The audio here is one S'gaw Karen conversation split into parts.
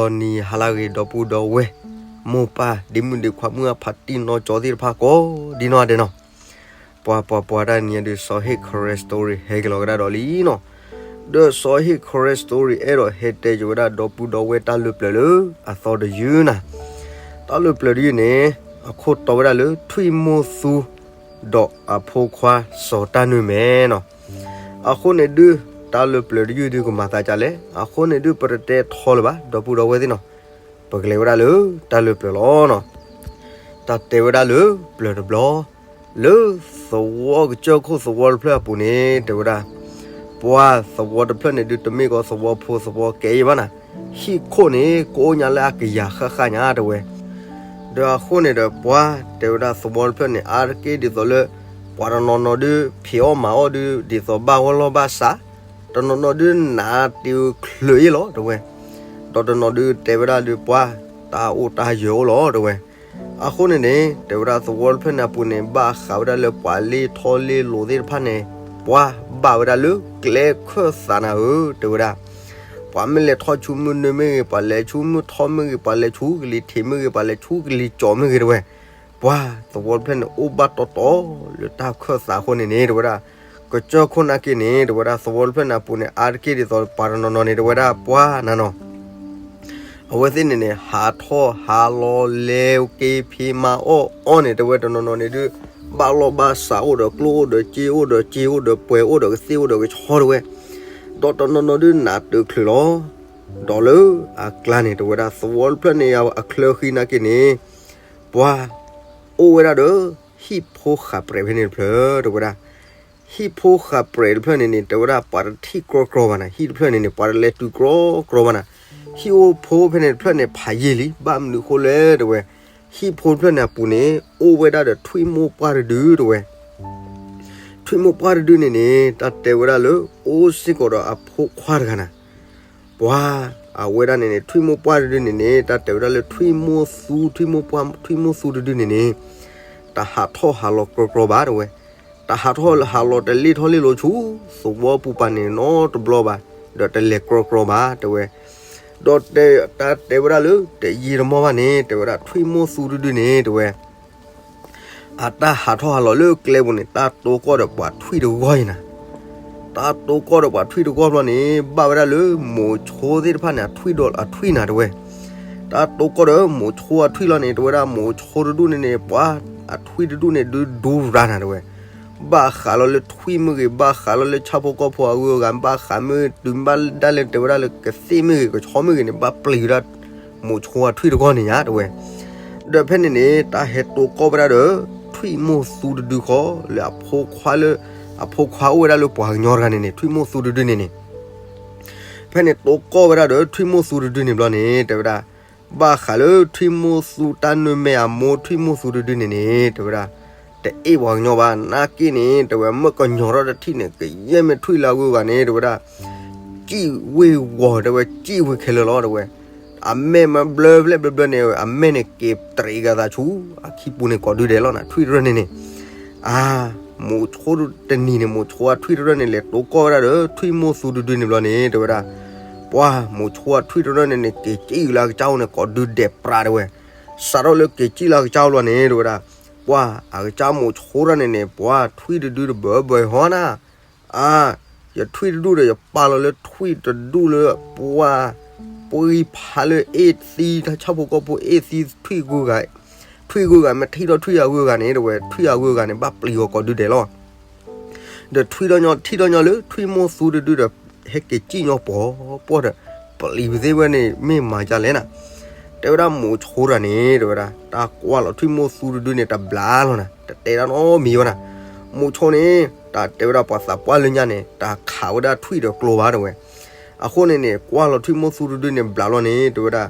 ဒီးနံၤဟါလၢအဂ့ၤ ဒီပုၢ်ဒီဝဲၢ်, မိၢ်ပၢ်, ဒ့မုၣ်ဒ့ခွါ, မုၢ်အဖးတံၢ်နီၢ်ကၠီသ့ၣ်တဖၣ်ကိးဒ်နီၢ်ဒဲးနီၤ, ပှၤပှၤပှၤတၢ်နံၤအံၤဒုး စီၤဟ့ၣ် Karen Story ဟဲက့ၤလီၤကဒါဒီးလံနီၤ, ဒီးစီၤဟ့ၣ် Karen Story အဲၣ်ဒိးဟဲတဲက့ၤဝဲဒၣ်ဒီပုၢ်ဒီဝဲၢ်တၢ်လၢပျၢၤလၢအသီတယုၢ်နၤ, တၢ်လၢပျၢၤတယုၢ်န့ၣ် အခိၣ်တီဝဲဒၣ်လၢ ထွံၣ်မိၢ်သူ ဒီးအဖိခွါစီၤတၢ်နုၢ်မဲနီၤ, အဃိန့ၣ်ဒုး တၢ်လၢပျၢၤတယုၢ်ဒုးကမၤသးဒ်လဲၣ်, အဃိန့ၣ်ဒုး ပတတဲထီလၢၤဘၣ် ဒီပုၢ်ဒီဝဲၢ်သ့ၣ်နီၤ, ပကလဲၤဝဲဒၣ်လၢတၢ်လၢပျၢၤလီၤနီၤ, တၢ်တဲဝဲဒၣ်လၢပျၢၤတဘျီ, လၢသဝီကစၢၢ်ခိၣ်သဝီတဖျၢၣ်အပူၤန့ၣ် တဲဝဲဒၣ်, ပှၤသဝီတဖျၢၣ်န့ၣ်ဒုး တမ့ၢ်ကီးသဝီဖိသဝီကဲအံၤဘၣ်နၤ, ဟံၣ်ခိၣ်န့ၣ် ကအိၣ်ညါလၢအကယၤဃၣ်ဃၣ်ညါတဲဝဲ ဒီးအဃိန့ၣ်ဒီး ပှၤတဲဝဲဒၣ်သဝီတဖျၢၣ်န့ၣ် အါတက့ၢ်ဒ်သိးလၢ ပှၤတနီၤနီၤဒုး ဖံးအီၣ်မၤအီၣ်ဒုး ဒ်သိးဘၣ်ဂီၢ်လီၢ်ဘၣ်စး, တနီၤနီၤဒုးနးတ့ချုးအံၤလီၤတဲဝဲ, ဒီးတနီၤဒုးတဲဝဲဒၣ်ဒုး ပှၤတၢ်အိၣ်တၢ်ယၢၤအိၣ်လီၤတဲဝဲ, အဃိန့ၣ်န့ၣ် တဲဝဲဒၣ်သဝီတဖျၢၣ်န့ၣ်အပူၤန့ၣ် ဘၣ်ဃးဝဲဒၣ်လၢပှၤလ့ၢ်ထီၣ်လ့ၢ်လိၤသ့ၣ်တဖၣ်န့ၣ် ပှၤဘၣ်ဝဲဒၣ်လၢကျဲခၢၣ်သးနၤဧၢ တဲဝဲဒၣ် ပှၤမ့ၢ်လဲၤထီၣ်ဆူမုၢ်နုာ်မ့ၢ်ဂ့ၤ, ပှၤလဲၤဆူမုၢ်ထီၣ်မ့ၢ်ဂ့ၤ, ပှၤလဲၤဆူကလံၤထံးမ့ၢ်ဂ့ၤ, ပှၤလဲၤဆူကလံၤကၠီမ့ၢ်ဂ့ၤတဲဝဲ, ပှၤသဝီတဖျၢၣ်န့ၣ် အိၣ်ဘၣ်တီတီလၢတၢ်ခၢၣ်သးအဃိန့ၣ်န့ၣ် တဲဝဲဒၣ်, ကစၢၢ်ခိၣ်နာ်က့န့ၣ် တဲဝဲဒၣ်သဝီတဖျၢၣ်န့ၣ်အပူၤန့ၣ် အါတက့ၢ်ဒ်သိးပှၤတနီၤနီၤန့ၣ် တဲဝဲဒၣ်ပှၤနၤနီၤ အဝဲသ့ၣ်န့ၣ်န့ၣ် ဟးထီၣ်ဟးလီၤလဲၤက့ၤဖံးမၤအီၣ်အီၣ်န့ၣ် တဲဝဲတနီၤနီၤန့ၣ်ဒုး ဘၣ်လီၢ်ဘၣ်စးအိၣ်ဒီးကျိၣ်အိၣ်ဒီးစ့အိၣ်ဒီးစ့အိၣ်ဒီးပှဲၤအိၣ်ဒီး ကသ့ၣ်အိၣ်ဒီးကဆီတဲဝဲ, ဒီးတနီၤနီၤဒုးနးတ့ချုးလီၤ, ဒီးလၢအကျါန့ၣ် တဲဝဲဒၣ်သဝီတဖျၢၣ်န့ၣ်အချၢဃံနာ်က့န့ၣ် ပှၤအိၣ်ဝဲဒၣ်ဒီး ဟံၣ်ဖိဃာ်ပြဲးဖဲန့ၣ်တဖျၢၣ်တဲဝဲဒၣ် ဟံၣ်ဖိဃာ်ပြဲးတဖျၢၣ်န့ၣ်န့ၣ် တဲဝဲဒၣ်ပှၤတထံၣ်ကြီကြီဘၣ်နၤ, ဟံၣ်တဖျၢၣ်န့ၣ်န့ၣ် ပှၤတလဲၤတုၤကြီကြီဘၣ်နၤ, ဟံၣ်အိၣ်ဖိဖဲန့ၣ်တဖျၢၣ်န့ၣ် ဖးယံာ်လံ, ဘၣ်မနုၤဃိလဲၣ်တဲဝဲ, ဟံၣ်ဖိတဖျၢၣ်န့ၣ်အပူၤန့ၣ် အိၣ်ဝဲဒၣ်ဒီးထွံၣ်မိၢ်ပှၢ်တဒုတဲဝဲ, ထွံၣ်မိၢ်ပှၢ်တဒုန့ၣ်န့ၣ် တၢ်တဲဝဲဒၣ်လၢ အိၣ်စ့ၢ်ကီးဒီးအဖိခွါတဂၤနၤ ပှၤအဝဲဒၣ်န့ၣ်န့ၣ် ထွံၣ်မိၢ်ပှၢ်တဒုန့ၣ်န့ၣ် တၢ်တဲဝဲဒၣ်လၢထွံၣ်မိၢ်သူ ထွံၣ်မိၢ်ပှၢ် ထွံၣ်မိၢ်သူတဒုန့ၣ်န့ၣ် တၢ်ဟးထီၣ်ဟးလီၤကြီကြီဘၣ်တဲဝဲ, တၢ်ဟးထီၣ်ဟးလီၤတလ့ၢ်ထီၣ်လ့ၢ်လီၤဆူ သဝီပူၤပၤန့ၣ်နီတဘျီဘၣ်, ဒီးတလဲၤကြီကြီဘၣ်တဲဝဲ, ဒီးတၢ်တဲဝဲဒၣ်လၢ တယံာ်တမီၢ်ဘၣ်န့ၣ် တဲဝဲဒၣ်ထွံၣ်မိၢ်သူတဒုန့ၣ်တဲဝဲ အတၢ်ဟးထီၣ်ဟးလီၤလၢကျဲပူၤန့ၣ် တၢ်တိကိၢ်ဒီးပှၤထွံၣ်တဂီၢ်အံၤနၤ, တၢ်တိကိၢ်ဒီးပှၤထွံၣ်တဂီၢ်ဘျီန့ၣ် ဘၣ်ဝဲဒၣ်လၢမိၤဆိသ့ၣ်တဖၣ်န့ၣ် အထွံၣ်ဒီးအထွံၣ်နၤတဲဝဲ, တၢ်တိကိၢ်ဒီးမိၤဆိအထွံၣ်လီၤန့ၣ် တဲဝဲဒၣ်မိၤဆိတဒူၣ်န့ၣ်န့ၣ် ပှၤအထွံၣ်တဒူၣ်န့ၣ် ဒုဒူရၤနၤတဲဝဲ, ဘၣ်ဃးလီၤလၢထွံၣ်မ့ၢ်ဂ့ၤ ဘၣ်ဃးလီၤလၢဆၣ်ဖိကီၢ်ဖိအဂုၤအဂၤ ဘၣ်ဃးမ့ၢ်တုၤဘၣ်ဒၣ်လဲာ်တဲဝဲဒၣ်လၢကသ့ၣ်မ့ၢ်ဂ့ၤ ကဆီမ့ၢ်ဂ့ၤန့ၣ် ဘၣ်ပျံၤဝဲဒၣ် မိၤဆိအထွံၣ်တဂီၢ်န့ၣ်ညါတဲဝဲ, ဒီးဖဲန့ၣ်န့ၣ် တၢ်ဟဲတိကိၢ်ဝဲဒၣ်ဒီး ထွံၣ်မိၢ်သူတဒုဃီ လၢအဖိခွါလၢ အဖိခွါအိၣ်ဝဲဒၣ်လၢပှၤကညီတဂၤန့ၣ်န့ၣ် ထွံၣ်မိၢ်သူတဒုန့ၣ်န့ၣ် ဖဲန့ၣ်တိကိၢ်ဝဲဒၣ်ဒီးထွံၣ်မိၢ်သူတဒုန့ၣ်ဘျီန့ၣ် တဲဝဲဒၣ်, ဘၣ်ဃးလၢထွံၣ်မိၢ်သူတၢ်နုၢ်မဲအမိၢ်ထွံၣ်မိၢ်သူတဒုန့ၣ်န့ၣ် တဲဝဲဒၣ်, တအဲၣ်ပှၤကညီဘၣ် နာ်က့န့ၣ် တဲဝဲ မ့ၢ်ကညီထီၣ်တထံၣ်န့ၣ် ကယဲၢ်မ့ၢ်ထွံၣ်လၢအဂုၤအဂၤန့ၣ် တဲဝဲဒၣ် စံၣ်ဝ့ၤဝီၤ တဲဝဲ စံၣ်ဝ့ၤခဲလၢာ်လီၤ တဲဝဲ, အမဲာ်မ့ၢ်ဘျၢဖျဲၣ်ဘျၢဘျၢန့ၣ် အမဲာ်န့ၣ်က့ၤတရံးကသးဆူ အခံပူၤန့ၣ်ကိးဒုဒဲးလီၤနၤ ထွံၣ်တရၢၢ်န့ၣ်န့ၣ်, အါ, မိၤဆိတနံၤန့ၣ် မိၤဆိအထွံၣ်တရၢၢ်န့ၣ် လဲၤတိကိၢ်ဝဲဒၣ်ဒီး ထွံၣ်မိၢ်သူတဒုန့ၣ်ဘျီန့ၣ် တဲဝဲဒၣ်, ပှၤမိၤဆိအထွံၣ်တရၢၢ်န့ၣ်န့ၣ် က့ၤစံၣ်လၢအကစၢ်အိၣ်န့ၣ် ကိးဒုဒဲးပြး တဲဝဲ, စးထီၣ်လၢက့ၤစံၣ်လၢအကစၢ်အိၣ်ဘျီန့ၣ် တဲဝဲဒၣ်, ပှၤအကစၢ်မိၤဆိတၢ်န့ၣ်န့ၣ် ပှၤထွံၣ်တဒုတဘၢဘၢဟီနၤ အါ, ယထွံၣ်တဒူၣ်ဒီး ယပာ်လီၤလၢထွံၣ်တဒူၣ်လၢပှၤ ပှၤဖးလၢအ့ၣ်သံ တၢ်ဆၣ်ဖိကီၢ်ဖိအ့ၣ်သံထွံၣ်ဂုၤဂၤ, ထွံၣ်ဂုၤဂၤမ့ၢ်ထံၣ်ထီၣ်ထွံၣ်အဂုၤဂၤန့ၣ် တဲဝဲ ထွံၣ်အဂုၤဂၤန့ၣ် ဘၣ်ပျံၤအီၤကိးဒုဒဲးလီၤ. ဒီးထွံၣ်ထီၣ်ညီထံၣ်ထီၣ်ညီလၢထွံၣ်မိၢ်သူတဒုဒီး ဟဲက့ၤစံၣ်ညီပှီၤပှီၢ်ဒီး ပျံၤဝဲသ့ၣ်ဝဲန့ၣ် မ့ၢ်မၤဒ်လဲၣ်နၤ, တဲဝဲဒၣ်မိၤဆိတၢ်န့ၣ် တဲဝဲဒၣ် တၢ်ကွၢ်လီၤထွံၣ်မိၢ်သူတဒုန့ၣ် တဘျါလီၤနၤ တတဲတၢ်နီတမံၤဘၣ်နၤ, မိၤဆိန့ၣ် တၢ်တဲဝဲဒၣ်ပှၤသးပှၢ်လၢညါန့ၣ် တၢ်ခးဝဲဒၣ်ထွံၣ်ဒီးကျိဘၣ် တဲဝဲ, အဃိန့ၣ်န့ၣ် ကွၢ်လီၤထွံၣ်မိၢ်သူတဒုန့ၣ် ဘျါလီၤန့ၣ် တဲဝဲဒၣ်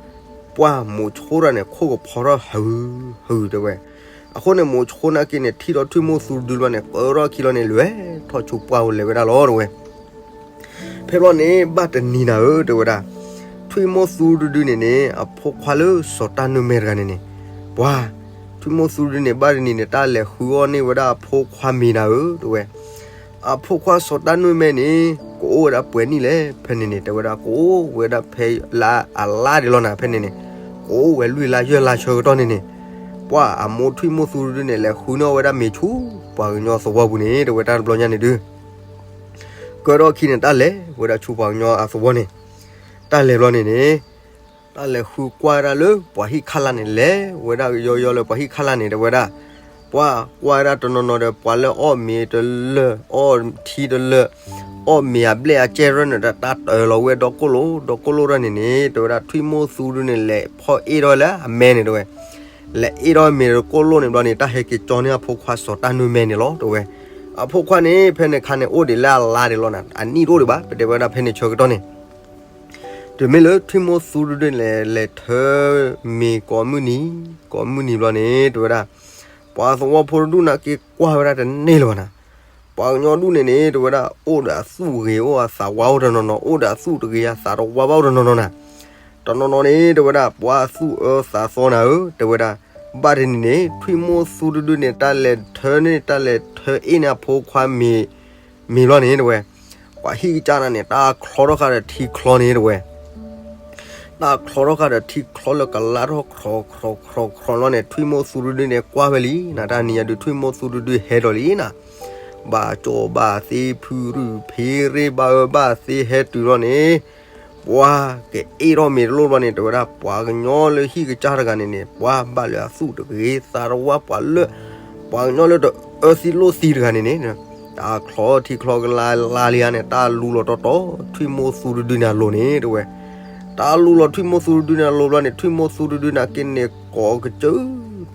ပှၤမိၤဆိတၢ်န့ၣ် ခိၣ်ကဖီထီၣ်ဟု ဟု တဲဝဲ, အဃိန့ၣ် မိၤဆိနာ်က့န့ၣ် ထံၣ်ထီၣ်ထွံၣ်မိၢ်သူတဒုလီၤန့ၣ် ကၢထီၣ်ခံလီၤန့ၣ် လဲၤထီၣ်ဆူပှၢ်ပူၤလဲၤဝဲဒၣ်လီၤ တဲဝဲ. ဖဲဘျီန့ၣ် ဘၣ်တနံၤနၤဧၢ တဲဝဲဒၣ်, ထွံၣ်မိၢ်သူတဒုန့ၣ်န့ၣ် အဖိခွါလၢစီၤတၢ်နုၢ်မဲတဂၤန့ၣ်န့ၣ်, ပှၤ ထွံၣ်မိၢ်သူတဒုန့ၣ် ဘၣ်တနံၤန့ၣ် တၢ်လဲၤဃုအီၣ်န့ၢ်ဝဲဒၣ်အဖိခွါမ့ၤနၤဧၢ တဲဝဲ, အဖိခွါစီၤတၢ်နုၢ်မဲန့ၣ် ကအိၣ်ဝဲဒၣ်ပှဲၤနံၣ်လဲၣ် ဖဲန့ၣ်န့ၣ် တဲဝဲဒၣ် ကအိၣ်ဝဲဒၣ်ဖဲလါအလါဒံးလီၤနၤ ဖဲန့ၣ်န့ၣ် ကအိၣ်ဝဲလွံၢ်လါယဲၢ်လါဆၢကတီၢ်န့ၣ်န့ၣ် ပှၢ်အမိၢ်ထွံၣ်မိၢ်သူတဒုန့ၣ် လဲၤဃုန့ၢ်ဝဲဒၣ်မ့ၤဆူ ပှၤကညီသဝီပူၤန့ၣ် တဲဝဲတၢ်တဘျီညါန့ၣ်ဒုး ကၢထီၣ်ခံန့ၣ် တၢ်လဲၤဝဲဒၣ်ဆူပှၤကညီအသဝီန့ၣ် တၢ်လဲၤဘျီန့ၣ်န့ၣ် တၢ်လဲၤဃုကွၢ်ဝဲဒၣ်လၢပှၤဟံၣ်ခါလၢ်န့ၣ် လဲၤဝဲဒၣ်ယီယီလၢပှၤဟံၣ်ခါလၢ်န့ၣ် တဲဝဲဒၣ် ပှၢ်ကွၢ်ဝဲဒၣ်တနီၤနီၤဒီး ပှၤလၢအီၣ်မ့ၤတလၢာ် အီထံတလၢာ် အီၣ်မ့ၤအဘျဲၣ်အကဲရၢၢ်န့ၣ်ဒီး တၢ်တၢၤလီၤဝဲဒီကိၣ်လိာ် ဒီကိၣ်လိာ်တၢ်န့ၣ်န့ၣ် တဲဝဲဒၣ်ထွံၣ်မိၢ်သူတဒုန့ၣ် လဲၤဖီၣ်အ့ၣ်ထီၣ်လၢအမဲန့ၣ် တဲဝဲ လဲၤအ့ၣ်ထီၣ်မ့ၤဒီကိၣ်လိာ်န့ၣ်ဘျီန့ၣ် တၢ်ဟဲက့ၤကၠီန့ၢ်အဖိခွါစီၤတၢ်နွံမဲန့ၣ်လီၤ တဲဝဲ အဖိခွါန့ၣ် ဖဲန့ၣ်ခါန့ၣ် အိၣ်ဒံးလၢအလါဒံးလီၤနၤ အနံၣ်တအိၣ်ဒံးဘၣ် ပတဲဝဲဒၣ်ဖဲန့ၣ်ဆၢကတီၢ်န့ၣ် တုၤမ့ၢ်လၢထွံၣ်မိၢ်သူတဒုန့ၣ် လဲၤထၢမ့ၤကိးမုၢ်နံၤ ကိးမုၢ်နံၤဘျီန့ၣ် တဲဝဲဒၣ် ပှၤသဝီဖိတဒူၣ်န့ၣ်က့ၤကွၢ်ဝဲဒၣ်တန့ၢ်လၢၤဘၣ်နၤ ပှၤကညီဒူၣ်န့ၣ်န့ၣ် တဲဝဲဒၣ် အိၣ်ဒီးအသူၣ်ဂ့ၤ အိၣ်အသးဝါအိၣ်တနီၤနီၤ အိၣ်ဒီးအသူၣ်တဂ့ၤ အသးတဝါဘၣ်အိၣ်တနီၤနီၤနၤ တနီၤနီၤန့ၣ် တဲဝဲဒၣ် ပှၤသူၣ်အၢသးသီနၤဧၢ တဲဝဲဒၣ် ဘၣ်တနံၤန့ၣ် ထွံၣ်မိၢ်သူတဒုန့ၣ် တၢ်လဲၤထၢန့ၣ် တၢ်လဲၤထၢအ့ၣ်န့ၢ်အဖိခွါမ့ၤ မ့ၤဘျီန့ၣ် တဲဝဲ ပှၤဟံၣ်ကစၢ်န့ၣ် တၢ်ချီထီၣ်ဃာ်ဒီးထံချီန့ၣ် တဲဝဲ တၢ်ချီထီၣ်ဃာ်ဒီးထံချီလၢကလါထီၣ် ခြီခြီခြီခြီလီၤန့ၣ် ထွံၣ်မိၢ်သူတဒုန့ၣ် ကွၢ်ဝဲလံနၤ တၢ်နံၤညါဒုး ထွံၣ်မိၢ်သူတဒုဟဲဒီးလံနၤ ဘၣ်ကၠီဘၣ်သ့ ဖုရူၢ်ဖ့ရ့ၣ် ဘၣ်အၢဘၣ်သ့ဟဲတုၤလီၤန့ၣ် ပှၤကအ့ၣ်ထီၣ်မ့ၤတလိၣ်ဘျီန့ၣ် တဲဝဲဒၣ် ပှၤကညီလၢဟံၣ်ကစၢ်တဂၤန့ၣ်န့ၣ် ပှၤဘၣ်လၢအသူၣ်တဂ့ၤ သးတဝါ ပှၤလၢ ပှၤကညီလၢတအၢသံလိၣ်သံတဂၤန့ၣ်န့ၣ် တၢ်ချီထံချီကလါလါလံဧါန့ၣ် တၢ်လူလီၤတီတီ ထွံၣ်မိၢ်သူတဒုန့ၣ်အလိၤန့ၣ် တဲဝဲ တၢ်လူလီၤထွံၣ်မိၢ်သူတဒုန့ၣ်အလိၤဘျီန့ၣ် ထွံၣ်မိၢ်သူတဒုန့ၣ်က့န့ၣ် ကိးကစၢၢ်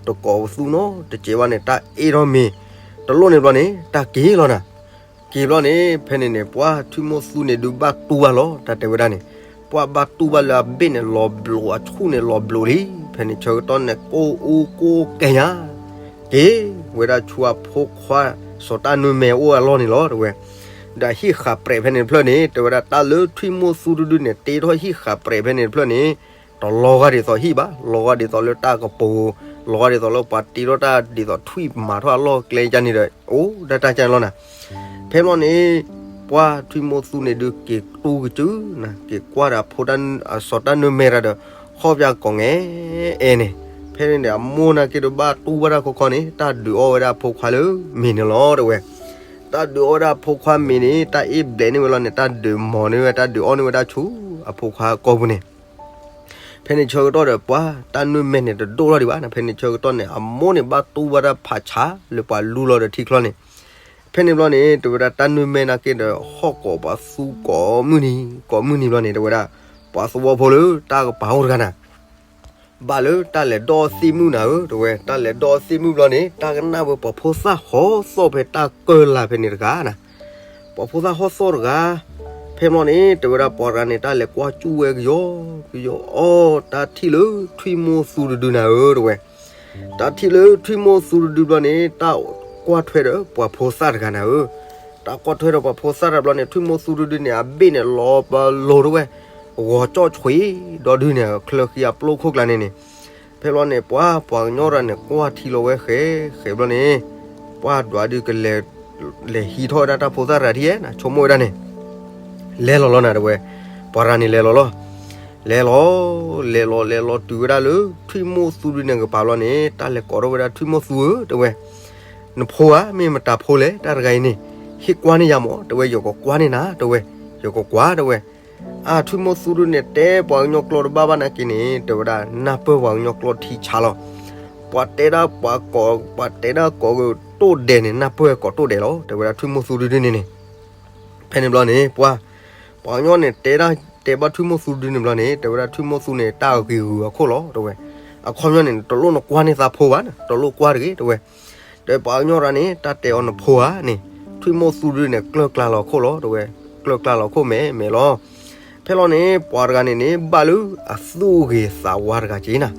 တကိးပသူနီတစဲးဘၣ်န့ၣ် တၢ်အ့ၣ်ထီၣ်မ့ၤ တလိၣ်န့ၣ်ဘျီန့ၣ် တၢ်က့ၤလီၤနၤ က့ၤဘျီန့ၣ် ဖဲန့ၣ်န့ၣ် ပှၤထွံၣ်မိၢ်သူန့ၣ်ဒုးဘၣ်တူၢ်ဘၣ်လီၤ တၢ်တဲဝဲဒၣ်န့ၣ် ပှၤဘၣ်တူၢ်ဘၣ်လၢအဘ့ၣ်န့ၣ်လီၤဘျိး အဆူၣ်န့ၣ်လီၤဘျိးလံ ဖဲန့ၣ်ဆၢကတီၢ်န့ၣ် ကိၢ်အူကိၢ်ကဲညါ က့ၤဝဲဒၣ်ဆူအဖိခွါ စီၤတၢ်နွံမဲအိၣ်အလီၢ်န့ၣ်လီၤ တဲဝဲ ဒီးဟံၣ်ဃာ်ပြဲးဖဲန့ၣ်တဖျၢၣ်န့ၣ် တဲဝဲဒၣ်တၢ်လၢထွံၣ်မိၢ်သူတဒုန့ၣ် တ့ထီၣ်ဟံၣ်ဃာ်ပြဲးဖဲန့ၣ်တဖျၢၣ်န့ၣ် တလီၤဂာ်ဒ်သိးဟံၣ်ဘၣ် လီၤဂာ်ဒ်သိးလၢတၢ်ကပိၤ လီၤဂာ်ဒ်သိးလၢပှၤတ့ထီၣ်တၢ်ဒ်သိးထွံၣ်မၤထီၣ်အလီၢ်ကျဲကန့ၣ်ဒီး အိၣ်ဒၣ်တၢ်ကန့ၣ်လီၤနၤ ဖဲဘျီန့ၣ် ပှၤထွံၣ်မိၢ်သူန့ၣ်ဒုးက့ၤတူၢ်ကစၢၢ်နၤ က့ၤကွၢ်ဒီးအဖိတၢ် အစီၤတၢ်နွံမဲရၤဒီး ဟီၣ်ပၠၣ်ကိးငဲအဲန့ၣ် ဖဲန့ၣ်န့ၣ် အမိၢ်န့ၣ်က့ၤဒီးဘၣ်တူၢ်ဘၣ်တၢ်ခီခီန့ၣ် တၢ်ဒုးအီၣ်ဝဲဒၣ်အဖိခွါလၢမ့ၤန့ၣ်လီၤ တဲဝဲ တၢ်ဒုးအီၣ်ဝဲဒၣ်အဖိခွါမ့ၤန့ၣ် တၢ်အ့ၣ်ဘျဲးန့ၢ်ဝဲလီၤန့ၣ် တၢ်ဒုးမီၤန့ၢ်ဝဲ တၢ်ဒုးအီၣ်န့ၢ်ဝဲဒၣ်ဆူအဖိခွါကိာ်ပူၤန့ၣ် ဖဲန့ၣ်ဆၢကတီၢ်ဒီးပှၤတၢ်နွံမဲန့ၣ်တဒိၣ်ထီၣ်ဒံးဘၣ်နၤ ဖဲန့ၣ်ဆၢကတီၢ်န့ၣ် အမိၢ်န့ၣ်ဘၣ်တူၢ်ဘၣ်တၢ်ဖးဆါလၢပှၤလူလီၤဒီးထံချီန့ၣ် ဖဲန့ၣ်ဘျီန့ၣ် တဲဝဲဒၣ်တၢ်နွံမဲန့ၣ်က့ၤဒီးဟီၣ်ကိးပှၤသူကိးမုၢ်နံၤ ကိးမုၢ်နံၤဘျီန့ၣ် တဲဝဲဒၣ် ပှၤသဝီဖိလၢတၢ်ကပၤအိၣ်တဂၤနၤ ဘၣ်လၢတၢ်လဲၤဒီးသ့ၣ်မုၣ်နၤဧၢ တဲဝဲ တၢ်လဲၤဒီးသ့ၣ်မုၣ်ဘျီန့ၣ် တၢ်ကနၣ်ဝဲပှၤဖိသၣ်ဟီသီၣ်ဖဲတၢ်ကၢၢ်လၢ်ဖဲန့ၣ်တဂၤနၤ ပှၤဖိသၣ်ဟီသီၣ်တဂၤ ဖဲဘျီန့ၣ် တဲဝဲဒၣ်ပှၤတဂၤန့ၣ် တၢ်လဲၤကွၢ်ကၠူၣ်ဝဲကယီကယီ အီၣ်တၢ်ထံၣ်လၢထွံၣ်မိၢ်သူတဒုနၤဧၢ တဲဝဲ တၢ်ထံၣ်လၢထွံၣ်မိၢ်သူတဒုဘျီန့ၣ် တၢ်ကွၢ်ထွဲဒီးပှၤဖိသၣ်တဂၤနၤဧၢ တၢ်ကွၢ်ထွဲဒီးပှၤဖိသၣ်တဂၤဘျီန့ၣ် ထွံၣ်မိၢ်သူတဒုန့ၣ် အဘ့ၣ်န့ၣ်လီၤပလိာ်တဝဲ ဂီၤကၠီၣ်ဆွံဒီဒုန့ၣ် ချၢဃံအပျိခိၣ်ကျါန့ၣ်န့ၣ် ဖဲဘျီန့ၣ် ပှၤပှၤကညီတဂၤန့ၣ် ကွၢ်ထံလီၤဝဲဃဲ ဃဲဘျီန့ၣ် ပှၤဒွးဒုးကလဲၤ လဲၤဟံးထီၣ်ဝဲဒၣ်တၢ်ဖိသၣ်တဂၤထံၣ်ဧဲနၤ ဆိကမိၣ်ဝဲဒၣ်န့ၣ် လဲၤလီၤလီၤနၤ တဲဝဲ ပှၤတဂၤန့ၣ်လဲၤလီၤလီၤ လဲၤလီၤ လဲၤလီၤလဲၤလီၤတုၤဝဲဒၣ်လၢ ထွံၣ်မိၢ်သူဒုန့ၣ်ကပၤဘျီန့ၣ် တၢ်လဲၤကိးထီၣ်ဝဲဒၣ်ထွံၣ်မိၢ်သူဧၢ တဲဝဲ နဖိဧါ မ့ၢ်မတၤဖိလဲၣ် တၢ်တဂၤအံၤန့ၣ် ဟ့ၣ်ကွၢ်န့ၢ်ယၤမး တဲဝဲ ယကကွၢ်န့ၢ်နၤ တဲဝဲ ယကကွၢ် တဲဝဲ အါ ထွံၣ်မိၢ်သူဒုန့ၣ် တဲပှၤကညီကျိာ်တဘၣ်ဘၣ်နာ်က့န့ၣ် တဲဝဲဒၣ် နၢ်ပၢၢ်ပှၤကညီကျိာ်ထံဆါလီၤ ပှၤတဲဒၣ်ပှၤကိး ပှၤတဲဒၣ်ကိးကတိၣ်ဒဲးန့ၣ် နၢ်ပၢၢ်ကိးတိၣ်ဒဲးလီၤ တဲဝဲဒၣ်ထွံၣ်မိၢ်သူဒုဒုန့ၣ်န့ၣ် ဖဲန့ၣ်ဘျီန့ၣ် ပှၤ ပှၤကညီန့ၣ် တဲဒၣ် တဲဘၣ်ထွံၣ်မိၢ်သူဒုန့ၣ်ဘျီန့ၣ် တဲဝဲဒၣ်ထွံၣ်မိၢ်သူန့ၣ် တၢ်ဂ့ၤဂုၤအခိၣ်လီၤ တဲဝဲ အခီပညီန့ၣ် တလိၣ်နကွၢ်န့ၢ်သးဖိဘၣ် တလိၣ်ကွၢ်တဂ့ၤ တဲဝဲ ဒီးပှၤကညီရၤန့ၣ် တၢ်တဲအီၤနဖိဧါန့ၣ် ထွံၣ်မိၢ်သူဒုန့ၣ် ကျၢၢ်ကျါလီၤခိၣ်လီၤ တဲဝဲ ကျၢၢ်ကျါလီၤခိၣ်မဲာ်မဲာ်လီၤ ဖဲလီၤန့ၣ် ပှၤတဂၤန့ၣ်န့ၣ် ဘၣ်လၢအသူၣ်ဂ့ၤသးဝါတဂၤက့ၤနၤ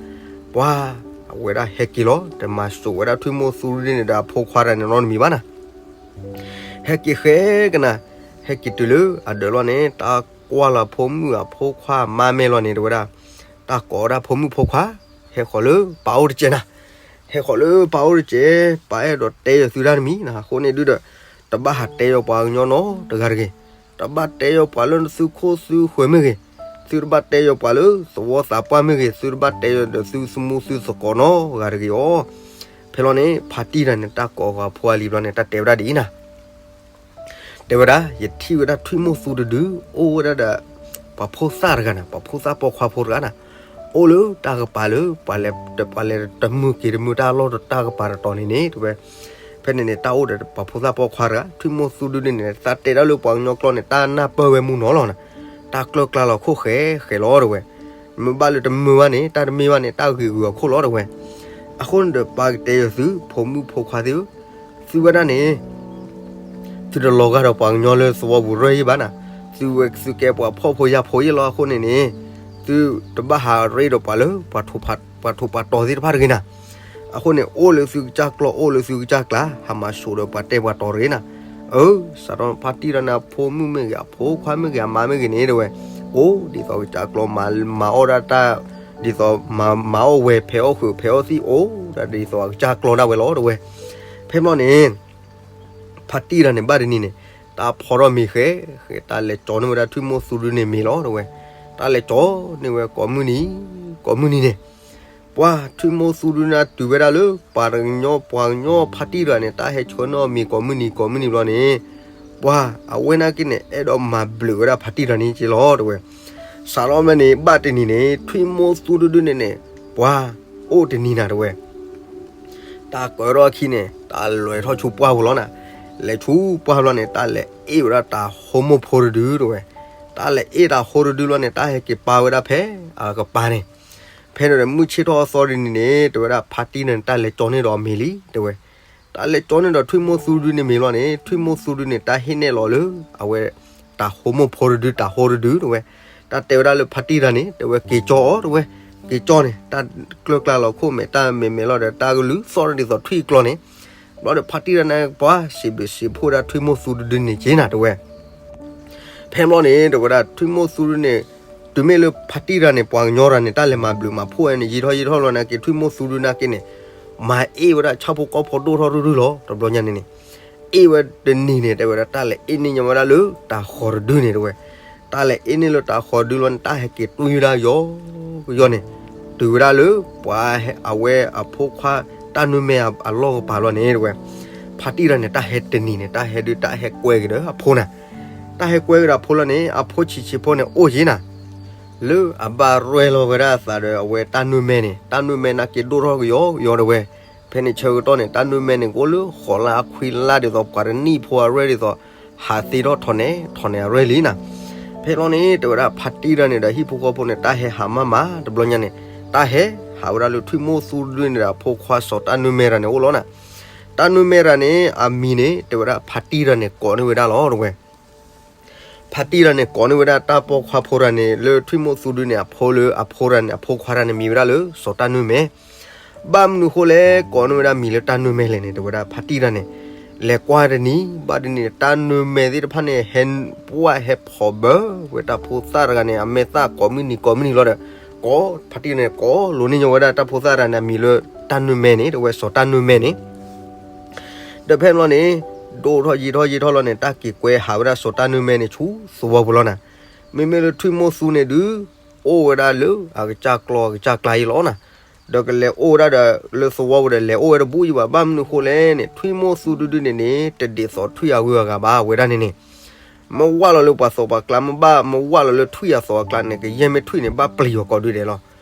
ပှၤ အဝဲဒၣ်ဟဲက့ၤလီၤ တမၤစိာ်ဝဲဒၣ်ထွံၣ်မိၢ်သူဒုန့ၣ်ဒီးအဖိခွါတဂၤန့ၣ်နီတမံၤဘၣ်နၤ ဟဲက့ၤဃဲကနၤ ဟဲက့ၤတုၤလၢအဒၢးလီၤန့ၣ် တၢ်ကွၢ်လီၤဖိမုၣ်အဖိခွါမါမဲာ်လီၤန့ၣ် တဲဝဲဒၣ် တၢ်ကိးဝဲဒၣ်ဖိမုၣ်ဖိခွါ ဟဲဃီၤလၢပၢ်အိၣ်တစဲးနၤ ဟဲဃီၤလၢပၢ်အိၣ်တစဲး ပၢ်အဲၣ်ဒိးတဲယသုဒၣ်တမံၤနၤ အဃိန့ၣ်ဒုဒီး တဘၣ်ဟးတဲယီၤပှၤကညီနီတဂၤတဂ့ၤ တဘၣ်တဲယီၤပှၤလၢသုခိၣ်သုဃၢၤမ့ၢ်ဂ့ၤ, သုတဘၣ်တဲယီၤပှၤလၢသဝီသးပှၢ်မ့ၢ်ဂ့ၤ, သုတဘၣ်တဲယီၤဒီးသုသမူသုသကိးနီတဂၤတဂ့ၤအီၤ. ဖဲလီၤန့ၣ် ဖါတံၢ်တဂၤန့ၣ် တၢ်ကိးအဖိအလံၤဘျီန့ၣ် တၢ်တဲဝဲဒၣ်ဒ်အံၤနၤ, တဲဝဲဒၣ် ယထံၣ်ဝဲဒၣ်ထွံၣ်မိၢ်သူတဒု အိၣ်ဝဲဒၣ်ဒီး ပှၤဖိသၣ်တဂၤနၤ, ပှၤဖိသၣ်ပိာ်ခွါဖိတဂၤနၤ, အိၣ်လၢတၢ်ကပၤလၢ ပှၤလဲၤတမုာ်က့ၤတမုာ်တၢ်လီၢ်တတီၤကပၤတတီၤန့ၣ်န့ၣ် တဲဝဲ. ဖဲန့ၣ်န့ၣ် တၢ်အိၣ်ဒီးပှၤဖိသၣ်ပိာ်ခွါတဂၤ, ထွံၣ်မိၢ်သူဒုန့ၣ်န့ၣ် သးတဲဒၣ်လၢပှၤကညီကျိာ်န့ၣ် တၢ်နၢ်ပၢၢ်ဝဲမူနီၤလီၤနၤ, တၢ်ကျၢၢ်ကျါလီၤခိၣ်ဃဲဃဲလီၤ တဲဝဲ. မ့ၢ်ဘၣ်လၢတမုာ်ဘၣ်န့ၣ် တၢ်တမ့ၢ်ဘၣ်န့ၣ် တၢ်ဂ့ၤဂုၤအခိၣ်လီၤ တဲဝဲ. အဃိန့ၣ်ဒီး ပၢ်ကတဲယီၤသု ဖိမုၣ်ဖိခွါသ့ၣ်ဧၢ, သုဝဲဒၣ်န့ၣ် သုတလီၤဂာ်ဒီးပှၤကညီလၢသဝီပူၤရၢၢ်ယံၣ်ဘၣ်နၤ, သုဝဲသုကဲပှၤဖှီၣ်ဖိယာ်ဖိယံၣ်လီၤ. အဃိန့ၣ်န့ၣ် သုတဘၣ်ဟးရ့ဒီးပှၤလၢ ပှၤထိၣ်ပှၤတီၤသ့ၣ်တဖၣ်တဂ့ၤနၤ. အဃိန့ၣ် အိၣ်လၢသုကစၢ်ကျိာ် အိၣ်လၢသုကစၢ်ကျါ ဟးမၤစိာ်ဒီးပှၤတဲပှၤတီၤတဂ့ၤနၤ. အၢ စးထီၣ်ဖါတံၢ်တဂၤန့ၣ် အဖိခွါမ့ၢ်ဂ့ၤ အမါမ့ၢ်ဂ့ၤန့ၣ် တဲဝဲ, အိၣ်ဒ်သိးကစၢ်ကျိာ် မၤအီၣ်ဒၣ်တၢ် ဒ်သိးမၤအီၣ်ဝဲ ဖဲးအီၣ်ဃုာ်ဖဲးအီၣ်သံၣ် အိၣ်ဒၣ်ဒ်သိးအကစၢ်ကျိာ်ဒၣ်ဝဲလီၤ တဲဝဲ. ဖဲဘျီန့ၣ် ဖါတံၢ်တဂၤန့ၣ် ဘၣ်တနံၤန့ၣ် တၢ်ဖီထီၣ်မ့ၤဃဲ ဃဲ တၢ်လဲၤကၠီန့ၢ်ဝဲဒၣ်ထွံၣ်မိၢ်သူဒုန့ၣ်မ့ၤလီၤ တဲဝဲ. တၢ်လဲၤကၠီန့ၢ်ဝဲကိးမုၢ်နံၤ ကိးမုၢ်နံၤန့ၣ် ပှၤထွံၣ်မိၢ်သူဒုန့ၣ်တုၤဝဲဒၣ်လၢ ပှၤကညီ ပှၤကညီဖါတံၢ်တဂၤန့ၣ် တၢ်ဟဲဆှၢန့ၢ်အီၤမ့ၤကိးမုၢ်နံၤ ကိးမုၢ်နံၤဘျီန့ၣ် ပှၤအဝဲနာ်က့န့ၣ် အဲၣ်ဒိးမၤဘျုးဝဲဒၣ်ဖါတံၢ်တဂၤန့ၣ်က့လီၤ တဲဝဲ. စးထီၣ်ဖဲန့ၣ် ဘၣ်တနံၤန့ၣ် ထွံၣ်မိၢ်သူဒုဒုန့ၣ်န့ၣ် ပှၤအိၣ်တနံၤနၤ တဲဝဲ တၢ်ကၢထီၣ်အခံန့ၣ် တၢ်လဲၤထီၣ်ဆူပှၢ်ပူၤလီၤနၤ. လဲၤဆူပှၢ်ဘျီန့ၣ် တၢ်လဲၤအ့ၣ်ဝဲဒၣ်တၤဟိမိၢ်ဖိတဒု တဲဝဲ. တၢ်လဲၤအ့ၣ်တၤဟိတဒုလီၤန့ၣ် တၢ်ဟဲက့ၤပာ်ဝဲဒၣ်ဖဲအကပၤန့ၣ်. ဖဲန့ၣ်ဒီး မုၢ်ဆ့ၣ်ထီၣ်အသီတနံၤန့ၣ် တဲဝဲဒၣ်ဖါတံၢ်န့ၣ် တၢ်လဲၤကၠီန့ၢ်ဒီးအမ့ၤလံ တဲဝဲ. တၢ်လဲၤကၠီန့ၢ်ဒီးထွံၣ်မိၢ်သူဒုန့ၣ်မ့ၤလီၤန့ၣ် ထွံၣ်မိၢ်သူဒုန့ၣ် တၢ်ဟ့ၣ်နဲၣ်လီၤလၢ အဝဲ တၤဟိမိၢ်ဖိတဒု တၤဟိတဒု တဲဝဲ. တၢ်တဲဝဲဒၣ်လၢဖါတံၢ်တဂၤန့ၣ် တဲဝဲ က့ၤကၠီအီၤ တဲဝဲ. က့ၤကၠီန့ၣ် တၢ်ကျၢၢ်ကျါလီၤခိၣ်မဲာ် တၢ်မဲာ်မဲာ်လီၤဒီး တၢ်ကလုၢ်သီၣ်ဒ်သိးထွံၣ်အကျီန့ၣ်. ဘျီဒီးဖါတံၢ်တဂၤန့ၣ် ပှၤစံးဘျုးစံးဖှိၣ်ဒၣ်ထွံၣ်မိၢ်သူတဒုန့ၣ်က့နၤ တဲဝဲ. ဖဲဘျီန့ၣ် တဲဝဲဒၣ်ထွံၣ်မိၢ်သူဒုန့ၣ် တုၤမ့ၢ်လၢဖါတံၢ်တဂၤန့ၣ် ပှၤကညီတဂၤန့ၣ် တၢ်လဲၤမၤဘျုးမၤဖှိၣ်ဝဲန့ၣ် ယံာ်ထီၣ်ယံာ်ထီၣ်လီၤနာ်က့ ထွံၣ်မိၢ်သူဒုနာ်က့န့ၣ် မၤအ့ၣ်ဝဲဒၣ်ဆၣ်ဖိကီၢ်ဖိဒိၣ်ထီၣ်ရုၢ်ရုၢ်လီၤ တဘျီညါန့ၣ်န့ၣ်. အ့ၣ်ဝဲတနံၤန့ၣ် တဲဝဲဒၣ် တၢ်လဲၤအ့ၣ်န့ၢ်ညီဝဲဒၣ်လၢတၤဃီၤတဒုန့ၣ် တဲဝဲ. တၢ်လဲၤအ့ၣ်န့ၢ်လၢတၤဃီၤတဒုလီၤန့ၣ် တၢ်ဟဲက့ၤတွံၢ်ဝဲဒၣ်ယီၤကယီၤန့ၣ် တုၤဝဲဒၣ်လၢ ပှၤအဝဲအဖိခွါ တၢ်နူၢ်မဲအလီၢ်ကပၤလီၤန့ၣ် တဲဝဲ. ဖါတံၢ်တဂၤန့ၣ် တၢ်ဟဲတနံၤန့ၣ် တၢ်ဟဲဒုး တၢ်ဟဲကွဲက့ၤဒီးအဖိနၤ. တၢ်ဟဲကွဲက့ၤဒီးအဖိလီၤန့ၣ် အဖိဆံးဆံးဖိန့ၣ် အိၣ်ယံၤနၤ လၢအဘၣ်ရဲၣ်လီၤဝဲဒၣ်အသးဒီး အဝဲတၢ်နူၢ်မဲန့ၣ် တၢ်နူၢ်မဲနာ်က့ဒိၣ်ထီၣ်ကယီၤကယီၤ တဲဝဲ. ဖဲန့ၣ်ဆၢကတီၢ်န့ၣ် တၢ်နူၢ်မဲန့ၣ် ကအိၣ်လၢဃိးလါခွံလါဒ်သိး ပှၤတနံၣ်ဖိအရဲၣ်ဒ်သိး ဟးသ့ထီၣ်ထီၣ်န့ၣ်ထီၣ်န့ၣ်အရဲၣ်လံနၤ. ဖဲလီၤန့ၣ် တဲဝဲဒၣ်ဖါတံၢ်တဂၤန့ၣ်ဒီးဟံၣ်ဖိဃီဖိန့ၣ် တၢ်ဟဲဟးမးမး တဘျီညါန့ၣ် တၢ်ဟဲဟးဝဲဒၣ်လၢထွံၣ်မိၢ်သူဒုန့ၣ်ဒီး အဖိခွါစီၤတၢ်နူၢ်မဲတဂၤန့ၣ်အိၣ်လီၤနၤ. တၢ်နူၢ်မဲတဂၤန့ၣ် အမံၤန့ၣ် တဲဝဲဒၣ်ဖါတံၢ်တဂၤန့ၣ် ကိးန့ၢ်ဝဲဒၣ်လီၤ တဲဝဲ. ဖါတံၢ်တဂၤန့ၣ် ကိးန့ၢ်ဝဲဒၣ်တၢ်ပိာ်ခွါဖိတဂၤန့ၣ် လၢထွံၣ်မိၢ်သူဒုန့ၣ် အဖိလၢ အဖိတဂၤန့ၣ် အဖိခွါတဂၤန့ၣ် မံၤဝဲဒၣ်လၢစီၤတၢ်နူၢ်မဲ. ဘၣ်မနုၤဃိလဲၣ် ကိးန့ၢ်ဝဲဒၣ်မံၤလၢတၢ်နူၢ်မဲလဲၣ်န့ၣ် တဲဝဲဒၣ်ဖါတံၢ်တဂၤန့ၣ် လဲၤကွၢ်တနံၤ ဘၣ်တနံၤန့ၣ် တၢ်နူၢ်မဲသ့ၣ်တဖၣ်န့ၣ် ဟဲပှၢ်ဟဲဖီၣ်ဘၢဝဲတၢ်ဖိသၣ်တဂၤန့ၣ် အမဲာ်သၣ်ကိးမုၢ်နံၤကိးမုၢ်နံၤလီၤဒီး ကိးဖါတံၢ်တဂၤန့ၣ် ကိးလိာ်န့ၢ်ညီဝဲဒၣ်တၢ်ဖိသၣ်တဂၤန့ၣ် အမံၤလၢတၢ်နူၢ်မဲန့ၣ် တဲဝဲစီၤတၢ်နူၢ်မဲန့ၣ် ဒီးဖဲန့ၣ်လီၤန့ၣ် ဒိၣ်ထီၣ်ယံာ်ထီၣ်ယံာ်ထီၣ်လီၤန့ၣ် တၢ်က့ၤကွဲဟးဝဲဒၣ်စီၤတၢ်နူၢ်မဲန့ၣ် ဆူသဝီပူၤလီၤနၤ. မ့မ့ၢ်လၢထွံၣ်မိၢ်သူန့ၣ်ဒုး အိၣ်ဝဲဒၣ်လၢအကစၢ်ကျီအကစၢ်ကျါအံၤလီၤနၤ. ဒီးကလဲၤအိၣ်ဝဲဒၣ်ဒီးလၢသဝီပူၤဒီး လဲၤအိၣ်ဝဲတဘူၣ်ယံၤဘၣ်. ဘၣ်မနုၤဃိလဲၣ်န့ၣ် ထွံၣ်မိၢ်သူဒုဒုန့ၣ်န့ၣ် တဒ်သိးထွံၣ်အဂုၤအဂၤဘၣ် အဝဲဒၣ်န့ၣ်န့ၣ် မ့ၢ်ဝၢ်လီၤလၢပှၤသီပှၤကျါ မ့ၢ်ဘၣ်မ့ၢ်ဝၢ်လီၤလၢထွံၣ်အသီအကျါန့ၣ် ကယဲၢ်မ့ၢ်ထွံၣ်န့ၣ် ဘၣ်ပျံၤအီၤကိးဒုဒဲးလီၤ.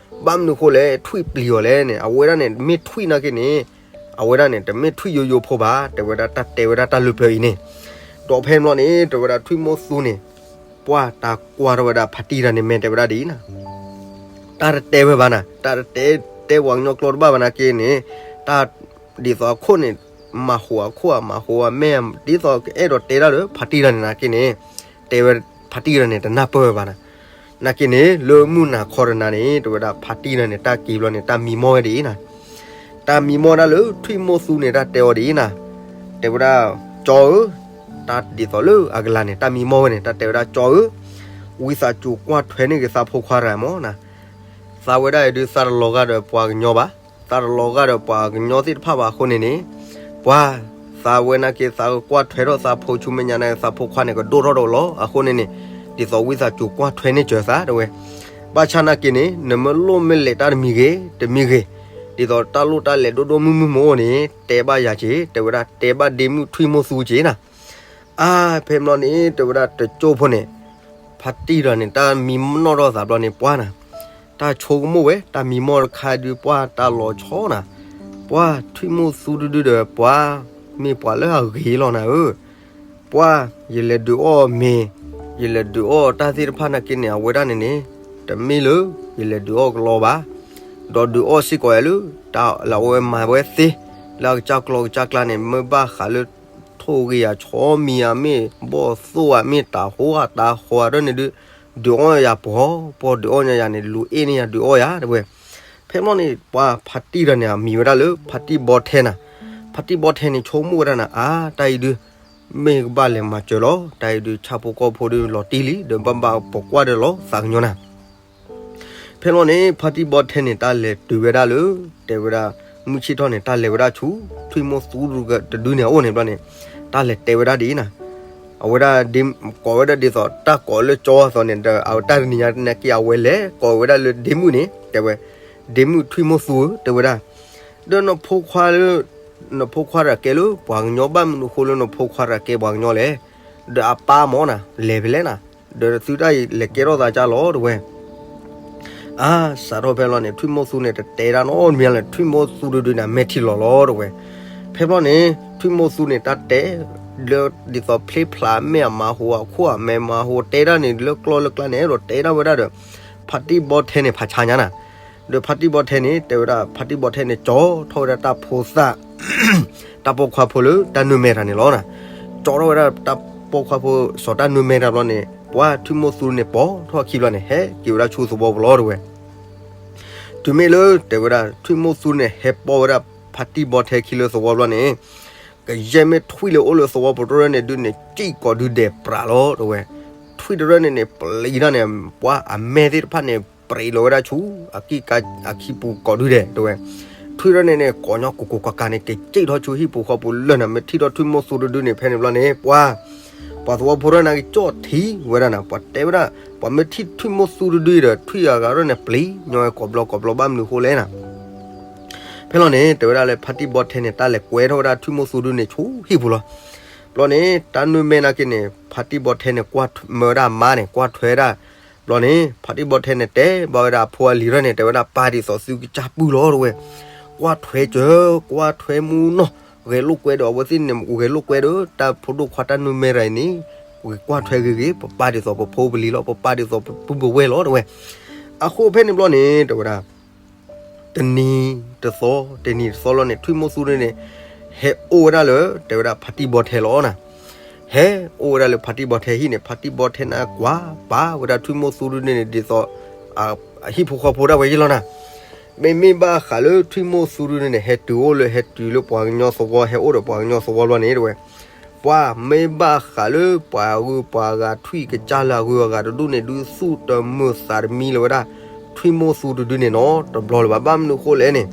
ဘၣ်မနုၤဃိလဲၣ် ထွံၣ်ပျံၤအီၤလဲၣ်န့ၣ် အဝဲဒၣ်န့ၣ် မ့ၢ်ထွံၣ်နာ်က့န့ၣ် အဝဲဒၣ်န့ၣ် တမ့ၢ်ထွံၣ်ယိယိဖိဘၣ် တဲဝဲဒၣ်တၢ်တဲဝဲဒၣ်တၢ်လုၢ်ပျၢၤအံၤန့ၣ်. ဒီးဖဲန့ၣ်လီၤန့ၣ် တဲဝဲဒၣ်ထွံၣ်မိၢ်သူန့ၣ် ပှၢ်တၢ်ကွၢ်ထီၣ်ဝဲဒၣ်ဖါတံၢ်တဂၤန့ၣ် မ့ၢ်တဲဝဲဒၣ်ဒ်အံၤနၤ တၢ်တတဲဝဲဘၣ်နၤ တၢ်တတဲ တဲပှၤကညီကျိာ်တဘၣ်ဘၣ်နာ်က့န့ၣ် တၢ်ဒ်သိးအခိၣ်န့ၣ် မၤဟူးအခိၣ် အမၤဟူးအမဲာ် ဒ်သိးကအဲၣ်ဒိးတဲတၢ်ဒီးဖါတံၢ်တဂၤန့ၣ်နာ်က့န့ၣ် တဲဝဲဖါတံၢ်တဂၤန့ၣ် တနၢ်ပၢၢ်ဝဲဘၣ်နၤ. နာ်က့န့ၣ် လၢမုၢ်နၤခီတနၤန့ၣ် တဲဝဲဒၣ်ဖါတံၢ်တဂၤန့ၣ် တၢ်က့ၤဘျီန့ၣ် တၢ်မံမီၢ်ဝဲဒ်အံၤနၤ တၢ်မံမီၢ်ဒၣ်လၢထွံၣ်မိၢ်သူန့ၣ် တၢ်တဲအီၤဒ်အံၤနၤ တဲဝဲဒၣ် ကၠီဧၢ, တၢ်ဒ်သိးလၢအကလၤန့ၣ် တၢ်မံမီၢ်ဝဲန့ၣ် တၢ်တဲဝဲဒၣ် ကၠီဧၢ, ဝံသးစူၤကွၢ်ထွဲန့ၢ်က့ၤသးဖိခွါတဂၤမၢ်နၤ. သးဝဲဒၣ်အံၤဒုးသးတလီၤဂာ်ဒီးပှၤကညီဘၣ်, သးတလီၤဂာ်ဒီးပှၤကညီသ့ၣ်တဖၣ်ဘၣ်အဃိန့ၣ်န့ၣ်, ပှၤ, သးဝဲနာ်က့ သးကွၢ်ထွဲထီၣ်သးဖိဆူမဲာ်ညါန့ၣ် သးဖိခွါန့ၣ်ကဒိၣ်ထီၣ်ဒီးလီၤ. အဃိန့ၣ်န့ၣ် ဒ်သိးဝံသးစူၤကွၢ်ထွဲန့ၢ်စၢၤသးတဲဝဲ. ဘၣ်ဆၣ်နာ်က့န့ၣ် နမ့ၢ်လိၣ်မ့ၢ်လဲၤတၢ်တမံၤဂ့ၤ တမံၤဂ့ၤ, ဒ်သိးတၢ်လိၣ်တၢ်လဲၤဒိၣ်ဒိၣ်မုၢ်မုၢ်မ့ၢ်အိၣ်န့ၣ် တဲဘၣ်ယၤက့ၤ, တဲဝဲဒၣ် တဲဘၣ်ဒ့မုၣ်ထွံၣ်မိၢ်သူက့ၤနၤ. အါ ဖဲမ့ၢ်န့ၣ် တဲဝဲဒၣ်တကၠိဖိန့ၣ် ဖါတံၢ်ဒီးန့ၣ် တၢ်မံမီၢ်နီၣ်ထီၣ်သးဘျီန့ၣ် ပှၢ်နၤ, တၢ်ဆိကမိၣ်ဝဲ တၢ်မံမီၢ်တခါဒုး ပှၢ်တၢ်လီၤဆီနၤ, ပှၢ်ထွံၣ်မိၢ်သူတဒုဒီး ပှၢ် မ့ၢ်ပှၤလၢအဂ့ၤလီၤနၤဧၢ, ပှၢ် ယလဲၤဒုးအီၣ်မ့ၤ, ယလဲၤဒုးအီၣ်တၢ်သ့ၣ်တဖၣ်နာ်က့န့ၣ် အဝဲဒၣ်န့ၣ်န့ၣ် တမ့ၢ်လၢ ယလဲၤဒုးအီၣ်ကလီဘၣ်, ဒီးဒုးအီၣ်စ့ၢ်ကီးယၤလၢ တၢ်လၢအဝဲမၤဝဲသ့ လၢအကစၢ်ကျီကစၢ်ကျါန့ၣ် မ့ၢ်ဘၣ်ဃးလၢ ထိၣ်ဂ့ၤယၤဆီမံၤဧါမ့ၢ် ဘီၣ်သိၣ်ဧါမ့ၢ် တၤဟိအတၤဟီအဒၢးန့ၣ်ဒုး ဒုးအီၣ်ယၤပှီၤပှီၤ ဒုးအီၣ်ညါယၤန့ၣ် လူၤအ့ၣ်န့ၢ်ယၤဒုးအီၣ်ယၤတဲဝဲ. ဖဲမ့ၢ်န့ၣ် ပှၤဖါတံၢ်ဒီးန့ၣ် အမံၤဝဲဒၣ်လၢ ဖါတံၢ်ဘီထဲနၤ, ဖါတံၢ်ဘီထဲန့ၣ် ဆိကမိၣ်ဝဲဒၣ်နၤ အါ တၢ်အံၤဒုး မ့ၢ်ကဘၣ်လဲၤမၤစၢၤလီၤ, တၢ်အံၤဒုး ဆၣ်ဖိကီၢ်ဖိဒုးလီၤတံၢ်လံ ဒီးဘၣ်ဘၣ်ပကွၢ်ဒီးလီၤသးကညီၤနၤ. ဖဲမ့ၢ်န့ၣ် ဖါတံၢ်ဘီထဲန့ၣ် တၢ်လဲၤတုၤဝဲဒၣ်လၢ တဲဝဲဒၣ် မုၢ်ဆ့ၣ်ထီၣ်န့ၣ် တၢ်လဲၤဝဲဒၣ်ဆူ ထွံၣ်မိၢ်သူတဒုန့ၣ်အအိၣ်န့ၣ်ဘျီန့ၣ် တၢ်လဲၤတဲဝဲဒၣ်ဒ်အံၤနၤ, အဝဲဒၣ် ကိးဝဲဒၣ်ဒ်သိး တၢ်ကိးလၢကၠီအသိးန့ၣ်ဒီး အဝဲတၢ်တနံၤညါနာ်က့ အဝဲလဲၤကိးဝဲဒၣ်လၢဒ့မုၣ်န့ၣ် တဲဝဲ, ဒ့မုၣ်ထွံၣ်မိၢ်သူဧၢ တဲဝဲဒၣ်, ဒီးနဖိခွါလၢ နဖိခွါတဂၤကဲလၢပှၤကညီ ဘၣ်မနုၤအဃိလၢနဖိခွါတဂၤကဲပှၤကညီလဲၣ်, ဒီးအပၢ်မ့ၢ်နၤ လဲၤဖဲလဲၣ်နၤ, ဒီးသုတၢ်အံၤလဲၤကဲထီၣ်သးကၢ်လီၤတဲဝဲ. အါ စးထီၣ်ဖဲလီၤန့ၣ် ထွံၣ်မိၢ်သူန့ၣ် တတဲဒၣ်နီတမံၤလၢ ထွံၣ်မိၢ်သူတဒုန့ၣ် အမဲာ်ထံလီၤလီၤတဲဝဲ. ဖဲဖဲလီၤန့ၣ် ထွံၣ်မိၢ်သူန့ၣ် တၢ်တဲ လၢဒ်သိးဖျ့ဖျးမဲာ်အမၤဟူ အခိၣ်အမဲာ်မၤဟူ တဲဒၣ်န့ၣ် လၢကျီၢ်လၢကျါန့ၣ် အဲၣ်ဒိးတဲဒၣ်ဝဲဒၣ်ဒီး ဖါတံၢ်ဘီထဲန့ၣ် ဖးဆါညါနၤ. ဒီးဖါတံၢ်ဘီထဲန့ၣ် တဲဝဲဒၣ် ဖါတံၢ်ဘီထဲန့ၣ် ကၠီထီၣ်ဝဲဒၣ်တၢ်ဖိသၣ် တၢ်ပိာ်ခွါဖိလၢတၢ်နုာ်မဲတၢ်န့ၣ်လီၤနၤ. ကၠီထီၣ်ဝဲဒၣ်တၢ်ပိာ်ခွါဖိ စီၤတၢ်နုာ်မဲတၢ်ဘျီန့ၣ် ပှၤထွံၣ်မိၢ်သူန့ၣ် ပိာ်ထီၣ်ခံဘျီန့ၣ် ဟဲက့ၤဝဲဒၣ်ဆူသဝီပူၤလီၤတဲဝဲ. တုၤမ့ၢ်လၢတဲဝဲဒၣ် ထွံၣ်မိၢ်သူန့ၣ် ဟဲပိာ်ဝဲဒၣ်ဖါတံၢ်ဘီထဲခံလၢသဝီဘျီန့ၣ် ကယဲၢ်မ့ၢ်ထွံၣ်လၢအိၣ်လၢသဝီပူၤတရၢၢ်န့ၣ်ဒုးန့ၣ် ကံၣ်ကိးဒုဒဲးပြးလီၤတဲဝဲ. ထွံၣ်တရၢၢ်န့ၣ်န့ၣ် ပျံၤတၢ်န့ၣ် ပှၤအမဲာ်သ့ၣ်တဖၣ်န့ၣ် ပြံးလီၤဝဲဒၣ်ဆူ အကံၢ်ကါအခံပူၤကိးဒုဒဲးတဲဝဲ. ထွံၣ်တရၢၢ်န့ၣ်န့ၣ် ကိးညီကိးကိးကးကးန့ၣ် ကကံၣ်ထီၣ်ဆူဟံၣ်ပူၤဃီပူၤလၢာ်နၤ. မ့ၢ်ထံၣ်ထီၣ်ထွံၣ်မိၢ်သူတဒုန့ၣ် ဖဲန့ၣ်ဘျီန့ၣ် ပှၤ ပှၤသဝီဖိတရၢၢ်န့ၣ် ကၠီၣ်ထံဝဲဒၣ်နၤ. ပှၤတဲဝဲဒၣ် ပှၤမ့ၢ်ထံၣ်ထွံၣ်မိၢ်သူတဒုဒီး ထွံၣ်အဂၤတရၢၢ်န့ၣ် ပျံၤညီဝဲကိးဘျီကိးဘျီ ဘၣ်မနုၤအဃိလဲၣ်နၤ. ဖဲလီၤန့ၣ် တဲဝဲဒၣ်လၢဖါတံၢ်ဘီထဲန့ၣ် တၢ်လဲၤကွဲထီၣ်ဝဲဒၣ်ထွံၣ်မိၢ်သူတဒုန့ၣ် ဆူဟံၣ်ပူၤလီၤ. ဘျီန့ၣ် တၢ်နုာ်မဲနာ်က့န့ၣ် ဖါတံၢ်ဘီထဲန့ၣ် ကွၢ်ထွဲမၢဝဲဒၣ်အမါန့ၣ် ကွၢ်ထွဲဒၣ်. ဘျီန့ၣ် ဖါတံၢ်ဘီထဲန့ၣ် တဲဘၣ်ဝဲဒၣ်အဖိအလံၤတရၢၢ်န့ၣ် တဲဝဲဒၣ် ပၢ်ဒ်သိးသုကစၢ်ပုၢ်လီၤတဲဝဲ. ကွၢ်ထွဲစၢၤ ကွၢ်ထွဲမူနီၢ် ဂဲၤလိာ်ကွဲဒီး အဝဲသ့ၣ်န့ၣ် ဂဲၤလိာ်ကွဲဒီး တၢ်ဖိဒိၣ်ခွါတၢ်နုာ်မဲတၢ်အံၤန့ၣ် ဂဲၤကွၢ်ထွဲဂ့ၤဂ့ၤ ပပၢ်ဒ်သိးပဖိပလံၤလီၤ ပပၢ်ဒ်သိးပပုၢ်ပဝဲၢ်လီၤတဲဝဲ. အဃိဖဲန့ၣ်ဘျီန့ၣ် တဲဝဲဒၣ် တနံၤတသီ တနံၤတသီလီၤန့ၣ် ထွံၣ်မိၢ်သူန့ၣ်န့ၣ် ဟဲအိၣ်ဝဲဒၣ်လၢ တဲဝဲဒၣ်ဖါတံၢ်ဘီထဲလီၤနၤ. ဟဲအိၣ်ဝဲဒၣ်လၢဖါတံၢ်ဘီထဲဟံၣ်န့ၣ် ဖါတံၢ်ဘီထဲန့ၣ်ကွၢ်ပာ်ဝဲဒၣ်ထွံၣ်မိၢ်သူဒုန့ၣ်န့ၣ် ဒ်သိး အဟံၣ်ဖိဃီဖိဒၣ်ဝဲယ့ၢ်လီၤနၤ. မ့မ့ၢ်ဘၣ်ဃးလၢထွံၣ်မိၢ်သူဒုန့ၣ်န့ၣ် ဟဲတုၤအိၣ်လၢ ဟဲတုၤလၢပှၤကညီသဝီ ဟဲအိၣ်ဒီးပှၤကညီသဝီဘျီန့ၣ်တဲဝဲ ပှၤမ့ၢ်ဘၣ်ဃးလၢပှၤဂုၤပှၤဂၤထွံၣ်ကစၢ်လၢအဂုၤအဂၤတဒူၣ်န့ၣ် ဒုးသူၣ်တမုာ်သးတမံၤလၢၤဝဲဒၣ် ထွံၣ်မိၢ်သူတဒုန့ၣ်နီတဘျီလၢၤဘၣ်. ဘၣ်မနုၤအဃိလဲၣ်န့ၣ်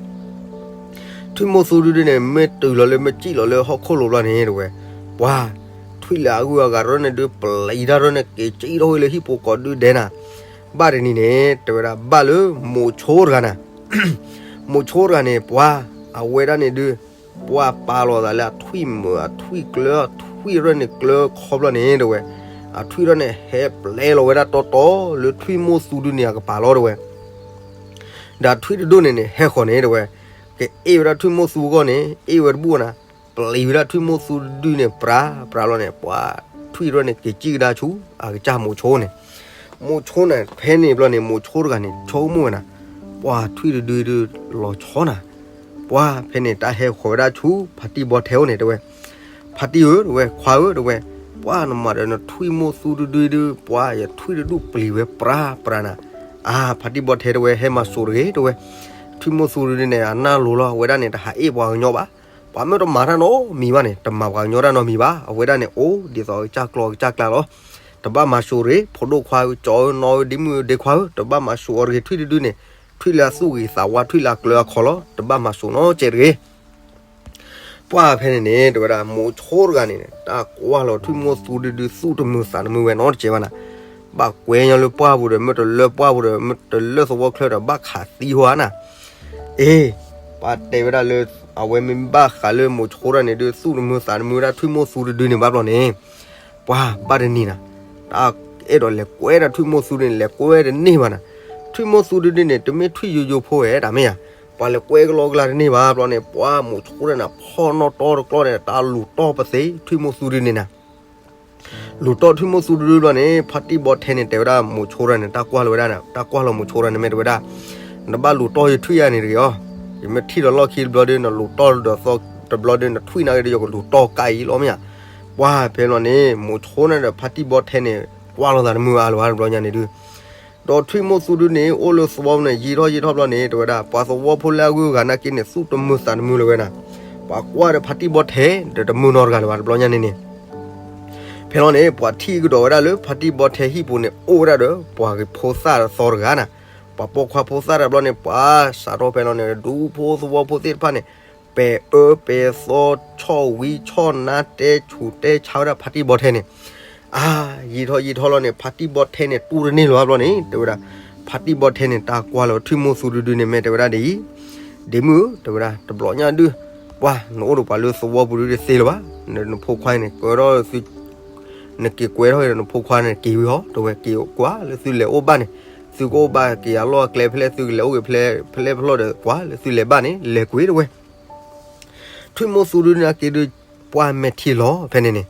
ထွံၣ်မိၢ်သူတဒုန့ၣ် မ့ၢ်တုၤလီၤလၢ မ့ၢ်စံၣ်လီၤလၢဟီၣ်ခိၣ်လိၤဘျီန့ၣ်တဲဝဲ ပှၤထွံၣ်လၢအဂုၤအဂၤတရၢၢ်န့ၣ် ဒုးပျံၤတၢ်တရၢၢ်န့ၣ် က့ၤစံၣ်ထီၣ်ဝဲလၢဟံၣ်ဖိကိးဒုဒဲးနၤ. ဘၣ်တနံၤန့ၣ် တဲဝဲဒၣ် ဘၣ်လၢမိၤဆိတဂၤနၤ မိၤဆိတဂၤန့ၣ် ပှၤအဝဲဒၣ်န့ၣ်ဒုး ပှၤပာ်လီၤသးလၢအထွံၣ်မုာ် အထွံၣ်ကျၢၤ အထွံၣ်တရၢၢ်န့ၣ်ကျၢၤခီဘျီန့ၣ်တဲဝဲ အထွံၣ်တရၢၢ်န့ၣ် ဟဲပျဲလီၤဝဲဒၣ်တီတီလၢထွံၣ်မိၢ်သူဒုန့ၣ်အကပၤလီၤတဲဝဲ. ဒီးထွံၣ်တဒူၣ်န့ၣ်န့ၣ် ဟဲဃီၤန့ၣ်တဲဝဲ ကအ့ၣ်ဝဲဒၣ်ထွံၣ်မိၢ်သူအဂီၢ်န့ၣ် အ့ၣ်ဝဲတဘူၣ်နၤ ပျံၤဝဲဒၣ်ထွံၣ်မိၢ်သူတဒုန့ၣ် ပြၤပြၤလီၤန့ၣ် ပှၤထွံၣ်တရၢၢ်န့ၣ် က့ၤစံၣ်ကဒါဆူ အကစၢ်မိၤဆိန့ၣ် မိၤဆိန့ၣ် ဖဲန့ၣ်ဘျီန့ၣ် မိၤဆိတဂၤန့ၣ် ဆိကမိၣ်ဝဲနၤ ပှၤထွံၣ်တဒုဒုးလီၤဆီနၤ. ပှၤဖဲန့ၣ် တၢ်ဟဲဃီၤဝဲဒၣ်ဆူ ဖါတံၢ်ဘီထဲအိၣ်န့ၣ်တဲဝဲ ဖါတံၢ်ဧၢတဲဝဲ ခွါဧၢတဲဝဲ ပှၤနမၤဒီးနထွံၣ်မိၢ်သူတဒုဒုး ပှၤယထွံၣ်တဒူၣ်ပျံၤဝဲပြၤပြၤနၤ. အါ ဖါတံၢ်ဘီထဲတဲဝဲ ဟဲမၤစိၤတဂ့ၤတဲဝဲ ထွံၣ်မိၢ်သူတဒုန့ၣ် အနၢ်လိၤလီၤ အဝဲဒၣ်န့ၣ် တဟးအ့ၣ်ပှၤကညီဘၣ်. ပှၤမ့ၢ်တမၤတၢ်နီတမံၤဘၣ်န့ၣ် တမၤပှၤကညီတၢ်နီတမံၤဘၣ်. အဝဲဒၣ်န့ၣ် အိၣ်ဒ်သိးအကစၢ်ကျီအကစၢ်ကျါလီၤ. တဘၣ်မၤစိၤတဂ့ၤ ဖိဒိၣ်ခွါဧၢ ကၠီဧၢ နီၢ်ဧၢ ဒ့မုၣ်ဧၢ ဒ့ခွါဧၢ တဘၣ်မၤစိၤအီၤတဂ့ၤ ထွံၣ်တဒုန့ၣ် ထွံၣ်လၢအသူၣ်ဂ့ၤသးဝါ ထွံၣ်လၢအကျၢၤအခီလီၤ. တဘၣ်မၤစိၤနီတစဲးတဂ့ၤ. ပှၢ်ဖဲန့ၣ်န့ၣ် တဲဝဲဒၣ် မိၤဆိတဂၤန့ၣ် တၢ်ကွၢ်လီၤထွံၣ်မိၢ်သူဒုဒု သူၣ်တမုာ်သးတမုာ်ဝဲနီတစဲးဘၣ်နၤ. ဘၣ်ကွဲညီလၢပှၢ်ပူၤဒီး မ့ၢ်တလၢပှၢ်ပူၤဒီး မ့ၢ်တလၢသဝီချၢဒီး ဘၣ်ခးသံဟိဧါနၤ. အ့ ပှၢ်တဲဝဲဒၣ်လၢ အဝဲမ့ၢ်ဘၣ်ဃးလၢမိၤဆိတဂၤန့ၣ်ဒု သူၣ်တမုာ်သးတမုာ်ဝဲဒၣ်ထွံၣ်မိၢ်သူတဒုန့ၣ်ဘၣ်ဘျီန့ၣ် ပှၢ်ဘၣ်တနံၤနၤ တၢ်အဲၣ်ဒိးလဲၤကွဲဒၣ်ထွံၣ်မိၢ်သူဒုန့ၣ် လဲၤကွဲတန့ၢ်ဘၣ်နၤ. ထွံၣ်မိၢ်သူဒုဒုန့ၣ် တမ့ၢ်ထွံၣ်ယိယိဖိဧါ တၢ်မ့ၢ်ဧါ. ပှၤလဲၤကွဲကလီကလီတန့ၢ်ဘၣ်ဘျီန့ၣ် ပှၢ်မိၤဆိတဂၤန့ၣ် ဖီၣ်နီၣ်တီတကျီၢ်န့ၣ် တၢ်လူၤတီၢ်ပသ့ထွံၣ်မိၢ်သူဒုန့ၣ်နၤ. လူၤတီၢ်ထွံၣ်မိၢ်သူတဒုဘျီန့ၣ် ဖါတံၢ်ဘီထဲန့ၣ် တဲဝဲဒၣ်မိၤဆိတဂၤန့ၣ် တၢ်ကွၢ်လီၤဝဲဒၣ် တၢ်ကွၢ်လီၤမိၤဆိတဂၤန့ၣ် မ့ၢ်တဲဝဲဒၣ် နဘၣ်လူၤတီၢ်ယထွံၣ်ယၤန့ၣ်တဂ့ၤအီၤ. ယမ့ၢ်ထံၣ်ဒီးလီၢ်ခံတဘျီဒီး နလူၤတီၢ်ဒီးသီတဘျီဒီး နထွံၣ်နာ်က့ဒီး ယကလူၤတီၢ်ကါအံၤလီၤမ့ၢ်ဧါ. ပှၢ်ဖဲလီၤန့ၣ် မိၤဆိန့ၣ်ဒီးဖါတံၢ်ဘီထဲန့ၣ် ကွၢ်လီၤသးတမုာ်အါလၢၤဘၣ်တဘျီညါန့ၣ်ဒု ဒီးထွံၣ်မိၢ်သူဒုန့ၣ် အိၣ်လၢသဝီန့ၣ် ယံာ်ထီၣ်ယံာ်ထီၣ်ဘျီန့ၣ် တဲဝဲဒၣ် ပှၤသဝီဖိလၢအဂုၤအဂၤနာ်က့န့ၣ် သူၣ်တမုာ်သးတမုာ်လၢၤဝဲနၤ. ပှၤကွၢ်ဒီးဖါတံၢ်ဘီထဲ ဒီးတမုာ်နီတဂၤလၢၤဘၣ်တဘျီညါန့ၣ်န့ၣ် ဖဲလီၤန့ၣ် ပှၤထံၣ်ကဒီးဝဲဒၣ်လၢဖါတံၢ်ဘီထဲဟံၣ်ပူၤန့ၣ် အိၣ်ဝဲဒၣ်ဒီး ပှၤဂ့ၤဖိသၣ်ဒီးသီတဂၤနၤ. ပှၤပိာ်ခွါဖိသၣ်တဘျီန့ၣ် ပှၤစးထီၣ်ဖဲလီၤန့ၣ် ဒူဖိသဝီဖိသ့ၣ်တဖၣ်န့ၣ် ပဲာ်အၢပဲာ်သီ ဆီၣ်ဝံဆီၣ်နါ တဲဆူးတဲဆါဝဲဒၣ်ဖါတံၢ်ဘီထဲန့ၣ် အါ ယံာ်ထီၣ်ယံာ်ထီၣ်လီၤန့ၣ် ဖါတံၢ်ဘီထဲန့ၣ် တူၢ်တန့ၢ်လၢၤဘၣ်ဘျီန့ၣ် တဲဝဲဒၣ် ဖါတံၢ်ဘီထဲန့ၣ် တၢ်ကွၢ်လီၤထွံၣ်မိၢ်သူဒုဒုန့ၣ် မ့ၢ်တဲဝဲဒၣ်ဒ်အံၤ, ဒ့မုၣ်ဧၢ တဲဝဲဒၣ် တဘျီညါဒု ပှၢ် နအိၣ်ဒီးပှၤလၢသဝီပူၤဒုတသ့လၢၤဘၣ်, နဖိခွါန့ၣ် ကဲထီၣ်သု နက့ၤကွဲထီၣ်ဒီးနဖိခွါန့ၣ် က့ၤဝံၤဟီ တဲဝဲ က့ၤကွၢ်လၢသုလဲၤအိၣ်ဘၣ်န့ၣ်, သုကအိၣ်ဘၣ်က့ၤအလီၢ်အကျဲဖဲလဲၣ် သုကလဲၤအိၣ်က့ၤဖဲလဲၣ်ဖဲလဲၣ်ဒီး ကွၢ်လၢသုလဲၤဘၣ်န့ၣ် လဲၤကွံာ်တဲဝဲ ထွံၣ်မိၢ်သူဒုန့ၣ်က့ၤဒု ပှၢ်မဲာ်ထံလီၤဖဲန့ၣ်န့ၣ်,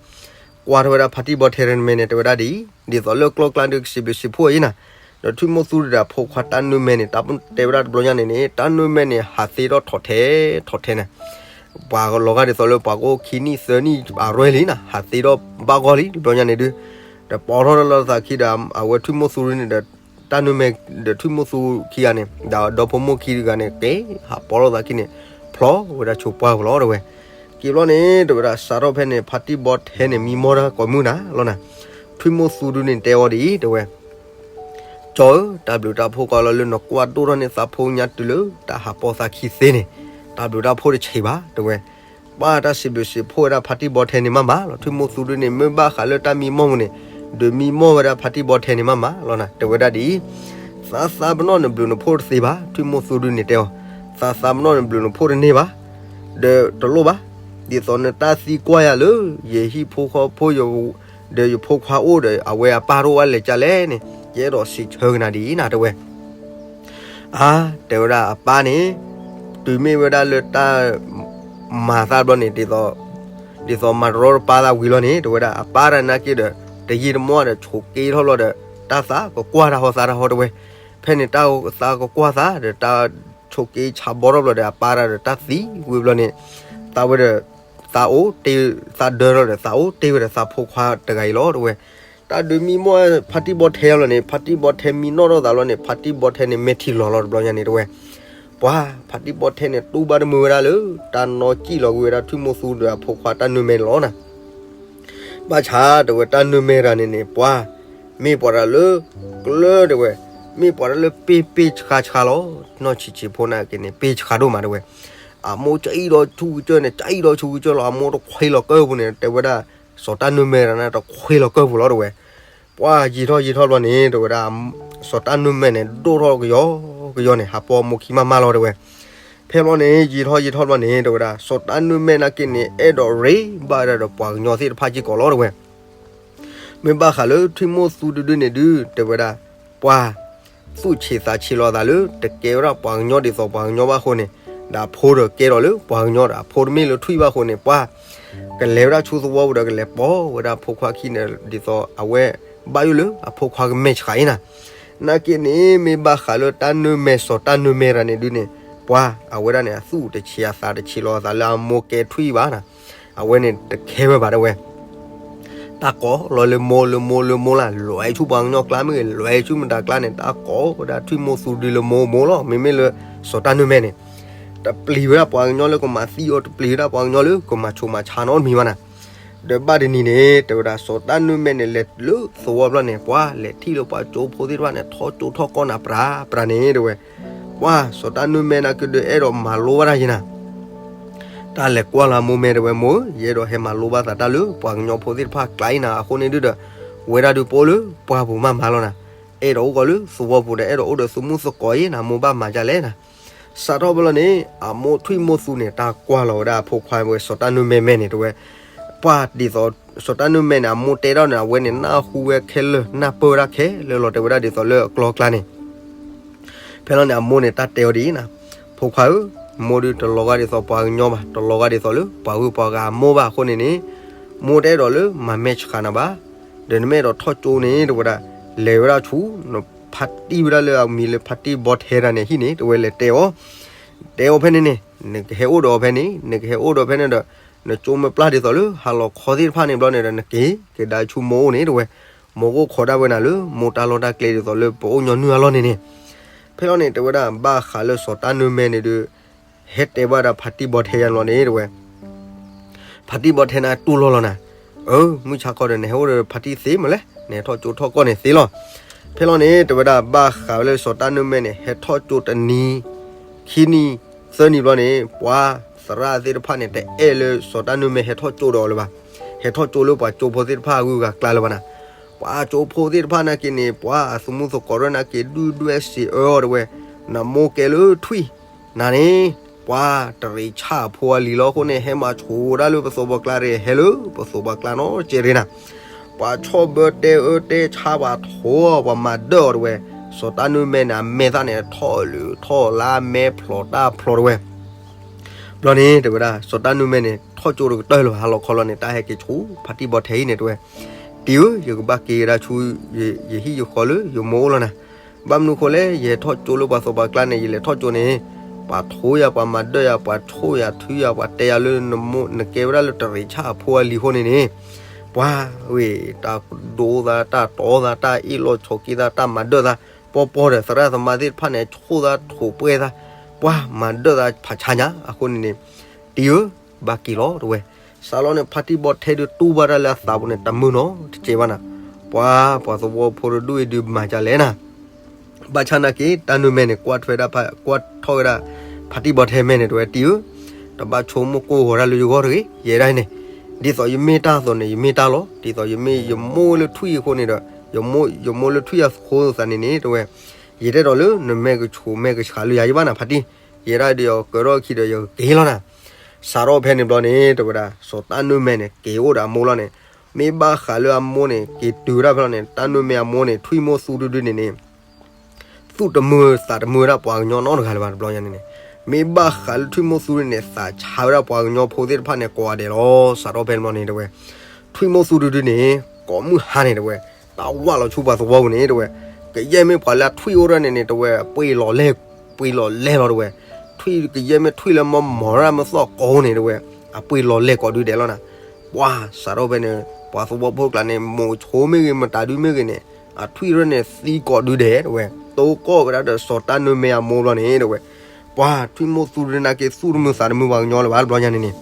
ကွၢ်ထီၣ်ဝဲဒၣ်ဖါတံၢ်ဘီထဲတမံၤန့ၣ် တဲဝဲဒၣ်ဒ်အံၤ, ဒ်သိးလၢကျီၢ်ကျါဒုကစံးဘျုးစံးဖှိၣ်အံၤနၤ, ဒီးထွံၣ်မိၢ်သူဒုဒီးအဖိခွါတၢ်နုၢ်မဲန့ၣ် တၢ်တဲဝဲဒၣ်တဘျီညါန့ၣ်န့ၣ် တၢ်နုၢ်မဲန့ၣ် ဟးသ့ထီၣ်ထီၣ်ထဲထီၣ်ထဲန့ၣ်, ပှၤလီၤဂာ်ဒ်သိးလၢပှၤကအိၣ်ခံနံၣ်သၢနံၣ်အရွဲၢ်လံနၤ, ဟးသ့ထီၣ်ဘၣ်ဂီၢ်လံတဘျီညါန့ၣ်ဒု, ဒီးပိာ်ထီၣ်လီၤသးခံဒီး အဝဲထွံၣ်မိၢ်သူဒုန့ၣ်ဒီး တၢ်နုၢ်မဲ ဒီးထွံၣ်မိၢ်သူခံဂၤန့ၣ် ဒီးဒီဖိမိၢ်ခံတဂၤန့ၣ် က့ၤဟးပိာ်ထီၣ်သးခံန့ၣ် ဖျီဝဲဒၣ်ဆိပှၢ်ပူၤလီၤတဲဝဲ, က့ၤဘျီန့ၣ် တဲဝဲဒၣ်စးထီၣ်ဖဲန့ၣ် ဖါတံၢ်ဘီထဲန့ၣ် မံမီၢ်တၢ်ကိးမုၢ်နၤလီၤနၤ, ထွံၣ်မိၢ်သူဒုန့ၣ်တဲအီၤဒ်အံၤ တဲဝဲ ကၠီဧၢ, တၢ်ဘျုးတၢ်ဖှိၣ်ကီးလီၤလၢနကွၢ်ဒိၣ်ထီၣ်န့ၢ်သးဖိညါတုၤလၢတၢ်ဟးပိာ်သးခံသ့န့ၣ်, တၢ်ဘျုးတၢ်ဖှိၣ်တဆံးဘၣ် တဲဝဲ, ပှၢ်တၢ်စံးဘျုးစံးဖှိၣ်ဝဲဒၣ်ဖါတံၢ်ဘီထဲန့ၣ်မးမးလီၤ, ထွံၣ်မိၢ်သူဒုန့ၣ် မ့ၢ်ဘၣ်ဃးလၢတၢ်မံမီၢ်ပူၤန့ၣ် ဒုးမံမီၢ်ဝဲဒၣ်ဖါတံၢ်ဘီထဲန့ၣ်မးမးလီၤနၤ, တဲဝဲဒၣ်ဒ်အံၤ, သးသးပနီၣ်နဘျုးနဖှိၣ်တသ့ဘၣ်, ထွံၣ်မိၢ်သူဒုန့ၣ်တဲအီၤ, သးသးပနီၣ်နဘျုးနဖှိၣ်တန့ၢ်ဘၣ် ဒီးတလိၣ်ဘၣ်, ဒ်သိးနတၢ်သံကွၢ်ယၤလၢ ယဟံၣ်ဖိဃီဖိ ဒီးယဖိခွါအိၣ်ဒီး အဝဲအပၢ်တအိၣ်ဝဲလဲၤကလဲၣ်န့ၣ် ယအဲၣ်ဒိးစံးဆၢကနၤဒ်အံၤနၤတဲဝဲ, အါ တဲဝဲဒၣ်အပၢ်န့ၣ် တုၤမ့ၢ်ဝဲဒၣ်လၢတၢ် မၤသးဘျီန့ၣ် ဒ်သိးမၤတရီတပါသးဝံၤလီၤန့ၣ် တဲဝဲဒၣ်အပၢ်တၢ်နာ်က့ဒီး တယံာ်တမီၢ်ဒီး ဆိးက့ထီၣ်ဘျီဒီး တၢ်သးကကွၢ်တၢ်ဟီသးတၢ်ဟီတဲဝဲ, ဖဲန့ၣ်တၢ်သးကကွၢ်သးဒီး တၢ်ဆိးက့ဆးဘီထီၣ်ဘျီဒီး အပၢ်တၢ်ဒီးတၢ်သံဝံၤဘျီန့ၣ် သးဝဲဒီး သးအိၣ်တ့ၢ် သးဒၢထီၣ်ဒီး သးအိၣ်တ့ၢ်ဝဲဒီးသးဖိခွါတဂၤအံၤလီၤတဲဝဲ, တၢ်ဒုးမံမီၢ်ဖါတံၢ်ဘီထဲလီၤန့ၣ် ဖါတံၢ်ဘီထဲမံနီၣ်ထီၣ်သးလီၤန့ၣ် ဖါတံၢ်ဘီထဲန့ၣ် မဲာ်ထံလီၤလီၤတဘျီညါန့ၣ်တဲဝဲ, ပှၢ် ဖါတံၢ်ဘီထဲန့ၣ် တူၢ်ဘၣ်တမုာ်ဝဲဒၣ်လၢ တၢ်နီၢ်ကံၣ်လီၤကွံာ်ဝဲဒၣ်ထွံၣ်မိၢ်သူဒီးအဖိခွါတၢ်နုၢ်မဲန့ၣ်လီၤနၤ, ဘၣ်ဆၣ်တဲဝဲတၢ်နုၢ်မဲတဂၤန့ၣ်န့ၣ် ပှၢ် မ့ၢ်ပှၤတၢ်လၢ ကျၢၤတဲဝဲ, မ့ၢ်ပှၤတၢ်လၢပ့ၢ်ပ့ၢ်ဆှါဆှါလီၤ, နီၢ်ဆံးဆံးဖိနာ်က့န့ၣ် ပ့ၢ်ဆှါဒိၣ်မးတဲဝဲ, အမိၢ်ကအံၣ်ဒီးဆူကစၢၢ်န့ၣ် ကအံၣ်ဒီးဆူကစၢၢ်လီၤ အမိၢ်တခွ့လီၤကၢၢ်ပူၤန့ၣ် တဲဝဲဒၣ် စီၤတၢ်နုၢ်မဲတဂၤန့ၣ် တခွ့လီၤကၢၢ်ပူၤလီၤတဲဝဲ, ပှၢ်ယံာ်ထီၣ်ယံာ်ထီၣ်ဘျီန့ၣ် တဲဝဲဒၣ် စီၤတၢ်နုၢ်မဲန့ၣ် ဒိၣ်ထီၣ်ကယီကယီန့ၣ် ဟးပိာ်မိၢ်ခံမးမးလီၤတဲဝဲ, ဖဲဘျီန့ၣ် ယံာ်ထီၣ်ယံာ်ထီၣ်ဘျီန့ၣ် တဲဝဲဒၣ် စီၤတၢ်နုၢ်မဲနာ်က့န့ၣ် အဲၣ်ဒိးရ့ဘၣ်ဝဲဒၣ်ဒီးပှၤကညီသ့ၣ်တဖၣ်စ့ၢ်ကီးလီၤတဲဝဲ မ့ၢ်ဘၣ်ဃးလၢထွံၣ်မိၢ်သူတဒုန့ၣ်ဒု တဲဝဲဒၣ် ပှၢ် သူၣ်ဆံးသးဆံးလီၤသးလၢ တကဲဝဲဒၣ်ပှၤကညီဒ်သိးပှၤကညီဘၣ်အဃိန့ၣ်, ဒီးအဖိဒီးကဲထီၣ်လၢပှၤကညီဒီး အဖိတမ့ၢ်လၢထွံၣ်ဘၣ်အဃိန့ၣ် ပှၢ် ကလဲၤဝဲဒၣ်ဆူသဝီပူၤဒီး ကလဲၤပိာ်ဝဲဒၣ်ဖိခွါခံန့ၣ် ဒ်သိးအဝဲဘၣ်ယိၣ်လၢအဖိခွါကမဲာ်ဆှးအံၤနၤ, နာ်က့န့ၣ် မ့ၢ်ဘၣ်ဃးလၢတၢ်နုၢ်မဲစီၤတၢ်နုၢ်မဲတဂၤန့ၣ်ဒုန့ၣ် ပှၢ် အဝဲဒၣ်န့ၣ် အသူၣ်တဆံးအသးတဆံးလီၤအသးလၢအမိၢ်ကဲထွံၣ်ဘၣ်နၤ, အဝဲန့ၣ်တခဲဝဲဘၣ်တဲဝဲ တၢ်ကိးလီၤလၢမိၢ်လၢမိၢ်လၢမိၢ်လၢ် လဲၤဆူပှၤကညီကျါမ့ၢ်ဂ့ၤ လဲၤဆူမတၤကျါန့ၣ် တၢ်ကိးဝဲဒၣ်ထွံၣ်မိၢ်သူဒုလၢမိၢ်မိၢ်လီၤ. မ့မ့ၢ်လၢစီၤတၢ်နုၢ်မဲန့ၣ် တပျံၤဝဲဒၣ်ပှၤကညီလၢကမၤသံအီၤ တပျံၤဝဲဒၣ်ပှၤကညီလၢကမၤဆိၣ်မၤဆါနီတမံၤဘၣ်နၤ. ဒီးဘၣ်တနံၤန့ၣ် တဲဝဲဒၣ်စီၤတၢ်နုၢ်မဲန့ၣ် လဲၤလၢသဝီဖျၢၣ်န့ၣ် ပှၢ် လဲၤထံၣ်လၢပှၤကၠိဖိသ့ၣ်တဖၣ်န့ၣ် ထီၣ်ကၠိထီၣ်ကီၢ်နၤပြးပြးန့ၣ်တဲဝဲ, ပှၢ် စီၤတၢ်နုၢ်မဲနာ်က့ဒုး အဲၣ်ဒိးမၤလိဘၣ်တၢ်ယံၤနၤ. တၢ်လဲၤကွၢ်လၢအမိၢ်မဲာ်တဲဝဲ မိၢ်ဧၢ, ယအဲၣ်ဒိးဟဲမၤလိဘၣ်သးတၢ်လၢပှၤကညီဖိသ့ၣ်တဖၣ်ကျါအံၤနၤ, အဃိန့ၣ်ဒုဒီး ဝဲဒၣ်ဒုပအိၣ်လၢပှၢ်ပူၤမးမးလီၤနၤ. အဲၣ်ဒိးအိၣ်ကီးလၢသဝီပူၤဒီး အဲၣ်ဒိးအိၣ်ဒီးသုမုၣ်သကိးအံၤနၤ, မိၢ်ဘၣ်မၤဒ်လဲၣ်နၤ. စးထီၣ်ဖဲလီၤန့ၣ် အမိၢ်ထွံၣ်မိၢ်သူန့ၣ် တၢ်ကွၢ်လီၤဝဲဒၣ်အဖိခွါဝဲစီၤတၢ်နုၢ်မဲမဲာ်န့ၣ်တဲဝဲ, ပှၢ်ဒ်သိး စီၤတၢ်နုၢ်မဲာ်န့ၣ် အမိၢ်တဲထီၣ်န့ၣ် အဝဲန့ၣ်နၢ်ဟူဝဲခဲလၢာ် နၢ်ပၢၢ်ဝဲဒၣ်ခဲလၢာ်လီၤ တဲဝဲဒၣ်ဒ်သိးလၢအကျီကျါန့ၣ် ဖဲလီၤန့ၣ် အမိၢ်န့ၣ် တၢ်တဲအီၤဒ်အံၤနၤ, ဖိခွါဧၢ, မိၢ်ဒုတလီၤဂာ်ဒ်သိးပှၤကညီဘၣ်, တလီၤဂာ်ဒ်သိးလၢပှၤဂုၤပှၤဂၤအမိၢ်ဘၣ်အဃိန့ၣ်န့ၣ်, မိၢ်တအဲၣ်ဒိးလၢမၤမဲာ်ဆှးနၤဘၣ်. ဒီးနမ့ၢ်အဲၣ်ဒိးထီၣ်ကၠိန့ၣ် တဲဝဲဒၣ်, လဲၤဝဲဒၣ်ဆူ နဖါတံၢ်ဝဲဒၣ်လၢအမံၤလၢဖါတံၢ်ဘီထဲတၢ်န့ၣ်ဟံၣ်န့ၣ် တဲဝဲလဲၤတဲအီၤ, တဲအီၤဖဲန့ၣ်န့ၣ်, နကဟဲအိၣ်ဒီးအီၤဖဲန့ၣ်, နကဟဲအိၣ်ဒီးဖဲန့ၣ်ဒီး, နကၠိမ့ၢ်ပျၢ်ဒ်သိးလၢဟါလီၤခီသ့ၣ်တဖၣ်န့ၣ်ဘျီန့ၣ်ဒီး နက့ၤကဒါဆူမိၢ်အိၣ်န့ၣ် တဲဝဲ, မိၢ်ကအိၣ်ခိးဒၣ်ဝဲနၤလၢမိၢ်တၢ်လီၢ်တၢ်ကျဲဒ်သိးလၢပအိၣ်ညီနုၢ်အလီၢ်န့ၣ်န့ၣ်. ဖဲလီၤန့ၣ် တဲဝဲဒၣ်ဘၣ်ဃးလၢစီၤတၢ်နုၢ်မဲာ်န့ၣ်ဒီး ဟဲတဲဘၣ်ဒၣ်ဖါတံၢ်ဘီထဲယါန့ၣ်လီၤန့ၣ် တဲဝဲ, ဖါတံၢ်ဘီထဲန့ၣ်တူၢ်လိာ်လီၤနၤ, အၢ မုၢ်ဆါခီဒီး နဟဲအိၣ်ဒီးဖါတံၢ်သ့မးလဲၣ်, နဟဲထီၣ်ကၠိထီၣ်ကီၢ်န့ၣ်သ့လီၤ. ဖဲလီၤန့ၣ် တဲဝဲဒၣ်ဘၣ်ဃးဝဲလၢစီၤတၢ်နုၢ်မဲာ်န့ၣ် ဟဲထီၣ်ကၠိတနံၤ, ခံနံၤ, သၢနံၤဘျီန့ၣ် ပှၤသရၣ်သ့ၣ်တဖၣ်န့ၣ် တအဲၣ်လၢစီၤတၢ်နုၢ်မဲာ်ဟဲထီၣ်ကၠိဒီးအီၤလၢၤဘၣ်. ဟဲထီၣ်ကၠိလၢပှၤကၠိဖိသ့ၣ်တဖၣ်အဂုၤအဂၤကျါလၢၤဘၣ်နၤ. ပှၤကၠိဖိသ့ၣ်တဖၣ်နာ်က့န့ၣ် ပှၤအသုးမုၢ်သကိးရဲၣ်နာ်က့ ဒုၣ်ဒွဲၣ်စံးအၢအီၤတဲဝဲ, နမိၢ်ကဲလၢထွံၣ်, နၤန့ၣ် ပှၤတရံးဆၣ်အဖိအလံၤလီၤအဃိန့ၣ် ဟဲမၤဆူၣ်ဝဲဒၣ်လၢပသိးပှၤကျါတဂ့ၤ, ဟဲလၢပသိးပှၤကျါနီတစဲးတဂ့ၤနၤ. ပှၤဆီၣ်ဘၢတဲအၢတဲဆါပှၤထိအီၤ ပှၤမၤဒၢၣ်အီၤတဲဝဲ, စီၤတၢ်နုၢ်မဲာ်န့ၣ် အမဲာ်သၣ်န့ၣ် ထီၣ်လုာ်ထီၣ်လါ မဲဖျိးတၢ်ဖျိးတဲဝဲ ဘျီန့ၣ် တဲဝဲဒၣ် စီၤတၢ်နုၢ်မဲာ်န့ၣ် ထီၣ်ကၠိတကတၢၢ်လၢၤဘၣ်, ဟါလီၤခီလီၤန့ၣ် တၢ်ဟဲက့ၤဆူဖါတံၢ်ဘီထဲအံၤန့ၣ် တဲဝဲ, တံၤဧၢ, ယကဘၣ်က့ၤကဒါဆူ ယဟံၣ်ယဃီလၢယမိၢ်အိၣ်လီၤနၤ. ဘၣ်မနုၤဃိလဲၣ်, ယဟဲထီၣ်ကၠိလၢပှၤသိးပှၤကျါန့ၣ်, ယလဲၤထီၣ်ကၠိန့ၣ် ပှၤထိယၤ ပှၤမၤဒၢၣ်ယၤ ပှၤဆိၣ်ယၤထုယၤ ပှၤတဲယၤလၢ နကဲဝဲဒၣ်လၢတရံးဆၣ်အဖိအလံၤအဃိန့ၣ်န့ၣ်, ပှၤဝဲ တၢ်ဒိသး တၢ်တီသး တၢ်အ့ၣ်လိာ်ဆိးက့သး တၢ်မၤဒၢၣ်သး ပီပီဒီးသရၣ်သမါသ့ၣ်တဖၣ်န့ၣ် ဆိၣ်သးထိၣ်ပှဲၢ်သး, ပှၤမၤဒၢၣ်သးဖးဆါညါအဃိန့ၣ်န့ၣ်, တံၤဧၢ, ဘၣ်က့ၤလီၤတဲဝဲ. စးလီၤန့ၣ် ဖါတံၢ်ဘီထဲဒုးတူၢ်ဘၣ်တၢ်လၢအသးပူၤန့ၣ် တမုာ်နီတစဲးဘၣ်နၤ. ပှၤ ပှၤသဝီဖိတဒူၣ်အံၤဒုးမၤဒ်လဲၣ်နၤ. ဘၣ်ဆၣ်နာ်က့ တၢ်နုၢ်မဲာ်န့ၣ် ကွၢ်ထွဲဒၣ် ကွၢ်ထီၣ်ဝဲဒၣ် ဖါတံၢ်ဘီထဲမဲာ်န့ၣ် တဲဝဲ, တံၤဧၢ, တဘၣ်ဆိကမိၣ်ကိၢ်ဂီၤတၢ်လၢယဂီၢ်တဂ့ၤ, ယဲဒၣ်အံၤန့ၣ်, ဒ်သိးယမ့ၢ်တၢ်အသိးန့ၣ် ယမ့ၢ်တၢ်လီၤ, ဒ်သိးယမ့ၢ်ယမိၢ်လၢထွံၣ်အဃိန့ၣ်ဒီး, ယမိၢ်လၢထွံၣ်အဃိသးန့ၣ်န့ၣ် တဲဝဲ, ယတအဲၣ်ဒိးလၢနမဲာ်ကဆူးမဲာ်ကဆှးလၢယၤယဘၣ်နၤ ဖါတံၢ်, ယဲဒၣ်ဒ်အီၤကၢထီၣ်အခံဒီးယကက့ၤလီၤနၤ. စးထီၣ်ဖဲန့ၣ်ဘျီန့ၣ် တဲဝဲဒၣ် စီၤတၢ်နုၢ်မဲာ်န့ၣ် က့ၤအိၣ်ဒီးအမိၢ်လီၤန့ၣ်, မ့ၢ်ဘၣ်ဃးလၢအမိၢ်န့ၣ် က့ၤတုၤဝဲဒၣ်ဖဲလီၤန့ၣ် တၢ်နုၢ်မဲာ်အမိၢ်န့ၣ် ထွံၣ်မိၢ်သူတဒုန့ၣ်န့ၣ် သူၣ်တမုာ်သးတမုာ်ဝဲဒၣ်ပှၤကညီနီတဂၤလၢၤဘၣ် တဘျီညါန့ၣ်န့ၣ်, မ့ၢ်ဘၣ်ဃးလၢထွံၣ်မိၢ်သူန့ၣ်န့ၣ် သးဆါဝဲဒၣ်ပှၤကညီဖိသ့ၣ်တဖၣ်န့ၣ် ကိးဂၤဒဲးလီၤ. စးထီၣ်ဖဲန့ၣ်ဘျီန့ၣ် တဲဝဲ, ထွံၣ်မိၢ်သူတဒုန့ၣ် ကိးမုၢ်ဟါန့ၣ် တဲဝဲ, တၢ်ဝၢ်လီၤဆူပှၤသဝီပူၤန့ၣ် တဲဝဲ, ကယဲၢ်မ့ၢ်ပှၤလၢအထွံၣ်အိၣ်ဒၣ်န့ၣ်န့ၣ် တဲဝဲ အပှ့ၤလီၤလဲၢ်, ပှ့ၤလီၤလဲၢ်လီၤ တဲဝဲ, ထွံၣ်ကယဲၢ်မ့ၢ်ထွံၣ်လၢမီမီၤရၣ်မ့ၢ်သီၣ်ကိန့ၣ် တဲဝဲ, အပှ့ၤလီၤလဲၢ်ကိးဒုဒဲးလီၤနၤ. ပှၤစးထီၣ်ဖဲန့ၣ် ပှၤသဝီဖိကျါန့ၣ် မိၤဆိမ့ၢ်ဂ့ၤ မတၤဒုမ့ၢ်ဂ့ၤန့ၣ် အထွံၣ်ရၢန့ၣ် သံကိးဒုဒဲး တဲဝဲ, တိကိးဝဲဒၣ်ဒီးစီၤတၢ်နုၢ်မဲာ်အမိၢ်ဘျီန့ၣ် တဲဝဲ, ပှၤထွံၣ်မိၢ်သူတဒုနာ်က့ သူၣ်တမုာ်သးတမုာ်ပှၤကညီလၢၤဘၣ် တဘျီညါန့ၣ်န့ၣ်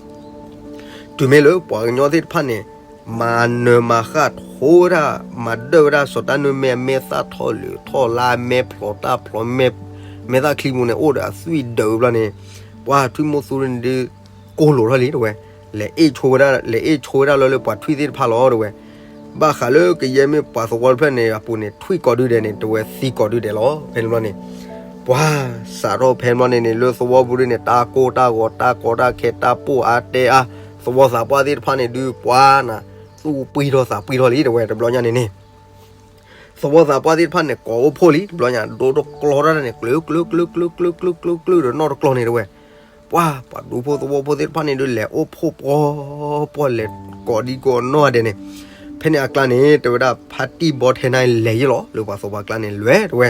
တုၤမ့ၢ်လၢပှၤကညီသ့ၣ်တဖၣ်န့ၣ် မၤနၢၤမၤဃၣ်ထိဝဲဒၣ် မၤဒၢၣ်ဝဲဒၣ်စီၤတၢ်နုၢ်မဲာ် မဲာ်သၣ်ထီၣ်လုာ်ထီၣ်လါ မဲာ်ဖျိးတၢ်ဖျိး မဲာ်သၣ်ချံပူၤန့ၣ် အိၣ်ဒီးအသွံၣ်ဒုးဘျီန့ၣ်, ပှၤထွံၣ်မိၢ်သူန့ၣ်ဒုး ကိၢ်လိာ်ထီၣ်လံ တဲဝဲ, လဲၤအ့ၣ်ဆိဝဲဒၣ် လဲၤအ့ၣ်ဆိဝဲဒၣ်လၢ လၢပှၤထွံၣ်သ့ၣ်တဖၣ်လီၤ တဲဝဲ, ဘၣ်ဃးလၢကယဲၢ်မ့ၢ်ပှၤသဝီတဖျၢၣ်န့ၣ် အပူၤန့ၣ် ထွံၣ်ကိးဒုဒဲးန့ၣ် တဲဝဲ သံကိးဒုဒဲးလီၤ. ဖဲန့ၣ်ဘျီန့ၣ် ပှၤစးထီၣ်ဖဲန့ၣ်ဘျီန့ၣ်န့ၣ် လၢသဝီပူၤဒုန့ၣ် တၢ်ကိၢ်တၢ်ဂီၤ တၢ်ကီတၢ်ခဲ တၢ်ပိၢ်အါတဲအါ, သဝီသးပှၢ်သ့ၣ်တဖၣ်န့ၣ်ဒုး ပှၤနၤ သူၣ်ပှံၢ်ထီၣ်သးပှံၢ်ထီၣ်လံ တဲဝဲ တဘျီညါန့ၣ်န့ၣ် သဝီသးပှၢ်သ့ၣ်တဖၣ်န့ၣ် ကိးအိၣ်ဖှိၣ်လံ တဘျီညါ ဒိတကျီတၢ်န့ၣ် ကျုာ်ကျုာ်ကျုာ်ကျုာ်ကျုာ်ကျုာ်ကျုာ်ကျုာ်ဒီးနီၢ်တကျီန့ၣ် တဲဝဲ, ပှၤ ပှၤဒူဖိသဝီဖိသ့ၣ်တဖၣ်န့ၣ်ဒုး လဲၤအိၣ်ဖှိၣ်ပှီၢ်ပှီၢ် လဲၤကိးဒံကိးနီၢ်ဂၤဒဲးန့ၣ်, ဖဲန့ၣ်အကျါန့ၣ် တဲဝဲဒၣ် ဖါတံၢ်ဘီထဲန့ၣ်လဲၤယံၤလီၤ လၢပှၤသဝီပှၢ်ကျါန့ၣ် လဲၤ တဲဝဲ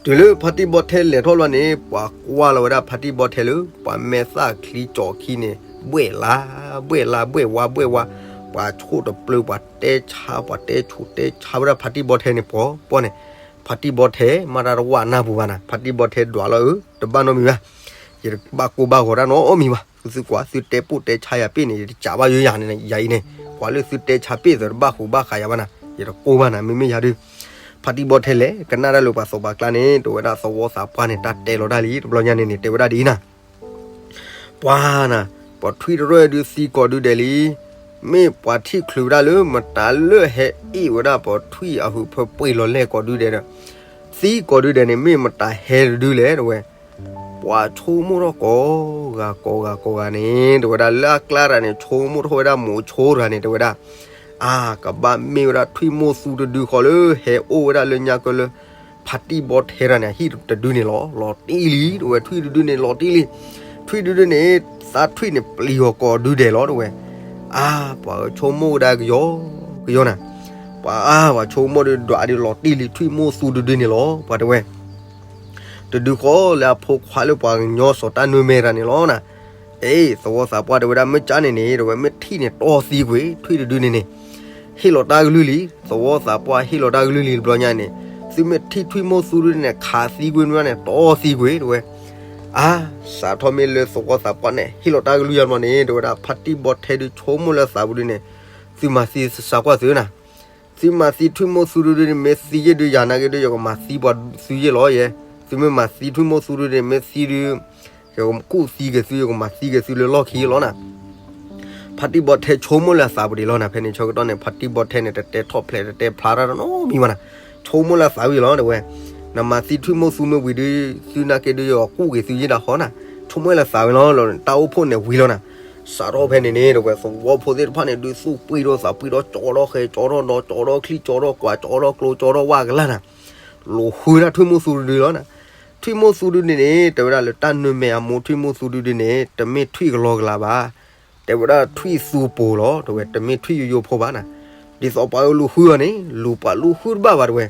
တုၤလၢဖါတံၢ်ဘီထဲလဲၤထီၣ်လီၤန့ၣ် ပှၤကွၢ်လီၤဝဲဒၣ်ဖါတံၢ်ဘီထဲလၢ ပှၤမဲာ်သၣ်ချံကၠီခံန့ၣ် ဘှဲၣ်လါ ဘှဲၣ်လါ ဘှဲၣ်ဝါ ဘှဲၣ်ဝါ, ပှၤဆိၣ်တပျၢၤ ပှၤတဲဆါ ပှၤတဲဆူးတဲဆါဝဲဒၣ်ဖါတံၢ်ဘီထဲန့ၣ် ပှီၢ်ပှီၢ်န့ၣ်, ဖါတံၢ်ဘီထဲ မ့ၢ်တၢ်တဝၣ်နၢ်ပူၤဘၣ်နၤ, ဖါတံၢ်ဘီထဲဒွးလီၤဧၢ, တဘၣ်နီတမံၤဘၣ်, ယတဘၣ်ကိၢ်ဘၣ်ဂီၤတၢ်နီတမံၤဘၣ်, သုကွၢ် သုတဲပိာ်တဲဆါယၤပ့ၣ်န့ၣ် ယတကးဘၣ်ယိယၤန့ၣ် ယၤအံၤန့ၣ်, ပှၤလၢသုတဲဆါပ့ၣ်သၢတဘၣ်ဃူဘၣ်ဃးယၤဘၣ်နၤ, ယတကိၢ်ဘၣ်နၤ မ့မ့ၢ်ယၤဒုး, ဖါတံၢ်ဘီထဲလဲၣ် ကနၣ်တၢ်လၢပှၤသဝီပှၢ်ကျါန့ၣ် တဲဝဲဒၣ်သဝီသးပှၢ်န့ၣ် တၢ်တဲလီၤတၢ်လံ တဘျီညါန့ၣ်န့ၣ် တဲဝဲဒၣ်ဒ်အံၤနၤ ပ ပှၤနၤ, ပှၤထွံၣ်တရၢၢ်ဒုးသံကိးဒုဒဲးလံ. မ့ၢ်ပှၤထံၣ်ချုးဝဲဒၣ်လၢမတၤလၢဟဲအ့ၣ်ဝဲဒၣ်ပှၤထွံၣ်အဟုးဖၢပှ့ၤလီၤလဲၢ်ကိးဒုဒဲးဒီး သံကိးဒုဒဲးန့ၣ် မ့ၢ်မတၤဟဲတဒုလဲၣ် တဲဝဲ. ပှၤဆိကမိၣ်ထီၣ်ကိးဂၤကိးဂၤကိးဂၤန့ၣ် တဲဝဲဒၣ် လၢအကျါတဂၤန့ၣ် ဆိကမိၣ်ထီၣ်ဝဲဒၣ်မိၤဆိတဂၤန့ၣ် တဲဝဲဒၣ်, အါ ကဘၣ်မ့ၢ်ဝဲဒၣ်ထွံၣ်မိၢ်သူတဒုဃီလၢ ဟဲအိၣ်ဝဲဒၣ်လၢညါကၢလၢ ဖါတံၢ်ဘီထဲတဂၤန့ၣ် အဟံၣ်တဒုန့ၣ်လီၤ. လီၤတံၢ်လံ တဲဝဲ, ထွံၣ်တဒုန့ၣ်လီၤတံၢ်လံ. ထွံၣ်တဒုန့ၣ် သးထွံၣ်န့ၣ်ပျံၤအီၤကိးဒုဒဲးလီၤ တဲဝဲ. အါ ပှၤဆိကမိၣ်ဝဲဒၣ်ကယီကယီနၤ, ပှၤအါ ပှၤဆိကမိၣ်ဒီးဒွးဒုးလီၤတံၢ်လံ ထွံၣ်မိၢ်သူတဒုန့ၣ်လီၤ ပှၤတဲဝဲ. တဒုဃီလၢအဖိခွါလၢပှၤကညီစီၤတၢ်နွံမဲတဂၤန့ၣ်လီၤနၤ. အ့ သဝီသးပှၢ်တဲဝဲဒၣ် မ့ၢ်ကၢ်န့ၣ်န့ၣ် တဲဝဲ မ့ၢ်ထံၣ်န့ၣ်တီသံကွံာ် ထွံၣ်တဒုန့ၣ်န့ၣ် ဟ့ၣ်လီၤတၢ်ကလုၢ်လံ. သဝီသးပှၢ်ဟ့ၣ်လီၤတၢ်ကလုၢ်လံတဘျီညါန့ၣ် သုမ့ၢ်ထံၣ်ထွံၣ်မိၢ်သူဒုန့ၣ် ခးသံကွံာ်န့ၣ် တီသံကွံာ် တဲဝဲ. အါ စးထီၣ်မ့ၢ်လၢသဝီသးပှၢ်န့ၣ် ဟ့ၣ်လီၤတၢ်ကလုၢ်ယါဘျီန့ၣ် တဲဝဲဒၣ် ဖါတံၢ်ဘီထဲဒုးဆိကမိၣ်လၢသးပူၤဒုန့ၣ် သုမၤသံသးကွၢ်သုနၤ. သုမၤသံထွံၣ်မိၢ်သူဒုဒုန့ၣ် မ့ၢ်သံယဲၢ်ဒုးယၤနာ်က့ဒုး ယကမၤသံပှၤသုယဲၢ်လီၤယဲ. သုမ့ၢ်မၤသံထွံၣ်မိၢ်သူဒုန့ၣ် မ့ၢ်သံဒုး ယကကူၣ်သံက့ၤသု ယကမၤသံက့ၤသုလၢလီၢ်ခံလီၤနၤ. ဖါတံၢ်ဘီထဲဆိကမိၣ်လၢအသးပူၤဒံးလီၤနၤ. ဖဲန့ၣ်ဆၢကတီၢ်န့ၣ် ဖါတံၢ်ဘီထဲန့ၣ် တတဲထီၣ်ဖျဲး တတဲဖျါတၢ်နီတမံၤဘၣ်နၤ. ဆိကမိၣ်လၢအသးဝံၤလီၤ တဲဝဲ. နမၤသံထွံၣ်မိၢ်သူမ့ၢ်ဝံၤဒုး သုနာ်က့ဒုး ယကူၣ်က့ၤသုယဲၢ်ဒၣ်ဃီနၤ. ဆိကမိၣ်လၢအသးဝံၤလီၤ တၢ်အိၣ်ဖှိၣ်န့ၣ်ဝံၤလီၤနၤ. စးထီၣ်ဖဲန့ၣ်န့ၣ် တဲဝဲ သဝီဖိသ့ၣ်တဖၣ်န့ၣ် ဒုးသူၣ်ပှံၢ်ထီၣ်သးပှံၢ်ထီၣ် ကၠီထီၣ်ဃဲ ကၠီထီၣ်ဒီ ကၠီထီၣ်ချံ ကၠီထီၣ်ကွၢ် ကၠီထီၣ်ကျိ ကၠီထီၣ်ဝၣ်ကလၢ်နၤ. လူၤဃုဒၣ်ထွံၣ်မိၢ်သူတဒုလီၤနၤ. ထွံၣ်မိၢ်သူတဒုန့ၣ်န့ၣ် တဲဝဲဒၣ်လၢတၢ်နွံမဲအမိၢ်ထွံၣ်မိၢ်သူတဒုန့ၣ် တမ့ၢ်ထွံၣ်ကလီကလးဘၣ်. တဲဝဲဒၣ်ထွံၣ်သူပူၤလီၤ တဲဝဲ တမ့ၢ်ထွံၣ်ယိယိဖိဘၣ်နၤ. ဒ်သိးပှၤလူၤဃုအီၤန့ၣ် လူၤပှၤလူၤဃုတဘၣ်ဘၣ် တဲဝဲ.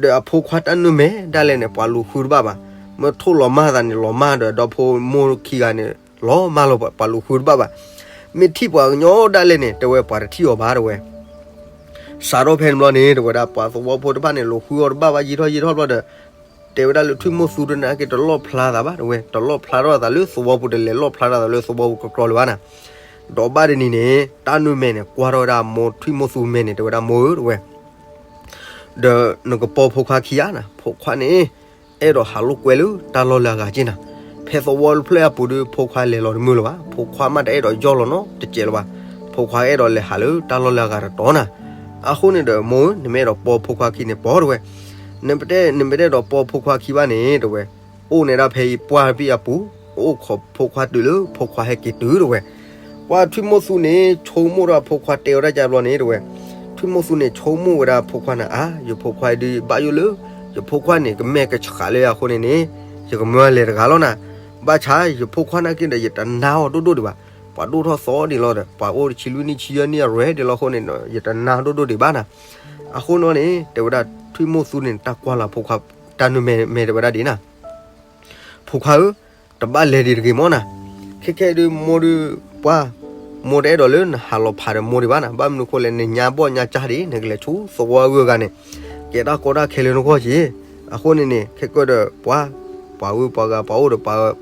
ဒီးအဖိခွါတၢ်နွံမဲဒၣ်လဲာ်န့ၣ် ပှၤလူၤဃုတဘၣ်ဘၣ်. မ့ၢ်ထိၣ်လီၤမၢ်သးန့ၣ် လီၤမၢ်ဒီး ဒီဖိမိၢ်ခံဂၤန့ၣ် လီၤမၢ်လီၤ ပှၤလူၤဃုတဘၣ်ဘၣ်. မ့ၢ်ထံၣ်ပှၤကညီဒၣ်လဲာ်န့ၣ် တဲဝဲပှၤတထံၣ်အီၤဘၣ် တဲဝဲ. စးထီၣ်ဖဲန့ၣ်ဘျီန့ၣ် တဲဝဲဒၣ် ပှၤသဝီဖိတဖၣ်န့ၣ် လူၤဃုအီၤတဘၣ်ဘၣ် ယံာ်ထီၣ်ယံာ်ထီၣ်ဘျီဒီး တဲဝဲဒၣ်လၢထွံၣ်မိၢ်သူတနာ်က့ တလီၣ်ဖျါသးဘၣ် တဲဝဲ. တလီၣ်ဖျါထီၣ်သးလၢသဝီပူၤ တလဲၤလီၣ်ဖျါထီၣ်သးလၢသဝီပူၤကကျီလၢၤဘၣ်နၤ. ဒီးဘၣ်တနံၤန့ၣ် တၢ်နွံမဲန့ၣ် ကွၢ်ထီၣ်ဝဲဒၣ်မိၢ်ထွံၣ်မိၢ်သူမဲန့ၣ် တဲဝဲဒၣ် မိၢ်ဧၢ တဲဝဲ ဒီးနကပိာ်ဖိခွါခံဂၤနၤ, ဖိခွါန့ၣ် အဲၣ်ဒိးဟးလိာ်ကွဲလၢတၢ်လီၢ်လၢအဂၤက့နၤ. ဖဲသဝီတဖျၢၣ်အပူၤဒီး ဖိခွါလဲၤလီၤတမုာ်လၢၤဘၣ်, ဖိခွါမ့ၢ်တအဲၣ်ဒိးယီၢ်လီၤနီတစဲးလၢၤဘၣ်, ဖိခွါအဲၣ်ဒိးလဲၤဟးလၢတၢ်လီၢ်လၢအဂၤတတီၤနၤ. အဃိန့ၣ်ဒီး မိၢ်ဧၢ နမ့ၢ်အဲၣ်ဒိးပိာ်ဖိခွါခံန့ၣ် ပိာ် တဲဝဲ, နပတဲ နမ့ၢ်တအဲၣ်ဒိးပိာ်ဖိခွါခံဘၣ်န့ၣ် တဲဝဲ, အိၣ်န့ၣ်ဒၣ်ဖဲအံၤပှၢ်တဘ့ၣ်အပူၤ, အိၣ်ခိးဖိခွါတုၤလၢဖိခွါဟဲက့ၤတုၤ တဲဝဲ. ပှၤထွံၣ်မိၢ်သူန့ၣ် ဆိကမိၣ်ထီၣ်ဖိခွါတဲဝဲဒၣ်ကဘျီန့ၣ် တဲဝဲ, ထွံၣ်မိၢ်သူန့ၣ် ဆိကမိၣ်ဝဲဒၣ်ဖိခွါနၤဧါ, ယဖိခွါအံၤဒုးဘၣ်ယိၣ်လၢ ယဖိခွါန့ၣ် ကမဲာ်ကဆှးလၢအဃိန့ၣ်န့ၣ် ယကမၢလဲၤတဂၤလီၤနၤ. ဘၣ်ဆၣ် ယဖိခွါနာ်က့ဒီး ယတနာ်အီၤဒိၣ်ဒိၣ်ဒံးဘၣ်, ပှၤဒိၣ်ထီၣ်သီဒံးလီၤဒီး ပှၤအိၣ်တဆံလွံၢ်နံၣ်ဆံယဲၢ်နံၣ်အရွဲၣ်ဒံးလီၤအဃိန့ၣ်ဒီး ယတနာ်ဒိၣ်ဒိၣ်ဒံးဘၣ်နၤ. အဃိန့ၣ်န့ၣ် တဲဝဲဒၣ်ထွံၣ်မိၢ်သူန့ၣ် တၢ်ကွၢ်လၢဖိခွါ တၢ်နုာ်မဲာ်မဲာ်တဲဝဲဒၣ်ဒ်နၤ ဖိခွါဧၢ, တဘၣ်လဲၤဒံးတဂ့ၤမ့ၢ်နၤ. ခဲခဲဒုးမိၢ်ဒုး ပှၤ မိၢ်တအဲၣ်ဒိးလၢနဟးလီၤဖးဒီးမိၢ်ဒံးဘၣ်နၤ, ဘၣ်မနုၤဃိလဲၣ် နညါဘီၣ်ညါကၢ်ဒံး နကလဲၤဆူသဝီအဂုၤအဂၤန့ၣ် ကဲတၢ်ကီတၢ်ခဲလၢနဂီၢ်က့. အဃိန့ၣ်န့ၣ် ခဲကၢၢ်ဒီးပှၤ ပှၤဂုၤပှၤဂၤ ပှၤအိၣ်ဒီးပှၤ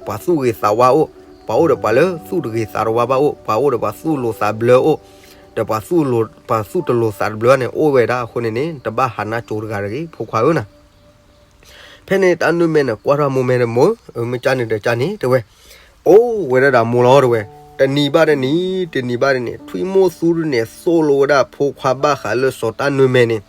ပှၤသူၣ်ဂ့ၤသးဝါအိၣ်, ပှၤအိၣ်ဒီးပှၤလၢသူၣ်တဂ့ၤသးတဝါဘၣ်အိၣ်, ပှၤအိၣ်ဒီးပှၤသူၣ်လိၤသးဘျၢအိၣ်, ဒီးပှၤသူၣ်လိၤ ပှၤသူၣ်တလိၤသးတဘျၢန့ၣ် အိၣ်ဝဲဒၣ်အဃိန့ၣ်န့ၣ် တဘၣ်ဟးနါကၠိတဂၤတဂ့ၤ ဖိခွါဧၢနၤ. ဖဲန့ၣ်တၢ်နုာ်မဲာ်န့ၣ် ကွၢ်ထီၣ်မိၢ်မဲာ်ဒီး မိၢ်ဧၢ, မ့ၢ်ကၢ်န့ၣ်ဒီးကၢ်န့ၣ် တဲဝဲ, အိၣ်ဝဲဒၣ်ဒီးမိၢ်လီၤ တဲဝဲ. တနံၤဘၣ်တနံၤ တနံၤဘၣ်တနံၤ ထွံၣ်မိၢ်သူဒုန့ၣ် သိၣ်လိဝဲဒၣ်ဖိခွါဘၣ်ဃးလၢစီၤတၢ်နုာ်မဲာ်န့ၣ်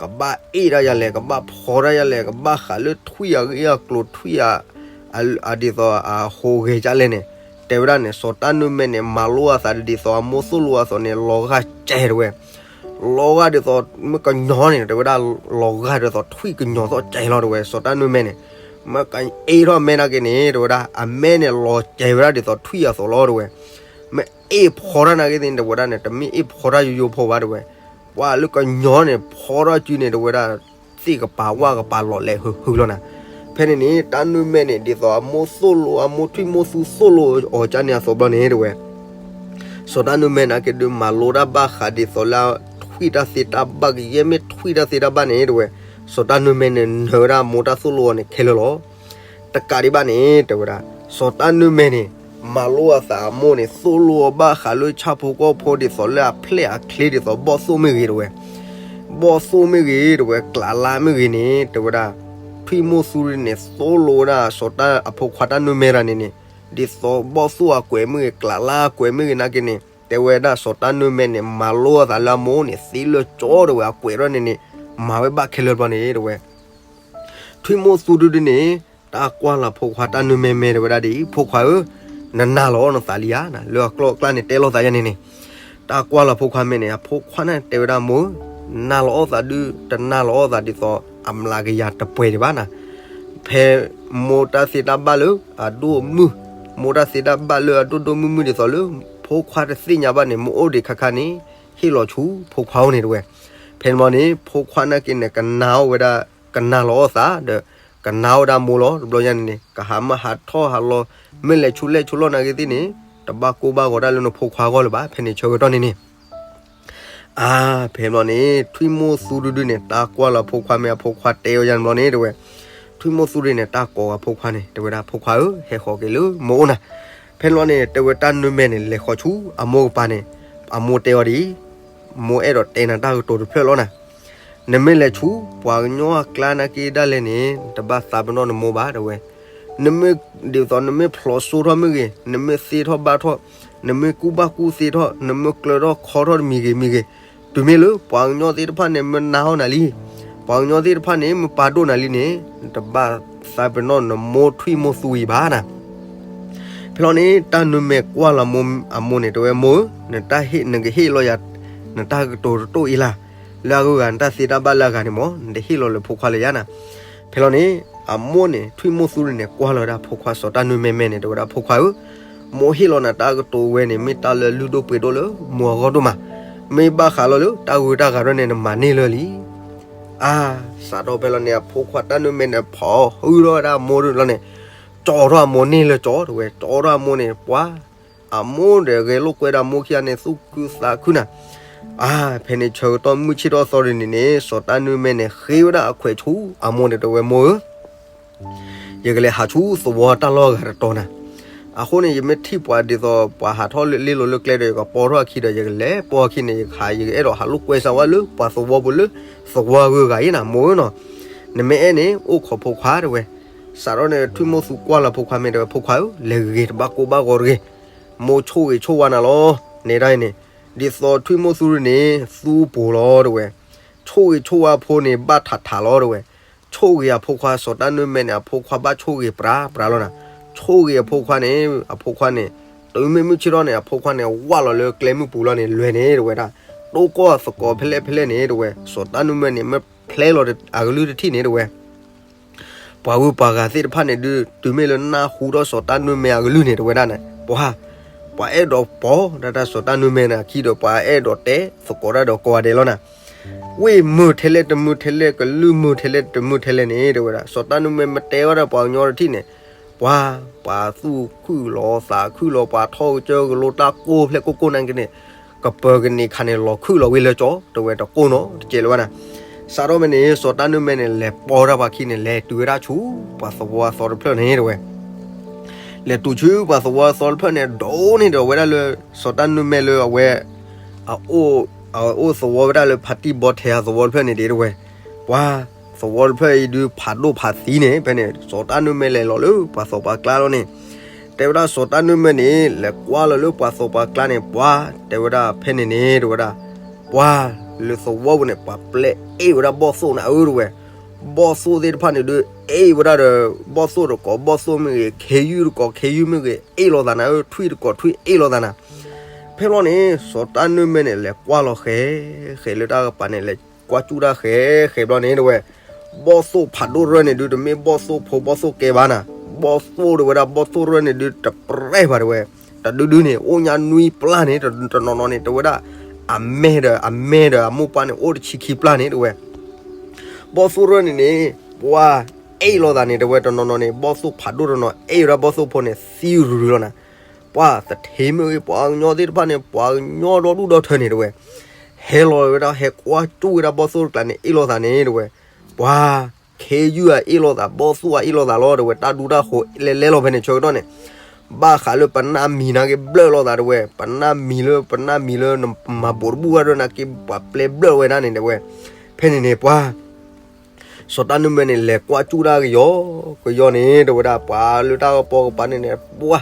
ကဘၣ်အ့ၣ်တၢ်ယၤလဲၣ်, ကဘၣ်ဖီတၢ်ယၤလဲၣ်, ကဘၣ်ဃးလၢထွံၣ်အဂ့ၢ်အကျိၤ ထွံၣ်အ အဒ်သိးအဟူးဂဲၤဒ်လဲၣ်န့ၣ် တဲဝဲဒၣ်န့ၣ် စီၤတၢ်နုာ်မဲာ်န့ၣ် မၤလိအသးဒ်သိးအမိၢ်သိၣ်လိအသိးန့ၣ် လီၤဂာ်စဲး တဲဝဲ. လီၤဂာ်ဒ်သိးမ့ၢ်ကညီန့ၣ် တဲဝဲဒၣ် လီၤဂာ်ဒ်သိးထွံၣ်ကညီသိးစဲးလီၤ တဲဝဲ. စီၤတၢ်နုာ်မဲာ်န့ၣ် မ့ၢ်ကအ့ၣ်ထီၣ်မဲာ်နာ်က့န့ၣ် တဲဝဲဒၣ် အမဲာ်န့ၣ်လီၤစဲးဝဲဒၣ်ဒ်သိးထွံၣ်အသိးလီၤ တဲဝဲ. မ့ၢ်အ့ၣ်ဖီတၢ်နာ်က့သ့ၣ်န့ၣ် တဲဝဲဒၣ်န့ၣ် တမ့ၢ်အ့ၣ်ဖီတၢ်ယိယိဖိဘၣ် တဲဝဲ. ပှၤလၢကညီန့ၣ် ဖီထီၣ်စုန့ၣ် တဲဝဲဒၣ် သ့ၣ်ကပၤဝၣ်ကပၤလီၤလဲၤဟုးဟုးလီၤနၤ. ဖဲန့ၣ်န့ၣ် တၢ်နုာ်မဲာ်န့ၣ် ဒ်သိးအမိၢ်သိၣ်လိ အမိၢ်ထွံၣ်မိၢ်သူသိၣ်လိအီၤကၢ်န့ၣ်အသိးဘျီန့ၣ် တဲဝဲ စီၤတၢ်နုာ်မဲာ်နာ်က့ဒုးမၤလိတၢ်ဘၣ်ဃးဒ်သိးလၢထွံၣ်တၢ်သ့တၢ်ဘၣ်ကယဲၢ် မ့ၢ်ထွံၣ်တၢ်သ့တၢ်ဘၣ်န့ၣ် တဲဝဲ. စီၤတၢ်နုာ်မဲာ်န့ၣ် နၢၤဝဲဒၣ်မိၢ်တၢ်သိၣ်လိအီၤန့ၣ်ခဲလၢာ်လီၤ. တကးဒံးဘၣ်န့ၣ် တဲဝဲဒၣ် စီၤတၢ်နုာ်မဲာ်န့ၣ် မၤလိအသးအမိၢ်န့ၣ် သိၣ်လိအီၤဘၣ်ဃးလၢဆၣ်ဖိကီၢ်ဖိ ဒ်သိးလၢအဖျဲၣ်အချ့ဒ်သိးဘီၣ်သိၣ်မ့ၢ်ဂ့ၤ တဲဝဲ. ဘီၣ်သိၣ်မ့ၢ်ဂ့ၤ တဲဝဲ ကျးလါမ့ၢ်ဂ့ၤန့ၣ် တဲဝဲဒၣ် ထွံၣ်မိၢ်သူန့ၣ် သိၣ်လိဝဲဒၣ်စီၤတၢ်အဖိခွါတၢ်နုာ်မဲာ်တဂၤန့ၣ်န့ၣ် ဒ်သိးဘီၣ်သိၣ်အကွဲးမ့ၢ်ဂ့ၤ ကျးလါအကွဲးမ့ၢ်ဂ့ၤနာ်က့န့ၣ် တဲဝဲဒၣ်စီၤတၢ်နွံမဲန့ၣ် မၤလိအသးလၢအမိၢ်န့ၣ် သ့လၢကၠီတဲဝဲ အကွဲးထီၣ်န့ၣ်န့ၣ် မၤဝဲဘၣ်ခဲလၢာ်ဘျီန့ၣ်တဲဝဲ ထွံၣ်မိၢ်သူဒုဒုန့ၣ် တၢ်ကွၢ်လီၤဖိခွါတၢ်နွံမဲမဲတဲဝဲဒၣ်ဒ်အံၤ ဖိခွါဧၢ, နနာ်လီၤနသးလံဧါ, လၢအကျိၤအကျဲန့ၣ် တဲလိာ်သးယါန့ၣ်န့ၣ်, တၢ်ကွၢ်လီၤဖိခွါမဲန့ၣ် အဖိခွါန့ၣ်တဲဝဲဒၣ်မိၢ်ဧၢ, နနာ်လီၤအီၣ်သးဒု တနာ်လီၤအီၣ်သးဒ်သိး အမျးကယၤတပှဲၤဒံးဘၣ်နၤ, ဖဲမိၢ်တၢ်သ့တၢ်ဘၣ်လၢအဒိၣ်ဒိၣ်မုၢ်မုၢ် မိၢ်တၢ်သ့တၢ်ဘၣ်လၢအဒိၣ်ဒိၣ်မုၢ်မုၢ်ဒ်သိးလၢ ဖိခွါတသ့ၣ်ညါဘၣ်န့ၣ် မိၢ်အိၣ်ဒံးခါခါန့ၣ် ဟ့ၣ်လီၤဆူဖိခွါအိၣ်န့ၣ်တဲဝဲ, ဖဲန့ၣ်ဘျီန့ၣ် ဖိခွါနာ်က့န့ၣ် ကနၣ်အီၣ်ဝဲဒၣ် ကနၣ်လီၤအီၣ်သးဒီး ကနၣ်အီၣ်ဝဲဒၣ်မိၢ်လီၤ. တဘျီညါန့ၣ်န့ၣ် ကဟးမၢဟးထီၣ်ဟးလီၤ မ့ၢ်လဲၤဆူလဲၣ်ဆူလီၢ်နာ်က့သ့ၣ်န့ၣ် တဘၣ်ကိၢ်ဘၣ်ဂီၤဒၣ်လၢနဖိခွါအဂီၢ်လၢၤဘၣ်. ဖဲန့ၣ်ဆၢကတီၢ်န့ၣ်န့ၣ် အါ ဖဲဘျီန့ၣ် ထွံၣ်မိၢ်သူဒုဒုန့ၣ် တၢ်ကွၢ်လီၤဖိခွါမ့ၢ်အဖိခွါတဲအီၤယါန့ၣ်ဘျီန့ၣ်တဲဝဲ, ထွံၣ်မိၢ်သူဒုန့ၣ် တၢ်ကိးဂၤဖိခွါန့ၣ် တဲဝဲဒၣ် ဖိခွါဧၢ, ဟဲဃီၤက့ၤလၢမိၢ်အိၣ်နၤ. ဖဲန့ၣ်ဘျီန့ၣ် တဲဝဲတၢ်နွံမဲန့ၣ် လဲၤဃီၤဆူအမိၢ်ကပၤန့ၣ် အမိၢ်တဲအီၤဒ်အံၤ, မိၢ်အဲၣ်ဒိးတဲနၤတၢ်ကတိၤတဖျၢၣ်လီၤနၤ. နမ့ၢ်လဲၤဆူ ပှၤကညီအကျါနာ်က့ဒၣ်လဲာ်န့ၣ် တဘၣ်သးပ့ၤနီၣ်နမိၢ်ဘၣ်တဲဝဲ, နမ့ၢ်ဒ်သိး နမ့ၢ်ဖျိးစိထီၣ်မ့ၢ်ဂ့ၤ, နမ့ၢ်သ့ထီၣ်ဘၣ်ထီၣ်, နမ့ၢ်ကူၣ်ဘၣ်ကူၣ်သ့ထီၣ်, နမ့ၢ်ကျၢၤထီၣ်ခီထီၣ်တမံၤဂ့ၤမံၤဂ့ၤ, တုၤမ့ၢ်လၢ ပှၤကညီသ့ၣ်တဖၣ်န့ၣ် မ့ၢ်နာ်ဟီၣ်နၤလံ, ပှၤကညီသ့ၣ်တဖၣ်န့ၣ် မ့ၢ်ပာ်ဒိၣ်နၤလံန့ၣ် တဘၣ်သးပ့ၤနီၣ်နမိၢ်ထွံၣ်မိၢ်သူအံၤဘၣ်နၤ. ဖဲလီၤန့ၣ် တၢ်နွံမဲကွၢ်လီၤမိၢ်အမိၢ်န့ၣ် တဲဝဲမိၢ်ဧၢ, နတၢ်ဟ့ၣ် နကဟ့ၣ်လီၤယၤ နတၢ်ကတိၤတတိၢ်အံၤလၢ်, လၢအဂုၤအဂၤ နတၢ်သ့တၢ်ဘၣ်လၢအဂၤန့ၣ်မ့ၢ် နတဟ့ၣ်လီၤလၢဖိခွါလၢၤယါနၤ. ဖဲလီၤန့ၣ် အမိၢ်န့ၣ် ထွံၣ်မိၢ်သူန့ၣ် ကွၢ်လီၤဝဲဒၣ်ဖိခွါစီၤတၢ်နွံမဲမဲန့ၣ် တဲဝဲဒၣ် ဖိခွါဧၢ, မိၢ်ဟ့ၣ်လီၤနၤတၢ်ကတိၤဝဲန့ၣ် မ့ၢ်တၢ်လၢလုၢ်ဒိၣ်ပှ့ၤဒိၣ်လၢမိၢ်အဂီၢ်ဒိၣ်မး, မ့ၢ်ဘၣ်ဃးလီၤလၢတၢ်ဂုၤတၢ်ဂၤရဲၣ်န့ၣ် နမၤန့ၢ်လၢာ်လံ. အါ, စးထီၣ်ဖဲလီၤန့ၣ် အဖိခွါတၢ်နွံမဲန့ၣ် ဖီၣ်ဟုၣ်ထီၣ်ဝဲဒၣ်အမိၢ်ဒုလီၤန့ၣ်, ကၠီထီၣ်အမိၢ်န့ၢ်လၢကၠီတဲဝဲ, ကၠီထီၣ်အမိၢ်န့ၣ် ပှၤ အမိၢ်ဒီးဂဲၤလိာ်ကွဲဒီးအမိၢ်ခံဂၤန့ၣ် သူၣ်ခုသးခုနၤ. အါ, ဖဲန့ၣ်ဆၢကတီၢ်မုၢ်ဆ့ၣ်ထီၣ်သီဒ်န့ၣ်န့ၣ် စီၤတၢ်နွံမဲန့ၣ် ဃ့ဝဲဒၣ်အခွဲးဆူအမိၢ်န့ၣ် တဲဝဲမိၢ်ဧၢ, ယကလဲၤဟးဆူသဝီတၢ်လီၢ်ဂၤတတီၤနၤ. အဃိန့ၣ် ယမ့ၢ်ထံၣ်ပှၤဒ်သိး ပှၤဟးထီၣ်လ့လိာ်လၢကျဲဒီး ယကပီထီၣ်အခံဒီး ယကလဲၤပီအခံန့ၣ် ယကဟး ယကအဲၣ်ဒိးဟးလိာ်ကွဲစၢၤဝဲလၢပှၤသဝီပူၤလၢသဝီအဂုၤအဂၤအံၤနၤ မိၢ်ဧၢနီၤ. နမ့ၢ်အဲၣ်န့ၣ် အိၣ်ခိးဖိခွါတဲဝဲ. စးထီၣ်န့ၣ် ထွံၣ်မိၢ်သူကွၢ်လီၤဖိခွါမ့ၢ်တဲဝဲ ဖိခွါဧၢ, လဲၤဂ့ၤဂ့ၤ တဘၣ်ကိၢ်ဘၣ်ဂီၤတဂ့ၤ. မိၢ်ဆိၣ်ဂ့ၤဆိၣ်ဝါနၤလီၤ. န့ၣ်ဒၣ်အံၤန့ၣ် ဒ်သိးထွံၣ်မိၢ်သူန့ၣ် သူပူၤလီၤတဲဝဲ. ဆိၣ်ဂ့ၤဆိၣ်ဝါဖိန့ၣ် ဘၣ်ထးထးလီၤတဲဝဲ. ဆိၣ်ဂ့ၤအဖိခွါ စီၤတၢ်နွံမဲန့ၣ် အဖိခွါဘၣ်ဆိၣ်ဂ့ၤပြးပြးလီၤနၤ. ဆိၣ်ဂ့ၤအဖိခွါန့ၣ် အဖိခွါန့ၣ် တုၤမ့ၢ်မုၢ်ဆ့ၣ်ထီၣ်န့ၣ် အဖိခွါန့ၣ် ဝၢ်လီၤလၢကျဲမုၢ်ပူၤလီၤန့ၣ် လဲၤန့ၣ်တဲဝဲဒၣ်. တိၢ်ကီၢ်သကိးဖဲလဲၣ်ဖဲလဲၣ်န့ၣ်တဲဝဲ စီၤတၢ်နွံမဲန့ၣ် မ့ၢ်ဖျဲလီၤအကလုၢ်တထံၣ်န့ၣ်တဲဝဲ ပှၤဂုၤပှၤဂၤသ့ၣ်တဖၣ်န့ၣ်ဒုး တုၤမ့ၢ်လၢနၢ်ဟူထီၣ်စီၤတၢ်နွံမဲအကလုၢ်န့ၣ် တဲဝဲဒၣ်န့ၣ် ပှၤ ပှၤအဲၣ်ဒိးပီးဒၣ်တၢ်စီၤတၢ်နွံမဲန့ၣ်အခံဒီး ပှၤအဲၣ်ဒိးတဲသကိးတၢ်ဒီးကိးဂၤဒဲးလီၤနၤ. ဝ့ၢ်မုာ်ထဲလဲၣ်တမုာ်ထဲလဲၣ် ကလုၢ်မုာ်ထဲလဲၣ်တမုာ်ထဲလဲၣ်န့ၣ် တဲဝဲဒၣ် စီၤတၢ်နွံမဲမ့ၢ်တဲဝဲဒၣ်ပှၤကညီတထံၣ်န့ၣ် ပှၤ ပှၤသူၣ်ခုၣ်လီၤသးခုၣ်လီၤ ပှၤထီၣ်ကစၢၢ်ကလိတၢ်ကိၢ်ဖျဲၣ်ကိၢ်ကိၢ်နာ်က့န့ၣ် ကပၢၤကန့ၢ်ခါန့ၣ် လီၤခုၣ်လီၤဝ့ၢ်လၢကၠီ တဲဝဲ တကိၢ်နီတစဲးလၢၤဘၣ်နၤ. စးထီၣ်ဖဲန့ၣ် စီၤတၢ်နွံမဲန့ၣ် လဲၤပီးတၢ်ပှၤခံန့ၣ် လဲၤတုၤဝဲဒၣ်ဆူ ပှၤသဝီအသီတဖျၢၣ်န့ၣ်တဲဝဲ လဲၤတုၤဆူပှၤသဝီအသီတဖျၢၣ်န့ၣ် ဒိးန့ၢ်ဒီးဝဲဒၣ်လၢ စီၤတၢ်နွံမဲလၢအဝဲ အအိၣ် အအိၣ်သဝီဝဲဒၣ်လၢဖါတံၢ်ဘီထဲအသဝီတဖျၢၣ်န့ၣ်ဒ်တဲဝဲ ပှၤ သဝီတဖျၢၣ်အံၤဒုးဖးဒိၣ်ဖးသံန့ၣ် ဖဲန့ၣ် စီၤတၢ်နွံမဲလဲၤလီၤလၢပှၤသးပှၢ်ကျါလီၤန့ၣ် တဲဝဲဒၣ်စီၤတၢ်နွံမဲန့ၣ် လဲၤကွၢ်လီၤလၢပှၤသးပှၢ်ကျါန့ၣ် ပှၤ တဲဝဲဒၣ်ဖဲန့ၣ်န့ၣ် တဲဝဲဒၣ် ပှၤ လၢသဝီပူၤန့ၣ် ပှၤပျဲအ့ၣ်ဝဲဒၣ်ဘီၣ်သိၣ်နၤဧၢတဲဝဲ ဘီၣ်သိၣ်သ့ၣ်တဖၣ်န့ၣ်ဒုး အ့ၣ်ဝဲဒၣ်ဒီး ဘီၣ်သိၣ်တကိးဘီၣ်သိၣ်မ့ၢ်ဂ့ၤ ခ့ယုၢ်တကိးခ့ယုၢ်မ့ၢ်ဂ့ၤ အ့ၣ်လိာ်သးနၤဧၢ ထွံၣ်တကိးထွံၣ်အ့ၣ်လိာ်သးနၤ. ဖဲဘျီန့ၣ် စီၤတၢ်နွံမဲန့ၣ် လဲၤကွၢ်လီၤဃဲ ဃဲလၢတၢ်ကပၤန့ၣ် လဲၤကွၢ်ကၠူၣ်တၢ်ဃဲ ဃဲဘျီန့ၣ်တဲဝဲ ဘီၣ်သိၣ်ဖးဒိၣ်ရၢၢ်န့ၣ်ဒုး တမ့ၢ်ဘီၣ်သိၣ်ဖိဘီၣ်သိၣ်ကဲဘၣ်နၤ. ဘီၣ်သိၣ်တဲဝဲဒၣ် ဘီၣ်သိၣ်ရၢၢ်န့ၣ်ဒုး တပြဲၢ်ဘၣ်တဲဝဲ တဒုဒုန့ၣ် အိၣ်ညါနွံပျၢ်န့ၣ် တနီၤနီၤန့ၣ် တဲဝဲဒၣ် အမဲဒီး အမဲဒီးအမိၢ်ပှၢ်န့ၣ် အိၣ်တဆံခံပျၢ်န့ၣ်တဲဝဲ ဘီၣ်သိၣ်ရၢၢ်န့ၣ်န့ၣ် ပှၤ အ့ၣ်လိာ်သးန့ၣ် တဲဝဲတနီၤနီၤန့ၣ် ဘီၣ်သိၣ်ဖးဒိၣ်တနီၤ အ့ၣ်ဝဲဒၣ်ဘီၣ်သိၣ်ဖိန့ၣ် သံရုၤရုၤလီၤနၤ. ပှၤသထ့မ့ၢ်ဂ့ၤ ပှၤကညီသ့ၣ်တဖၣ်န့ၣ် ပှၤကညီဒီဒူၣ်ဒီထၢန့ၣ်တဲဝဲ ဟဲလီၤဝဲဒၣ် ဟဲကွၢ်ကၠူၣ်ဝဲဒၣ်ဘီၣ်သိၣ်တကျါန့ၣ် အ့ၣ်လိာ်သးန့ၣ်တဲဝဲ ပှၤ ခ့ယုၢ်အအ့ၣ်လိာ်သး ဘီၣ်သိၣ်အအ့ၣ်လိာ်သးလီၤတဲဝဲ တၢ်ဒူတၢ်ဃိးလဲၤလဲၤလီၤဖဲန့ၣ်ဆၢကတီၢ်န့ၣ် ဘၣ်ဃးလၢပနၢ်မံၤနာ်က့ဘျၢၣ်လိာ်သးတဲဝဲ ပနၢ်မံၤလၢ ပနၢ်မံၤလၢနမၤဘူးတဘူၣ်ဘၣ်ဒီးနာ်က့ ပှၤပျဲဘျၢၣ်ဝဲဒၣ်န့ၣ်တဲဝဲ ဖဲန့ၣ်န့ၣ် ပှၤ စီၤတၢ်နွံမဲန့ၣ် လဲၤကွၢ်ကၠူၣ်တၢ်ကယီကယီန့ၣ် တဲဝဲဒၣ် ပှၤလၢတၢ်ကပီၤကပၤန့ၣ်န့ၣ် ပှၤ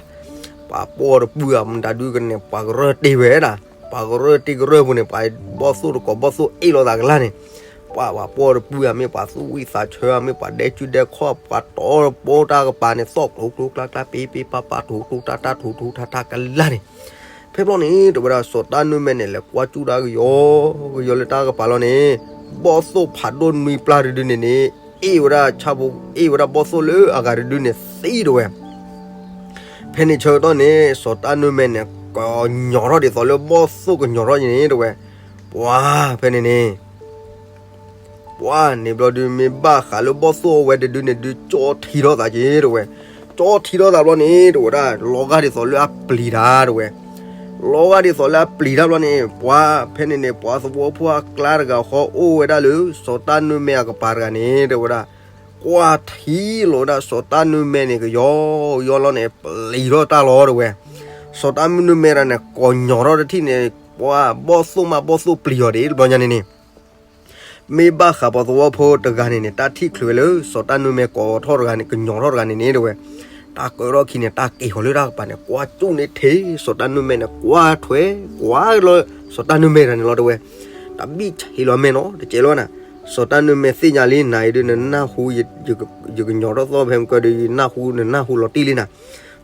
ပှၤပီၢ်တပုၢ်ဧါ မတၤဒုကန့ၣ် ပှၤကရၢၢ်တ့ၢ်ဝဲဒၣ်, ပှၤကရၢၢ်တ့ၢ်ကရၢၢ်ပူၤန့ၣ် ပှၤဘီၣ်သိၣ်တကိးဘီၣ်သိၣ်အ့ၣ်လိာ်သးကလါန့ၣ်, ပှၤ ပှၤပီၢ်တပုၢ်ဧါ မ့ၢ်ပှၤသူၣ်ဝံၣ်သးဆၢဧါ မ့ၢ်ပှၤဒဲကုဒဲခီၣ် ပှၤတီတဘိတၢ်ကပၤန့ၣ် သီၣ်ကျိၤကျိၤကျါကျါ ပ့ပ့ပၢ်ပၢ် ထူထူထါထါ ထူထူထါထါကလါန့ၣ်, ဖဲဘျီန့ၣ် တဲဝဲဒၣ် စီၤတၢ်နုၢ်မဲန့ၣ် လဲၤကွၢ်စူၣ်တၢ်ကယီကယီလၢတၢ်ကပၤလီၤန့ၣ်, ဘီၣ်သိၣ်ဖးဒိၣ်နွံပျၢ်တဒုန့ၣ်န့ၣ် အ့ၣ်ဝဲဒၣ်ဆၣ်ဖိ အ့ၣ်ဝဲဒၣ်ဘီၣ်သိၣ်လၢအဂၤတဒုန့ၣ်သံတဝဲ ဖဲန့ၣ်ဆၢကတီၢ်န့ၣ် စီၤတၢ်နုၢ်မဲန့ၣ် ကညီၤထီၣ်ဒ်သိးလၢဘီၣ်သိၣ်ကညီၤထီၣ်န့ၣ်တဝဲ, ပှၤဖဲန့ၣ်န့ၣ် ပှၤန့ၣ်ဘျီဒု မ့ၢ်ဘၣ်ဃးလၢဘီၣ်သိၣ်အဝဲတဒုန့ၣ်ဒု ကၠီထံထီၣ်သးက့ၤတဝဲ, ကၠီထံထီၣ်သးဘျီန့ၣ် တဝဲဒၣ် လီၤဂာ်ဒ်သိးလၢအပျံၤတၢ်တဝဲ, လီၤဂာ်ဒ်သိးလၢအပျံၤတၢ်ဘျီန့ၣ် ပှၤဖဲန့ၣ်န့ၣ် ပှၤသဝီဖိအကျါတဂၤဃီအိၣ်ဝဲဒၣ်လၢ စီၤတၢ်နုၢ်မဲအကပၤတဂၤန့ၣ် တဝဲဒၣ် ကွၢ်ထံလီၤဝဲဒၣ်စီၤတၢ်နုၢ်မဲန့ၣ် ကယီကယီလီၤန့ၣ် ပျံၤထီၣ်တၢ်လီၤတဝဲ, စီၤတၢ်နုၢ်မဲတဂၤန့ၣ် ကညီၤထီၣ်တထံၣ်န့ၣ် ပှၤဘီၣ်သိၣ်မးဘီၣ်သိၣ်ပျံၤအီၤဒ်တဘျီညါန့ၣ်န့ၣ် မ့ၢ်ဘၣ်ဃးပှၤသဝီဖိတဂၤန့ၣ်န့ၣ် တၢ်ထံၣ်ချုးဝဲလၢ စီၤတၢ်နုၢ်မဲကိးထီၣ်တဂၤန့ၣ် ကညီၤထီၣ်တဂၤန့ၣ်န့ၣ်တဝဲ, တၢ်ကၢထီၣ်ခံန့ၣ် တၢ်က့ၤဃီၤလၢတၢ်ကပၤန့ၣ် ကွၢ်ကၠူၣ်န့ၣ်ထံး စီၤတၢ်နုၢ်မဲန့ၣ် ကွၢ်ထွဲ ကွၢ်လီၤ စီၤတၢ်နုၢ်မဲတဂၤန့ၣ်လီၤတဝဲ, တၢ်ဘံၣ်ဆံးလီၤမဲာ်နီၤ တကဲးလီၤနၤ, စီၤတၢ်နုၢ်မဲသ့ၣ်ညါလံ နၤအံၤဒုးနနၢ်ဟူ ယကညီၤထီၣ်သီဖဲမုၢ်ကၢၢ်ဒုး ယနၢ်ဟူနနၢ်ဟူလီၤတံၢ်လံနၤ,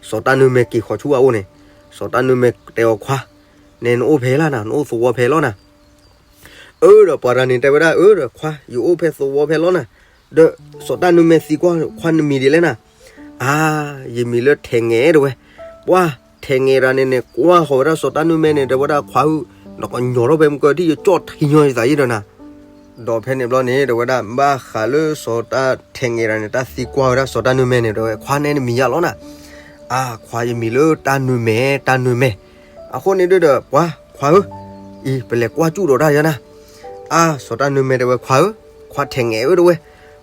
စီၤတၢ်နုၢ်မဲက့ၤဃီၤဆူအအိၣ်န့ၣ်, စီၤတၢ်နုၢ်မဲတဲအီၤခွါ, နဲနအိၣ်ဖဲလၢနၤ နအိၣ်သဝီဖဲလီၤနၤ အၢဒီးပှၤတဂၤန့ၣ် တဲဝဲဒၣ် အၢဒီးခွါ ယအိၣ်ဖဲသဝီဖဲလီၤနၤ, ဒီးစီၤတၢ်နုၢ်မဲသံကွၢ်ခွါနမံၤဒ်လဲၣ်နၤ, အါ ယမံၤလၢထဲးငဲးတဝဲ, ပှၤထဲးငဲးတဂၤန့ၣ်န့ၣ် ကွၢ်ဃီၤဝဲဒၣ်စီၤတၢ်နုၢ်မဲန့ၣ် တဲဝဲဒၣ်ခွါဧၢ, နကညီၤထီၣ်ဖဲမုၢ်ကၢၢ်ထံၣ်ယကၠီၣ်ထံညီယသးယံၤဒီးနၤ, ဒီးဖဲန့ၣ်ဘျီန့ၣ် တဲဝဲဒၣ် ဘၣ်ဃးလၢစီၤတၢ်ထဲးငဲးတဂၤန့ၣ် တၢ်သံကွၢ်ဝဲဒၣ်စီၤတၢ်နုၢ်မဲန့ၣ် တဲဝဲ ခွါနဲနမံၤယၤလီၤနၤ, အါ ခွါယမံၤလၢတၢ်နုၢ်မဲ တၢ်နုၢ်မဲ, အဃိန့ၣ်ဒုးဒီး ပှၤခွါဧၢ, အံၤ ပလဲၤကွၢ်ကၠူၣ်ဒီးတၢ်ယၤနၤ, အါ စီၤတၢ်နုၢ်မဲတဲဝဲခွါဧၢ, ခွါထဲးငဲးဧၢတဲဝဲ,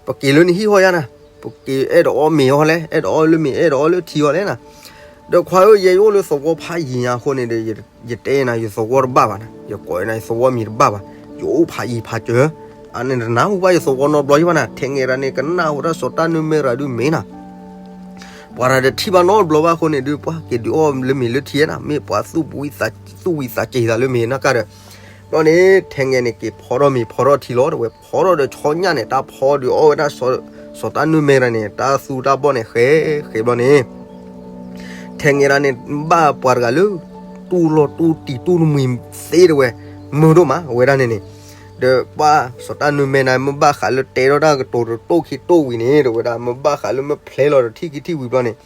ပက့ၤလၢနဟံၣ်ဟီယၤနၤ, ပက့ၤအဲၣ်ဒိးအီၣ်မ့ၤအီၣ်လဲၣ် အဲၣ်ဒိးအီၣ်လၢမ့ၤ အဲၣ်ဒိးအီၣ်လၢထံအီၣ်လဲၣ်နၤ, ဒီးခွါဧၢ ယဲယအိၣ်လၢသဝီဖးယံၤညါအဃိန့ၣ်ဒီး ယတဲနၤ ယသဝီတဘၣ်ဘၣ်နၤ, ယကိးနၤ ယသဝီမံၤတဘၣ်ဘၣ်, ယအိၣ်ဖးယံၤဖးစၢၤ, အန့ၣ်တနၢ်ဟူဘၣ်ယသဝီနီတဘျီယဘၣ်နၤ, ထဲးငဲးတဂၤန့ၣ် ကနၣ်ဝဲဒၣ်စီၤတၢ်နုၢ်မဲတဂၤဒုးမ့ၢ်နၤ ပှၤတထံၣ်ဘၣ်နီတဘျီဘၣ်အဃိန့ၣ်ဒုး ပှၤက့ၤဒုးအီၣ်လၢမ့ၤလၢထံနၤ, မ့ၢ်ပှၤသူၣ်ဝံသးစူၤသးက့ၤသးလၢမ့ၤနၤကါဒီး, ဘျီန့ၣ် ထဲးငဲးန့ၣ် က့ၤဖီထီၣ်မ့ၤဖီထီၣ်ထံလီၤတဝဲ, ဖီထီၣ်ဒီးဆီညၣ်န့ၣ် တၢ်ဖီဒုးအီၣ်ဝဲဒၣ် စီၤတၢ်နုၢ်မဲတဂၤန့ၣ် တၢ်သူတၢ်ဘီၣ်န့ၣ် ဃဲဃဲဘျီန့ၣ် ထဲးငဲးတဂၤန့ၣ် ဘၣ်ပှၤတဂၤလၢ တူၢ်လိာ်တူၢ်တံၤတူၢ်တမှံၤသ့တဝဲ, မုာ်ဒိၣ်မး အဝဲဒၣ်န့ၣ်န့ၣ်, ဒီးပှၤစီၤတၢ်နုၢ်မဲန့ၣ် မ့ၢ်ဘၣ်ဃးလၢတဲထီၣ်တၢ်ကတိၤတတိၢ်ခံတိၢ်ဝံၤန့ၣ် တဝဲဒၣ် မ့ၢ်ဘၣ်ဃးလၢမ့ၢ်ဖျဲလီၤဒီးထံၣ်ခံထံၣ်ဝံၤဘျီန့ၣ်,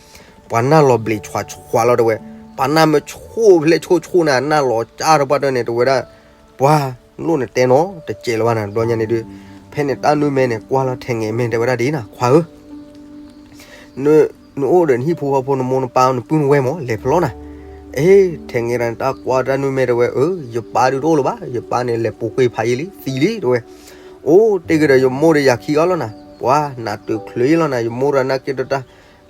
ပှၤနၢ်လီၤဘျံးဆှးဆှးလီၤတဝဲ, ပှၤနၢ်မ့ၢ်ဆိၣ်ဖျဲၣ်ဆိၣ်ဆိၣ်နၤ နၢ်လီၤကၢ်တပှၢ်တၢၢ်န့ၣ် တဝဲဒၣ်, ပှၤ လိၣ်န့ၣ်တဲနီၤ တကဲးလၢၤဘၣ်နၤ တဘျီညါန့ၣ်ဒုး, ဖဲန့ၣ်တၢ်နုၢ်မဲန့ၣ် ကွၢ်လီၤထဲးငဲးမဲာ်တဲဝဲဒၣ်ဒ်နၤ ခွါဧၢ နအိၣ်ဒီးနဟံၣ်ဖိဃီဖိ နမိၢ်နပၢ် နပုၢ်နဝဲၢ်မး လဲၤဖဲလဲၣ်နၤ, အ့ ထဲးငဲးတဂၤန့ၣ် တၢ်ကွၢ်တၢ်နုၢ်မဲာ်တဲဝဲ အၢ ယပၢ်ဒုးတအိၣ်လၢၤဘၣ် ယပၢ်န့ၣ် လဲၤပူၤကွံာ်ဖးယံာ်လံ သံလံတဲဝဲ, အိၣ်တ့ၢ်ကဒီး ယမိၢ်ဒီးယၤခံဂၤလီၤနၤ, ပှၤ နးတုၤချုးယံာ်လီၤနၤ ယမိၢ်ဒီးနၢ်က့တၢ်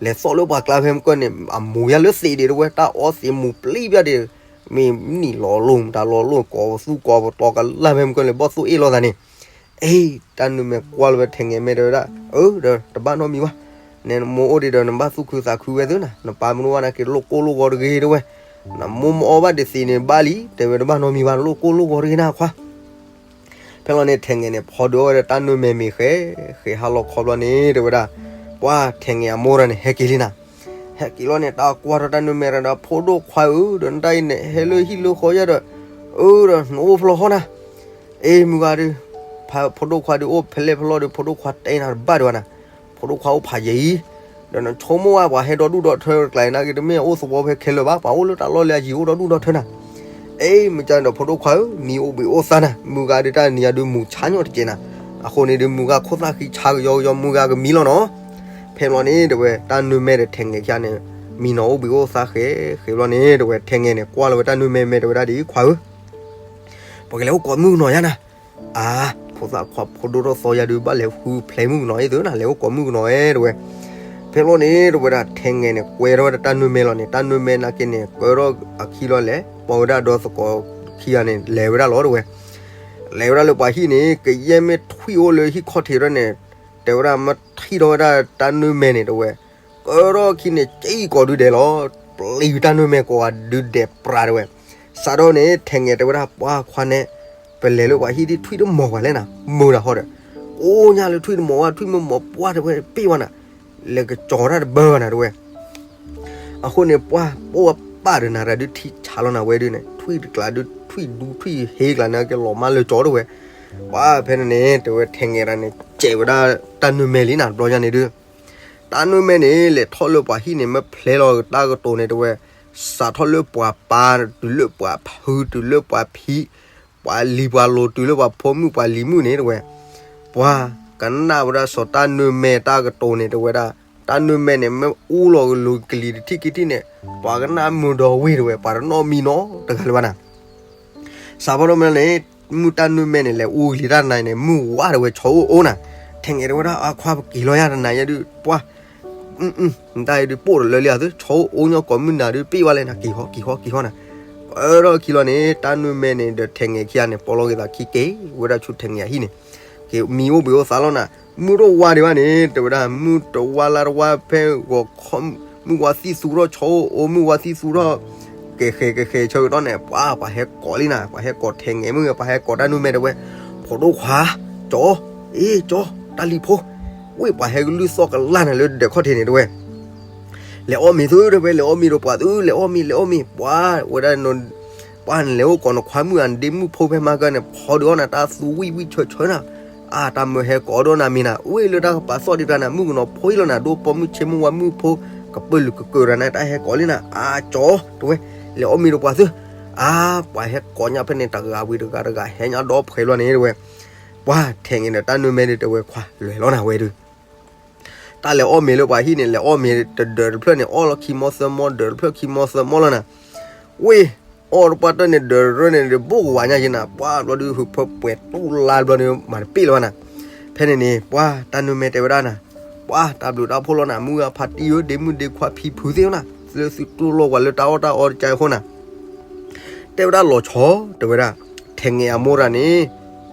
လဲၤသီၣ်လၢပှၤကျါဖဲမုၢ်ကၢၢ်န့ၣ် အမူၤယၤလၢသံးဒံးတဲဝဲ တၢ်အီသံးမူၤပျံၤပျၢ်ဒံး, မ့ၢ်နံၣ်လီၤလိၣ် မတၤလီၤလိၣ် ကိးပသူကိးပတီၤကလၢ်ဖဲမုၢ်ကၢၢ်န့ၣ် ဘီၣ်သိၣ်အ့ၣ်လိာ်သးန့ၣ်, အ့ တၢ်နုၢ်မဲာ်ကွၢ်လီၤဝဲထဲးငဲးမဲာ်တဲဝဲဒၣ် အၢ ဒီးတဘၣ်နီတမံၤဘၣ်, နဲနမိၢ်အိၣ်ဒံးဒီး နဘၣ်သူၣ်ခုသးခုဝဲသုနၤ, နပၢ်မနုၤဝဲနက့ၤလိၣ်ကိၢ်လိၣ်ဂီၤတဂ့ၤတဲဝဲ, နမိၢ်မ့ၢ်အီၣ်ဘၣ်ဒံးသံးန့ၣ်ဘၣ်လံ တဲဝဲတဘၣ်နီတမံၤဘၣ် လိၣ်ကိၢ်လိၣ်ဂီၤတဂ့ၤနၤခွါ ဖဲလီၤန့ၣ် ထဲးငဲးန့ၣ် ဖီဒုးအီၣ်ဝဲဒၣ်တၢ်နုၢ်မဲာ်မ့ၤဃဲ ဃဲဟါလီၤခီဘျီန့ၣ် တဲဝဲဒၣ်, ပှၤထဲးငဲးအမိၢ်တဂၤန့ၣ် ဟဲက့ၤလံနၤ, ဟဲက့ၤလီၤန့ၣ် တၢ်ကွၢ်ထီၣ်တၢ်နုၢ်မဲာ်တဂၤဒီး ဖိဒိၣ်ခွါဧၢ ဒီးနတၢ်အံၤန့ၣ် ဟဲလၢဟံၣ်လၢဃီယါဒီး, အၢ ဒီးနအိၣ်ဖဲလဲၣ်ဟီနၤ, အ့ မုၢ်ဂၤဒီး, ဖိဒိၣ်ခွါဒုးအိၣ်ဖဲလဲၣ်ဖဲလဲၣ်ဒီး ဖိဒိၣ်ခွါတဲနၤတဘၣ်ဒံးဘၣ်နၤ, ဖိဒိၣ်ခွါအိၣ်ဖးယံၤအံၤ, ဒီးနဆိကမိၣ်ဝဲပှၤဟဲဒီဒူၣ်ဒီထၢတကျါအံၤ နာ်က့တမ့ၢ်အအိၣ်သဝီဖဲခဲလၢာ်ဘၣ် ပှၤအိၣ်လၢတၢ်လီၢ်လၢအယံၤအိၣ်ဒီဒူၣ်ဒီထၢနၤ အ့ မ့ၢ်ကန့ၣ်ဒီး ဖိဒိၣ်ခွါဧၢ မံအိၣ်ဘှံးအိၣ်သါနၤ, မုၢ်ဂၤဒုးတၢ်နံၤယၤဒုးမူၤဆါညီတကဲးနၤ, အဃိန့ၣ်ဒုး မုၢ်ဂၤခိၣ်သၣ်ဃံဆါကယီကယီ မုၢ်ဂၤကမံလီၤနီၤ. ဖဲဘျီန့ၣ် တဲဝဲ တၢ်နုၢ်မဲာ်ဒီးထဲးငဲးခံဂၤန့ၣ် မံနီၤအိၣ်ဘှံးအိၣ်သါဃဲ ဃဲဘျီန့ၣ် တဲဝဲ ထဲးငဲးန့ၣ် ကွၢ်လီၤဝဲတၢ်နုၢ်မဲာ်မဲာ် တဲဝဲဒၣ်ဒ် ခွါဧၢ ပကလဲၤအိၣ်ကိးမုၣ်ကနီၤယါနၤ, အါ ဖိသၣ်ခွါဖိဒိၣ်ထီၣ်သီယၤဒုး ဘၣ်လဲၤဃုဖျဲးမုၣ်ကနီၤအံၤသုနၤ လဲၤအိၣ်ကိးမုၣ်ကနီၤဧဲ တဲဝဲ. ဖဲဘျီန့ၣ် တဲဝဲဒၣ် ထဲးငဲးန့ၣ် ကွဲထီၣ်ဝဲဒၣ်တၢ်နုၢ်မဲာ်လီၤန့ၣ် တၢ်နုၢ်မဲာ်နာ်က့န့ၣ် ကၢထီၣ်အခံလီၤလဲၣ် ပှၤဝဲဒၣ်ဒီသကိးခံဂၤန့ၣ် လဲၤဝဲဒၣ်လီၤ တဲဝဲ. လဲၤဝဲဒၣ်လၢပှၤဟံၣ်န့ၣ် ကယဲၢ်မ့ၢ်ထွံၣ်အိၣ်လၢဟံၣ်ခီၣ်ထံးထီၣ်န့ၣ် တဲဝဲဒၣ်မ့ၢ်ထံၣ်ထီၣ်ဝဲဒၣ်တၢ်နုၢ်မဲာ်န့ၣ် တဲဝဲ ကၢထီၣ်ခံန့ၣ် ကံၢ်ကိးဒုဒဲးလီၤ. ပျံၤတၢ်နွံမဲာ်ကိးဂၤဒုးဒဲးပြးတဲဝဲ. စးထီၣ်န့ၣ် ထဲးငဲးတဲဝဲဒၣ် ပှၤခွါနဲ, ပလဲၤလၢပှၤဟံၣ်ဒ်ထွံၣ်တမီၤပှၤလဲၣ်နၤ, မုာ်တၢ်ဟီဒီး, အိၣ်ညါလၢထွံၣ်တမီၤဝဲ, ထွံၣ်မုၢ်မီၤပှၢ်တဲဝဲ ပ့ၢ်ဝဲနၤ, လဲၤကကၠီၤတၢ်တဘၢဘၣ်နၤတဲဝဲ. အဃိန့ၣ် ပှၢ်ပိၢ်ဝဲပၢ်ဒီးနၤရၤဒုးထံဆးလီၤနၤဝဲဒုးန့ၣ် ထွံၣ်တကျါဒုး ထွံၣ်ဒူထွံၣ်ဟ့ကျါန့ၣ် ကလီၤမၢ်လၢကၠီတဲဝဲ. ပှၢ်ဖဲန့ၣ်န့ၣ် တဲဝဲထဲးငဲးတၢ်န့ၣ် စဲးဝဲဒၣ်တၢ်နွံမဲာ်လံနၤ တဘျီညါန့ၣ်ဒုး တၢ်နွံမဲာ်န့ၣ် လဲၤထီၣ်လၢပှၤဟံၣ်န့ၣ် မ့ၢ်ဖျဲလီၤတၢ်ကတိၤန့ၣ်တဲဝဲ, စးထီၣ်လၢပှၤပၢ် တုၤလၢပှၤဖု တုၤလၢပှၤဖံး, ပှၤလံၤပှၤလိၤ တုၤလၢပှၤဖိမုၣ်ပှၤလံၤမုၣ်န့ၣ်တဲဝဲ, ပှၤကနၣ်ဝဲဒၣ်စီၤတၢ်နွံမဲာ်တၢ်ကတိၤန့ၣ်တဲဝဲဒၣ်, တၢ်နွံမဲာ်န့ၣ် မ့ၢ်အူလီၤကလူၤကလံၤတထံၣ်ခံထံၣ်န့ၣ် ပှၤကနၣ်မုာ်ဒီးဝ့ၢ်တဲဝဲ ပှၤတနီၣ်မံနီတဂၤလၢၤဘၣ်နၤ စးဖီဒီးမ့ၢ်န့ၣ် မုၢ်တၢ်နွံမဲာ်န့ၣ် လဲၤအူကလံၤတၢ်တနၤအံၤန့ၣ် မုၢ်ဝါတဲဝဲ ဆီအိၣ်အိၣ်နၤ, ထဲးငဲးတဲဝဲဒၣ် အခွါပက့ၤလီၤယၤတနၤယဲဒုး ပှၢ်, တၢ်အံၤဒုးပိၢ်တလၢလံအသု ဆီအိၣ်အိၣ်ညီကိးမုၢ်နၤဒုး ပ့ၢ်ဝဲလဲၣ်နၤ က့ၤဃီ က့ၤဃီ က့ၤဃီနၤ, အၢဒီးခံလီၤန့ၣ် တၢ်နွံမဲာ်န့ၣ်ဒီးထဲးငဲးခံဂၤန့ၣ် ပီလီၤက့ၤသးခံက့ၤ ဝဲဒၣ်ဆူထဲးငဲးအဟံၣ်န့ၣ်, က့ၤမံအိၣ်ဘှံးအိၣ်သါလီၤနၤ, မုၢ်တဝါဒံးဘၣ်န့ၣ် တဲဝဲဒၣ် မုၢ်တဝါလါတဝါဖဲဂီၤခီ မုၢ်ဝါသံၣ်သူထီၣ် ဆီအိၣ်အိၣ် မုၢ်ဝါသံၣ်သူထီၣ် ကဲဃဲကဲဃဲဆၢကတီၢ်န့ၣ် ပှၤ ပှၤဟဲကိးလံနၤ, ပှၤဟဲကိးထဲးငဲးမုၢ် ပှၤဟဲကိးတၢ်နွံမဲာ်တဲဝဲ, ဖိဒိၣ်ခွါ, ကၠီ, အ့ၣ်ကၠီ, တၢ်လံၤဖိ, ဝ့ၢ်ပှၤဟဲကလုၢ်သီၣ်ကလၢ်နၤလၢဒဲးခီၣ်ထံးန့ၣ်တဲဝဲ, လဲၤအီၣ်မ့ၤသုတဲဝဲ လဲၤအီၣ်မ့ၤဒီးပှၤသု လဲၤအီၣ်မ့ၤ လဲၤအီၣ်မ့ၤ ပှၤ ဝဲဒၣ် ပှၤနလဲၤအိၣ်ကိးနခွါမုၣ်ဧါ နဒ့မုၣ်ဖိဖဲမၤကၢန့ၣ် ဖီဒုးအီၣ်နၤတၢ်သူဝံၣ်ဝံၣ်ဆၢဆၢနၤ, အါ တၢ်မၢဟဲကိးဒီးနၤမ့ၢ်နၤ ဝ့ၢ်လၢတၢ်ကပာ်သီၣ်ဒံးတၢ်နၤ မုၣ်ကနီၤဖိအံၤလီၤနၤ ဒိၣ်ပိာ်မုၣ်ဆ့မုၢ်ဝါမုၣ်ဖိ ကပၢၢ်လုာ်ကကၢၢ်တၢ်နၤ တၢ်ဟဲကိးလံနၤ အါကၠီ တဲဝဲ, လဲၤအီၣ်မ့ၤဒီးပှၤသု, အါ ပှၤဟဲကိးညါဖဲန့ၣ် တဂၤဝံၤတဂၤ တဂၤဟဲညါဒီးဖှဲးလီၤန့ၣ်တဲဝဲ, ပှၤထဲးငဲးဒီးတၢ်နွံမဲာ်ဒုးတဲဝဲခွါလဲၤလီၤနၤဝဲဒုး တၢ်လဲၤအီၣ်မ့ၤလၢပှၤဟံၣ်န့ၣ် လဲၤအီၣ်မ့ၤတဒၢးတဖျၢၣ်န့ၣ် အီၣ်လီၤခံမီသၢမီ ဒၢးတဖျၢၣ်ခံမီသၢမီလီၤနၤ, ဝ့ၢ် အီၣ်တပှၢ်တၢၢ်န့ၣ် ဒၢးတရၢန့ၣ် ဘိၣ်ကဝၤညါယံၤနၤ ပှၤဘျီဒုး ဟုးဖၢပှဲၤတူၢ်လါဘျီန့ၣ် မၤတပ့ၢ်လၢၤဘၣ်နၤ, ဖဲန့ၣ်န့ၣ် ပှၤတၢ်နွံမဲာ်တဲဝဲဒၣ်နၤ, ပှၤတၢ်ဘျုးတၢ်ဖှိၣ်လီၤနၤ မုၢ်ဂၤဖါတံၢ်ဧၢ ဒ့မုၣ်ဒ့ခွါဖံဖုသ့ၣ်ဧၢနၤ လၢသုတူၢ်လိာ်ပှၤလၢတၢ်အီၣ်တၢ်အီတကါအဃိနၤ တဲဝဲဒၣ်လီၤဆီ တဲဝဲဒၣ်, ထဲးငဲးအမိၢ်တဂၤန့ၣ်,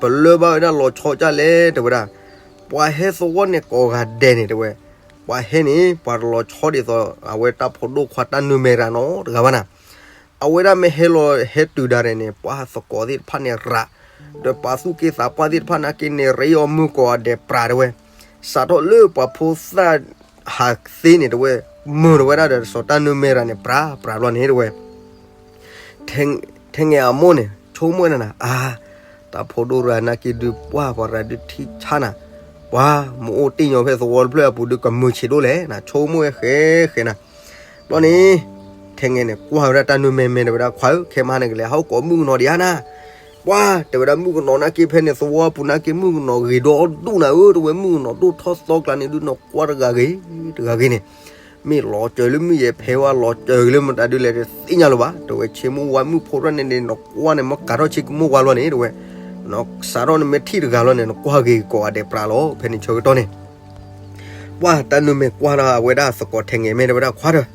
ပလၢဘၣ်ဝဲဒၣ်လီၤဆီဒ်လဲၣ် တဲဝဲဒၣ်, ပှၤဟဲသဝီန့ၣ်ကိးဂၤဒဲးန့ၣ် တဲဝဲ, ပှၤဟဲန့ၣ် ပှၤတလီၤဆီဒ်သိး အဝဲတၢ်ဖိဒိၣ်ခွါတၢ်နွံမဲာ်တဂၤနီတဂၤဘၣ်နၤ, အဝဲဒၣ်မ့ၢ်ဟဲလီၤဟဲတုၤဒၣ်န့ၣ်န့ၣ် ပှၤသကိးသ့ၣ်တဖၣ်န့ၣ်ရး, ဒီးပှၤသူၣ်က့သးပှၢ်သ့ၣ်တဖၣ်နာ်က့န့ၣ် ရ့အီၤမုၢ်ကိးဂၤဒဲးပြး တဲဝဲ, စးထီၣ်လၢပှၤဖိသၣ် ဟးသ့န့ၣ် တဲဝဲ, မုာ်တဝဲဒၣ်ဒီးစီၤတၢ်နွံမဲာ်တဂၤန့ၣ် ပြးပြးဘျီန့ၣ် တဲဝဲ ထဲးငဲးအမိၢ်န့ၣ် ဆိကမိၣ်နၤနၤ, အါ, တၢ်ဖိဒိၣ်တဂၤနာ်က့ဒုး ပှၤပှၤရၤဒုးထံဆါနၤ, ပှၤမ့ၢ်အိၣ်တ့ၢ်ညီဖဲသဝီတဖျၢၣ်အပူၤဒုး ကမုာ်ဆံးဒိၣ်လဲၣ်နၤ ဆိကမိၣ်ဝဲဃဲဃဲနၤ, ဘျီန့ၣ် ထဲးငဲးန့ၣ် ကွၢ်ဝဲဒၣ်တၢ်နွံမဲာ်မဲာ် တဲဝဲဒၣ် ခွါဧၢ ခဲမဟါန့ၣ် ကလဲၤဟးအိၣ်ကိးမုၣ်ကနီၤဒံးဧါနၤ, ပှၤ တဲဝဲဒၣ် မုၣ်ကနီၤနာ်က့ဖဲန့ၣ် သဝီပူၤနာ်က့ မုၣ်ကနီၤဂ့ၤဒီဒူၣ်နၤဧၢ တဲဝဲ မုၣ်ကနီၤဒိၣ်ထီၣ်သီကျါန့ၣ်ဒုး နကွၢ်တဂၤဂ့ၤတဂၤဂ့ၤန့ၣ် မ့ၢ်လီၤစၢၤလၢမုၢ်ယဲၢ်ဖဲဝဲ လီၤစၢၤလၢမတၤဒုးလဲၣ် တသ့ၣ်ညါလၢၤဘၣ် တဲဝဲ ဆ့မိၢ်ဝါမုၣ်ဖိတဖၣ်န့ၣ်န့ၣ် နကွၢ်န့ၣ် မ့ၢ်ကးထီၣ်ဆ့ကမိၢ်ဝါလီၤန့ၣ် တဲဝဲ, စးထီၣ်နမ့ၢ်ထံၣ်တဂၤလီၤန့ၣ် နကွၢ်ဂ့ၤကိးဂၤဒဲးပြးလီၤ ဖဲန့ၣ်ဆၢကတီၢ်န့ၣ် ပှၤတၢ်နွံမဲာ်ကွၢ်ဒီးအဝဲဒၣ်သကိးထဲးငဲးမဲာ် တဲဝဲဒၣ် ခွါဒီး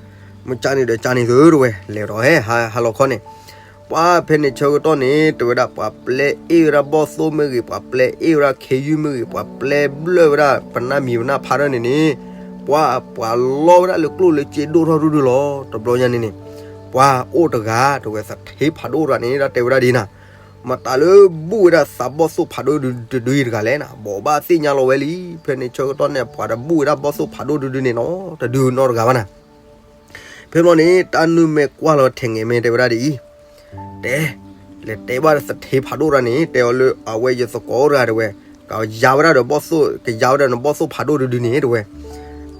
မ့ၢ်ကန့ၣ်ဒီးကန့ၣ်သု တဲဝဲ လဲၤဒီးဟဲဟးလီၤခီန့ၣ် ပှၤဖဲန့ၣ်ဆၢကတီၢ်န့ၣ် တဲဝဲဒၣ် ပှၤပျဲအ့ၣ်ဝဲဒၣ်ဘီၣ်သိၣ်မ့ၢ်ဂ့ၤ ပှၤပျဲအ့ၣ်ဝဲဒၣ်ခ့ယုၢ်မ့ၢ်ဂ့ၤ ပှၤပျဲဘျၢၣ်ဝဲဒၣ် ပနၢ်မံၤပနၢ်ဖးထီၣ်န့ၣ်န့ၣ် ပှၤ ပှၤလီဝဲဒၣ်လၢကျိၣ်လၢစ့ဒိၣ်ထီၣ်ဒူၣ်ဒူၣ်လီၤ တဘျီညါန့ၣ်န့ၣ် ပှၤအိၣ်တဂၤ တဲဝဲ သထ့ဖးဒိၣ်တဂၤန့ၣ် ဒၣ်တဲဝဲဒၣ်ဒ်နၤ မတၤလၢဘူၣ်ဝဲဒၣ်သးဘီၣ်သိၣ်ဖးဒိၣ်တဒုတဂၤလဲၣ်နၤ ဘိးဘၣ်သ့ၣ်ညါလီၤဝဲလံ ဖဲန့ၣ်ဆၢကတီၢ်န့ၣ် ပှၤတဘူၣ်ဝဲဒၣ်ဘီၣ်သိၣ်ဖးဒိၣ်တဒုန့ၣ်နီတဒုနီတဂၤဘၣ်နၤ ဖဲဘျီန့ၣ် တၢ်နွံမဲာ်ကွၢ်လီၤထဲးငဲးမဲာ် တဲဝဲဒၣ်ဒ်အံၤ, တဲ, လဲၤတဲဘၣ်သထ့ဖးဒိၣ်တဂၤန့ၣ် တဲအီၤလၢအဝဲယသကိးတဂၤ တဲဝဲ, ကယါဝဲဒၣ်ဒီးဘီၣ်သိၣ် ကယါဝဲဒၣ်ဒီးဘီၣ်သိၣ်ဖးဒိၣ်တဒုန့ၣ် တဲဝဲ,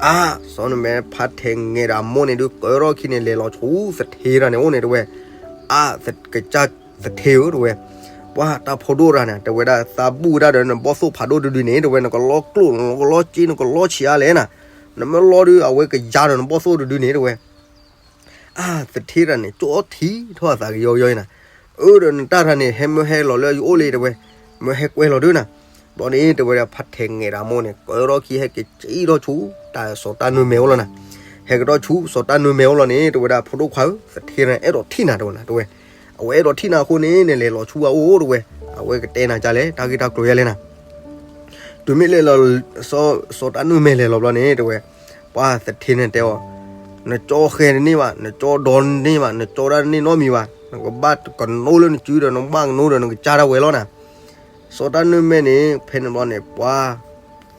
အါ, စီၤနမဲာ်ဖးထဲးငဲးဒီးအမိၢ်န့ၣ်ဒုး ကၢထီၣ်ခံန့ၣ် လဲၤလီၤဆူသထ့တဂၤန့ၣ်အိၣ်န့ၣ် တဲဝဲ, အါ, ကစၢ်သထ့ဧၢ တဲဝဲ, ပှၤတၢ်ဖိဒိၣ်တဂၤန့ၣ် တဲဝဲဒၣ် သးဘူၣ်ဝဲဒၣ်ဒီးနဘီၣ်သိၣ်ဖးဒိၣ်တဒုန့ၣ် တဲဝဲ နကလီကျိၣ် နကလီစ့ နကလီဆံးအါလဲၣ်နၤ, နမ့ၢ်လီဒုး အဝဲကယါဒီးနဘီၣ်သိၣ်တဒုန့ၣ် တဲဝဲ အါ, သထ့တဂၤန့ၣ် ကၠီထံထီၣ်အသးကယီကယီနၤ, အၢ ဒီးနတၢ်တဂၤန့ၣ် ဟဲမၢဟဲလီၤလၢယအိၣ်လံ တဲဝဲ, မၢဟဲကွဲလီၤဒုးနၤ, ဘျီန့ၣ် တဲဝဲဒၣ် ဖးထဲးငဲးဒီးအမိၢ်န့ၣ် ကၢထီၣ်ခံဟဲက့ၤက့ၤထီၣ်ဆူ တၢ်စီၤတၢ်နွံမဲာ်အိၣ်လီၤနၤ, ဟဲက့ၤထီၣ်ဆူစီၤတၢ်နွံမဲာ်အိၣ်လီၤန့ၣ် တဲဝဲဒၣ် ဖိဒိၣ်ခွါဧၢ သထ့တဂၤန့ၣ် အဲၣ်ဒိးထံၣ်နၤ တဲဝဲနၤ တဲဝဲ, အဝဲအဲၣ်ဒိးထံၣ်နၤအဃိန့ၣ် နလဲၤလီၤဆူအအိၣ် တဲဝဲ, အဝဲကတဲနၤဒ်လဲၣ် တၢ်ဂ့ၢ်တၢ်ကျိၤဒ်လဲၣ်နၤ တုၤမ့ၢ်လဲၤလီၤ စီၤတၢ်နွံမဲာ်လဲၤလီၤဘျီန့ၣ် တဲဝဲ, ပှၤသထ့န့ၣ်တဲအီၤ, နကၠီဃဲတန့ၢ်ဘၣ်, နကၠီဒီတန့ၢ်ဘၣ်, နကၠီတၢ်တန့ၢ်နီတမံၤဘၣ်, နကဘၣ်ကနိလၢနစုဒီး နကဘၣ်ကနိဒီး နကစၢ်ဒၣ်ဝဲလီၤနၤ. စီၤတၢ်နၢ်မဲန့ၣ် ဖဲန့ၣ်ဘျီန့ၣ် ပှၤ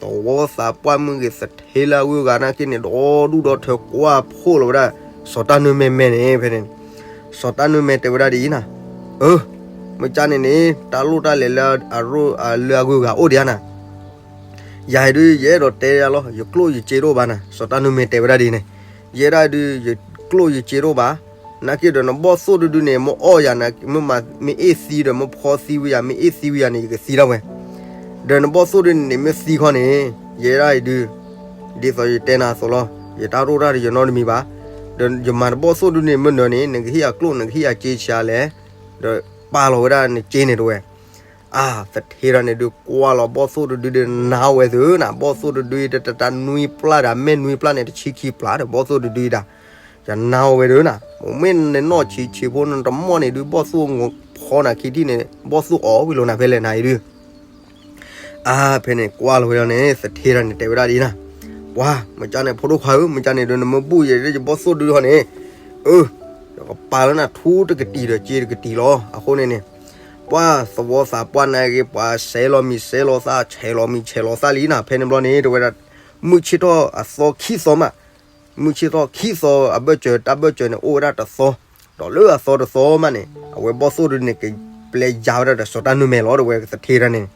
သဝီသးပှၢ်မုၢ်ဂ့ၤ သထ့လၢအဂုၤအဂၤနာ်က့န့ၣ် ဒီဒူၣ်ဒီထၢ ကွၢ်ဖှိၣ်လီၤဝဲဒၣ် စီၤတၢ်နၢ်မဲမဲန့ၣ် ဖဲန့ၣ် စီၤတၢ်နၢ်မဲတဲဝဲဒၣ်ဒ်အံၤနၤ, အၢ, မ့ၢ်ကၢ်န့ၣ်န့ၣ် တၢ်လိၣ်တၢ်လဲၤလၢအဂုၤအဂၤအိၣ်ဒံးဧါနၤ. ယၤအံၤဒုး ယအဲၣ်ဒိးတဲယၤလီၤ, ယကျိၣ်ယစ့တအိၣ်ဘၣ်နၤ. စီၤတၢ်နၢ်မဲတဲဝဲဒၣ်ဒ်န့ၣ်, ယဲဒၣ်ဒုး ယကျိၣ်ယစ့တအိၣ်ဘၣ်, နာ်က့ဒီး နဘီၣ်သိၣ်တဒုန့ၣ် မ့ၢ်အီၣ်ယၤ, မ့ၢ်အ့ၣ်သံဒီး မ့ၢ်ဖီသံဝံၤယၤ, မ့ၢ်အ့ၣ်သံဝံၤယၤန့ၣ် ယကသံဒၣ်ဝဲ, ဒီးနဘီၣ်သိၣ်တဒုန့ၣ် မ့ၢ်သံခီန့ၣ်, ယဲဒၣ်အံၤဒုး ဒ်သိးယတဲနၤအသိးလီၤ, ယတၢ်ရိၣ်တၢ်ဒီးယနီတမံၤဘၣ်, ဒီးယမၤတဘီၣ်သိၣ်တဒုန့ၣ် မ့ၢ်နၢၤန့ၣ် နကဟ့ၣ်ယၤကျိၣ် နကဟ့ၣ်ယၤစ့ဆံးလဲၣ်, ဒီးပာ်လီၤဝဲဒၣ်နစ့န့ၣ်တဝဲ. အါ, သထ့တဂၤန့ၣ်ဒုး ကွၢ်လီၤဘီၣ်သိၣ်တဒုဒီး နါဝဲသုနၤ, ဘီၣ်သိၣ်တဒုဒီး တတၢ်နွံပျၢ်ဒီး မဲၢ်နွံပျၢ်န့ၣ် တဆံခံပျၢ်ဒီး ဘီၣ်သိၣ်တဒုဒီး, ယနါဝဲဒၣ်နၤ, မ့ၢ်နနီၢ်ဆံးဆံးဖိ နတမီၢ်န့ၣ်ဒုး ဘီၣ်သိၣ်ဖီနၤခံထံၣ်န့ၣ် ဘီၣ်သိၣ်အီၣ်ဝံၤလီၤနၤ ဖဲလဲၣ်နၤအံၤဒုး အါ, ဖဲန့ၣ်ကွၢ်လီၤဝဲဒၣ်န့ၣ် သထ့တဂၤန့ၣ် တဲဝဲဒၣ်ဒ်အံၤနၤ, ပှၤ မ့ၢ်ကၢ်န့ၣ် ဖိဒိၣ်ခွါဧၢ, မ့ၢ်ကၢ်န့ၣ်ဒုး နမ့ၢ်ဘူၣ်ယဲဒၣ်ယဘီၣ်သိၣ်တဒုဟီန့ၣ်, အၢ, ယကပာ်လၢနၤထူတကတံၤဒီး စ့တကတံၤလီၤ. အဃိန့ၣ်န့ၣ် ပှၤသဝီသးပှၢ်နာ်က့ ပှၤစဲးလီၤမံၤစဲးလီၤသၣ် ဆဲးလီၤမံၤဆဲးလီၤသၣ်လံနၤ. ဖဲန့ၣ်ဘျီန့ၣ် တဲဝဲဒၣ် မုၢ်ဆ့ၣ်ထီၣ်အသီခံသီမး, မုၢ်ဆ့ၣ်ထီၣ်ခံသီ အဘၢၣ်စၢၤ တၢ်ဘၢၣ်စၢၤန့ၣ် အိၣ်ဝဲဒၣ်တသီ, ဒီးလၢအသီတသီမးန့ၣ် အဝဲဘီၣ်သိၣ်တဒုန့ၣ် ကပျဲယါဝဲဒၣ်ဒီးစီၤတၢ်နၢ်မဲလီၤ တဲဝဲသထ့တဂၤန့ၣ်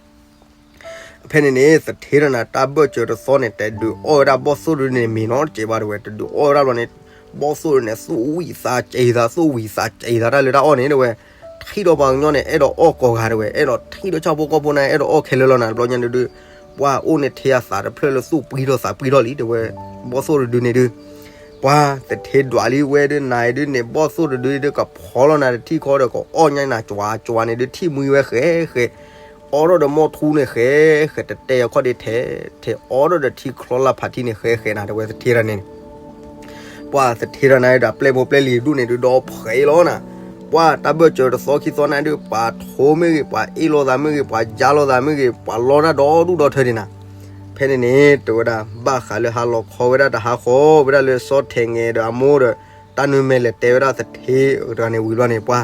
ဖဲန့ၣ်န့ၣ် သထ့တဂၤန့ၣ် တၢ်ဘၢၣ်စၢၤတသီန့ၣ် တဒုးအီၣ်ဝဲဒၣ်ဘီၣ်သိၣ်တဒုန့ၣ် မ့ၤနီတစဲးဘၣ် တဲဝဲ, တဒုးအီၣ်ဝဲဒၣ်ဘျီန့ၣ် ဘီၣ်သိၣ်တဒုန့ၣ် သူၣ်ဝံၤသးစဲးသး သူၣ်ဝံၤသးစဲးသးတၢ်လၢတၢ်အီၣ်န့ၣ် တဲဝဲ, ထံၣ်ဒီးပှၤကညီန့ၣ် အဲၣ်ဒိးအီၣ်ကိးဂၤ တဲဝဲ, အဲၣ်ဒိးထံၣ်ဒီးဆၣ်ဖိကီၢ်ဖိန့ၣ် အဲၣ်ဒိးအီၣ်ခဲလၢာ်လီၤနၤ တဘျီညါန့ၣ်ဒုး ပှၤအိၣ်န့ၣ်ထဲအသးတဖျၢၣ်လၢသူၣ်ပှံထီၣ်သးပှံထီၣ်လံ တဲဝဲ, ဘီၣ်သိၣ်တဒုန့ၣ်ဒုး ပှၤသထ့ဒွးလံဝဲဒုး နၤအံၤဒုးန့ၣ် ဘီၣ်သိၣ်တဒုဒုး ကဖီလီၤနၤတထံၣ်ခီဒီး ကအီၣ်ညါနၤကွၢ်ကွၢ်န့ၣ်ဒုး ထံၣ်မှံဝဲဃဲဃဲ, အီၣ်ထီၣ်ဒီးမိၢ်ထူန့ၣ်ဃဲဃဲ တတဲအီၤခီၣ်ဒ့ထဲ, ထဲအီၣ်ထီၣ်ဒီးထံချီလၢ်ဖးထံန့ၣ်ဃဲဃဲနၤ တဲဝဲသထ့တဂၤန့ၣ် ပှၤသထ့တဂၤန့ၣ်ဒီး ပျဲၢ်ဖိပျဲၢ်လံၤဒူၣ်န့ၣ်ဒုး ဒီးဖှဲးလီၤနၤ, ပှၤတၢ်ဘၢၣ်စၢၤတသီခံသီန့ၣ်ဒုး ပှၤထိမ့ၢ်ဂ့ၤ ပှၤအ့ၣ်လိာ်သးမ့ၢ်ဂ့ၤ ပှၤယါလိာ်သးမ့ၢ်ဂ့ၤ ပှၤလီတၢ်ဒီဒူၣ်ဒီထၢဒံးနၤ, ဖဲန့ၣ်န့ၣ် တဲဝဲဒၣ် ဘၣ်ဃးလၢဟါလီၤခီဝဲဒၣ်တဟါဃီ ဝဲဒၣ်လၢစီၤထဲးငဲၤဒီးအမိၢ်ဒီး တၢ်နၢ်မဲလဲၤတဲဝဲဒၣ်သထ့တဂၤန့ၣ်ဝံၤဘျီန့ၣ် ပှၤ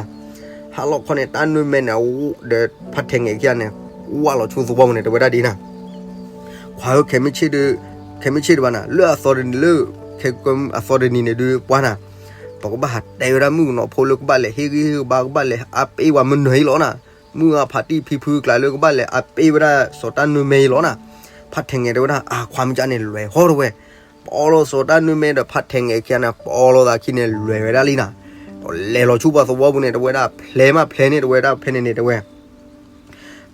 ဟါလီၤခီန့ၣ် တၢ်နၢ်မဲန့ၣ် ဒီးဖးထဲးငဲၤခံဂၤန့ၣ် ဝၢ်လီၤဆူသဝီပူၤန့ၣ် တဲဝဲဒၣ်ဒ်နၤ ခွါဧၢ ခဲမုၢ်ဆ့ၣ်တဘၣ်နၤ လၢအသီတနံၤလၢ ခဲအသီတနံၤန့ၣ်ဒုး ပှၤနၤ ပကဘၣ်ဟးတဲဝဲဒၣ်မုၣ်ကနီၤဖိလၢကဘၣ်လဲၤဟ့ၣ်ဂံၢ်ဟ့ၣ်ဘါ ကဘၣ်လဲၤအါပ့ၢ်ဝဲမုၢ်နၤအံၤလီၤနၤ, မုၢ်အဖးတံၢ်ဖံဖုကျါလၢကဘၣ်လဲၤအါပ့ၢ်ဝဲဒၣ်စီၤတၢ်နၢ်မဲအံၤလီၤနၤ, ဖးထဲးငဲၤတဲဝဲဒၣ် အါ ခွါမ့ၢ်ကၢ်န့ၣ် လဲၤဟီၣ်တဲဝဲ, ပအီလီၤစီၤတၢ်နၢ်မဲဒီးဖးထဲးငဲၤခံဂၤန့ၣ် ပအီလီၤသးခံန့ၣ် လဲၤဝဲဒၣ်လံနၤ, ဒီးလဲၤလီၤဆူပှၤသဝီပူၤန့ၣ် တဲဝဲဒၣ် ဖျဲးမးဖျဲးန့ၣ် တဲဝဲဒၣ်ဖဲန့ၣ်န့ၣ် တဲဝဲ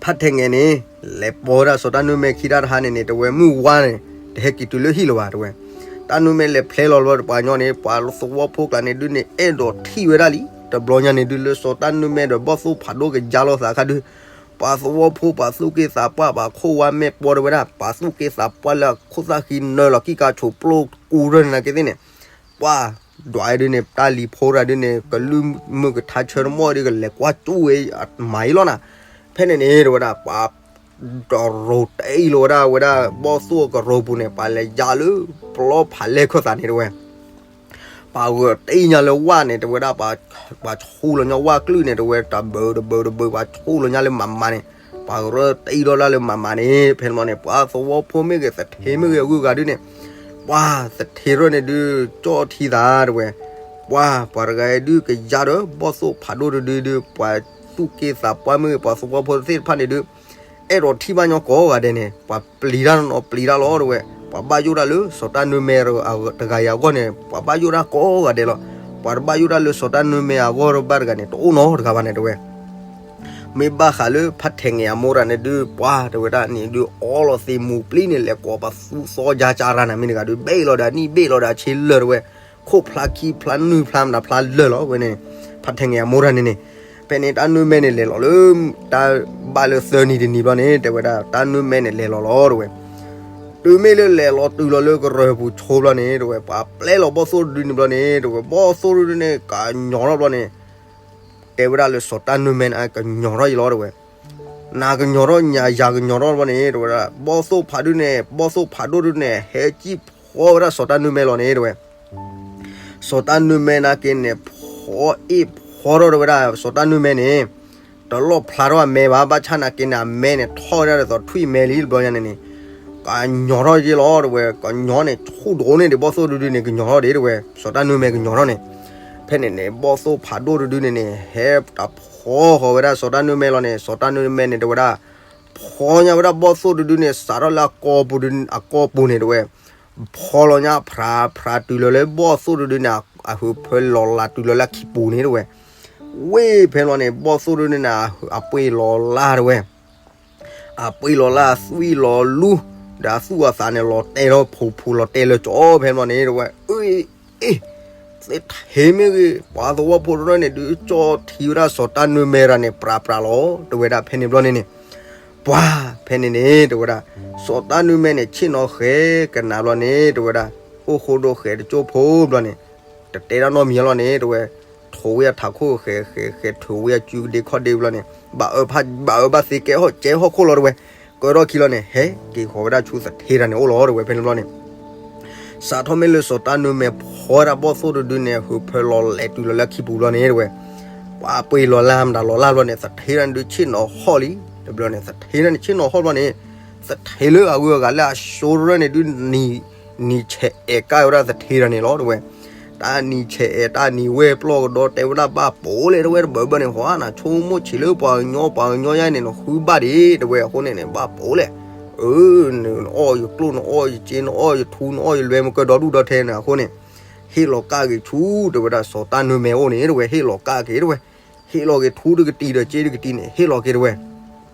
ဖးထဲးငဲၤန့ၣ် လဲၤပိာ်ဝဲဒၣ်စီၤတၢ်နၢ်မဲခံတၢ်တဟါန့ၣ်န့ၣ် တဲဝဲမုၢ်ဝါန့ၣ် တဟဲက့ၤတုၤလၢဟံၣ်လၢၤဘၣ် တဲဝဲ, တၢ်နၢ်မဲလဲၤဖျဲလီၤလီၤတပှၤညီန့ၣ် ပှၤသဝီဖိကျါန့ၣ်ဒုးန့ၣ် အဲၣ်ဒိးထံၣ်ဝဲဒၣ်လံ, တဘျီညါန့ၣ်ဒုး လၢစီၤတၢ်နၢ်မဲဒီးဘီၣ်သိၣ်ဖးဒိၣ်ကယါလိာ်သးခါဒုး ပှၤသဝီဖိပှၤသူၣ်က့သးပှၢ် ပှၤခိၣ်ဝါမဲာ်ပီၤတဲဝဲဒၣ် ပှၤသူၣ်က့သးပှၢ်လၢအခိၣ်သၣ်ဃံနၢလီၤ ကံၢ်ကါဆိးပျိၢ်ကူရၢၢ်န့ၣ်နာ်က့သ့ၣ်န့ၣ် ပှၤဒွးဒုးန့ၣ် တၢ်လံၤဖိတဂၤဒုးန့ၣ် ကလုၢ်မုၢ်ကထါဆၢတမီၢ်ဒုး ကလဲၤကွၢ်ကၠူၣ်ဝဲအမၤအံၤလီၤနၤ, ဖဲန့ၣ်န့ၣ် တဲဝဲဒၣ် ပှၤ တရိၤတအံၤလီၤဝဲဒၣ် ဝဲဒၣ်ဘီၣ်သိၣ်ကရိၤပူၤန့ၣ် ပှၤလဲၤယါလၢပျီဖးလဲၢ်ခၢၣ်သးန့ၣ် တဲဝဲ ပှၤဂၢၢ်တအံၤညါလၢဝၣ်န့ၣ် တဲဝဲဒၣ် ပှၤဆူၣ်လီၤညီဝၣ်ကလုၢ်န့ၣ် တဲဝဲ တဘၢတဘၢတဘၢ ပှၤဆူၣ်လီၤညီလၢမၤမၤန့ၣ်, ပှၤကရၢတအံၤလီၤဒၣ်လၢမၤမၤန့ၣ် ဖဲန့ၣ်န့ၣ် ပှၤသဝီဖိမ့ၢ်ဂ့ၤ သထ့မ့ၢ်ဂ့ၤ အဂုၤအဂၤဒုးန့ၣ် ပှၤသထ့ရၢၢ်န့ၣ်ဒုး ကၠီၣ်ထံသး တဲဝဲ, ပှၤ ပှၤတဂၤအံၤဒုးကယါဒီး ဘီၣ်သိၣ်ဖးဒိၣ်တဒုဒုး ပှၤသူၣ်က့သးပှၢ်မ့ၢ်ဂ့ၤ ပှၤသဝီဖိသ့ၣ်တဖၣ်န့ၣ်ဒုး အဲၣ်ဒိးထံၣ်ဘၣ်ညီကိးဂၤဒဲးန့ၣ် ပှၤပျံၤတၢ်နီၤပျံၤတၢ်လီၤ တဲဝဲ, ပှၤဘၣ်ယိၣ်တၢ်လၢစီၤတၢ်နၢ်မဲတဂၤအံၤအဂီၢ်န့ၣ် ပှၤဘၣ်ယိၣ်တၢ်ကိးဂၤဒဲးလီၤ, ပှၤတဘၣ်ယိၣ်တၢ်လၢစီၤတၢ်နၢ်မဲအဂီၢ်တဘၣ်တဂၤန့ၣ် တအိၣ်နီတဂၤဘၣ်န့ၣ် တဲဝဲ မ့ၢ်ဘၣ်ဃးလၢဖးထဲးငဲၤအမိၢ်တဂၤန့ၣ်ဒုး ပှၤတဲဝဲဒၣ်န့ၣ်ဒုး အီလီၤသ့ၣ်မူၤပျံၤန့ၣ် လဲၤကိးပှၤသူၣ်သီယါကၢ်ရၢ်နၤ မ့ၢ်တဂၤဒုး ဘ့ၣ်လီၤဒီးနံၣ်ဘ့ၣ်လီၤဒီးဆ့လၢာ် တဲဝဲ, ခိၣ်ဖျါခံဖျါနွံဖျါမတၤဖျါလၢာ်လီၤဝဲန့ၣ်, ဖးထဲးငဲၤအမိၢ်တဂၤန့ၣ်န့ၣ်, ဖဲန့ၣ်တၢ်နၢ်မဲန့ၣ်လဲၤလီၤလၢ တၢ်ဘၣ်လၢသၢနံၤတနံၤဘျီန့ၣ် တဲဝဲဒၣ် တၢ်နၢ်မဲန့ၣ်လဲၤလီၤလီၤ တဲဝဲ တုၤမ့ၢ်လၢလဲၤလီၤတုၤလီၤလၢကရၢၢ်ပူၤဆိဘျီန့ၣ် တဲဝဲ ပှၤပျဲလီၤဘီၣ်သိၣ်တဒုန့ၣ်ဘျီန့ၣ် တဲဝဲ ဘီၣ်သိၣ်တဒုန့ၣ် ကညီၤထီၣ်ဘျီန့ၣ် တဲဝဲဒၣ်လၢစီၤတၢ်နၢ်မဲန့ၣ် ကညီၤထီၣ်အံၤလီၤ တဲဝဲ, နၤကညီၤထီၣ်ညါယၤကညီၤထီၣ်ဘျီန့ၣ် တဲဝဲဒၣ် ဘီၣ်သိၣ်ဖးဒိၣ်န့ၣ် ဘီၣ်သိၣ်ဖးဒိၣ်ဒုန့ၣ် ဟဲကံၣ်ဖီဝဲဒၣ်စီၤတၢ်နၢ်မဲလီၤန့ၣ် တဲဝဲ စီၤတၢ်နွံမဲနာ်က့န့ၣ် ဖီအ့ၣ်ဖီထီၣ်တဲဝဲဒၣ် စီၤတၢ်နွံမဲန့ၣ် တလီၣ်ဖျါထီၣ်အမဲဘၣ်, ဘၣ်ဆၣ်နာ်က့န့ၣ် အမဲန့ၣ် ထီၣ်ဝဲဒၣ်ဒ်သိးထွံၣ်မဲလံတဘျီညါန့ၣ်န့ၣ်, ကညီၤထီၣ်က့လီၤတဲဝဲ, ကညီၤန့ၣ် ဆူၣ်ဒိၣ်န့ၢ်ဒံးဘီၣ်သိၣ်တဒုန့ၣ် ကညီၤထီၣ်ဒံးတဲဝဲ, စီၤတၢ်နွံမဲကညီၤထီၣ်န့ၣ်, ဖဲန့ၣ်န့ၣ် ဘီၣ်သိၣ်ဖးဒိၣ်တဒုန့ၣ်န့ၣ် ဟဲတၢ်ဖီဃီၤဝဲဒၣ်စီၤတၢ်နွံမဲလီၤန့ၣ်, စီၤတၢ်နွံမဲန့ၣ်တဲဝဲဒၣ် ဖီညါဝဲဒၣ်ဘီၣ်သိၣ်တဒုန့ၣ် စးထီၣ်လၢအကီၢ်ပူၤန့ၣ်တဲဝဲ, ဖီလီၤညါ ဖျးဖျးတုၤလီၤလၢဘီၣ်သိၣ်တဒုန့ၣ် အဟုးဖၢလီၤလးတုၤလီၤလၢခံပူၤန့ၣ်တဲဝဲ, ဝ့ၢ်ဖဲန့ၣ်လီၤန့ၣ် ဘီၣ်သိၣ်တဒုန့ၣ် အပှ့ၤလီၤလၢ်တဲဝဲ, အပှ့ၤလီၤလၢ်အသွံၣ်လီၤလူၢ် ဒီးအသူၣ်အသးန့ၣ် လီၤတဲာ်ထီၣ်ဖှိးဖှိးလီၤတဲာ်လၢကၠီဖဲန့ၣ်လီၤန့ၣ်တဲဝဲ, အ့ အ့ သ့ထဲမ့ၢ်ဂ့ၤ ပှၤသဝီဖိတဖၣ်န့ၣ်ဒုး ကၠီထံဝဲဒၣ်စီၤတၢ်နွံမဲတဂၤန့ၣ် ပြးပြးလီၤ တဲဝဲဒၣ်ဖဲန့ၣ်ဘျီန့ၣ်န့ၣ်, ပှၤဖဲန့ၣ်န့ၣ် တဲဝဲဒၣ် စီၤတၢ်နွံမဲန့ၣ် ဆ့ၣ်နီၤဃဲၤကနၤဘျီန့ၣ် တဲဝဲဒၣ် အိၣ်ဃိဒိဃဲၤတကၠိဖိဘျီန့ၣ် တတဲတၢ်နီတမံၤလီၤန့ၣ် တဲဝဲ, ထိးဝဲအထးခိၣ်ဃဲၤဃဲၤဃဲၤ ထိးဝဲအစုကဒ့ခီၣ်ဒ့ဘျီန့ၣ် ဘၣ်အၢဘၣ်အၢဘၣ်သ့ကဲဟီၣ်ကဲဟီၣ်ခိၣ်လီၤတဲဝဲ, ကၢထီၣ်ခံလီၤန့ၣ် ဟဲက့ၤဃီၤဝဲဒၣ်ဆူသထ့တၢ်န့ၣ်အိၣ်လီၤတဲဝဲဖဲန့ၣ်ဘျီန့ၣ် စးထီၣ်မ့ၢ်လၢစီၤတၢ်နွံမဲဖီဝဲဒၣ်ဘီၣ်သိၣ်တဒုန့ၣ် ဟုးဖၢလီၤလဲၤတုၤလီၤလၢခံပူၤဘျီန့ၣ်တဲဝဲ, ပှၤပှ့ၤလီၤလၢ်မတၤလီၤလၢ်ဘျီန့ၣ် သထ့တၢ်န့ၣ်ဒုးဆ့ၣ်နီၤဟီၣ်လံ, တဘျီန့ၣ် သထ့တၢ်န့ၣ်ဆ့ၣ်နီၤဟီၣ်ဘျီန့ၣ်, သထ့လၢအဂုၤအဂၤလၢအစိၤတဖၣ်န့ၣ်ဒုး နံၤဆဲးအဲးကၣ်ဝဲဒၣ်သထ့တၢ်န့ၣ်လီၤတဲဝဲ, တၢ်နံၤဆဲးအဲးတၢ်နံၤဝဲၢ်ပျီၢ်ကဒီးတဲဝဲဒၣ်ဘၣ်ပိာ်လဲၣ်တဲဝဲတဘၣ်ဘၣ်န့ၣ် ဟီနဆိကမိၣ်ဆံးလၢပှၤကညီပှၤကညီယါန့ၣ် နဃုဘၣ်ဒံးတဲဝဲအဃိန့ၣ်န့ၣ် ဘၣ်ပိာ်လဲၣ်, အၢ နအီၣ်ယကျိၣ်နအီၣ်ယစ့နအီၣ်ယထူနအီၣ်ယလွဲမကၢဒီဒူၣ်ဒီထၢန့ၣ်အဃိန့ၣ်, ဟ့ၣ်လီၤကၣ်က့ၤဆူတဲဝဲဒၣ်စီၤတၢ်နွံမဲအိၣ်န့ၣ်တဲဝဲ ဟ့ၣ်လီၤကၣ်က့ၤတဲဝဲ, ဟ့ၣ်လီၤက့ၤထူတကတံၤဒီးစ့တကတံၤန့ၣ် ဟ့ၣ်လီၤက့ၤတဲဝဲ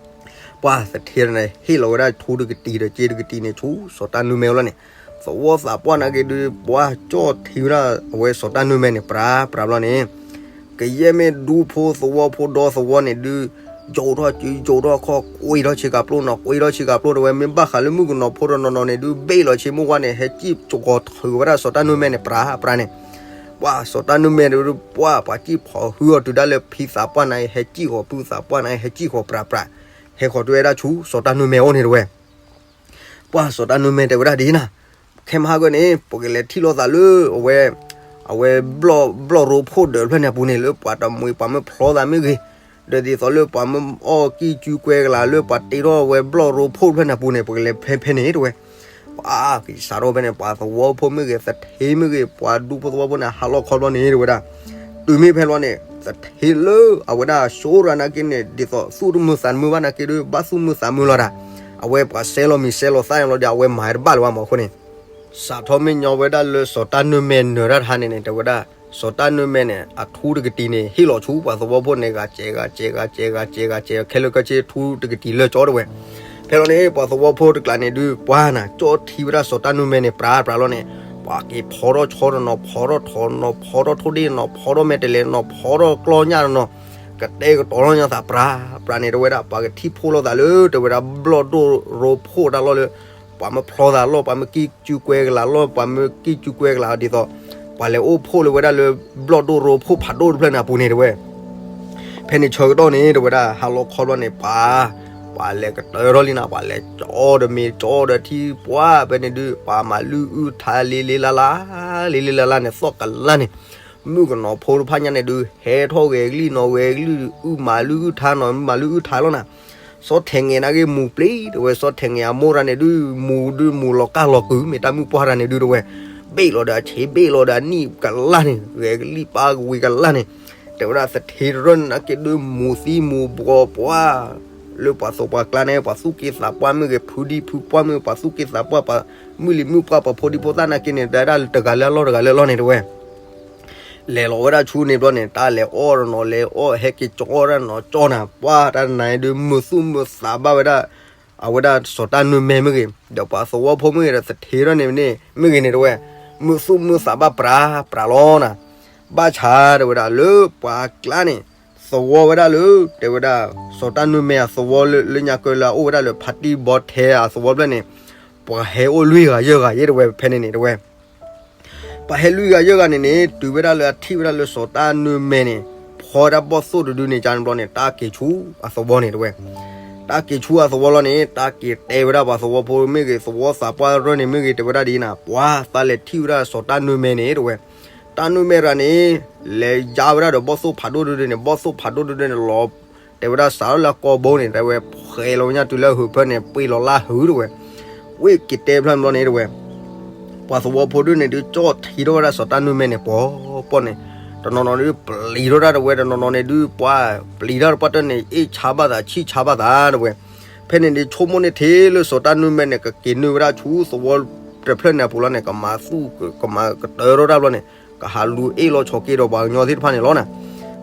ပှၤသထ့တၢ်န့ၣ် ဟ့ၣ်လီၤဝဲဒၣ်ထူတကတံၤဒီးစ့တကတံၤန့ၣ်ဆူစီၤတၢ်နွံမဲအိၣ်လီၤန့ၣ်, သဝီသးပှၢ်နာ်က့ဒုး ပှၤကၠီထံဝဲဒၣ်အဝဲစီၤတၢ်နွံမဲန့ၣ် ပြးပြးဘျီန့ၣ်, ကယဲၢ်မ့ၢ်ဒူဖိသဝီဖိဒီသဝီန့ၣ်ဒုး ယိးထီၣ်စုယိးထီၣ်ခီၣ် ကွံာ်ထီၣ်ဆ့ကၤပျိနီၤ ကွံာ်ထီၣ်ဆ့ကၤပျိတဲဝဲ မ့ၢ်ဘၣ်ဃးလၢမုၣ်ကနီၤဖိတနီၤနီၤန့ၣ်ဒုး ဘ့ၣ်လီၤဆ့မိၢ်ဝါန့ၣ် ဟဲစံၣ်ကီၤထုးဝဲဒၣ်စီၤတၢ်နွံမဲန့ၣ် ပြးပြးန့ၣ် ပှၤစီၤတၢ်နွံမဲဒုး ပှၤပှၤစံၣ်ဖီၣ်ဟုအီၤတုၤဒၣ်လၢဖံသးပှၢ်န့ၣ် ဟဲစံၣ်ဃီၤဖုသးပှၢ်န့ၣ် ဟဲစံၣ်ဃီၤပြးပြး, ဟဲဃီၤတုၤဝဲဒၣ်ဆူစီၤတၢ်နွံမဲအိၣ်န့ၣ်တဲဝဲ ပှၤစီၤတၢ်နွံမဲတဲဝဲဒၣ်ဒ်နၤ, ခဲမဟါကၢန့ၣ် ပကလဲၤထံၣ်လိာ်သးလၢ အဝဲ အဝဲ ဘျီၣ်ရိဖှိၣ်ဒၢးဖျၢၣ်န့ၣ်အပူၤန့ၣ် လၢပှၤတမှံၤပှၤမ့ၢ်ဖျီသးမ့ၢ်ဂ့ၤ, ဒီးဒ်သိးလၢပှၤမ့ၢ်အီၣ်ကံၢ်စုကွဲကလးလၢပှၤတ့ထီၣ်ဝဲဘျီၣ်ရိဖှိၣ်ဖျၢၣ်န့ၣ်အပူၤန့ၣ် ပကလဲၤဖဲဖဲန့ၣ်တဲဝဲ ပှၤက့ၤစးထီၣ်ဖဲန့ၣ် ပှၤသဝီဖိမ့ၢ်ဂ့ၤ သထ့မ့ၢ်ဂ့ၤ ပှၤဒူဖိသဝီဖိန့ၣ် ဟးလီၤခီဘျီန့ၣ်တဲဝဲဒၣ်, တုၤမ့ၢ်ဖဲဘျီန့ၣ် သထ့လၢအဝဲဒၣ်စိၤရၤနာ်က့န့ၣ် ဒ်သိးသူၣ်တမုာ်သးတမုာ်ဘၣ်နာ်က့ဒီး ဘၣ်သူၣ်မုာ်သးမုာ်လီၤဒၣ်, အဝဲပှၤစဲလီၤမံၤစဲလီၤသၣ်န့ၣ်လီၤဒီး အဝဲမၤတဘၣ်လၢၤဘၣ်မးအဃိန့ၣ် စးထီၣ်မ့ၢ်ညီဝဲဒၣ်လၢစီၤတၢ်နွံမဲနၢၤတၢ်တဟါန့ၣ်န့ၣ် တဲဝဲဒၣ် စီၤတၢ်နွံမဲန့ၣ် အထူတကတံၤန့ၣ် ဟ့ၣ်လီၤဆူပှၤသဝီဖိန့ၣ် ဂၤစဲးဂၤစဲးဂၤစဲးဂၤစဲးဂၤစဲး ခဲလၢာ်ခဲဆ့ထူတကတံၤလၢာ်ကၠီတဲဝဲ, ဖဲလီၤန့ၣ် ပှၤသဝီဖိတကျးန့ၣ်ဒုး ပှၤနၤ ကၠီထံဝဲဒၣ်စီၤတၢ်နွံမဲန့ၣ် ပြးပြးလီၤန့ၣ် ပှၤက့ၤဖီထီၣ်ဆီတနီၤ ဖီထီၣ်ထိးတနီၤ ဖီထီၣ်ထိၣ်ဒ့ၣ်တနီၤ ဖီထီၣ်ကျီညၣ်တနီၤ ကတဲာ်ကတီၤထီၣ်ညါသးပြးပြးန့ၣ် တဲဝဲဒၣ် ပှၤကထံၣ်ဖှိၣ်လိာ်သးလၢ တဲဝဲဒၣ် ဘျီၣ်ဒိၣ်ရိဖှိၣ်တၢ်လီၢ်လၢ ပှၤမ့ၢ်ဖျီသးလီၢ် ပှၤမ့ၢ်ကံၢ်စုကွဲကလးလီၢ် ပှၤမ့ၢ်ကံၢ်စုကွဲကလးဒ်သိး ပှၤလဲၤအိၣ်ဖှိၣ်လၢဝဲဒၣ်လၢ ဘျီၣ်ဒိၣ်ရိဖှိၣ်ဖးဒိၣ်တဖျၢၣ်န့ၣ်အပူၤန့ၣ်တဲဝဲ ဖဲန့ၣ်ဆၢကတီၢ်န့ၣ် တဲဝဲဒၣ် ဟးလီၤခီဘျီန့ၣ် ပှၤ ပှၤလဲၤကတၢၢ်ထီၣ်လံနၤ ပှၤလဲၤကၠီဒီးမ့ၤကၠီဒီးထံ ပှၤဖဲန့ၣ်ဒုး ပှၤမၤလုၢ်အုၣ်ထါလံလံလါလါ လံလံလါလါန့ၣ် သီၣ်ကလါန့ၣ် မုၣ်ကနီၤဖိတဖၣ်ညါန့ၣ်ဒုး ဟဲထီၣ်ဂဲၤကလံၣ်နီၤ ဂဲၤကလံၣ်အုၣ်မၤလုၢ်အုၣ်ထါနီၤ မၤလုၢ်အုၣ်ထါလီၤနၤ စီၤထဲးငဲၤနာ်က့မူၤပျံၤ တဲဝဲ စီၤထဲးငဲၤအမိၢ်တဂၤန့ၣ်ဒုး မူၤဒုးမူၤလီၤကၢ်လီၤကုၤ မ့ၢ်တၢ်မုၣ်ပှၢ်တဂၤန့ၣ်ဒုး တဲဝဲ ဘ့ၣ်လီၤဒီးအဆံး ဘ့ၣ်လီၤဒီးအနံၣ်ကလါန့ၣ် ဂဲၤကလံၣ်ပၢ်ကဝံၤကလါန့ၣ် တဲဝဲဒၣ် သထ့တရၢၢ်န့ၣ်နာ်က့ဒုး မူၤသံမူၤဘှီးပှၤ လၢပှၤသးပှၢ်ကျါန့ၣ် ပှၤသူၣ်က့သးပှၢ်မ့ၢ်ဂ့ၤ ဖုဒံဖုပှၢ်မ့ၢ်ဂ့ၤ ပှၤသူၣ်က့သးပှၢ် ပှၤမုၢ်လံၤမုၢ်ပှၢ် ပှၤဖိဒံဖိသၣ်နာ်က့န့ၣ် တဲဝဲဒၣ်တဂၤလၢအလီၢ်တဂၤလၢအလီၢ်န့ၣ်တဲဝဲ လဲၤလီၤဝဲဒၣ်ဆူန့ၣ်ဘျီန့ၣ် တၢ်လဲၤအီၣ်တနီၤလဲၤအီၣ် ဟဲက့ၤကၠီအီၣ်ဒၣ်နီၤကၠီနၤ ပှၤတၢ်နၤဒုး မုာ်သူၣ်မုာ်သးဘၣ်ဝဲဒၣ် အဝဲဒၣ်စီၤတၢ်နွံမဲမ့ၢ်ဂ့ၤ ဒီးပှၤသဝီဖိမ့ၢ်ဂ့ၤဒီးသထ့ထီၣ်န့ၣ်မ့ၢ်ဂ့ၤန့ၣ်တဲဝဲ မုာ်သူၣ်မုာ်သးဘၣ်ပြးပြးလီၤနၤ ဘၣ်ဆၣ်တဲဝဲဒၣ်လၢပှၤကျါန့ၣ် သဝီဝဲဒၣ်လၢ တဲဝဲဒၣ် စီၤတၢ်နွံမဲအသဝီလၢညါကၢလၢအအိၣ်ဝဲဒၣ်လၢဖါတံၢ်ဘီထဲအသဝီဖျၢၣ်န့ၣ် ပှၤဟဲအိၣ်လွံၢ်ဂၤယဲၢ်ဂၤယဲၢ်တဲဝဲဖဲန့ၣ်န့ၣ်တဲဝဲ ပှၤဟဲလွံၢ်ဂၤယဲၢ်ဂၤန့ၣ်န့ၣ် တုၤဝဲဒၣ်လၢအထံၣ်ဝဲဒၣ်လၢစီၤတၢ်နွံမဲန့ၣ် ဖီဝဲဒၣ်ဘီၣ်သိၣ်တဒုန့ၣ် ကန့ၣ်ဘျီန့ၣ် တၢ်က့ၤဆူအသဝီန့ၣ်တဲဝဲ တၢ်က့ၤဆူအသဝီလီၤန့ၣ် တၢ်က့ၤတဲဝဲဒၣ်ပှၤသဝီဖိမ့ၢ်ဂ့ၤ သဝီသးပှၢ်တရၢၢ်န့ၣ်မ့ၢ်ဂ့ၤ တဲဝဲဒၣ်ဒ်နၤ ပှၤသးလဲၤထံၣ်ဝဲဒၣ်စီၤတၢ်နွံမဲန့ၣ်တဲဝဲ တၢ်နုၢ်မဲရၤန့ၣ် လဲၤယါဝဲဒၣ်ဒီးဘီၣ်သိၣ်ဖးဒိၣ်ဒုဒုန့ၣ်, ဘီၣ်သိၣ်ဖးဒိၣ်ဒုဒုန့ၣ် လီၤတဲဝဲဒၣ်စးထီၣ်လၢအကိာ်ဘိန့ၣ် တဲဝဲဖှဲးလီၤဝဲညါတုၤလၢအဟုးဖၢန့ၣ် ပှ့ၤလီၤလၢဟုးတဝဲ, ဝ့ၢ်က့ၤတဲဖျၢၣ်န့ၣ်ဘျီန့ၣ်တဝဲ ပှၤသဝီဖိဒုန့ၣ်ဒုး ကၠီၣ်ထံထီၣ်ဝဲဒၣ်စီၤတၢ်နုၢ်မဲန့ၣ် ပှီၤပှီၢ်န့ၣ်, တနီၤနီၤဒုးပျံၤထီၣ်တၢ်တဝဲ, တနီၤနီၤန့ၣ်ဒုး ပှၤပျံၤတၢ်တပှၢ်တၢၢ်န့ၣ် အ့ၣ်ဆါဘၣ်သး ဆံၣ်ဆါဘၣ်သးတဝဲ. ဖဲန့ၣ်ဒုး ဆိကမိၣ်န့ၣ်ထဲလၢစီၤတၢ်နုၢ်မဲန့ၣ် ကက့ၤနုာ်ဝဲဒၣ်ဆူသဝီတဖျၢၣ်န့ၣ်အပူၤလီၤန့ၣ် ကမၤသူၣ် ကမၤကတၢထီၣ်တၢ်ဘျီန့ၣ် ကဟးလူၤအ့ၣ်လီၤဆိးက့ဒီးပှၤကညီသ့ၣ်တဖၣ်န့ၣ်လီၤနၤ.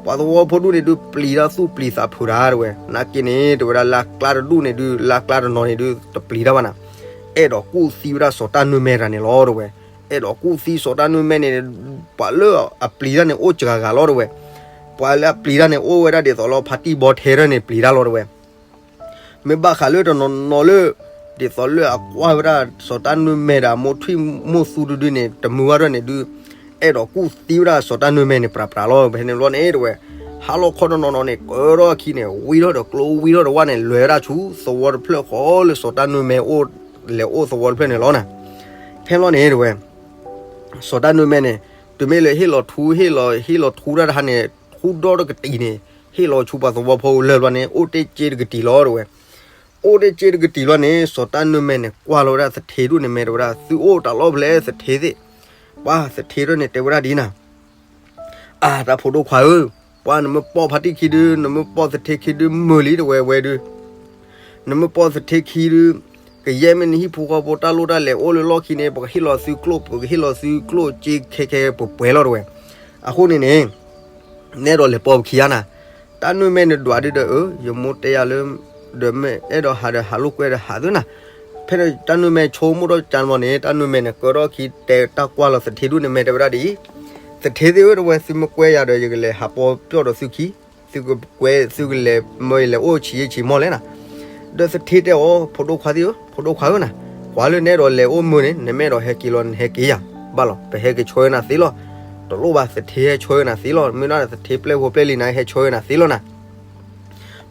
ပှၤသဝီဖိဒုန့ၣ်ဒုး ပျံၤတၢ်သူၣ်ပျံၤသးဖုးတၢ်တဝဲ, နာ်က့န့ၣ် တဝဲဒၣ်လၢအကျါတဒူၣ်န့ၣ်ဒုး လၢအကျါတနီၤန့ၣ်ဒုး တပျံၤတၢ်ဘၣ်နၤ, အဲၣ်ဒိးကူၣ်သံဝဲဒၣ်စီၤတၢ်နုၢ်မဲတဂၤန့ၣ်လီၤတဝဲ. အဲၣ်ဒိးကူၣ်သံစီၤတၢ်နုၢ်မဲန့ၣ် ပှၤလၢအပျံၤတၢ်န့ၣ် အိၣ်စှၤဂၤလီၤတဝဲ. ပှၤလၢအပျံၤတၢ်န့ၣ် အိၣ်ဝဲဒၣ်ဒ်သိးလၢဖါတံၢ်ဘီထဲထၢၣ်န့ၣ် ပျံၤတၢ်လီၤတဝဲ. မ့ၢ်ဘၣ်ဃးလၢတနီၤနီၤလၢ ဒ်သိးလၢအကွၢ်ဝဲဒၣ်စီၤတၢ်နုၢ်မဲဒီးအမိၢ်ထွံၣ်မိၢ်သူဒုဒုန့ၣ် တမုာ်ဘၣ်ဒၣ်န့ၣ်ဒုး အဲၣ်ဒိးကူၣ်သံဝဲဒၣ်စီၤတၢ်နုၢ်မဲန့ၣ် ပြးပြးလီၤ. ဖဲန့ၣ်ဘျီန့ၣ်တဝဲ ဟါလီၤခီတနီၤနီၤန့ၣ် ကၢထီၣ်အခံန့ၣ် ဝံထီၣ်ဒီးကျိ ဝံထီၣ်ဒီးဝၣ်န့ၣ် လဲၤဝဲဒၣ်ဆူသဝီတဖျၢၣ်ဃီလၢစီၤတၢ်နုၢ်မဲအိၣ် လဲၤအိၣ်သဝီတဖျၢၣ်န့ၣ်လီၤနၤ. ဖဲဘျီန့ၣ်တဝဲ စီၤတၢ်နုၢ်မဲန့ၣ် တုၤမ့ၢ်လၢဟ့ၣ်လီၤထူ ဟ့ၣ်လီၤ ဟ့ၣ်လီၤထူတၢ်တဟါန့ၣ် ထူဒီတကတံာ်န့ၣ် ဟ့ၣ်လီၤဆူပှၤသဝီဖိလၢာ်ဘျီန့ၣ် အိၣ်တ့ၢ်စ့တကတံာ်လီၤတဝဲ. အိၣ်တ့ၢ်စ့တကတံာ်လီၤန့ၣ် စီၤတၢ်နုၢ်မဲန့ၣ် ကွၢ်လီၤဝဲဒၣ်သထ့ဒူၣ်န့ၣ် မ့ၢ်တဝဲဒၣ် သုအိၣ်တၢ်လီၢ်ဖဲလဲၣ်သထ့သ့ၣ်. ပှၤသထ့ဒူၣ်န့ၣ်တဲဝဲဒၣ်ဒ်နၤ အါ တၢ်ဖိဒိၣ်ခွါဧၢ, ပှၤနမ့ၢ်ပိာ်ဖါတံၢ်ခံဒုး နမ့ၢ်ပိာ်သထ့ခံဒုး မုာ်လံတဝဲဝဲဒုး, နမ့ၢ်ပိာ်သထ့ခံဒုး ကယဲၢ်မ့ၢ်နဟံၣ်ဖိဃီဖိတၢ်လိၣ်တၢ်လဲၤအိၣ်လၢလီၢ်ခံန့ၣ် ပကဟ့ၣ်လီၤသုကျိၣ် ပကဟ့ၣ်လီၤသုကျိၣ်စ့ခဲခဲပှဲၤပှဲၤလီၤတဝဲ. အဃိန့ၣ်န့ၣ် နအဲၣ်ဒိးလဲၤပိာ်ပခံဧါနၤ. တၢ်နုၢ်မဲန့ၣ်ဒွးဒုဒီး အၢ ယမိၢ်တဲယၤလၢ ဒီးမ့ၢ်အဲၣ်ဒိးဟးဒီးဟးလိာ်ကွဲဒီးဟးသုနၤ. ဖဲန့ၣ်တၢ်နုၢ်မဲဆိကမိၣ်ထီၣ်ကန့ၣ်ဘျီန့ၣ် တၢ်နုၢ်မဲန့ၣ် ကၢထီၣ်ခံတဲတၢ်ကွၢ်လီၤသထ့ဒူၣ်န့ၣ် မ့ၢ်တဲဝဲဒၣ်ဒ်အံၤ, သထ့သ့ၣ်ဧၢ တဝဲ သုမ့ၢ်ကွဲယၤဒီး ယကလဲၤဟးပိာ်ပျီၢ်ဒီးသုခံ, သုကကွဲ သုကလဲၤမၢယလဲၤအိၣ်ဆံးယံာ်ဆံးမီၢ်လဲၣ်နၤ. ဒီးသထ့တဲအီၤ ဖိဒိၣ်ခွါသ့ၣ်ဧၢ ဖိဒိၣ်ခွါဧၢနၤ, ပှၤလၢနအဲၣ်ဒိးလဲၤအိၣ်မုာ်န့ၣ် နမ့ၢ်အဲၣ်ဒိးဟဲက့ၤလီၤ နဟဲက့ၤယၤဘၣ်လီၤ. ပဟဲက့ၤဆှၢနၤသ့လီၤ. တလိၣ်ဘၣ် သထ့ဟဲဆှၢနၤသ့လီၤ. မ့ၢ်ဒၣ်သထ့ပျဲၢ်ဖိပျဲၢ်လံၤနၤ ဟဲဆှၢနၤသ့လီၤနၤ.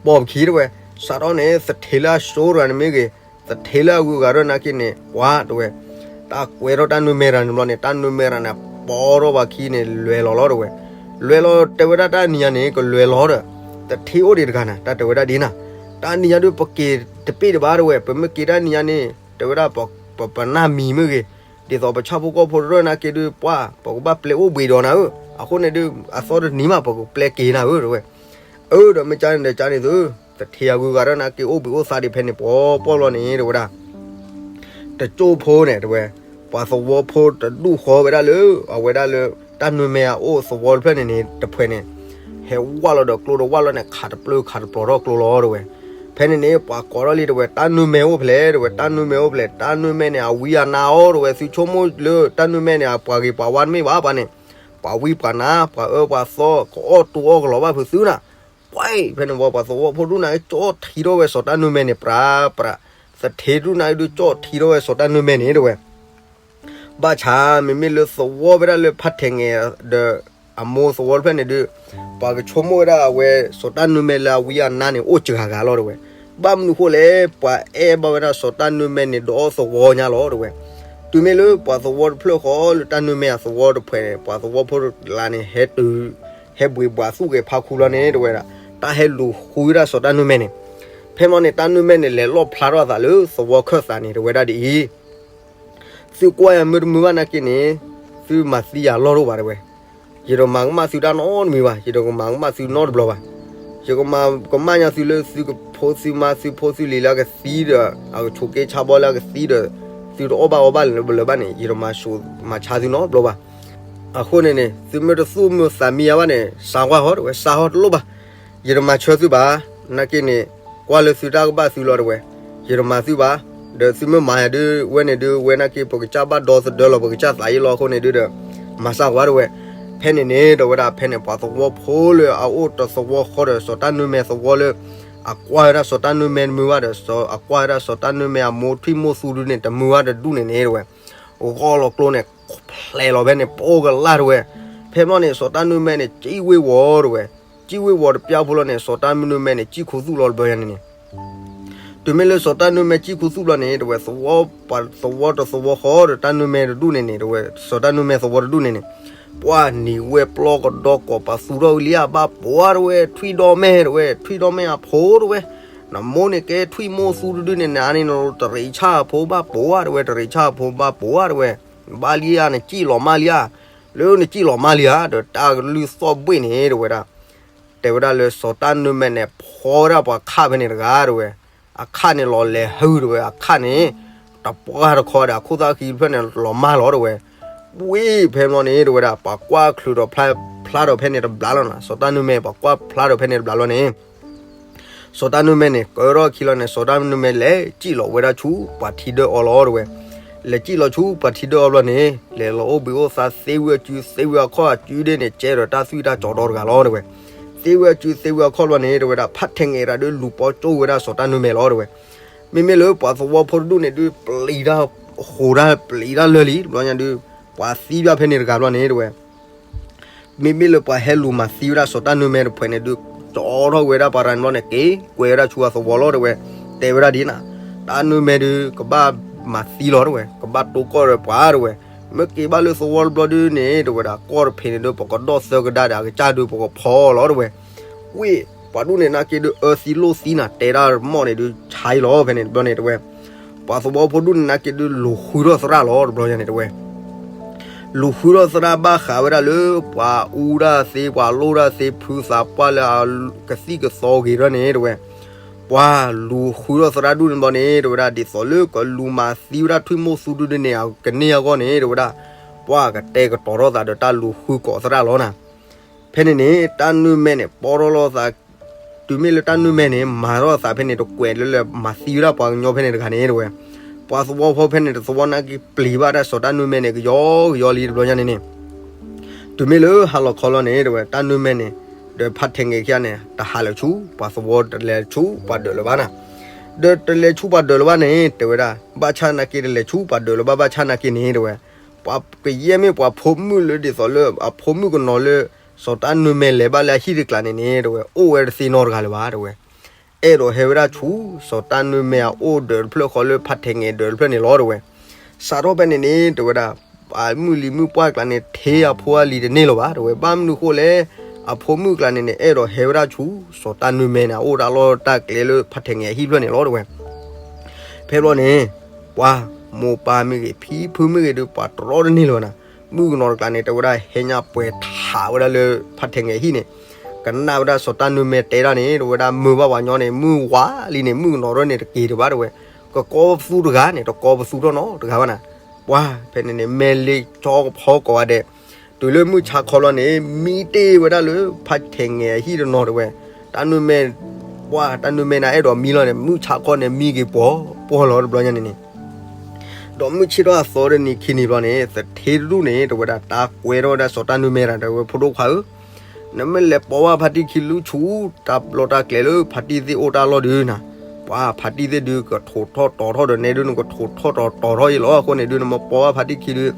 ပိာ်ပခံတဝဲ, စးထီၣ်န့ၣ် သထ့လၢအစိၤတဂၤန့ၣ်မ့ၢ်ဂ့ၤ, သထ့လၢအဂုၤအဂၤတဂၤနာ်က့န့ၣ် ကွၢ်တဝဲ, တၢ်ကွဲထီၣ်တၢ်နုၢ်မဲတဂၤန့ၣ်ဘျီန့ၣ် တၢ်နုၢ်မဲတဂၤန့ၣ် ပိာ်ထီၣ်ဘၣ်ခံန့ၣ် လဲၤလီၤလီၤတဝဲ. လဲၤလီၤတဲဝဲဒၣ်တၢ်နံၤညါန့ၣ် ကလဲၤလီၤဒီး သထ့အိၣ်ဒံးတဂၤနၤ တၢ်တဲဝဲဒၣ်ဒ်နၤ, တၢ်နံၤညါဒုးပက့ၤတပ့ၢ်တဘၣ်တဝဲ, ပမ့ၢ်က့ၤတၢ်နံၤညါန့ၣ် တဲဝဲဒၣ် ပ ပနၢ်မံၤမ့ၢ်ဂ့ၤ, ဒ်သိးပဆၣ်ဖိကီၢ်ဖိတရၢၢ်နာ်က့ဒုး ပှၤ ပကဘၣ်ပျဲအိၣ်ဘှံးဒီးနၤဧၢ, အဃိန့ၣ်ဒုး အသီတနံၤမး ပကပျဲက့ၤနၤဧၢ တဝဲ. အၢ ဒီးမ့ၢ်ကန့ၣ်ဒီးကန့ၣ်သု, သထ့အဂုၤအဂၤတဂၤနာ်က့ အိၣ်ဘှံးအိၣ်သါဒံးဖဲန့ၣ် ပှီၤပှီၢ်လီၤန့ၣ် တဝဲဒၣ် တကၠိၢ်ဖိန့ၣ် တဝဲ, ပှၤသဝီဖိတဒူၣ်ဃီဝဲဒၣ်လၢ အဝဲဒၣ်လၢ တၢ်နုၢ်မဲအအိၣ်သဝီတဖျၢၣ်န့ၣ်န့ၣ် တဖှဲးန့ၣ် ဟဲဝၣ်လီၤဒီးကျိဒီးဝၣ်လီၤန့ၣ် ခးတပျၢၤခးတပျီၤထီၣ်ကျိလီၤ တဝဲ. ဖဲန့ၣ်န့ၣ် ပှၤကိးထီၣ်လံ တဝဲ တၢ်နုၢ်မဲအိၣ်ဖဲလဲၣ် တဝဲ တၢ်နုၢ်မဲအိၣ်ဖဲလဲၣ် တၢ်နုၢ်မဲန့ၣ် အဝံအနါအီၤ တဝဲ သုဆိကမိၣ်လၢတၢ်နုၢ်မဲန့ၣ် အပှၤဂ့ၤပှၤဝါတမ့ၢ်ဘၣ် ပှၤန့ၣ် ပှၤဝံပှၤနါ ပှၤအၢပှၤသီ ကအီၣ်တူအီၣ်ကလီၤဘၣ်ဖုးသုနၤ ပှၤ ဖဲန့ၣ်ဝဲ ပှၤသဝီဖိဒူၣ်နၤ ကၠီၣ်ထံထီၣ်ဝဲစီၤတၢ်နုၢ်မဲန့ၣ် ပြးပြး, သထ့ဒူၣ်နၤဒုး ကၠီၣ်ထံထီၣ်ဝဲစီၤတၢ်နုၢ်မဲန့ၣ် တဝဲ. ဘၣ်ဆၣ် မ့မ့ၢ်လၢသဝီဝဲဒၣ်လၢဖါထဲးငဲၤဒီး အမိၢ်သဝီတဖျၢၣ်န့ၣ်ဒုး ပှၤကဆိကမိၣ်ဝဲဒၣ်အဝဲ စီၤတၢ်နုၢ်မဲလၢအဝံအနါန့ၣ် အိၣ်စှၤဂၤလီၤ တဝဲ. ဘၣ်မနုၤဃိလဲၣ် ပှၤအဲၣ်ဘၣ်ဝဲဒၣ်စီၤတၢ်နုၢ်မဲန့ၣ် ဒီးအီၣ်သဝီညါလီၤ တဝဲ. တုၤမ့ၢ်လၢပှၤသဝီတဖျၢၣ်ဃီလၢတၢ်နုၢ်မဲအသဝီတဖှဲးန့ၣ် ပှၤသဝီဖိတလါန့ၣ် ဟဲတုၤ ဟဲဘှံးဘှးသူၣ်ဂဲၤဖးခူလီၤန့ၣ် တဝဲဒၣ် တၢ်ဟဲလူၤဃုဝဲဒၣ်စီၤတၢ်နုၢ်မဲန့ၣ်. ဖဲန့ၣ်န့ၣ် တၢ်နုၢ်မဲန့ၣ် လဲၤလီၣ်ဖျါထီၣ်အသးလၢသဝီခၢၣ်သးန့ၣ် တဝဲဒၣ်ဒ်အံၤ သုကွၢ်ယၤမုာ်တမုာ်ဘၣ်နာ်က့န့ၣ် သုမၤသံယၤလီၢ်တအိၣ်ဘၣ် တဝဲ. ယတမၤကမၣ်သုတၢ်နီတမံၤဘၣ်, ယတကမၤကမၣ်သုနီတဘျီဘၣ်. ယကမၤကမၣ်ညါသုလၢသုကဖိသုမါ သုဖိသုလံၤလၢအကသံဒီး အကဆိးက့ဆါဘီလၢအကသံဒီး သုတအီၣ်ဘၣ်အီဘၣ်လၢၤဘၣ်န့ၣ် ယတမၤဆူးမၤဆါသုနီတဘျီဘၣ်. အဃိန့ၣ်န့ၣ် သုမ့ၢ်တသူၣ်မ့ၢ်သးမံယၤဘၣ်န့ၣ် စးကွၢ်ဟီ တဝဲ စးဟီတလိၣ်ဘၣ်. ယတမၤဆၢသုဘၣ်. နာ်က့န့ၣ် ကွၢ်လၢသုတၢ်ကဘၣ်သုလီၤ တဝဲ. ယတမၤသုဘၣ်. ဒီးသုမ့ၢ်မၤယၤဒုး ဝဲန့ၣ်ဒုး ဝဲနာ်က့ ပကစၢ်ဘၣ်ဒီသဒၢလီၤ ပကစၢ်သးယ့လီၤအဃိန့ၣ်ဒုးဒီး မၤစၢ်ကွၢ် တဝဲ. ဖဲန့ၣ်န့ၣ် တဝဲဒၣ် ဖဲန့ၣ် ပှၤသဝီဖိလၢအအိၣ်တသဝီဃီဒီး စီၤတၢ်နုၢ်မဲသဝီလၢ အကွၢ်ဝဲဒၣ်စီၤတၢ်နုၢ်မဲတမုာ်ဘၣ်ဒီး အကွၢ်ဝဲဒၣ်စီၤတၢ်နုၢ်မဲအမိၢ်ထွံၣ်မိၢ်သူဒုန့ၣ် တမုာ်ဘၣ်တဒူၣ်န့ၣ်န့ၣ် တဝဲ ဂီၢ်လီၤကျိန့ၣ် ဖျဲးလီၤဖဲန့ၣ် ပအိၣ်ကလၢ် တဝဲ. ဖဲဘျီန့ၣ် စီၤတၢ်နုၢ်မဲန့ၣ် စံၣ်ဝ့ၤဝီၤ တဝဲ. စံၣ်ဝ့ၤဝီၤတပျၢ်ဖိလီၤန့ၣ် စီၤတၢ်နုၢ်မဲန့ၣ် စံၣ်ခူသူၣ်လီၤတဘျီညါန့ၣ်န့ၣ် တုၤမ့ၢ်လၢစီၤတၢ်နုၢ်မဲစံၣ်ခူသူၣ်ဘျီန့ၣ် တဝဲ သဝီ ပှၤသဝီတသဝီဃီဒီးတၢ်နုၢ်မဲတဒူၣ်န့ၣ်န့ၣ် တဝဲ စီၤတၢ်နုၢ်မဲသဝီတဒူၣ်န့ၣ်န့ၣ် ပှၢ်နံၤဝဲပျီကဒီကီး ပှၤသူထီၣ်ဝံၤလံဧါ ဘၣ်ပိာ်ဧါတဝဲ, ထွံၣ်ဒီမဲတဝဲ, ထွံၣ်ဒီမဲအဖိတဝဲ, နမိၢ်န့ၣ်ကဲထွံၣ်မိၢ်သူတဒုန့ၣ် နန့ၣ် တရံးဆၣ်အဖိဘၣ်ပိာ်ဧါတဝဲ, တရံးဆၣ်အဖိဘၣ်ပိာ်ဧါတဝဲ, ဘၣ်လံဧါ နစံၣ်လီၤမၢ်လံဧါ, လၢနစံၣ်လီၤမၢ်လံဧါ, ဒီးတၢ်ကလုၢ်သီၣ်ဘှ့ၣ်န့ၣ်တဝဲဒၣ် တဲဝဲဒၣ်လၢစီၤတၢ်နုၢ်မဲာ်န့ၣ် ဖီဝဲဒၣ်ပှၤခၣ်ဖဲန့ၣ်တဂၤတဝဲ, အခၣ်န့ၣ်လီၤလဲၤဟုတဝဲ, အခၣ်န့ၣ် တပှၢ်တခီဒီး အခိၣ်သၣ်ဃံတဖျၢၣ်န့ၣ် လီၤမၢ်လီၤတဝဲ, ဝံၤဖဲန့ၣ်ဘျီန့ၣ်တဝဲဒၣ် ပှၤကွၢ်ချုးဒီးဖျါဒီးဖဲန့ၣ်တဘျီလီၤနီၤ, စီၤတၢ်နုၢ်မဲာ် ပှၤကွၢ်ဖျါဒီးဖဲန့ၣ်တဘျီလီၤန့ၣ် စီၤတၢ်နုၢ်မဲာ်န့ၣ် ကၢထီၣ်အခံလီၤန့ၣ် စီၤတၢ်နုၢ်မဲာ်လဲၤစံၣ်လီၤဝဲဒၣ်ဆူ ပှၤထံဒၢၣ်အီၤလီၤတဝဲ, လဲၤစံၣ်လီၤဆူပှၤထံဒၢၣ်အီၤဘျီန့ၣ် လဲၤလီၤအိၣ်ဘှံးအိၣ်သါ သ့ဝံအစု သ့ဝံအခီၣ်အစုဒ့ၣ်န့ၣ် ကဲဒီးတၢ်သွံၣ်တၢ်စီၤဒီတဂၤလီၤတဝဲ, သ့ဝံအစုသ့ဝံအခီၣ်ဘျီန့ၣ်တဝဲဒၣ် ဖးထဲးငဲးတဂၤဒုး လူၤပိာ်ကၠိဝဲဒၣ်စီၤတၢ်နုၢ်မဲာ်လီၤတဝဲ, မ့မ့ၢ်လၢပှၤသဝီဖိတဒူၣ်န့ၣ်ဒုး ပျံၤတၢ် ဃိးတၢ် ပျံၤတၢ်လၢာ်လံ တဘျီညါဒုး ပှၤသံဘၣ်ဖဲန့ၣ်တဂၤဘျီန့ၣ်တဝဲ မ့မ့ၢ်လၢပှၤဟဲလူၤမၤသံဝဲဒၣ်စီၤတၢ်နုၢ်မဲာ်တဖုန့ၣ်ဒုး ကၠီထီၣ်ဝဲဒၣ်ပှၤတဂၤန့ၣ်ဘျီန့ၣ် က့ၤကွဲးဝဲဒၣ်ဆူအသဝီလီၤတဝဲ, တဲဝဲဒၣ်ဒ်နၤ, တၢ်နုၢ်မဲာ်ဒုး ကဘၣ်မၤသံလီၤတဝဲ, ကဘၣ်တိၢ်ကီၢ်ဒီးပှၤတဝဲ, မ့ၢ်က့ၤဘၣ်လၢသဝီတဘျီဒုးန့ၣ် တဝဲဒၣ် ကီၢ်တဖုန့ၣ်ဒုး ပကဒီၣ်သၢကဒါဒီး အကစၢ်ဒုး ပကဖီလီၤတဝဲ, ဝ့ၢ် ပှၤဒူၣ်န့ၣ်နာ်က့ဒုး အၢသံလိၣ်သံနၤ တဲဒၣ်မီၢ်န့ၣ်ဒုး ဆါအံၤလီၤ ဖဲန့ၣ်တဘျီန့ၣ်တဝဲ, ပှၤသဝီဖိဒူၣ်န့ၣ်နာ်က့ဒုး လူၤဃုထီၣ်သရၣ်လီၤ တဘျီညါန့ၣ်တဝဲ လူၤဃုထီၣ်သရၣ်ဘၣ်ဃးဝဲဒၣ်လၢ ပှၤအူတၢ်သ့ ပှၤလိၣ်တၢ်သ့ ဖုသးပှၢ်လၢအကသံၣ်ကသီဂ့ၤထီၣ်န့ၣ်တဝဲ, ပှၤလူၤဃုထီၣ်သရၣ်ဒူၣ်န့ၣ်ဘျီန့ၣ် တဝဲဒၣ် ဒ်သိးလၢကလူၤမၤသံဝဲဒၣ်ထွံၣ်မိၢ်သူတဒုန့ၣ် အကန့ၢ်အဂီၢ်န့ၣ် တဝဲဒၣ် ပှၤကတဲာ်ကတီၤထီၣ်သးဒီးတၢ်လူၤဃုကိးသရၣ်လီၤနၤ. ဖဲန့ၣ်န့ၣ် တၢ်နုၢ်မဲာ်န့ၣ် ပီၢ်ထီၣ်လိာ်သး, တုၤမ့ၢ်လၢတၢ်နုၢ်မဲာ်န့ၣ် မၤထီၣ်သးဖဲန့ၣ် တကွဲးလၢလၢမၤသံဝဲဒၣ်ပှၤကညီဖဲန့ၣ်တဂၤန့ၣ်တဝဲ, ပှၤသဝီဖိဖဲန့ၣ်တသဝီနာ်က့ ပျံၤဘၣ်တၢ်စီၤတၢ်နုၢ်မဲာ်န့ၣ် ကယီကယီလံ တဘျီညါန့ၣ်န့ၣ် တုၤမ့ၢ်လၢဟါလီၤခီလီၤန့ၣ် တဝဲ တၢ်နုၢ်မဲာ်န့ၣ် ဒီးဖးထဲးငဲးခံဂၤန့ၣ် တဟးလၢၤဆူ ပှၤသဝီတလဲၤဆူပှၤဒၢးလၢၤဘၣ်နၤ. ဒီးတလဲၤဆူပှၤဒၢးလၢၤဘၣ်န့ၣ် တဝဲဒၣ် ဘၣ်ဆၣ်နာ်က့ တလဲၤဆူပှၤဒၢးလၢၤဘၣ် ဘၣ်ဆၣ်နာ်က့န့ၣ် တဝဲ ပှၤကယဲၢ်မ့ၢ်ပှၤဖိမုၣ်လၢဒ်သိးလၢအဖိမုၣ်ကနီၤလၢ စီၤတၢ်နုၢ်မဲာ်လဲၤဘၣ်လၢအဟံၣ်တကျါန့ၣ်န့ၣ် တဝဲ အိၣ်ဝဲတသ့နီတဂၤလၢၤဘၣ် တဝဲ အဲၣ်ဒိးဟဲဝဲဒၣ်ဆူ စီၤတၢ်နုၢ်မဲာ်အအိၣ်ဒၢးတဖျၢၣ်ဃီလၢဖးထဲးငဲးဒၢးတဖျၢၣ်န့ၣ်လီၤ တဝဲ. စးထီၣ်ဖဲန့ၣ်န့ၣ် တဝဲဒၣ် ပှၤမုၢ်လံၤမုၢ်ပှၢ်ကျါန့ၣ် ထဲအဖိအလံၤတန့ၢ်လၢၤဘၣ် တဝဲ. ဘၣ်မနုၤဃိလဲၣ် အဖိမုၣ်ကျါန့ၣ်န့ၣ် အဲၣ်ဒိးဟဲဝဲဒၣ်ဆူ စီၤတၢ်နုၢ်မဲာ်န့ၣ် အအိၣ်တၢ်လီၢ်တၢ်ကျဲလၢဖးထဲးငဲးအဟံၣ်တဖျၢၣ်န့ၣ်လီၤ တဝဲ. ဖဲဘျီန့ၣ် ပှၤမိၢ်ပၢ်မ့ၢ်ဂ့ၤ ဖံဖုမ့ၢ်ဂ့ၤဒုး ပှၤတရီတန့ၢ်လၢၤဘၣ်နၤ. မုၣ်ကနီၤတကျါန့ၣ် တဝဲဒၣ်ဟဲညါပှဲၤထးဝဲဒၣ်လၢဖးထဲးငဲးအဟံၣ်န့ၣ် ကနၣ်ဝဲဒၣ်စီၤတၢ်နုၢ်မဲာ်တဲဒၣ်န့ၣ် တဝဲဒၣ်မုာ်ဘၣ်ပှၤညီန့ၣ် မုၢ်ဝါလံန့ၣ် မုၣ်ကနီၤတန့ၣ်တက့ၤတဘၣ် တဝဲ. ကကိးပသူတဂၤန့ၣ် တကိးပသူထီၣ်နီတဂၤဘၣ်နၤ. ပှၤဖဲန့ၣ်န့ၣ် မဲာ်လ့ကၠီကဖီကိးဂၤဒဲး တုၤလၢမုၢ်ဆါခီလီၤန့ၣ် မံတ့ၢ်ဝဲဒၣ်လၢဖးထဲးငဲးအဟံၣ်တနီၤ တဝဲ. တၢ်နုၢ်မဲာ် ပှၤတၢ်နုၢ်မဲာ်န့ၣ် အဲၣ်ဒိးမံလီၤန့ၣ် မုၢ်ဆါခီန့ၣ် မံက့ၤပှီၤပှီၤလီၤ တဘျီညါန့ၣ်န့ၣ် ဒီးမုၢ်ဆ့ၣ်ထီၣ်အသီတနံၤခံနံၤဘျီန့ၣ် သထ့တဒူၣ်န့ၣ် တဝဲဒၣ် တၢ်ကွဲထီၣ်ဝဲဒၣ်စီၤတၢ်နုၢ်မဲာ်တၢ် တဝဲ ဖိဒိၣ်ခွါဧၢ, နမ့ၢ်လဲၤပိာ်ဘၣ်ဖါတံၢ်ခံလၢဆူ တၢ်လီၢ်တၢ်ကျဲလၢဖါတံၢ်သ့ၣ်အိၣ်တၢ်လီၢ်ဒုးနၤ, ပှၤဖါတံၢ်သ့ၣ်ဒုး ကထိးထီၣ်တီၤထီၣ်ဒီးနဲဒုး နကထိးထီၣ်တီၤထီၣ်အံၤလီၤ. အဃိန့ၣ်ဒုး နမ့ၢ်ပိာ်ဘၣ်ဖါတံၢ်ခံဒုး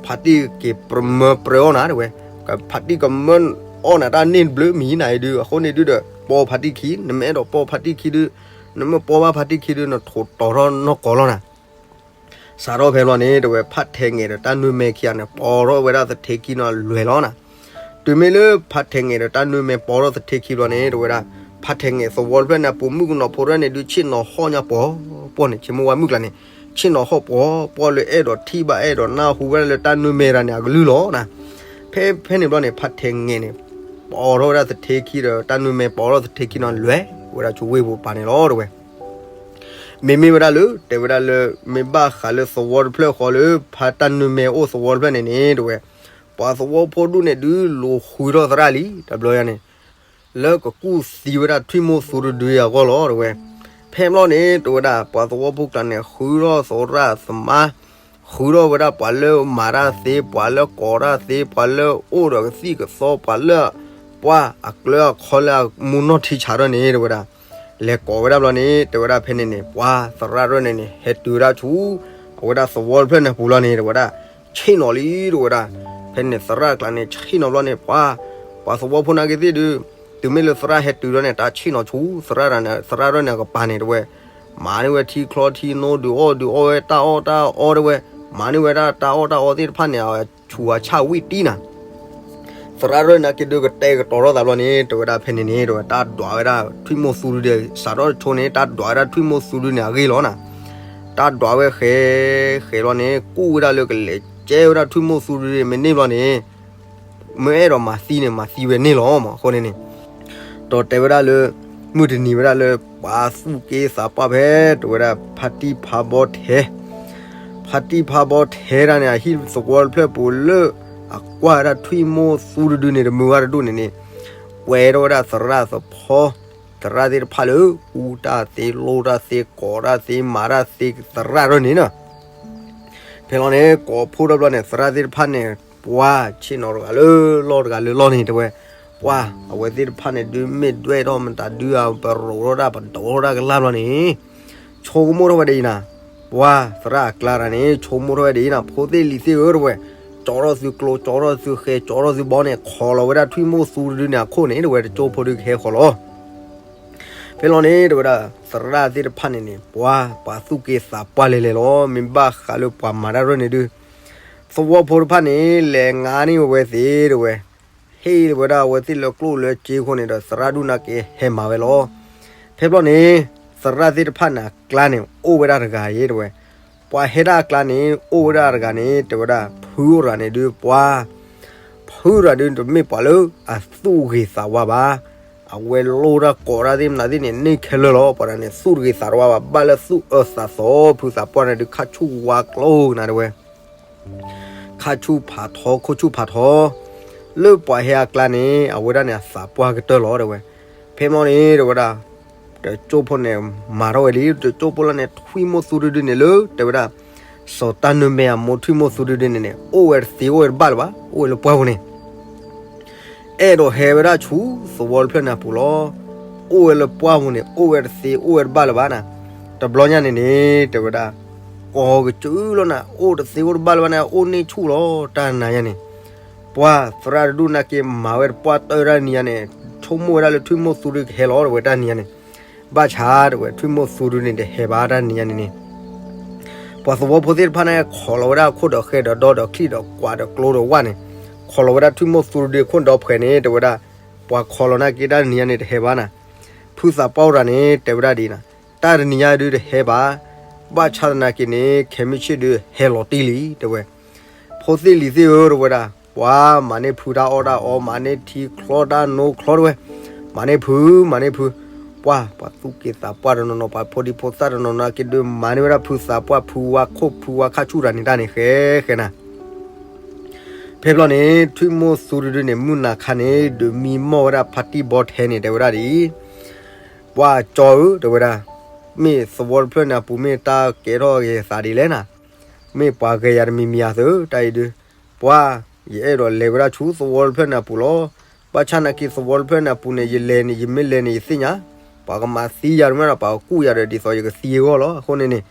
ဖါတံၢ်က့ၤပမၢပြၢအီၣ်နၤ တဝဲ. ဖါတံၢ်ကမၢအီၣ်နၤတၢ်န့ၢ်တဘျုးမံၤနၤအံၤဒုး အဃိန့ၣ်ဒုးဒီး ပိာ်ဖါတံၢ်ခံ, နမ့ၢ်အဲၣ်ဒိးပိာ်ဖါတံၢ်ခံဒုး နမ့ၢ်ပိာ်ဘၣ်ဖါတံၢ်ခံဒုး နထိးတီၤထီၣ်နီၢ်ကီၢ်လီၤနၤ. စးထီၣ်ဖဲဘျီန့ၣ် တဝဲ ဖါထဲးငဲးဒီးတၢ်နုၢ်မဲာ်ခံဂၤန့ၣ် ပိာ်ထီၣ်ဝဲဒၣ်သထ့ခံနီၤလွဲၢ်လီၤနၤ. တုၤမ့ၢ်လၢဖါထဲးငဲးဒီးတၢ်နုၢ်မဲာ်ပိာ်ထီၣ်သထ့ခံဘျီန့ၣ် တဝဲဒၣ် ဖါထဲးငဲးသဝီတဖျၢၣ်န့ၣ် အပိာ်မုၣ်ကနီၤဖိတဖျၢၣ်န့ၣ်ဒုး ဆ့ၣ်နီၤဟီၣ်ညါပှီၤပှီၤန့ၣ် ဆိကမိၣ်ဝဲမုၣ်ကျါန့ၣ် ဆ့ၣ်နီၤဟီၣ်ပှီၤပှီၤလၢအဲၣ်ဒိးထံၣ်ဘၣ် အဲၣ်ဒိးနၢ်ဟူဝဲဒၣ်လၢတၢ်နုၢ်မဲာ်တၢ်န့ၣ် အကလုၢ်လီၤနၤ. ဖဲဖဲန့ၣ်ဘျီန့ၣ် ဖါထဲးငဲးန့ၣ် ပိာ်ထီၣ်ဝဲဒၣ်သထ့ခံဒီး တၢ်နုၢ်မဲာ်ပိာ်ထီၣ်သထ့ခံနီၤလွဲၢ်ဝဲဒၣ်ဆူဝ့ၢ်ပူၤပၤန့ၣ်လီၤ တဝဲ. မ့မ့ၢ်ဝဲဒၣ်လၢ တဲဝဲဒၣ်လၢ မ့ၢ်ဘၣ်ဃးလၢသဝီတဖျၢၣ်ဃီလၢ ဖါတၢ်နုၢ်မဲာ်အိၣ်သဝီတဖျၢၣ်န့ၣ်န့ၣ် တဝဲ ပှၤသဝီဖိဒူၣ်န့ၣ်ဒုး လူၤဃုထီၣ်သရၣ်လံ တဘျီညါန့ၣ် လၢကကူၣ်သံဝဲဒၣ်ထွံၣ်မိၢ်သူတဒုအဂီၢ်လီၤ တဝဲ. ဖဲဘျီန့ၣ် တဝဲဒၣ် ပှၤသဝီဖိကျါန့ၣ် ဃုထီၣ်သရၣ်သမါ ဃုထီၣ်ဝဲဒၣ်ပှၤလၢမၤတၢ်သ့ ပှၤလၢကိးတၢ်သ့ ပှၤလၢအိၣ်ဒီးကသံၣ်ကသီ ပှၤလၢ ပှၤအကျၢၤအခီလၢအမူနီၢ်ထံဆးထီၣ်န့ၣ် တဝဲဒၣ် လဲၤကိးဝဲဒၣ်ဘျီန့ၣ် တဝဲဒၣ်ဖဲန့ၣ်န့ၣ် ပှၤသရၣ်ရဲၣ်န့ၣ်န့ၣ် ဟဲတုၤဝဲဒၣ်ဆူ အဝဲဒၣ်သဝီတဖျၢၣ်န့ၣ်ပူၤလီၤန့ၣ် တဝဲဒၣ် ဆ့ၣ်နီၤလံ တဝဲဒၣ်. ဖဲန့ၣ်သရၣ်ကျါန့ၣ် ဆ့ၣ်နီၤဘျီန့ၣ် ပှၤ ပှၤသဝီဖိနာ်က့သ့ၣ်ဒုး တုၤမ့ၢ်လၢသရၣ်ဟဲတုၤလီၤန့ၣ် တၢ်ဆ့ၣ်နီၤဆူ သရၣ်န့ၣ် သရၣ်ရဲၣ်န့ၣ်အကပၤန့ၣ် တဝဲ မၤန့ၢ်ဝဲထံချီထံနိ ဒုးအီၣ်ဒုးအီဝဲတၢ်အီၣ်တၢ်အီ တဝဲ မၤန့ၢ်ဝဲဒၣ်တၢ်အီၣ်တၢ်အီသ့ၣ်တဖၣ်န့ၣ် အဆူးအဆၣ်ဝံၣ်တံၢ်နၤ. သရၣ်ရဲၣ်န့ၣ်က့ဒုးကတဲာ်ကတီၤထီၣ်သးဘျီန့ၣ် တဲဝဲဒၣ်ဖဲန့ၣ်န့ၣ် တဲဝဲတၢ်ဒွးဝဲဒၣ်ထွံၣ်မိၢ်သူဒုဒဲး စးထီၣ်တဆိန့ၣ် တၢ်ဒွးဝဲဒၣ်ထွံၣ်မိၢ်သူဒုန့ၣ်အဂ့ၢ်လီၤနၤ. တၢ်ဒွးဝဲဃဲ ဃဲလီၤန့ၣ် ကူၣ်ဝဲဒၣ်လၢကလဲၤကဲဝဲဒၣ်ထွံၣ်မိၢ်သူဒုဒဲးမ့ၢ်န့ၢ်ဘျီန့ၣ် မ့ၢ်အဲၣ်ဒိးမၤသံန့ၣ် မၤသံဝဲန့ၣ်လီၤမး အဃိန့ၣ်န့ၣ် ဒီးတဲဝဲဒၣ်လၢ မုၢ်တနံၤဝဲဒၣ်လၢ ပှၤသူၣ်က့သးပှၢ်ဖဲ တဲဝဲဒၣ် ဖါတံၢ်ဖါဘီထဲ ဖါတံၢ်ဖါဘီထဲတၢ်န့ၣ် အဟံၣ်သဝီတဖျၢၣ်ပူၤလၢ အကွၢ်ဝဲဒၣ်ထွံၣ်မိၢ်သူတဒုန့ၣ် တမုာ်ဘၣ်တဒူၣ်န့ၣ်န့ၣ် ကွဲထီၣ်ဝဲဒၣ်သရၣ်သဖီ သရၣ်သ့ၣ်တဖၣ်လၢ အူတၢ်သ့ လိၣ်တၢ်သ့ ကိးတၢ်သ့ မၤတၢ်သ့သရၣ်ရၢၣ်န့ၣ်နီၤ ဖဲလီၤန့ၣ် ကိးဖှိၣ်ထီၣ်ဘျီန့ၣ် သရၣ်သ့ၣ်တဖၣ်န့ၣ် ပှၤဆ့ၣ်နီၤတဂၤလၢလီၢ်တဂၤလၢလီၢ်န့ၣ် တဲဝဲ ပှၤ အဝဲသ့ၣ်တဖၣ်န့ၣ် ဒုးမ့ၢ်ဒွဲၣ်ထီၣ်မတၤဒုး ပရိးထီၣ်တၢ် ပဒိးထီၣ်တၢ်ကလၢ်ဘျီန့ၣ် ဆိကမိၣ်ထီၣ်ဝဲဒ်အံၤနၤ ပှၤသရၣ်အကျါတဂၤန့ၣ် ဆိကမိၣ်ထီၣ်ဝဲဒ်အံၤနၤ ဖိသ့ၣ်လံၤသ့ၣ်ဧၢ တဲဝဲ ကၠီထီၣ်သုကျိ ကၠီထီၣ်သုဃဲ ကၠီထီၣ်သုဘီန့ၣ် ခိးလီၤဝဲဒၣ်ထွံၣ်မိၢ်သူတဒုန့ၣ်အခိၣ်န့ၣ် တဲဝဲ တကၠိဖိဒုကဟဲဃီၤလီၤ ဖဲလီၤန့ၣ် တဲဝဲဒၣ် သရၣ်သ့ၣ်တဖၣ်န့ၣ်န့ၣ် ပှၤ ပှၤသူၣ်က့သးပှၢ်လဲၤလဲၤလီၤ မ့ၢ်ဘၣ်ဃးလၢပှၤမၤတၢ်ရၢၣ်န့ၣ်ဒုး သဝီဖိတဖၣ်န့ၣ် လဲၤငါန့ၢ်ဝဲသ့ၣ် တဲဝဲ ဟ့ၣ်ဝဲဒၣ်အဝဲသ့ၣ်လၢကျိၣ်လၢစ့အဃိန့ၣ်ဒီး သရၣ်ဒုၣ်နာ်က့ဟဲမၤဝဲလီၤ ဖဲဘျီန့ၣ် သရၣ်သ့ၣ်တဖၣ်န့ၣ်အကျါန့ၣ် အိၣ်ဝဲဒၣ်တဂၤအံၤ တဲဝဲ ပှၤဟဲဒၣ်အကျါန့ၣ် အိၣ်ဝဲဒၣ်တဂၤန့ၣ် တဲဝဲဒၣ် ဖုအိၣ်တဂၤန့ၣ်ဒုး ပှၤ ဖုတဂၤဒုး တမ့ၢ်ပှၤလၢအသူၣ်ဂ့ၤသးဝါဘၣ် အဝဲလိၣ်တၢ်ကိးတၢ်သ့ၣ်မနုၤသ့ၣ်န့ၣ် န့ၢ်ခဲလၢာ်လီၤ ပှၤတဂၤန့ၣ် သူၣ်တဂ့ၤသးတဝါဘၣ် ဘၣ်လၢသူၣ်အၢသးသီ ဖုသးပှၢ်န့ၣ်ဒုး ခါဆူၣ်ဝါကျိနၤ တဲဝဲ ခါဆူၣ်ဖးထီ ခိၣ်ဆူၣ်ဖးထီ လၢပှၤဟဲအကျါန့ၣ် အဝဲဒၣ်န့ၣ် အသးပှၢ်ကတၢၢ်လီၤ တဲဝဲ ဖဲမီန့ၣ် တဲဝဲဒၣ် တကၠိဖိန့ၣ် မၤထီၣ်ဝဲလံ တကၠိဖိလီၤန့ၣ် ထွံၣ်မိၢ်သူတဒုန့ၣ်လၢ တဲဝဲဒၣ် စီၤတၢ်နၢမဲအမိၢ်ထွံၣ်မိၢ်သူတဒုန့ၣ်န့ၣ် အိၣ်ဝဲတသ့အိၣ်ဝဲတဘၣ်လၢၤဘၣ် အိၣ်ဝဲလၢပှၢ်ပူၤန့ၣ် အဲၣ်ဒိးဟဲဝဲဒၣ်ဆူသဝီတဖျၢၣ်န့ၣ်အပူၤလီၤ. အိၣ်ဝဲလၢပှၢ်ပူၤန့ၣ် အိၣ်ဝဲတသ့ အိၣ်ဝဲတဘၣ်လၢၤဘၣ်နၤ. တဘျီညါန့ၣ်န့ၣ် တဲဝဲဒၣ် ကိးကစုာ်လီၤနၤ, အိၣ်တသ့အိၣ်တဘၣ်လၢၤဘၣ်န့ၣ် အိၣ်န့ၢ်ဆူၣ်လီၤ. တၢ်နၤညါန့ၣ် ပှၢ်သရၣ်တဒူၣ်နာ်က့မၤဝဲတပှၢ်တၢၢ်တၢ်နံၤညါန့ၣ် ဆိကမိၣ်ဝဲဒၣ်လၢထွံၣ်မိၢ်သူဒုကဟဲလီၤ တဲဝဲတၢ်နံၤညါန့ၣ် ဘၣ်ဆၣ် တဲဝဲ ထွံၣ်မိၢ်သူဒုန့ၣ်တဟဲဘၣ်တၢ်နံၤညါန့ၣ်န့ၣ် ပှၤသဝီဖိသ့ၣ်တဖၣ်န့ၣ် ခိးလီၤဝဲဒၣ်အခိၣ်ဒီးဃဲဒီးဒီဒီးချံၣ်ဒီးကွးဒီးကျိဒီးဝၣ်န့ၣ် ခိးလီၤဝဲဒၣ်ထွံၣ်မိၢ်သူဒုအခိၣ်ဒီဖှဲးန့ၣ် တဲဝဲဒၣ် ပှၤခိးလီၤနာ်က့တၢ်နံၤညါန့ၣ်တဟဲဘၣ်နၤ. ဖုသးပှၢ်အိၣ်တဂၤန့ၣ် တဲဝဲဒၣ်ဒ်အံၤနၤ, တၢ်တနံၤညါဒုတဟဲဘၣ်. ဘၣ်ဆၣ်သနာ်က့န့ၣ် ခဲမုၢ်ဆ့ၣ်ဒုဟဲလီၤတံၢ်လံ တဲဝဲ ဖိသ့ၣ်လံၤသ့ၣ်ဧၢ တဲဝဲဒၣ် ပှၤမၤန့ၢ်ဖုတၢ်အီၣ်တၢ်အီ မၤန့ၢ်ထံချီတၢ်နိချီ တဲဝဲ မၤန့ၢ်ဖု မၤန့ၢ်ဖု ပှၢ် ပှၤသူၣ်က့သးပှၢ်တနီၤနီၤ ပှၤဖိဒံဖိသၣ်တနီၤနီၤက့ဒုး မၤန့ၢ်ဝဲဒၣ်ဖုသးပှၢ် ဖုဝါခိၣ် ဖုဝါခါဆူၣ်တၢ်န့ၣ်တၢ်န့ၣ် ဃဲဃဲနၤ. ဖဲဘျီန့ၣ် ထွံၣ်မိၢ်သူတဒုန့ၣ် မုၢ်နၤခါန့ၣ် ဒုးမံမီၢ်ဝဲဒၣ်ဖါတံၢ်ဘီထဲန့ၣ် တဲဝဲဒၣ်ဒ်အံၤ ပှၢ်ကၠီဧၢ တဲဝဲဒၣ် မ့ၢ်သဝီတဖျၢၣ်န့ၣ်အပူၤ မ့ၢ်တၢ်ကဲထီၣ်က့ၤသးဒ်လဲၣ်နၤ. မ့ၢ်ပှၤဂဲၤယၤတမံၤမံၤဧါသၢ တၢ်အံၤဒုး ပှၢ် ယအဲၣ်ဒိးလဲၤဝဲဒၣ်ဆူသဝီတဖျၢၣ်န့ၣ်အပူၤလီၤ. ဘၣ်ဆၣ်နာ်က့သဝီတဖျၢၣ်န့ၣ်အပူၤန့ၣ် ယလဲၤန့ၣ် ယမ့ၢ်လဲၤန့ၣ် ယသ့ၣ်ညါ ပှၤကမၤသံယၤတမ့ၢ်ဒီး ပှၤကကူၣ်ယၤဒီး ဒ်သိးယကသံအဂီၢ်လီၤ. အဃိန့ၣ်န့ၣ်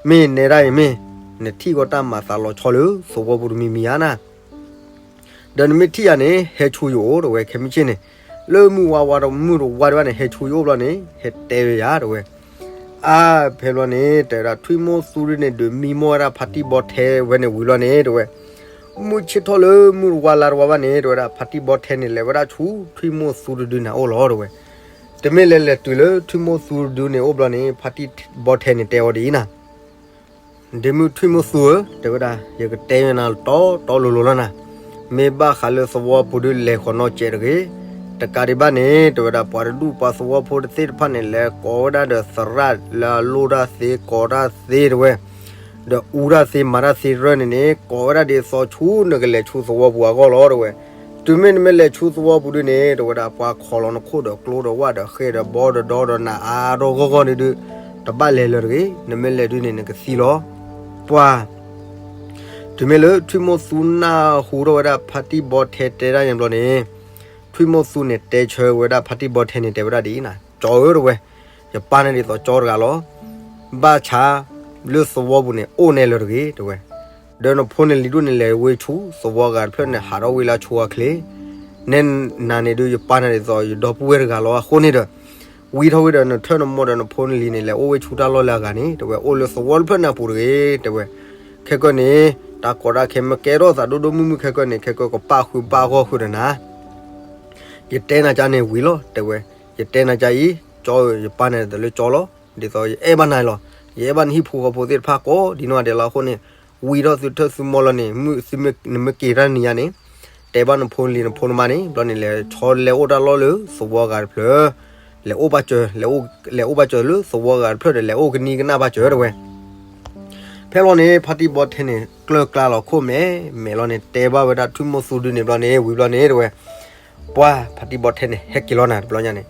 မ့ၢ်နဲဒၣ်အံၤမ့ၢ် နထံၣ်ကီးတၢ်မၤသးလီၤဆီလၢသဝီပူၤတမံၤမံၤဧါနၤ ဒီးနမ့ၢ်ထံၣ်ယၤန့ၣ် ဟဲဆူယအိၣ် တဲဝဲ ခဲမုၢ်ဆ့ၣ်န့ၣ် လၢမုၢ်ဝါဝါဒီးမုၢ်တဝါဒံးဘၣ်န့ၣ် ဟဲဆူယအိၣ်ဘျီန့ၣ် ဟဲတဲဝဲယၤ တဲဝဲ အါ ဖဲဘျီန့ၣ် တဲဝဲဒၣ် ထွံၣ်မိၢ်သူဒုန့ၣ် ဒုးမံမီၢ်ဝဲဒၣ်ဖါတံၢ်ဘီထဲဝဲန့ၣ်ဝံၤဘျီန့ၣ် တဲဝဲ မုၢ်ဆ့ၣ်ထီၣ်လၢမုၢ်တဝါလါတဝါဘၣ်န့ၣ် တဲဝဲဒၣ် ဖါတံၢ်ဘီထဲန့ၣ် လဲၤဝဲဒၣ်ဆူထွံၣ်မိၢ်သူတဒုန့ၣ်အအိၣ်လီၤ တဲဝဲ တမ့ၢ်လၢလဲၤတုၤလၢထွံၣ်မိၢ်သူတဒုန့ၣ်အိၣ်ဘျီန့ၣ် ဖါတံၢ်ဘီထဲန့ၣ်တဲအီၤဒ်အံၤနၤ ဒ့မုၣ်ထွံၣ်မိၢ်သူဧၢ တဲဝဲဒၣ် ယကတဲယနၤတီတီလိၤလိၤလီၤနၤ, မ့ၢ်ဘၣ်ဃးလၢသဝီပူၤဒုးလဲၤဃီၤနီၢ်စဲးတဂ့ၤ, တကးဒံးဘၣ်န့ၣ် တဲဝဲဒၣ် ပှၤတဒူၣ်ပှၤသဝီဖိတသ့ၣ်တဖၣ်န့ၣ် လဲၤကိးဝဲဒၣ်ဒီးသရၣ်လၢအလိၣ်တၢ်သ့ကိးတၢ်သ့တဲဝဲ, ဒီးအူတၢ်သ့မၤတၢ်သ့တရၢၢ်န့ၣ်န့ၣ် ကိးဝဲဒၣ်ဒ်သိးဆူနကလဲၤဆူသဝီပူၤအဂီၢ်လီၤတဲဝဲ, တုၤမ့ၢ်နမ့ၢ်လဲၤဆူသဝီပူၤဒုးန့ၣ် တဲဝဲဒၣ် ပှၤခိးလီၤနခိၣ်ဒီးကျိဒီးဝၣ်ဒီးဃဲဒီးဘီဒီးဒီဒီးနၤအါဒီဂီၢ်ဂီၢ်န့ၣ်ဒုး တဘၣ်လဲၤလၢၤတဂ့ၤ, နမ့ၢ်လဲၤဒုးန့ၣ် နကသံလီၤ. ပှၤ တုၤမ့ၢ်လၢထွံၣ်မိၢ်သူနၢ်ဟူထီၣ်ဝဲဒၣ်ဖါတံၢ်ဘီထဲတဲဒၣ်ယံၤဘျီန့ၣ်, ထွံၣ်မိၢ်သူန့ၣ်တဲဆၢဝဲဒၣ်ဖါတံၢ်ဘီထဲန့ၣ် တဲဝဲဒၣ်ဒ်အံၤနၤ, ကၠီဧၢတဲဝဲ, ယပၢ်န့ၣ်ဒ်သိးကၠီတဂၤလီၤ. ဘၣ်ဆၣ် လၢသဝီပူၤန့ၣ် အိၣ်နဲလၢၤတဂ့ၤတဲဝဲ, ဒီးနဖိနလံၤဒိၣ်န့ၣ်လဲၤဝ့ၢ်ဆူသဝီဂၤတဖျၢၣ်န့ၣ် ဟးထီၣ်ဝ့ၢ်လၢဆိအချ့, နဲနၤန့ၣ်ဒုး ယပၢ်န့ၣ်ဒ်သိးယဒီပုၢ်ဝဲၢ်တဂၤလီၤ. အဃိန့ၣ်ဒီး ဝံထီၣ်ဝံဒီးနထၢၣ်နမိၢ်ဒီးနဖိနလံၤန့ၣ် လဲၤအိၣ်ဝ့ၢ်ဆူတၢ်လီၢ်လၢအဂၤန့ၣ်တဲဝဲ, အိၣ်လၢသဝီတဖျၢၣ်န့ၣ်အပူၤတဂ့ၤတဲဝဲ, ခဲကၢန့ၣ် တၢ်ကီတၢ်ခဲမ့ၢ်ကဲထီၣ်သးဒိၣ်ဒိၣ်မုၢ်မုၢ်ခဲကၢန့ၣ် ခဲကၢကပၣ်ဃုာ်ဘၣ်ဂီၢ်ဃုာ်ဒီးနၤ ယတဲနၤကန့ၣ်ဝံၤလီၤ တဲဝဲ, ယတဲနၤကအံၤ, ကၠီဧၢ, ယပၢ်န့ၣ်တလၢကၠီလီၤ, ဒ်သိးယအဲၣ်ဘၣ်နၤလီၤ, ယအဲၣ်ဘၣ်နဟံၣ်ဖိဃီဖိသ့ၣ်တဖၣ်ကိးဒ်နီၢ်ဂၤဒဲးလီၤအဃိန့ၣ်, ဝံၤထီၣ်သုထၢၣ်သုမီၢ်လီၤန့ၣ်, မုၢ်သုမ့ၢ်က့ၤတၢ်တနံၤညါန့ၣ်, တဲဘၣ်နဖိလံၤနဖိနမါန့ၣ်, ဘျီန့ၣ်လဲၤဆီလဲၤအိၣ်တၢ်လီၢ်လၢသဝီဂၤတဖျၢၣ်, လဲၤအိၣ်ဘၣ်စၢၤ, လဲၤအိၣ်ဘၣ်စၢၤလၢသဝီဂၤတဖျၢၣ်ဒီး လဲၤအိၣ်ကနံၣ်ကနၣ်ဘၣ်စၢၤတဲဝဲ. ဖဲလီၤန့ၣ် ဖါတံၢ်ဘီထဲန့ၣ် ကျၢၢ်ကျါလီၤခိၣ်မဲာ်မဲာ်လီၤန့ၣ် တဲဘၣ်ဝဲဒၣ်ထွံၣ်မိၢ်သူဒုန့ၣ်ဘျီန့ၣ် ဝံၤဘျီန့ၣ်တဲဝဲ, ပှၤဖါတံၢ်ဘီထဲန့ၣ် ဟဲက့ၤလီၤနၤတဘျီညါန့ၣ်,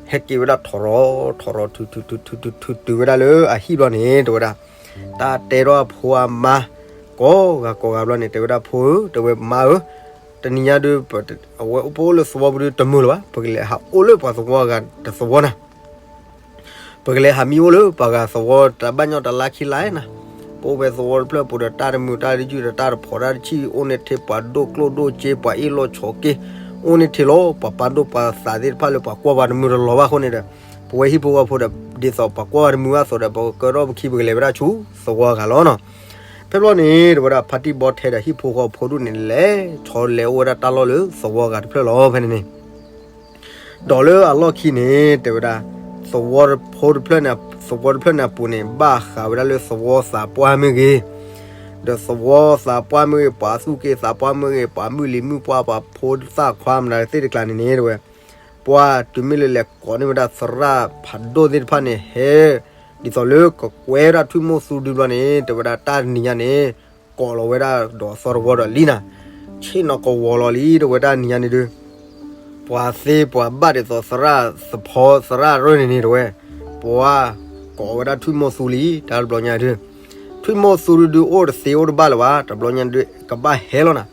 ဟဲက့ၤဝဲဒၣ်ထီၣ်ရီၤထီၣ်ရီၤ ထုထုထုထုထုတုၤဝဲဒၣ်လၢအဟံၣ်ဘျီန့ၣ် တဲဝဲဒၣ်, တၢ်တဲထီၣ်အဖိအမါ ကိးဂၤကိးဂၤဘျီန့ၣ် တဲဝဲဒၣ်ဖိဧၢ, တဲဝဲမါဧၢ, တနံၤညါဒုး အဝဲပအိၣ်လၢသဝီပူၤဒုးတမုာ်လၢၤဘၣ်, ပကလဲၤဟးအိၣ်လၢပှၤသဝီဂၤတသဝီနၤ ပကလဲၤဟးမံအိၣ်လၢပှၤဂၤသဝီတဘၣ်ညီတလါခံလါနၤ, ပအိၣ်ဖဲသဝီတဖျၢၣ်ပူၤဒီး တၢ်တမုာ်တၢ်တယုၢ်ဒီးတၢ်တဖိးတၢ်တဆံၣ် အိၣ်န့ၢ်ထဲပှၤဒိၣ်ကျိၣ်ဒိၣ်စ့ ပှၤအ့ၣ်လိာ်ဆိးက့, အိၣ်န့ၢ်ထဲလီၤ ပှၤပာ်ဒိၣ်ပာ်သးသ့ၣ်တဖၣ်လၢပှၤကွၢ်ပှၤတမုာ်တလီၤဘၣ်အဃိန့ၣ်ဒီး, ပဝဲဟံၣ်ဖိဃီဖိဒီး ဒ်သိးပှၤကွၢ်ပှၤတမုာ်ဘၣ်အသိးဒီး ပကကၢထီၣ်ပခံ ပကလဲၤဝဲဒၣ်ဆူသဝီဂၤလီၤနီၤ. ဖဲဘျီန့ၣ် တဲဝဲဒၣ်ဖါတံၢ်ဘီထဲဒီးဟံၣ်ဖိဃီဖိဒူၣ်န့ၣ် လဲၤဆီလဲၤအိၣ်ဝဲဒၣ်တၢ်လီၢ်လၢသဝီဂၤတဖျၢၣ်လီၤ ဖဲန့ၣ်န့ၣ် ဒီးလၢအလီၢ်ခံန့ၣ် တဲဝဲဒၣ်, သဝီဖိတဖျၢၣ်န့ၣ်, သဝီတဖျၢၣ်န့ၣ်အပူၤန့ၣ် ဘၣ်ဃးဝဲဒၣ်လၢသဝီသးပှၢ်မ့ၢ်ဂ့ၤ, ဒီးသဝီသးပှၢ်မ့ၢ်ဂ့ၤ, ပှၤသူၣ်က့သးပှၢ်မ့ၢ်ဂ့ၤ, ပှၤမုၢ်လံၤမုၢ်ပှၢ် ပှၤဖိသၣ်ခွါမနုၤသ့ၣ်တကျါန့ၣ်န့ၣ် တဲဝဲ, ပှၤတုၤမ့ၢ်လၢလဲၤကိးန့ၢ်ဝဲဒၣ်သရၣ်ဖးဒိၣ်သ့ၣ်တဖၣ်န့ၣ် ဟဲ ဒ်သိးလၢကကွဲဒၣ်ထွံၣ်မိၢ်သူဒုဘျီန့ၣ် တဲဝဲဒၣ်တၢ်တနံၤညါန့ၣ် ကိးလီၤဝဲဒၣ်ဒီးသီတဝီဒီးလံနၤ, ဆ့ၣ်နီၤကဝီၤလီၤလံ တဲဝဲတၢ်နံၤညါန့ၣ်ဒုး, ပှၤသ့ပှၤဘၣ်ဒ်သိးသရၣ်သဖီသရၣ်ရၢၢ်န့ၣ်န့ၣ်တဲဝဲ, ပှၤကိးဝဲဒၣ်ထွံၣ်မိၢ်သူလံ တၢ်တဘျီညါဒုး, ထွံၣ်မိၢ်သူဒုဒုးအိၣ်တသ့အိၣ်တဘၣ်လၢၤဘၣ် တဘျီညါဒုး ကဘၣ်ဟဲလီၤနၤ,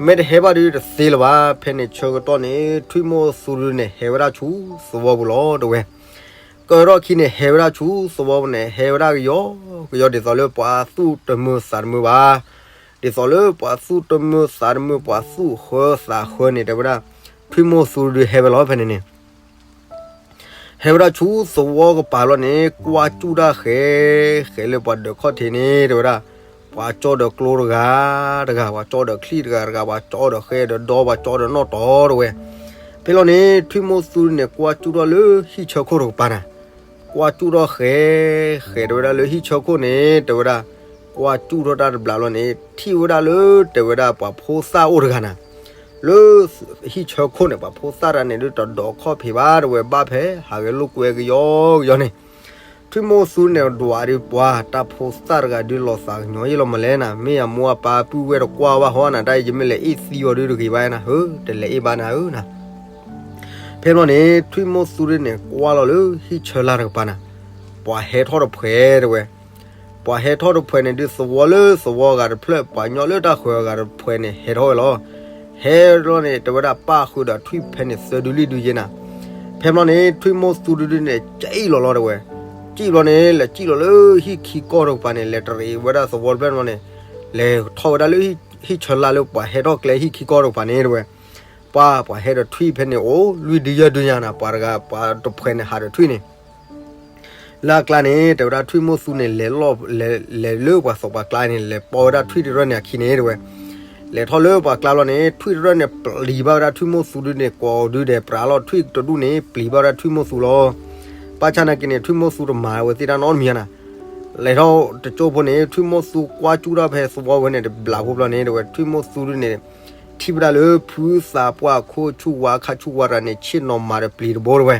မ့ၢ်တဟဲဘၣ်ဒုးတသ့လၢၤဘၣ် ဖဲန့ၣ်ဆၢကတီၢ်န့ၣ် ထွံၣ်မိၢ်သူဒုန့ၣ် ဟဲဝဲဒၣ်ဆူသဝီပူၤလီၤ တဲဝဲ ကၢထီၣ်ခံန့ၣ် ဟဲဝဲဒၣ်ဆူသဝီပူၤန့ၣ် ဟဲဝဲဒၣ်ကယီကယီ ဒ်သိးလၢပှၤသူၣ်တမုာ်သးတမုာ်ဘၣ်, ဒ်သိးလၢပှၤသူၣ်တမုာ်သးတမုာ် ပှၤသူၣ်ဃၢသးဃၢန့ၣ် တဲဝဲဒၣ် ထွံၣ်မိၢ်သူဒုဟဲဝဲလီၤ ဖဲန့ၣ်န့ၣ် ဟဲဝဲဒၣ်ဆူသဝီကပၤလီၤန့ၣ် ကွၢ်စူၣ်တၢ်ဃဲ ဃဲလၢပှၤဒၢးခီၣ်ထံးန့ၣ် တဲဝဲဒၣ်, ပှၤကၠီဒီးကျိတဂၤတဂၤ, ပှၤကၠီဒီးချံၣ်တဂၤတဂၤ, ပှၤကၠီဒီးဃဲဒီးဒီ, ပှၤကၠီဒီးနီၣ်တီတဲဝဲ. ဖဲလီၤန့ၣ် ထွံၣ်မိၢ်သူန့ၣ် ကွၢ်စူၣ်ထီၣ်လၢဟံၣ်ဆၢခိၣ်တကပၤနၤ, ကွၢ်စူၣ်ထီၣ်ဃဲ ဃဲတဲဝဲဒၣ်လၢဟံၣ်ဆၢခိၣ်န့ၣ် တဲဝဲဒၣ်, ကွၢ်စူၣ်ထီၣ်တၢ်တဘျီလီၤန့ၣ် ထံၣ်ဝဲဒၣ်လၢ တဲဝဲဒၣ်ပှၤဖိသၣ်အိၣ်တဂၤနၤ လၢဟံၣ်ဆၢခိၣ်န့ၣ် ပှၤဖိသၣ်တဂၤန့ၣ်ဒုးတဒိးခီၣ်ဖံးဘၣ်တဲဝဲ ဘၣ်ဖဲဟးဂဲၤလိာ်ကွဲကယီကယီန့ၣ်, ထွံၣ်မိၢ်သူန့ၣ်ဒွးဒုးပှၤ တၢ်ဖိသၣ်တဂၤဒုးလီၤသးကညီၤယ့ၣ်လီၤမလဲၣ်နၤ, မ့ၢ်ယမူအပၢ်ပုၢ်ဝဲၢ်တကွၢ်ဘၣ်ဟီနၤ, တၢ်ယမ့ၢ်လဲၤအ့ၣ်သံအီၤဒုးတဂ့ၤဘၣ်နၤဧၢ, တလဲၤအ့ၣ်ဘၣ်နၤဧၢနၤ. ဖဲဘျီန့ၣ် ထွံၣ်မိၢ်သူဒုးန့ၣ် ကွၢ်လီၤလၢဟံၣ်ဆၢလၢ်တကပၤနၤ, ပှၤဟဲထီၣ်တဖှဲးတဲဝဲ, ပှၤဟဲထီၣ်တဖှဲးန့ၣ်ဒုးသဝီလၢသဝီဂၤတဖျၢၣ် ပှၤညီလၢတၢ်ဃၢၤအဂၤတဖှဲးန့ၣ် ဟဲထီၣ်ဝဲလီၤ. ဟဲလီၤန့ၣ် တဲဝဲဒၣ်ပၣ်ဃုာ်ဒီးထွံၣ်ဖဲန့ၣ်သၢဒုလံၣ်ဒုယ့ၢ်နၤ. ဖဲဘျီန့ၣ် ထွံၣ်မိၢ်သူဒုဒုန့ၣ် ကံၣ်လီၤလီၤတဲဝဲ, ကံၣ်ဘျီန့ၣ် လဲၤကံၣ်လီၤလၢဟံၣ်ခံကီၢ်တကပၤန့ၣ် လဲၤတရံးဝဲဒၣ်သဝီတဖျၢၣ်န့ၣ်ဘျီန့ၣ်, လဲၤထီၣ်ဝဲဒၣ်လၢဟံၣ်ဆၢလၢ်လၢပှၤဟဲထီၣ်ကျဲဟံၣ်ခံကီၢ်တကပၤန့ၣ်တဲဝဲ, ပှၤပှၤဟဲဒီးထွံၣ်ဖဲန့ၣ်အိၣ်လွံၢ်ဒုယဲၢ်ဒုညါနၤ, ပှၤတဂၤပှၤတဖှဲးန့ၣ်ဟးဒီးထွံၣ်န့ၣ် လၢအကျါန့ၣ် တဲဝဲဒၣ်ထွံၣ်မိၢ်သူန့ၣ် လဲၤလၢပှၤသးပှၢ်ကျါန့ၣ် လဲၤပိာ်ဝဲဒၣ်ထွံၣ်တရၢၣ်န့ၣ်အခံန့ၣ်တဲဝဲ, လဲၤထီၣ်လၢပှၤကျါလီၤန့ၣ် ထွံၣ်တရၢၣ်န့ၣ် ပျံၤဘၣ်ဝဲဒၣ်ထွံၣ်မိၢ်သူဒုန့ၣ် ကိးဒုဒီးပြးလီၤထွံၣ်တဒူၣ်န့ၣ် ပျံၤဘၣ်ဝဲဒၣ်ထွံၣ်မိၢ်သူလီၤ. ဘၣ်ဆၣ်နာ်က့န့ၣ် ထွံၣ်မိၢ်သူတမၤဝဲသ့ၣ်တၢ်နီတမံၤနၤ. လဲၤထီၣ်တကၠိဖိန့ၣ် ထွံၣ်မိၢ်သူကွၢ်စူၣ်ထီၣ်ဖဲသဝီဝဲန့ၣ် တဘျီဖိဘျီန့ၣ်တဲဝဲ ထွံၣ်မိၢ်သူဒုန့ၣ် ထံၣ်ဝဲဒၣ်လၢဖုသးပှၢ်ခိၣ်ဆူၣ်ဝါခါဆူၣ်ဝါရၤန့ၣ် ဆ့ၣ်နီၤမၤဒီးပျံၤတဘိတဲဝဲ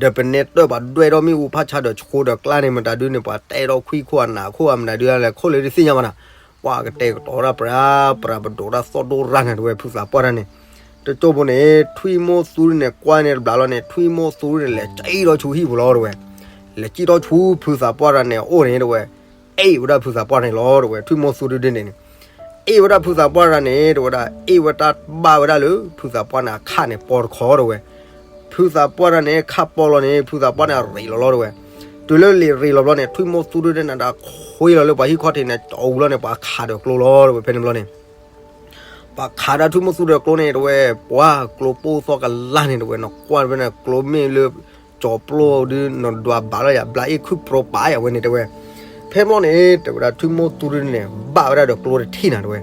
ဒီးပနဲတၢၢ်ပှၤဒွဲၣ်ထီၣ်မ့ၣ်အူဖးဆါဒီးဆဃိဒီးကျါန့ၣ် မတၤဒုန့ၣ် ပှၤတဲထီၣ်ခွံခိၣ်အနးခိၣ်အမတၤဒုလဲၣ်ခိၣ်လၢတသ့ၣ်ညါဘၣ်နၤ, ပှၤကတဲာ်ကတီၤဝဲဒၣ်ပြးပြးပဒိးတၢ်သီၣ်ဒိၣ်ရၣ်နၤတဲဝဲ ဖုသးပှၢ်တၢ်န့ၣ်, တကၠိဖိန့ၣ် ထွံၣ်မိၢ်သူန့ၣ် ကွၢ်န့ၣ်တဘျီလီၤန့ၣ် ထွံၣ်မိၢ်သူန့ၣ် လဲၤကံၣ်ထီၣ်ဆူဟံၣ်ပူၤလီၤတဲဝဲ, လဲၤကံၣ်ထီၣ်ဆူဖုသးပှၢ်တၢ်န့ၣ်အအိၣ်န့ၣ်တဲဝဲ အ့ၣ်ဝဲဒၣ်ဖုသးပှၢ်န့ၣ်လီၤတဲဝဲ ထွံၣ်မိၢ်သူဒုဒုန့ၣ်န့ၣ်, အ့ၣ်ဝဲဒၣ်ဖုသးပှၢ်တၢ်န့ၣ် တဲဝဲဒၣ် အ့ၣ်ဝဲတၢ်ဘၣ်ဝဲဒၣ်လၢဖုသးပှၢ်န့ၣ်အခၣ်န့ၣ်ပီတခီတဲဝဲ, ဖုသးပှၢ်တၢ်န့ၣ် ခၣ်ပီလီၤန့ၣ် ဖုသးပှၢ်န့ၣ်ရံးလီၤလီၤတဲဝဲ, တုၤလၢလံာ်ရံးလီၤဘျီန့ၣ် ထွံၣ်မိၢ်သူဒုဒုန့ၣ်ဒီးခွံလီၤလၢပှၤဟံၣ်ခီၣ်ထံးန့ၣ် ကၠီဝံၤလီၤန့ၣ် ပှၤခးဒီးကျိလီၤတဲဝဲ ဖဲန့ၣ်ဘျီန့ၣ် ပှၤခးဒၣ်ထွံၣ်မိၢ်သူဒီးကျိန့ၣ်တဲဝဲ, ပှၤကျိပိၢ်သီၣ်ကလါန့ၣ်တဲဝဲ နကွၢ်ဝဲန့ၣ် ကျိမ့ၢ်လၢ ကၠီၤပျိဒု နဒွးဘၣ်လီၤယၤ ဘျးအ့ၣ်ခုၣ်ပြီပာ်ယၤဝဲန့ၣ်တဲဝဲ, ဖဲဘျီန့ၣ် တဲဝဲဒၣ်ထွံၣ်မိၢ်သူဒုန့ၣ် ဘၣ်ဝဲဒၣ်ဒီးကျိတထံၣ်နၤတဲဝဲ,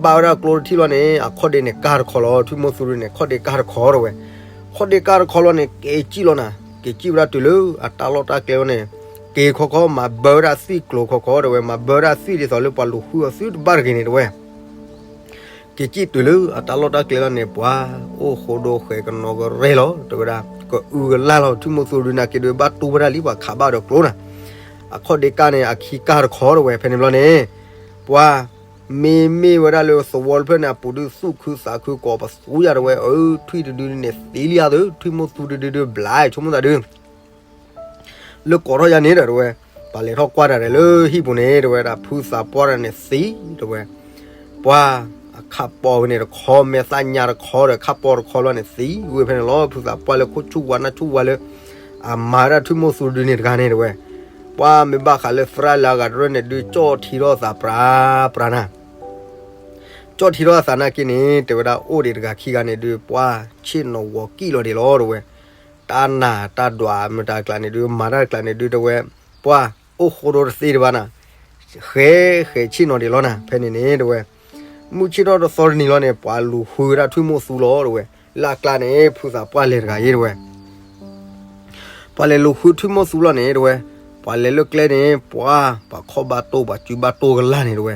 ဘၣ်ဝဲဒၣ်ကျိတထံၣ်လီၤန့ၣ် အခီၣ်ဒ့န့ၣ်ကၢ်တခီလီၤ. ထွံၣ်မိၢ်သူဒုန့ၣ် ခီၣ်ဒ့ကၢ်တခီတဝဲ, ခီၣ်ဒ့ကၢ်တခီလီၤန့ၣ် က့ၤကံၣ်လီၤနၤ, က့ၤကံၣ်ဝဲဒၣ်တုၤလၢအတၢ်လီၢ်တၢ်ကျဲလီၤန့ၣ် က့ၤခီခီ မၤဘၢဝဲဒၣ်သွံၣ်ကျိၤခီခီတဝဲ, မၤဘၢဝဲဒၣ်သွံၣ်ဒ်သိးလၢပှၤလူၤဃုအီၤသုတဘၣ်တဂ့ၤန့ၣ်တဝဲ က့ၤကံၣ်တုၤလၢအတၢ်လီၢ်တၢ်ကျဲလီၤန့ၣ် ပှၤအိၣ်ဃိဒိဃဲးကနီၤကရဲလီၤ တဝဲဒၣ်, ကအုကလၢ်လီၤ. ထွံၣ်မိၢ်သူဒုန့ၣ် က့ၤဒုးဘၣ်တူၢ်ဝဲဒၣ်လံ ပှၤခးဘၣ်ဒီးကျိနၤ, အခီၣ်ဒ့ကၢ်န့ၣ် အခံကၢ်တခီတဝဲ. ဖဲန့ၣ်ဘျီန့ၣ် ပှၤမ့မ့ၢ်ဝဲဒၣ်လၢသဝီတဖျၢၣ်န့ၣ် အပူၤဒုးသူၣ်ခုသးခုကိးပသူယၤတဝဲ, အၢ ထွံၣ်တဒုန့ၣ်သံလံဧါသၢ, ထွံၣ်မိၢ်သူတဒုဒုးဘျါဆိကမိၣ်သးဒုး လၢကိးထီၣ်ယါန့ၣ်ဒီးတဝဲ, ပှၤလဲၤထီၣ်ကွၢ်တၢ်ဒီးလၢဟံၣ်ပူၤန့ၣ်တဝဲဒၣ် ဖုသးပှၢ်တဂၤန့ၣ်သံတဝဲ, ပှၤအခးပိာ်ဝဲန့ၣ်တခီ မဲာ်သၣ်ညါတခီဒီး ခးပိာ်တခီဘျီန့ၣ်သံဝဲဖဲန့ၣ်လီၤ. ဖုသးပှၢ်လၢခိၣ်ဆူၣ်ဝါနၢ်ဆူၣ်ဝါလၢ အမၤဝဲဒၣ်ထွံၣ်မိၢ်သူတဒုန့ၣ်တဂၤန့ၣ်တဝဲ, ပှၤမ့ၢ်ဘၣ်ဃးလၢသရၣ်လၢအဂၤတရၢၣ်န့ၣ်ဒုး ကၠီၣ်ထံထီၣ်သးပြးပြးနၤ ကၠီၣ်ထံထီၣ်အသးနာ်က့န့ၣ် တဲဝဲဒၣ်အိၣ်ဒံးတဂၤခံဂၤန့ၣ်ဒုး ပှၤဆ့ၣ်နီၤဝီၤကံၣ်လီၤဒံးလီၤတဝဲ, တၢ်နာ်တၢ်ဒွးမတၤကျးန့ၣ်ဒုး မၤတၢ်ကျးန့ၣ်ဒုးတဝဲ, ပှၤအိၣ်ဃိဒိတသ့တဘၣ်နၤ, ဃဲဃဲဆ့ၣ်နီၤဒံးလီၤနၤ. ဖဲန့ၣ်န့ၣ်တဝဲ, မုၢ်ဆ့ၣ်ထီၣ်တသီတနံၤလီၤန့ၣ် ပှၤလူၤဃုဝဲဒၣ်ထွံၣ်မိၢ်သူလီၤတဝဲ, လၢအကျါန့ၣ် ဖုသးပှၢ်လဲၤတဂၤအံၤတဝဲ ပှၤလဲၤလူၤဃုထွံၣ်မိၢ်သူလီၤန့ၣ်တဝဲ, ပှၤလဲၤလၢကျဲန့ၣ် ပှၤပှၤခီၣ်ဘၣ်တိၢ် ပှၤစုဘၣ်တိၢ်ကလၢ်န့ၣ်တဝဲ,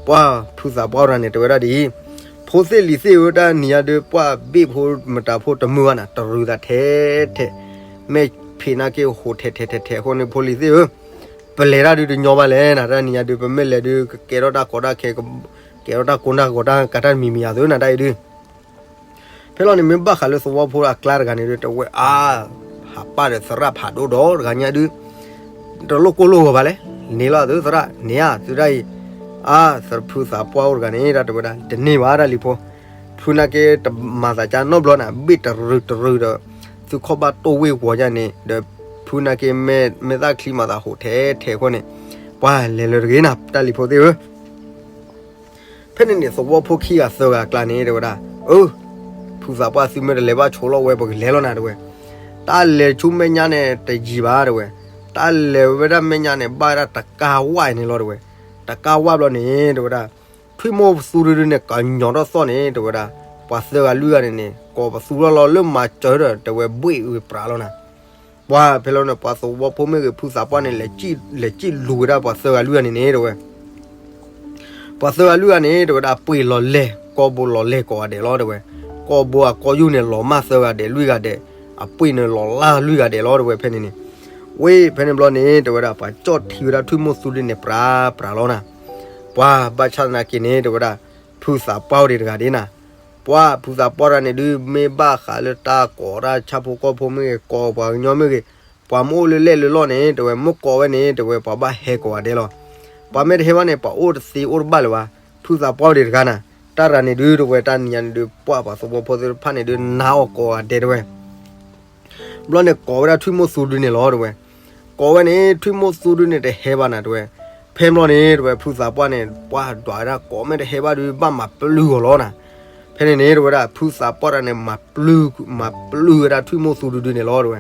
ပှၤဖုသးပှၢ်တဂၤန့ၣ် တဲဝဲဒၣ်ဒ်အံၤ, ဖိသ့ၣ်လံၤသ့ၣ်ဧၢ, တၢ်နံၤညါဒုး ပှၤဘ့ၣ်ဖိမတၤဖိတမုာ်ဘၣ်နၤ, တရုၤသးထဲထဲ, မ့ၢ်ဖံးနာ်က့ဟိးထဲထဲထဲထဲအဃိန့ၣ် ဖိလံၤသ့ၣ်ဧၢ, ပလဲၤတၢ်ဒုးတညီဘၣ်လဲၣ်နၤ, တၢ်နံၤညါဒုး ပမ့ၢ်လဲၤဒုး ကကဲထီၣ်တၢ်ကီတၢ်ခဲ, ကကဲထီၣ်တၢ်ကိးတၢ်ဂီၤတၢ်ကးတၢ်တမံၤမံၤယၤသုနၤ တၢ်အံၤဒုး ဖဲလီၤန့ၣ် မ့ၢ်ဘၣ်ဃးလၢသဝီဖိအကျါတဂၤန့ၣ်ဒုး တဝဲအါ, ဟးပာ်ဒီးသရၣ်ဖးဒိၣ်ဒီးတဂၤညါဒုး, တလိၣ်ကိၢ်လိၣ်ဂီၤဘၣ်လဲၣ်, န့ၣ်လီၤသုသရၣ် န့ၣ်ဧါသုဒၣ်အံၤ, အါ, သဖုသးပှၢ်အိၣ်တဂၤန့ၣ် တၢ်တဲဝဲဒၣ် တန့ၢ်ဘၣ်တၢ်လံၤဖိ, ဖုနာ်က့တမၤသးကါနီတဘျီနၤ, ဘ့ၣ်တရုၤတရုၤဒီး သုခီၣ်ဘၣ်တိၢ်ဝ့ၢ်ဝီၤညါန့ၣ် ဒီးဖုနာ်က့ မဲာ်သၣ်ချံမၤသးဟိးထဲထဲအဃိန့ၣ်, ပှၤလဲၤလၢတဂ့ၤနၤ တၢ်လံၤဖိသ့ၣ်ဧၢ ဖဲန့ၣ်န့ၣ် သဝီဖိခံဂၤသၢဂၤအကျါန့ၣ် တဲဝဲဒၣ်, အၢ, ဖုသးပှၢ်သုမ့ၢ်တလဲၤဘၣ်ဆိးလီၤဝဲ ပကလဲၤလီၤနၤ တဲဝဲ, တၢ်လဲၤဆူမဲာ်ညါန့ၣ် တယံာ်ဘၣ် တဲဝဲ, တၢ်လဲၤဝဲဒၣ်မဲာ်ညါန့ၣ် ဘၣ်ဝဲဒၣ်တကါဝၣ်န့ၣ်လီၤ တဲဝဲ, တကါဝၣ်ဘျီန့ၣ် တဲဝဲဒၣ်, ထွံၣ်မိၢ်သူတဒုန့ၣ် ကညီထီၣ်သီၣ်န့ၣ် တဲဝဲဒၣ်, ပှၤသၢဂၤလွံၢ်ဂၤန့ၣ်န့ၣ် ကိးပသူထီၣ်လီၤလၢမၤစၢၤဒီး တဲဝဲဘှ့ၣ်အုးပြးလီၤနၤ ပှၤဖဲလီၤန့ၣ် ပှၤသဝီဖိမ့ၢ်ဂ့ၤ ဖုသးပှၢ်န့ၣ် လဲၤစံၣ်လူၤဝဲဒၣ်ပှၤသၢဂၤလွံၢ်ဂၤန့ၣ်န့ၣ် တဲဝဲ, ပှၤသၢဂၤလွံၢ်ဂၤန့ၣ် တဲဝဲဒၣ် ပှ့ၤလီၤလဲၢ် ကိာ်ဘိလီၤလဲၢ်ကိးဂၤဒဲးလီၤ တဲဝဲ, ကိာ်ဘိအကိာ်ယူၢ်န့ၣ် လီၤမၢ်သၢဂၤဒဲးလွံၢ်ဂၤဒဲး, အပှ့ၤန့ၣ်လီၤလၢလွံၢ်ဂၤဒဲးလီၤ တဲဝဲ ဖဲန့ၣ်န့ၣ်, ဝဲဖဲန့ၣ်ဘျီန့ၣ် တဲဝဲဒၣ် ပှၤကၠီၣ်ထံဝဲဒၣ်ထွံၣ်မိၢ်သူဒုန့ၣ် ပြးပြးလီၤနၤ, ပှၤဘၣ်ဆၣ်သနာ်က့န့ၣ် တဲဝဲဒၣ် ဖုသးပှၢ်အိၣ်ဒံးတဂၤဒ်နၤ ပှၤဖုသးပှၢ်တဂၤန့ၣ်ဒုး မ့ၢ်ဘၣ်ဃးလၢတၢ်ကိးတၢ်ဆၣ်ဖိကီၢ်ဖိမ့ၢ်ဂ့ၤ ကိးပှၤကညီမ့ၢ်ဂ့ၤ, ပှၤမ့ၢ်အိၣ်လၢလဲၣ်လၢလီၢ်န့ၣ် တဲဝဲ မ့ၢ်ကိးဝဲန့ၣ် တဲဝဲ ပှၤဘၣ်ဟဲကိးဂၤဒဲးလီၤ, ပှၤမ့ၢ်တဟဲဘၣ်န့ၣ် ပှၤအိၣ်တသ့အိၣ်တဘၣ်လၢၤဘၣ်, ဖုသးပှၢ်အိၣ်ဒံးတဂၤနၤ, တၢ်တဂၤန့ၣ်ဒုး တဲဝဲ တၢ်နံၤညါန့ၣ်ဒုး ပှၤပှၤသဝီဖိသ့ၣ်တဖၣ်န့ၣ်ဒုး နါအီၤကိးဂၤဒဲးတဲဝဲ ဘျီန့ၣ် ကိးဝဲဒၣ်ထွံၣ်မိၢ်သူဒုန့ၣ်လီၤ တဲဝဲ, ကိးဝဲန့ၣ် ထွံၣ်မိၢ်သူဒုန့ၣ် တဟဲဘၣ်နၤ တဲဝဲ, ဖဲဘျီန့ၣ် တဲဝဲ ဖုသးပှၢ်န့ၣ် ပှၤဒွးဝဲဒၣ် ကိးမ့ၢ်တဟဲဘၣ်ဒုး ဘၣ်မၤပျုၢ်အီၤလီၤနၤ, ဖဲန့ၣ်န့ၣ် တဲဝဲဒၣ် ဖုသးပှၢ်တဂၤန့ၣ် မၤပျုၢ် မၤပျုၢ်ဝဲဒၣ်ထွံၣ်မိၢ်သူဒုဒုန့ၣ်လီၤ တဲဝဲ,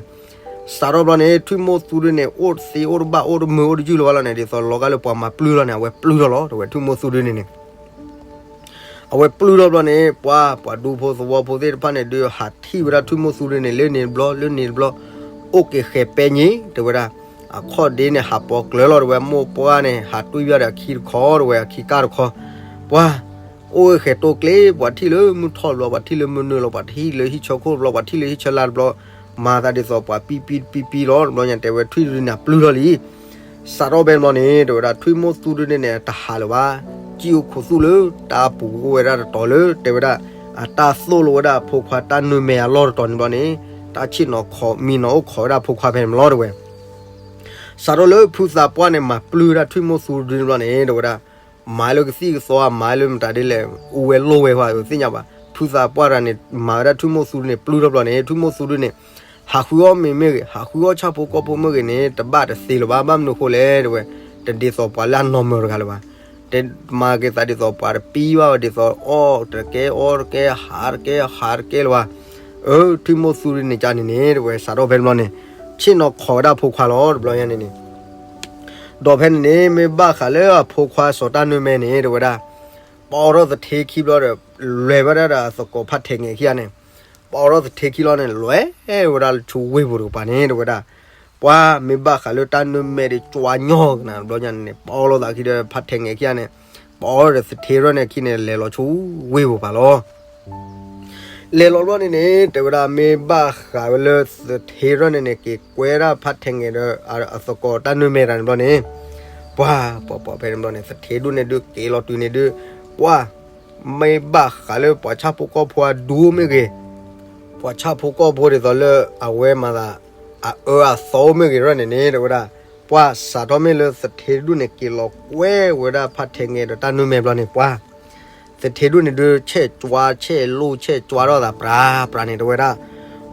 စးထီၣ်ဘျီန့ၣ် ထွံၣ်မိၢ်သူဒုန့ၣ် အိၣ်တသ့အိၣ်တဘၣ် အိၣ်တမုာ်အိၣ်တယုၢ်လၢၤဘၣ်လီၤန့ၣ် ဒ်သိးလီၤဂာ်လၢပှၤမၤပျုၢ်လီၤန့ၣ် အဝဲပျုၢ်ထီၣ်လီၤ တဲဝဲ ထွံၣ်မိၢ်သူဒုန့ၣ်န့ၣ် အဝဲပျုၢ်ထီၣ်ဘျီန့ၣ် ပှၤ ပှၤဒူဖိသဝီဖိသ့ၣ်တဖၣ်န့ၣ်ဒုး ဟးထံၣ်ဝဲဒၣ်ထွံၣ်မိၢ်သူဒုန့ၣ် လၢန့ၣ်တဘျီ လၢန့ၣ်တဘျီ, အိၣ်က့ၤဃဲးပဲညံ တဲဝဲဒၣ်, အခီၣ်ဒ့န့ၣ် ဟးပိာ်ကျၢၤလီၤ တဲဝဲ, မိၢ်ပှၢ်န့ၣ် ဟးတွံၢ်ဘၣ်ဒီးအခံတခီ တဲဝဲ အခံကၢ်တခီ, ပှၤ အိၣ်ဃဲးတိၢ်ကျ့ ပှၤထံၣ်လၢမုၢ်ထီၣ်တဘျီ ပှၤထံၣ်လၢမုၢ်နုာ်လီၤ ပှၤထံၣ်လၢဟံၣ်ဆၢခိၣ်တဘျီ ပှၤထံၣ်လၢဟံၣ်ဆၢလါတဘျီ, မၤသးဒ်သိးပှၤပံပံပံပံလီၤ တဘျီညါ တဲဝဲ ထွံၣ်ဒုန့ၣ် ပျုၢ်ထီၣ်လံ စးထီၣ်ဖဲန့ၣ်ဘျီန့ၣ် တဲဝဲဒၣ် ထွံၣ်မိၢ်သူဒုန့ၣ်န့ၣ် တဟးလၢၤဘၣ်, စံၣ်အိၣ်ခူသူၣ်လၢတၢ်ပူၤအိၣ်ဝဲဒၣ်တတီၤလၢ တဲဝဲဒၣ် အတၢ်သိၣ်လိဝဲဒၣ်အဖိခွါတၢ်နုာ်မဲာ်အလီၢ်တတီၤန့ၣ်ဘျီန့ၣ် တၢ်ဆ့ၣ်နီၤခိး မံနီၤအိၣ်ခိးဝဲဒၣ်အဖိခွါဖဲန့ၣ်မးလီၤ တဲဝဲ, စးထီၣ်လၢဖုသးပှၢ်န့ၣ် မၤပျုၢ်ဝဲဒၣ်ထွံၣ်မိၢ်သူဒုန့ၣ်ဘျီန့ၣ် တဲဝဲဒၣ် မၤလၢကသံၣ်ကသီ မၤလၢမတၤဒ်လဲၣ် အိၣ်ဝဲလိၣ်ဝဲဝဲ သ့ၣ်ညါဘၣ်, ဖုသးပှၢ်တဂၤန့ၣ် မၤဝဲဒၣ်ထွံၣ်မိၢ်သူဒုန့ၣ် ပျုၢ်ထီၣ်ဘျီန့ၣ် ထွံၣ်မိၢ်သူဒုန့ၣ် ဟးဃုအီၣ်မ့ၤမ့ၢ်ဂ့ၤ ဟးဃုအီၣ်ဆၣ်ဖိကီၢ်ဖိမ့ၢ်ဂ့ၤန့ၣ် တဘၣ်တသ့လၢၤဘၣ် ဘၣ်မနုၤအဃိလဲၣ် တဲဝဲ, တဒ်သိးပှၤလၢအနီၢ်မၢၤတဂၤလၢၤဘၣ်, တမၤက့ၤသးဒ်သိးပှၤတပံဘၣ်ဝဲ ဒ်သိးအီၣ်တကဲအီတကဲ ဟးတကဲဟးတကဲလၢၤဘၣ်, အၢ ထွံၣ်မိၢ်သူဒုန့ၣ်ကါန့ၣ်န့ၣ် တဲဝဲ စးထီၣ်ဖဲန့ၣ်ဘျီန့ၣ် ဆ့ၣ်နီၤခိးဝဲဒၣ်အဖိခွါလီၤ တဘျီညါန့ၣ်န့ၣ် ဒီးဖဲန့ၣ်န့ၣ် မ့ၢ်ဘၣ်ဃးလၢအဖိခွါစီၤတၢ်နုာ်မဲာ်န့ၣ် တဲဝဲဒၣ်, ပီထီၣ်သထ့ခံဘျီဒီး လဲၤဝဲဒၣ်ဒီးအသကိးဖးထဲးငဲၤခံဂၤန့ၣ်, ပီထီၣ်သထ့ခံလီၤန့ၣ် လဲၤဝဲဒၣ်လၢဆူဝ့ၢ်ပူၤတကပၤန့ၣ် တဲဝဲဒၣ်, ပှၤမ့ၢ်ဘၣ်ဃးလၢတၢ်နုာ်မဲာ်ဒီး ကွၢ်ညီကနၤတဘျီညါန့ၣ်န့ၣ် ပီလီၤသးခံဒီးဖးထဲးငဲၤခံဂၤန့ၣ်, ပီဒီးသထ့ရဲၣ်န့ၣ်ခံန့ၣ် လဲၤလီၤဆူဝ့ၢ်ပူၤပၤလီၤ. လဲၤလီၤဘျီန့ၣ်န့ၣ် တဲဝဲဒၣ် မ့ၢ်ဘၣ်ဃးဝဲလၢသထ့ရဲၣ်န့ၣ်န့ၣ် က့ၤကွဲဒၣ်ဖးထဲးငဲၤဒီးအသကိးတၢ်နုာ်မဲာ်တၢ်န့ၣ်ဘျီန့ၣ်, ပှၤ ပှၤ ပှၤဖဲန့ၣ်ဘျီန့ၣ် သထ့ဒိၣ်န့ၣ်ဒုးက့ၤလီၤတုၤန့ၣ်ဒုး, ပှၤ မ့ၢ်ဘၣ်ဃးလၢပှၤဆၣ်ဖိကီၢ်ဖိအဒူမ့ၢ်ဂ့ၤ, ပှၤဆၣ်ဖိကီၢ်ဖိဒ်သိးလၢအဝဲမၤသး အအၢအသီမ့ၢ်ဂ့ၤရဲၣ်န့ၣ်န့ၣ် တဲဝဲဒၣ်, ပှၤစးထီၣ်မ့ၢ်လၢသထ့ဒိၣ်န့ၣ် က့ၤလီၤကွဲဝဲဒၣ်ဖးထဲးငဲၤဒီးတၢ်နုာ်မဲာ်ဘျီန့ၣ် ပှၤ သထ့ဒိၣ်န့ၣ်ဒုး ဆဲးကွၢ်ဆဲးလိၣ်ဆဲးကွၢ်ထီၣ်သးပြးပြးန့ၣ် တဲဝဲဒၣ်,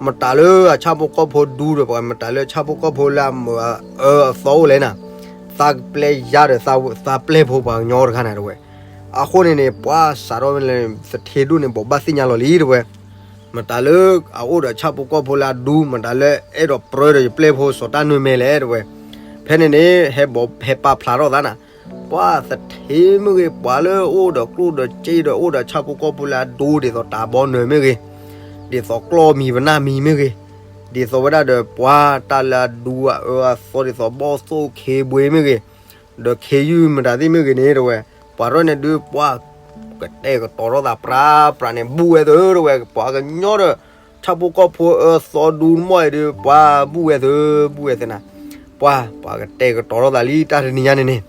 မတၤလၢအဆၣ်ဖိကီၢ်ဖိဒူဒီးပှၤ မတၤလၢဆၣ်ဖိကီၢ်ဖိလၢအမၢအအၢအသီအိၣ်လဲၣ်နၤ, သးကပျဲယါဒီးသးပျဲၢ်ဖိပှၤကညီတခါနၤ တဲဝဲ. အဃိန့ၣ်န့ၣ် ပှၤစးထီၣ်မ့ၢ်လၢ သထ့ဒိၣ်န့ၣ် ဘိးဘၣ်သ့ၣ်ညါလီၤလံ တဲဝဲ, မတၤလၢအအိၣ်ဒီးဆၣ်ဖိကီၢ်ဖိလၢအဒူ မတၤလၢအဲၣ်ဒိးပြၢဒီးယပျဲၢ်ဖိစီၤတၢ်နုာ်မဲာ်လဲၣ် တဲဝဲ. ဖဲန့ၣ်န့ၣ် ဟဲဘိးဟဲပာ်ဖျါထီၣ်သးနၤ, ပှၤသထ့မ့ၢ်ဂ့ၤ ပှၤလၢအိၣ်ဒီးကျိၣ်ဒီးစ့ဒီးအိၣ်ဒီးဆၣ်ဖိကီၢ်ဖိလၢအဒူဒ်သိးတၢ်ဘီနၢၤမ့ၢ်ဂ့ၤ, ဒ်သိးကျီၢ်မံၤပနၢ်မံၤမ့ၢ်ဂ့ၤ, ဒ်သိးဝဲဒၣ်ဒီးပှၤတၢ်လၢအဒူအအၢအသီဒ်သိးဘီၣ်သိၣ်ခ့ဘှ့မ့ၢ်ဂ့ၤ, ဒီးခ့ယုၢ်မတၤသ့ၣ်မ့ၢ်ဂ့ၤန့ၣ် တဲဝဲ, ပှၤရဲၣ်န့ၣ်ဒုး ပှၤကတဲာ်ကတီၤထီၣ်သးပြးပြးန့ၣ် ဘူၣ်ဝဲသၢ တဲဝဲ, ပှၤကညီဒီး ဆၣ်ဖိကီၢ်ဖိအၢသီဒူမီၢ်အံၤဒုး ပှၤဘူၣ်ဝဲသၢ ဘူၣ်ဝဲသၢနၤ, ပှၤ ပှၤကတဲာ်ကတီၤထီၣ်သးလံတၢ်တနံၤညါန့ၣ်န့ၣ်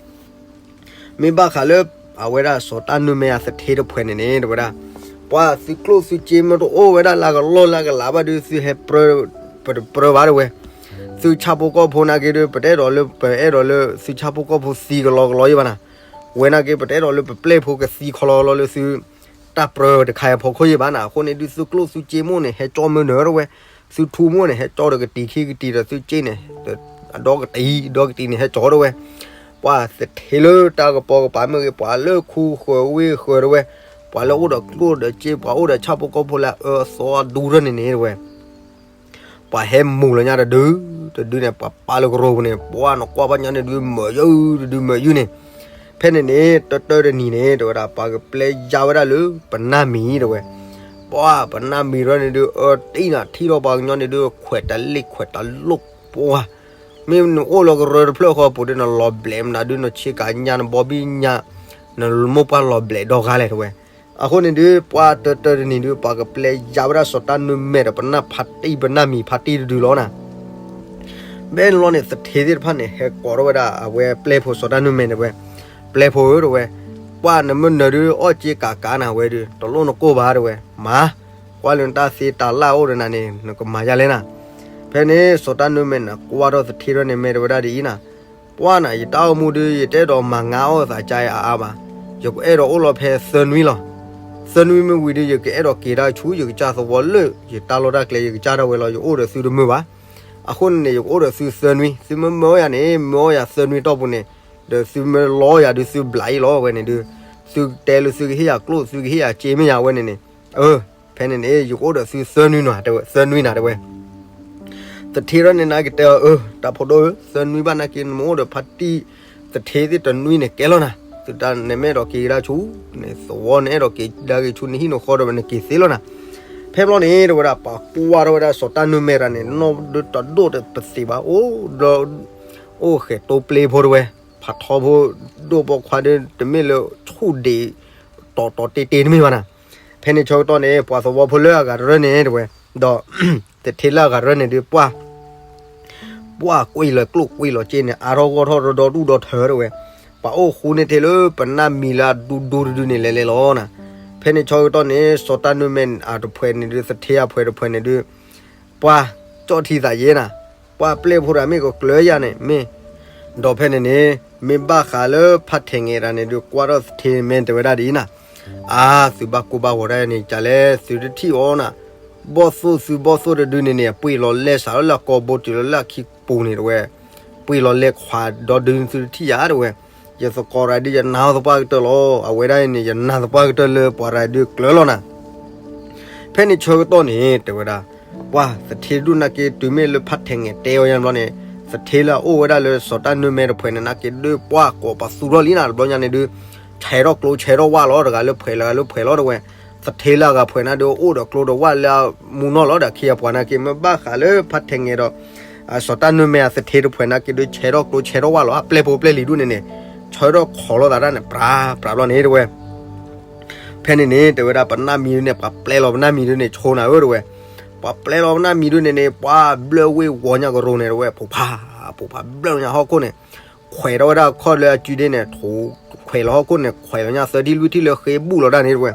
မ့ၢ်ဘၣ်ဃးလၢ အဝဲဒၣ်စီၤတၢ်နုာ်မဲာ်အသထ့တဖှဲးန့ၣ်န့ၣ် တဲဝဲဒၣ်, ပှၤသုကျိၣ်သုစ့မ့ၢ်တအိၣ်ဝဲဒၣ်လၢကလီလၢကလးဘၣ်ဒုး သုဟဲပြၢ ပတပြၢဘၣ် တဲဝဲ, သုဆၣ်ဖိကီၢ်ဖိနာ်က့ဒုး ပတအဲၣ်ဒိးလၢ ပအဲၣ်ဒိးလၢသုဆၣ်ဖိကီၢ်ဖိသံကလီကလီယံၤဘၣ်နၤ, ဝဲနာ်က့ ပတအဲၣ်ဒိးလၢပပျဲၢ်ဖိကသံကလီကလီလၢသု တၢ်ပြၢတခါအံၤအဖီခိၣ်ယံၤဘၣ်နၤ, အဃိန့ၣ်ဒုး သုကျိၣ်သုစ့မိၢ်န့ၣ် ဟဲကၠီမ့ၢ်နၢၤ တဲဝဲ, သုထူမိၢ်န့ၣ် ဟဲကၠီဒီးကတံၤခံကတံၤဒီးသုစ့န့ၣ် အဒီကတံၤ ဒီကတံၤန့ၣ် ဟဲကၠီ တဲဝဲ, ပှၤသထ့လၢတၢ်ကပီၤကပၤမ့ၢ်ဂ့ၤ ပှၤလၢခူဃၢၤဝ့ၢ်ဃၢၤ တဲဝဲ, ပှၤလၢအိၣ်ဒီးကျိၣ်ဒီးစ့ ပှၤအိၣ်ဒီးဆၣ်ဖိကီၢ်ဖိလၢအအၢအသီအဒူထီၣ်န့ၣ်န့ၣ် တဲဝဲ ပှၤဟဲမူၤလီၤညါတဒု တဒုန့ၣ် ပှၤပာ်လၢကရူၢ်ပူၤန့ၣ် ပှၤနကွၢ်ဘၣ်ညါန့ၣ်ဒုး မၢယုၢ်တဒုမၢယုၢ်န့ၣ်, ဖဲန့ၣ်န့ၣ် တၢတၢတနံၤန့ၣ် တဲဝဲဒၣ် ပှၤကပျဲယါဝဲဒၣ်လၢ ပနၢ်မံၤ တဲဝဲ, ပှၤပနၢ်မံၤထီၣ်န့ၣ်ဒုး အၢတံၢ်နၤထံၣ်ထီၣ်ပှၤကညီန့ၣ်ဒုး ခွဲးတလ့ၣ်ခွဲးတလိၣ်ပှၤ, မ့ၢ်နအိၣ်လၢကရၢတဖျၢၣ်ဃီပူၤဒုး နလီၤဘျဲးမနုၤဒုး နဆ့ကၤညါ နဘီဘံၣ်ညါ နမိၢ်ပှၢ်လီၤဘျဲးဒီဂၤလဲၣ် တဲဝဲ. အဃိန့ၣ်ဒုး ပှၤတၢတၢတနံၤဒုး ပှၤကပျဲယါဝဲဒၣ်စီၤတၢ်နုာ်မဲာ်ဒီးပနၢ်ဖးတံၢ်ပနၢ်မံၤဖးတံၢ်တဒုလီၤနၤ. ဖဲန့ၣ်လီၤန့ၣ် သထ့သ့ၣ်တဖၣ်န့ၣ် ဟဲကိးထီၣ်ဝဲဒၣ်အဝဲပျဲၢ်ဖိစီၤတၢ်နုာ်မဲာ်န့ၣ်ဝဲ, ပျဲၢ်ဖိဧၢ တဲဝဲ, ပှၤနမ့ၢ်နၢၤဒုး အီၣ်က့ကးကးနၤဝဲဒုး တလိၣ်နကိၢ်ဘၣ် တဲဝဲ, မၤ, ကွၢ်လၢနတၢ်သ့တၢ်လၢ်အိၣ်ဒီးနၤန့ၣ် နကမၤယါလဲၣ်နၤ. ဖဲန့ၣ် စီၤတၢ်နုာ်မဲာ်န့ၣ် ကွၢ်ထီၣ်သထ့ထီၣ်န့ၣ် မ့ၢ်တဲဝဲဒၣ်ဒ်အံၤနၤ, ပှၤနၤ ယတၢ်အိၣ်မူဒုး ယတအဲၣ်ဒိးမၤငါအီၣ်သးကါအါအါဘၣ်, ယကအဲၣ်ဒိးအိၣ်လီၤဖဲသၢနွံလီၤ. သၢနွံမ့ၢ်ဝံၤဒုး ယကအဲၣ်ဒိးက့ၤတၢ်ဆူ ယကစၢ်သဝီလၢ ယတၢ်လီၢ်တၢ်ကျဲ ယကစၢ်ဒၣ်ဝဲလီၤ ယအိၣ်ဒီးသုတမုာ်ဘၣ်. အဃိန့ၣ်န့ၣ် ယကအိၣ်ဒီးသုသၢနွံ, သုမ့ၢ်မၢအီၣ်ယၤန့ၣ် မၢအီၣ်ယၤသၢနွံတီၢ်ပူၤန့ၣ်, ဒီးသုမ့ၢ်လီယၤဒုး သုဘျးအံၤလီၤဝဲန့ၣ်ဒုး, သုကတဲလၢသုကဟ့ၣ်ယၤကျိၣ် သုကဟ့ၣ်ယၤစ့မ့ၢ်ယၤဝဲန့ၣ်န့ၣ်, အၢ, ဖဲန့ၣ်န့ၣ် ယကအိၣ်ဒီးသုသၢနွံနၤ တဲဝဲ, သၢနွံနၤ တဲဝဲ. သထ့ထီၣ်န့ၣ် နာ်က့တဲအီၤ အၢ တၢ်ဖိဒိၣ်ဧၢ, သၢနွံဘၣ်နာ်က့ နမ့ၢ်အိၣ်ဒီးဖါတံၢ်သထ့သ့ၣ်တနွံန့ၣ် ကဲလီၤနၤ, သုတၢ်နမ့ၢ်အဲၣ်ဒိးက့ၤကဒါဆူ နသဝီ နအဲၣ်ဒိးက့ၤဒါက့ၤဆူနဟံၣ်နဃီဒီး နက့ၤသ့လီၤနၤ. ဖဲဘျီန့ၣ် တဲဝဲဒၣ် ပှၤကွၢ်ထီၣ်ဝဲဒၣ်စီၤတၢ်နုာ်မဲာ်တၢ်န့ၣ် နီၢ်ဒုးတဒိၣ်တပသ့ဘၣ်, အိၣ်ဒီး အိၣ်ဃဲၤတိပျ့ဖိတဲဝဲ, ဖးထီဖိဒိၣ်ပိာ်ခွါဒုး တမ့ၢ်လၢဆူၣ်ဒံး တီၤတီၤတ့တ့တမ့ၢ်ဘၣ်နၤ. ဖဲန့ၣ်ဆၢကတီၢ်န့ၣ် ပှၤသဝီဖိလၢအဂၤတရၢၢ်န့ၣ် တဲဝဲ, ဒီး သထ့လၢအဂၤတရၢၢ်န့ၣ်ဒုး ပှၤ ပှၤကွံာ်လီၤကျိၣ်ကွံာ်လီၤစ့န့ၣ် အါထီၣ်ဂီၢ်ထီၣ်ဒီဒီဒူၣ်ဒီထၢတဲဝဲ, ပှၤအိၣ်ဃူန့ၢ်ထဲလၢပနၢ်မံၤလၢအဒူဒူတဒုန့ၣ် လဲၤလဲၤလီၤနၤ. ဖဲန့ၣ်ဆၢကတီၢ်န့ၣ် စီၤတၢ်နုာ်မဲာ်အတဖှဲးန့ၣ်ဒုး သထ့အဖှဲးတဖှဲးန့ၣ်ဒုး ပှၤကၠီၣ်ထံသးယ့နၤ, ပှၤပျဲၢ်ဖိတဂၤမ့ၢ်ကကျၢၤယၤန့ၣ်မ့ၢ်, ဒီးဖဲန့ၣ်န့ၣ် မ့ၢ်ဘၣ်ဃးလၢဖါထဲးငဲၤတၢ်န့ၣ်ဒုး ကွၢ်ထီၣ်သထ့မဲာ်တဲဝဲဒၣ်ဒ်အံၤနၤ, အါ သုဘၣ်ကိၢ်ဘၣ်ဂီၤဒၣ်န့ၣ် ကလဲၣ် သုတထံၣ်အီၤနၤ, ဘီၣ်သိၣ်သုဘီၣ်သိၣ်တဒုန့ၣ်န့ၣ် ပှ့ၤလီၤလဲစးထီၣ်လၢအကိာ်ဘိတုၤလီၤလၢအခံပူၤန့ၣ်တဲဝဲ, ပှ့ၤလီၤလဲခွးဒီဒုသုတထံၣ်ယၤတဲဝဲ, ယသကိးရၤဒုးယနာ်အီၤသပှၢ်ကတၢၢ်လီၤ, အဝဲဒၣ်အံၤန့ၣ် ယနာ်သပှၢ်ကတၢၢ်လၢပှၤရၤဒုးကျၢၤလီၤနၤ. ဖဲန့ၣ်ဆၢကတီၢ်န့ၣ် တဲဝဲဒၣ်, ပှၤသထ့ဒိၣ်နာ်က့ တုၤမ့ၢ်လၢဖါထဲးငဲၤတဲအီၤယါဘျီန့ၣ်, သထ့လၢအအိၣ်ဝဲဒၣ်လၢစီၤတၢ်နုာ်မဲာ်တဖှဲးန့ၣ် နာ်က့ဒုးပှၤကိးပသူထီၣ်လံနၤ တဘျီညါန့ၣ်ဒုး, ဆဲးထီၣ်ကျိဆဲးထီၣ်ဝၣ်လီၤ တဂၤလၢဖှဲးလၢဂၤလၢဖှဲးလီၤတဝဲ, သထ့လၢအဂၤဖှဲးနၤဒုးအိၣ်ဒီးကျိဒီးဝၣ်လၢအမူနီၢ်လီၤဒီးခံအပှၤနာ်က့ မ့ၢ်ဘၣ်ဃးလၢဖါထဲးငဲၤဒီး စီၤတၢ်နုၢ်မဲအသထ့တဖှဲးနာ်က့ဒုး ဆဲးထီၣ်ကျိဆဲးထီၣ်ဝၣ်လီၤ အပျဲၢ်ဖိပျဲၢ်လံၤဒုးန့ၣ်န့ၣ် ဆၢထီၣ်ခိးလိာ်သးတၢ်န့ၣ် ပြးပြးဘျီန့ၣ်တဝဲ ဖဲန့ၣ်န့ၣ် တဲဝဲဒၣ်ပနၢ်မံၤဒုးန့ၣ် ပှၤပျဲလီၤပနၢ်မံၤဒုးန့ၣ် ဆိနၤဧၢတဝဲ, ပှၤပျဲလီၤပနၢ်မံၤဒုးန့ၣ်န့ၣ် ပှၤဘျၢဝ့ၢ်ဝီၤညါကရိၤန့ၣ်တဝဲ ဖိဖး ဖိဖးဘျၢညါဟီၣ်ခိၣ်န့ၣ်, ခွဲးထီၣ်ဝဲဒၣ်ခီၣ်လၢအစုဒ့န့ၣ် ခွဲးလီၤဟီၣ်ခိၣ်န့ၣ် ခွဲးလီၤညါသၢထံၣ်လွံၢ်ထံၣ်လၢဃ့ဘူးလီၤဒၣ်န့ၣ်တဝဲ,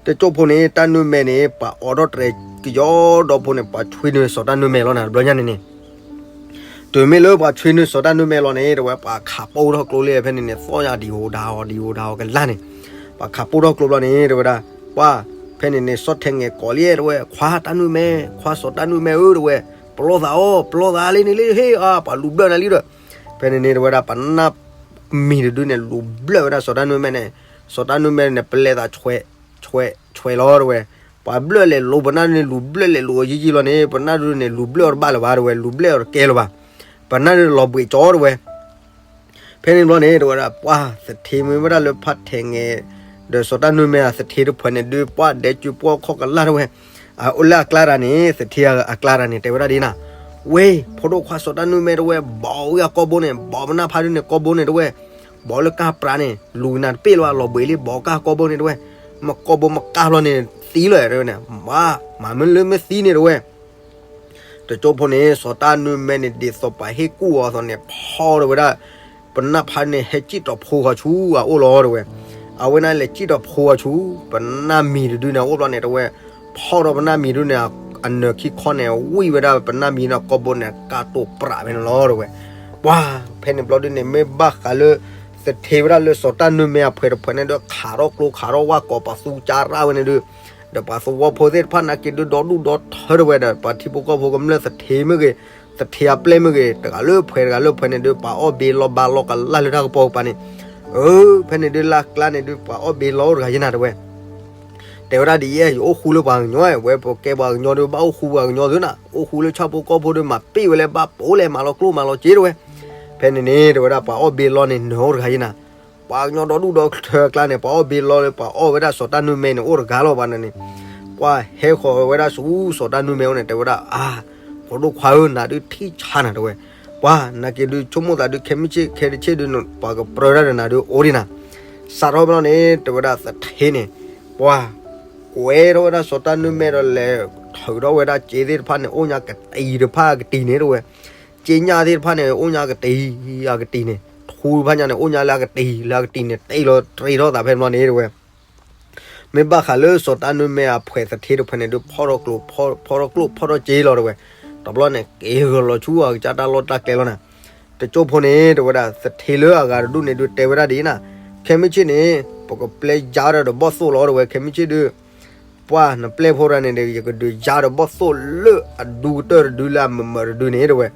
တကၠိၢ်ဖိန့ၣ် တၢ်နုၢ်မဲန့ၣ် ပှၤအိးထီၣ်တြဲၤကယီဒီးဖိန့ၣ် ပှၤဆွ့နုာ်စီၤတၢ်နုၢ်မဲလီၤနၤ တဘျီညါန့ၣ်န့ၣ် တုၤမ့ၢ်လၢပှၤဆွ့နုာ်စီၤတၢ်နုၢ်မဲလီၤန့ၣ် တဝဲပှၤခးပိၢ်ထီၣ်ကျိလံ ဖဲန့ၣ်န့ၣ် သီၣ်ညါဒံၤဟူဒါဟီၤဒံၤဟူဒါဟီၤကလါန့ၣ်, ပှၤခးပိၢ်ထီၣ်ကျိဘျီန့ၣ် တဝဲဒၣ် ပှၤ ဖဲန့ၣ်န့ၣ်စီၣ်ထဲးငဲၤကိးလံ တဝဲ ခွါတၢ်နုၢ်မဲ ခွါစီၤတၢ်နုၢ်မဲဧၢတဝဲ, ပလီၢ်သးအီၤ ပလီၢ်သးလံန့ၣ်လံ ဟ့ၣ်အါ ပှၤလူၤဘျၢနၤလံဒီး, ဖဲန့ၣ်န့ၣ် တဝဲဒၣ်ပနၢ်မံၤတဒုန့ၣ် လူၤဘျၢဝဲဒၣ်စီၤတၢ်နုၢ်မဲန့ၣ်, စီၤတၢ်နုၢ်မဲန့ၣ် ပလဲၤသးဆွဲး ဆွဲးလီၤတဝဲ, ပှၤဘျၢလဲၤလူၤပနၢ်ဒုန့ၣ် လူၤဘျၢလဲၤလူၤယံာ်ယံာ်လီၤန့ၣ် ပနၢ်ဒုန့ၣ် လူၤဘျၢအီၤတဘၣ်လၢၤဘၣ်တဝဲ လူၤဘျၢအီၤတကဲလၢၤဘၣ်, ပနၢ်ဒုလီၤဘှံးကၠီတဝဲ ဖဲန့ၣ်ဘျီန့ၣ် တဝဲဒၣ်ပှၤသထ့မ့ၢ်ဝဲဒၣ်လၢဖါထဲးငဲၤ ဒီးစီၤတၢ်နုၢ်မဲအသထ့တဖှဲးန့ၣ်ဒုး ပှၤဒဲးစုပှီၢ်ခီၣ်ကလၢ်တဝဲ, အအိၣ်လၢအကျါတၢ်န့ၣ် သထ့အကျါတၢ်န့ၣ် တဲဝဲဒၣ်ဒ်နၤ, ဝ့ၢ် ဖိဒိၣ်ခွါစီၤတၢ်နုၢ်မဲတဝဲ ဘီးဝံၤအကီၢ်ဘိန့ၣ် ဘီးပနၢ်ဖါဒုန့ၣ်ကီၢ်ဘိန့ၣ်တဝဲ, ဘီးလၢကၢ်ပြးန့ၣ် လူၤနၤတပ့ၢ်လၢၤဘၣ် လီၤဘှံးလံ ဘီးကၢ်ကီၢ်ဘိန့ၣ်တဝဲ, မ့ၢ်ကီၢ်ဘိမ့ၢ်ကၢ်ဘျီန့ၣ် သံလီၤတဝဲန့ၣ်, မၤ မၤမ့ၢ်လၢမ့ၢ်သံန့ၣ်တဝဲ တကၠိဖိန့ၣ် စီၤတၢ်နုၢ်မဲန့ၣ် ဒ်သိးပှၤဟ့ၣ်ကူၣ်အီၤအသိးန့ၣ် ဖီၣ်ထီၣ်ဝဲဒၣ် ပနၢ်ဖါန့ၣ် ဟဲစံၣ်တီၤဖိဃီၤဆူအအိၣ်လီၤတဝဲ, အဝဲန့ၣ်လဲၤစံၣ်တီၤဖိဃီၤဆူ ပနၢ်မံၤတဒုန့ၣ်အအိၣ်ဘျီန့ၣ်တဝဲ, ဖီၣ်ထီၣ်ပနၢ်မံၤဒုန့ၣ် အနၢၤခံခီန့ၣ် ဝံၣ်ဝဲဒၣ်ပနၢ်မံၤန့ၣ် ကီၢ်ဘိန့ၣ် ကၢ်တိာ်ပြးဖဲန့ၣ်လီၤတဝဲ, ပှၤ ဖဲန့ၣ်ဘျီဒုန့ၣ် မ့ၢ်ဘၣ်ဃးလၢ သထ့ဝဲဒၣ်လၢစီၤတၢ်နုၢ်မဲအဖှဲးတဖှဲးန့ၣ်ဒီး ခးထီၣ်ကျိခးထီၣ်ဝၣ်ကိးပသူကၢ်ရၣ်ဝဲန့ၣ်ဒုး ဒီးပှၤသဝီဖိသ့ၣ်တဖၣ်နာ်က့ဒုး ဒီဒူၣ်ဒီထၢတဝဲဒီး ပှၤထံဖိကီၢ်ဖိကမျၢၢ်သထ့မ့ၢ်ဂ့ၤ, သထ့အပျဲၢ်မ့ၢ်ဂ့ၤ တဂၤလၢဖှဲးတဂၤလၢဖှဲးန့ၣ်ဒုး ပှၤအီၣ်ဘ့လီၤဘါလီၤကလၢ်လၢတၢ်ကပီၤကပၤန့ၣ်, အၢ ဖဲန့ၣ်ဒုးလၢကျါန့ၣ်ဒုး ပှၤအီၣ်ဘ့လီၤအိၣ်တဂၤယဲနၤတဝဲ တဲဝဲဒၣ်ဒ်ယဲ ယအိၣ်ဃူလၢပှၤကညီ ဝဲပကဲပှၤကညီဒုး ဘၣ်အိၣ်ဃူပှၤကညီသုနၤ, အိၣ်ဃူလၢဆၣ်ဖိကီၢ်ဖိဒုး မၤပ့ၢ်ဝဲလၢဘၣ်ပိာ်လဲၣ် မၤလီၤကျိမၤလီၤစ့တဝဲ, ဖဲန့ၣ်န့ၣ် တဲဝဲဒၣ်ပှၤအီၣ်ဘ့လီၤန့ၣ် နၢၤအိၣ်တဂၤယဲနၤ, ပှၤကညီဒီဒူၣ်ဒီထၢအကျါန့ၣ် ပှၤအီၣ်ဘ့လီၤလၢပှၤအီၣ်ဝဲဒၣ်စီၤတၢ်နုၢ်မဲန့ၣ် အိၣ်တဂၤလီၤဘၣ်န့ၣ်, ပှၤဟဲဃီၤဝဲဒၣ်ဆူစီၤတၢ်နုၢ်မဲအိၣ်န့ၣ် တဲဝဲဒၣ် အါ, ဖိဒိၣ်ခွါဧၢ နၤဒုးထံၣ်ဆါနၤတဝဲ, ပှၤနာ်က့ဒုး ဆိကမိၣ်သးဒုး ခဲမုၢ်ဆ့ၣ်ခဲတဆ့ၣ်ဒုး ပှၤကပြၢတၢ်ဒီးနၤဒုးအိၣ်ဒံးနၤ, စးထီၣ်ဘျီန့ၣ် တဲဝဲဒၣ်သထ့န့ၣ်, ပှၤ ကွဲထီၣ်ဝဲဒၣ်စီၤတၢ်နုၢ်မဲဒီးလဲၤထုးထီၣ်ဝဲဒၣ်စ့သ့ၣ်တဖၣ်န့ၣ် အိၣ်ညါကတံၤတဖၣ်အကတံၤန့ၣ်တဝဲ, စ့ညၣ်သ့ၣ်တဖၣ်န့ၣ် အိၣ်ညါကတံၤအကတံၤန့ၣ်, ထူတဖၣ်ညါန့ၣ် အိၣ်ညါလၢအကတံၤလၢအကတံၤန့ၣ် တ့လီၤတရံးထီၣ်သးဖဲဘျီန့ၣ်တဝဲ မ့ၢ်ဘၣ်ဃးလၢစီၤတၢ်နုၢ်မဲအဖှဲးသထ့တဖှဲးန့ၣ်ဒုး ဖီၣ်ထီၣ်ကျိ ဖီၣ်ထီၣ်ကျိ ဖီၣ်ထီၣ်စ့လီၤတဝဲ, တဘျီန့ၣ် က့ၤဂၢၢ်လီၤဆူအကစၢ်တၢ်လီၢ်တၢ်ကျဲလီၤနၤ, တကၠိဖိန့ၣ် တဲဝဲဒၣ် သထ့လၢအဂၤတဒူၣ်န့ၣ်ဒုး တဲဝဲဒၣ်ဒ်နၤ, ခဲမုၢ်ဆ့ၣ်န့ၣ် ပကပျဲယါဒီးဘီၣ်သိၣ်လီၤတဝဲ ခဲမုၢ်ဆ့ၣ်ဒုး ပှၤနပျဲၢ်ဖိတဂၤန့ၣ်ဒီး ယကဒုးယါဒီးဘီၣ်သိၣ်လၢအဒူကတၢၢ်တဒုလၢအမုာ်မုာ်တဒုန့ၣ်တဝဲ,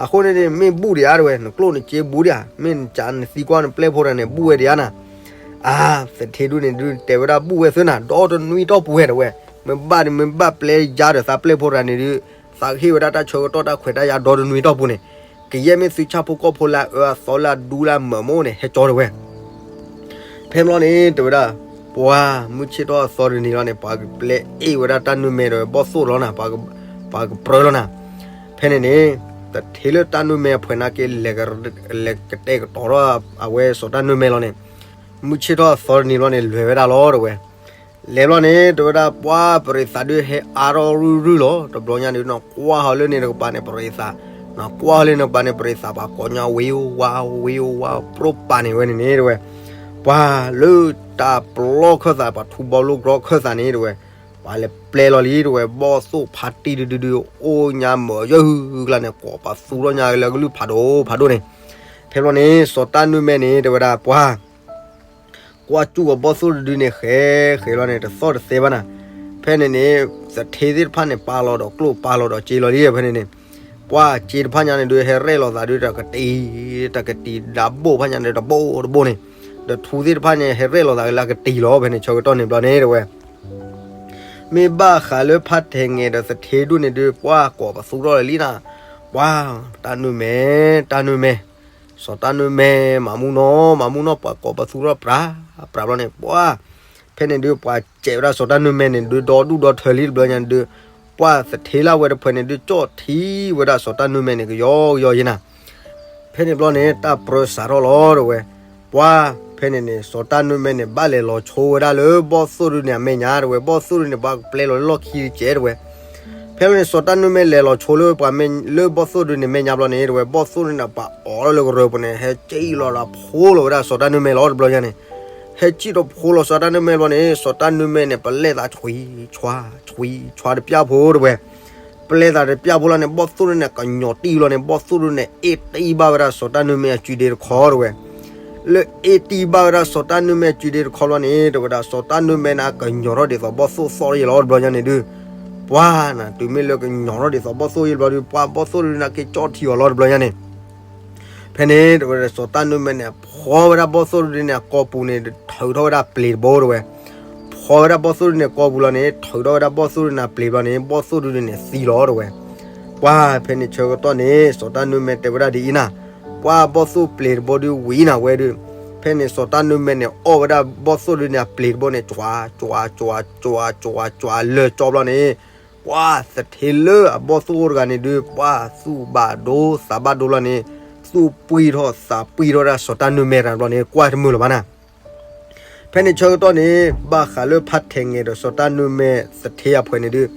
အဃိန့ၣ်န့ၣ် မ့ၢ်ဘူၣ်ဒံးဧါတဝဲ နကျိၣ်နစ့ဘူၣ်ဒံးဧါ မ့ၢ်နကနသံကွၢ်နပျဲၢ်ဖိတဂၤန့ၣ် ဘူၣ်ဝဲဒံးဧါနၤ, အါ သထ့ဒုန့ၣ်ဒုး တဲဝဲဒၣ်ဘူၣ်ဝဲသ့နၤ ဒီတနွံတီၢ်ပူၤဝဲတဝဲ, မ့ၢ်ဘၣ်န့ၣ် မ့ၢ်ဘၣ်ပျဲယါဒီးသးပျဲၢ်ဖိတဂၤန့ၣ်ဒုး သးကဟ့ၣ်ဝဲဒၣ်တၢ်ဆၢကတီၢ်တၢ်ခွဲးတၢ်ယာ်ဒီတနွံတီၢ်ပူၤန့ၣ်, ကယဲၢ်မ့ၢ်သုဆၣ်ဖိကီၢ်ဖိလၢအအၢအသီလၢအဒူလၢအမုာ်မ့ၢ်အိၣ်န့ၣ် ဟဲကၠီတဝဲ ဖဲဘျီန့ၣ် တဲဝဲဒၣ် ပှၤမုၢ်ဆ့ၣ်ထီၣ်အသီတနံၤလီၤန့ၣ် ပှၤကပျဲအ့ၣ်ဝဲဒၣ်တၢ်နုၢ်မဲဒီးဘီၣ်သိၣ်လီၤနၤ, ပှၤကပြၢလီၤနၤ, ဖဲန့ၣ်န့ၣ် သထ့လၢတၢ်နုၢ်မဲအဖှဲးနာ်က့ လဲၤကတဲာ်ကတီၤထီၣ်အဝဲစီၤတၢ်နုၢ်မဲလီၤန့ၣ်, မုၢ်ဆ့ၣ်ထီၣ်အသီတနံၤလီၤန့ၣ် လဲၤဝဲဒၣ်လီၤတဝဲ လဲၤဘျီန့ၣ် တဲဝဲဒၣ် ပှၤပရံးသးဒုးဟဲအါထီၣ်ရုၢ်ရုၢ်လီၤ. တဘျီညါဒုး နကွၢ်ဟီလၢန့ၣ်တကပၤန့ၣ် ပရံးသး, နကွၢ်ဟီလၢန့ၣ်တကပၤန့ၣ် ပရံးသးပှၤကိးညါ ဝ့ဝါ ဝ့ဝါ ပြိပာ်န့ၣ်ဝဲန့ၣ်န့ၣ်တဝဲ, ပှၤလၢတၢ်ပျီခၢၣ်သး ပှၤထူဘီလိကရီခၢၣ်သးန့ၣ်တဝဲ, ပှၤလဲၤပျဲလီၤလံတဝဲ ဘီၣ်သိၣ်ဖးတံၢ်တဒုဒု အိၣ်ညါမုာ်ယဲၢ်ဟုကလါန့ၣ် ကိးပသူထီၣ်ညါလၢကလုၢ်ဖးဒိၣ်ဖးဒိၣ်န့ၣ်, ဖဲဘျီန့ၣ် စီၤတၢ်နုၢ်မဲန့ၣ် တဲဝဲဒၣ် ပှၤ ကွၢ်စူၣ်အဘီၣ်သိၣ်တဒုန့ၣ် ဃဲဃဲလီၤန့ၣ် တသီၣ်တသဲဘၣ်နၤ, ဖဲန့ၣ်န့ၣ် သထ့သ့ၣ်တဖၣ်န့ၣ် ပာ်လီၤဒီးကျိၣ်ပာ်လီၤဒီးစ့လီၤလံ ဖဲန့ၣ်န့ၣ်, ပှၤစ့တဖၣ်ညါန့ၣ်ဒုး ဟဲရဲၣ်လီၤသးဒုး တကတံၤ တကတံၤ ဒၣ်ဘိၣ်တဖၣ်ညါန့ၣ် တဘိၣ်တဘိၣ်န့ၣ်, ဒီးထူသ့ၣ်တဖၣ်န့ၣ် ဟဲရဲၣ်လီၤသးလၢအကတံၤလီၤ ဖဲန့ၣ် ဆၢကတီၢ်န့ၣ်ဘျီန့ၣ်တဝဲ မ့ၢ်ဘၣ်ဃးလၢဖါထဲးငဲၤဒီးသထ့ဒူၣ်န့ၣ်ဒုး ပှၤကိးပသူထီၣ်လၢလံနၤ, ပှၤ တၢ်နုၢ်မဲ တၢ်နုၢ်မဲ စီၤတၢ်နူမဲမၤမူနီၢ် မၤမူနီၢ် ပှၤကိးပသူထီၣ်ပြးပြးဘျီန့ၣ် ပှၤ ဖဲန့ၣ်ဒုး ပှၤစဲးဝဲဒၣ်စီၤတၢ်နူမဲန့ၣ်ဒုး ဒီဒူၣ်ဒီထၢလံတဘျီညါန့ၣ်ဒုး ပှၤသထ့လၢအဝဲတဖုန့ၣ်ဒုး ကၠီၣ်ထံဝဲဒၣ်စီၤတၢ်နူမဲန့ၣ် ကယီကယီယဲနၤ. ဖဲန့ၣ်ဘျီန့ၣ် တၢ်ပြၢစးထီၣ်လီၤတဝဲ, ပှၤ ဖဲန့ၣ်န့ၣ် စီၤတၢ်နူမဲန့ၣ် ဘၣ်လဲၤလီၤဆိဝဲဒၣ်လၢဘီၣ်သိၣ်ဒုန့ၣ်အမဲာ်ညါတဝဲ, ဘီၣ်သိၣ်ဒုန့ၣ် ပှၤကပျဲလီၤလၢလီၢ်ခံတကဲးတဝဲ. ဖဲန့ၣ် စီၤတၢ်နူမဲလဲၤလီၤဆိလၢပှၤမဲာ် လၢဘီၣ်သိၣ်ဒုန့ၣ်မဲာ်ညါဘျီန့ၣ်တဝဲ, ဘီၣ်သိၣ်ဒုန့ၣ် ပှၤအိးထီၣ်လၢကရၢပူၤန့ၣ် ဟဲစံၣ်လီၤဒီးဖိလီၤဝဲဒၣ်စီၤတၢ်နူမဲလီၤတဘျီညါန့ၣ်, ဟဲစံၣ်ဒီးဖိလီၤစီၤတၢ်နူမဲဘျီန့ၣ် စီၤတၢ်နူမဲန့ၣ် ပလဲသးဆွံဆွါ ဆွံဆွါတပျၢ်ဖိတဝဲ ပလဲသးတပျၢ်ဖိလီၤန့ၣ် ဘီၣ်သိၣ်ဒုန့ၣ် ကညီၤတံၢ်လီၤန့ၣ် ဘီၣ်သိၣ်ဒုန့ၣ် အ့ၣ်တံၢ်ဘၣ်ဝဲဒၣ်စီၤတၢ်နူမဲအစုဒ့တခီတဝဲ. လၢအ့ၣ်တံၢ်ဘၣ်ဝဲဒၣ်စီၤတၢ်နူမဲအစုဒ့တခီဘျီန့ၣ် တဝဲဒၣ် စီၤတၢ်နူမဲန့ၣ် ကညီၤထီၣ်ဒ်သိးဘီၣ်သိၣ်သီၣ်ယဲလီၤတဘျီညါန့ၣ်ဒုး, ပှၤနၤ တုၤမ့ၢ်လၢကညီၤထီၣ်ဒ်သိးဘီၣ်သိၣ်ယဲဘျီဒုး ပှၤဘီၣ်သိၣ်ဒုန့ၣ် က့ၤကၠီၣ်ထံအီၤလီၤတဘျီညါန့ၣ် ဖဲန့ၣ် တဝဲဒၣ် စီၤတၢ်နူမဲန့ၣ် ဖီဝဲဒၣ်ဘီၣ်သိၣ်ဒုန့ၣ် အကိာ်ပူၤန့ၣ် ထုးထီၣ်ဝဲဒၣ်ပျ့ၤတဘိတဝဲ, ဖီဝဲဒၣ်ဘီၣ်သိၣ်ဒုန့ၣ် ကိာ်ပူၤလီၤန့ၣ် ထုးထီၣ်ဝဲဒၣ်ဘီၣ်သိၣ်ဒုန့ၣ်ပျ့ၤဘျီန့ၣ် ဘီၣ်သိၣ်ဒုန့ၣ်သံလီၤတဝဲ. ပှၤဖဲန့ၣ်ဆၢကတီၢ်န့ၣ် စီၤတၢ်နူမဲတဲဝဲဒၣ်ဒ်အံၤနၤ, ပှၤဘီၣ်သိၣ်ပျ့ၤတဘိဒုဝံၤနၤဝဲဒုး, ဖဲန့ၣ်စီၤတၢ်နူမဲန့ၣ် အီၣ်ဝဲဒၣ်ဘီၣ်သိၣ်ဒုန့ၣ်အပျ့ၤတဘိန့ၣ် ကွၤကွၤကွၤကွၤကွၤကွၤလၢာ်ကၠီဘျီန့ၣ် ပှၤသထ့လၢအဘီၣ်သိၣ်အိၣ်တဂၤန့ၣ်ဒုး ပှၤသူၣ်ဘၣ်ဒိသးဘၣ်ဒိလီၤန့ၣ်, သူၣ်ပှံၢ်ထီၣ်သးပှံၢ်ထီၣ်ဒၣ်စီၤတၢ်နူမဲတဘျီန့ၣ် ကွၢ်တမုာ်လၢၤဘၣ်နၤ. ဖဲန့ၣ်ဆၢကတီၢ်န့ၣ် ဘၣ်ဃးလၢဖးထဲးငဲၤဒီးစီၤတၢ်နူမဲသထ့အဖှဲးန့ၣ်ဒုး,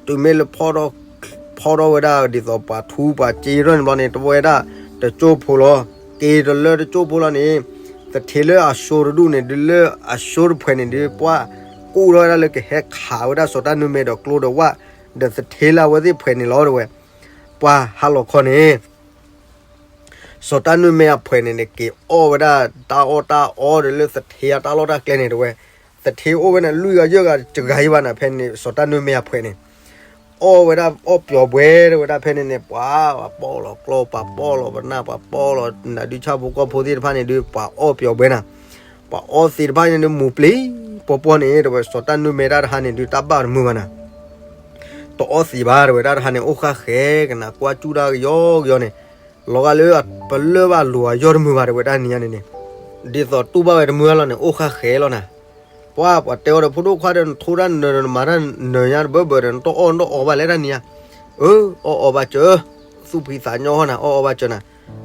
တုၤမ့ၢ်လၢ ဖီထီၣ်ဝဲဒၣ်ဒ်သိးပှၤထူပှၤစ့ထီၣ်န့ၣ်ဘျီန့ၣ် တဝဲဒၣ်တကၠိဖိလီၤ. က့ၤတလၢတကၠိဖိလီၤန့ၣ်, သထ့လၢအဆိတဒူၣ်န့ၣ်ဒုး လၢအဆိတဖှဲးန့ၣ်ဒုး ပှၤကူၣ်ထီၣ်ဝဲဒၣ်လၢကဟဲခးဝဲဒၣ်စီၤတၢ်နူမဲဒီးကျိဒီးဝၣ် ဒီးသထ့လၢအဝဲသ့ၣ်ဖှဲးန့ၣ်လီၤတဝဲ. ပှၤဟါလီၤခီန့ၣ် စီၤတၢ်နူမဲအဖှဲးန့ၣ်န့ၣ် က့ၤအီၣ်ဝဲဒၣ်တၢ်အီၣ်တၢ်အီဒီးလၢသထ့အတၢ်လီၢ်တၢ်ကျဲန့ၣ်တဝဲ, သထ့အိၣ်ဝဲန့ၣ် လွံၢ်ဂၤယဲၢ်ဂၤတဂၤအံၤဘၣ်နၤ ဖဲန့ၣ် စီၤတၢ်နူမဲအဖှဲးန့ၣ် အီၣ်ဝဲဒၣ်အီၣ်ပျီၤဘှဲတဝဲဒၣ်ဖဲန့ၣ်န့ၣ် ပှၤပှၤပီၣ်လီၤကျီ ပှၤပီၣ်လီၤပနၢ် ပှၤပီၣ်လီၤနၤ ဒုးဆၣ်ဖိကီၢ်ဖိသ့ၣ်တဖၣ်န့ၣ်ဒုး ပှၤအီၣ်ပျီၤဘှဲနၤ, ပှၤအီၣ်သ့ၣ်တဖၣ်န့ၣ်ဒုးမူၤပျံၤပီပီန့ၣ် တဝဲစီၤတၢ်နူမဲတၢ်တဟါန့ၣ်ဒုး တၢ်ဘၣ်တမုာ်ဘၣ်နၤ တအီၣ်သ့ဘၣ်တဝဲဒၣ်တဟါန့ၣ် အိၣ်ဃၣ်ဃဲကနၤ ကွၢ်ကၠူၣ်တၢ်ကယီကယီန့ၣ်, လီၤဂာ်လၢပလၢၢ်ဘၣ်လိၤအယီၢ်တမုာ်ဘၣ်တဝဲဒၣ်နံၤညါန့ၣ်န့ၣ်, ဒ်သိးတူၢ်ဘၣ်ဝဲတမုာ်ဘၣ်လီၤန့ၣ် အိၣ်ဃၣ်ဃဲလီၤနၤ. ပှၤပှၤတဲအီၤဒီး ဖိဒိၣ်ခွါဒီး နထိတၢ်နၢၤဒီး နမၤတၢ်နၢၤညါတဘၢဘၢဒီး နတအီၣ်နတအီဘၣ်လဲၣ်တၢ်နံၤညါ, အၢ အီၣ်အီဘၣ်စၢၤ, သူၣ်ဖှံသးညီဟီနၤ အီၣ်အီဘၣ်စၢၤနၤ.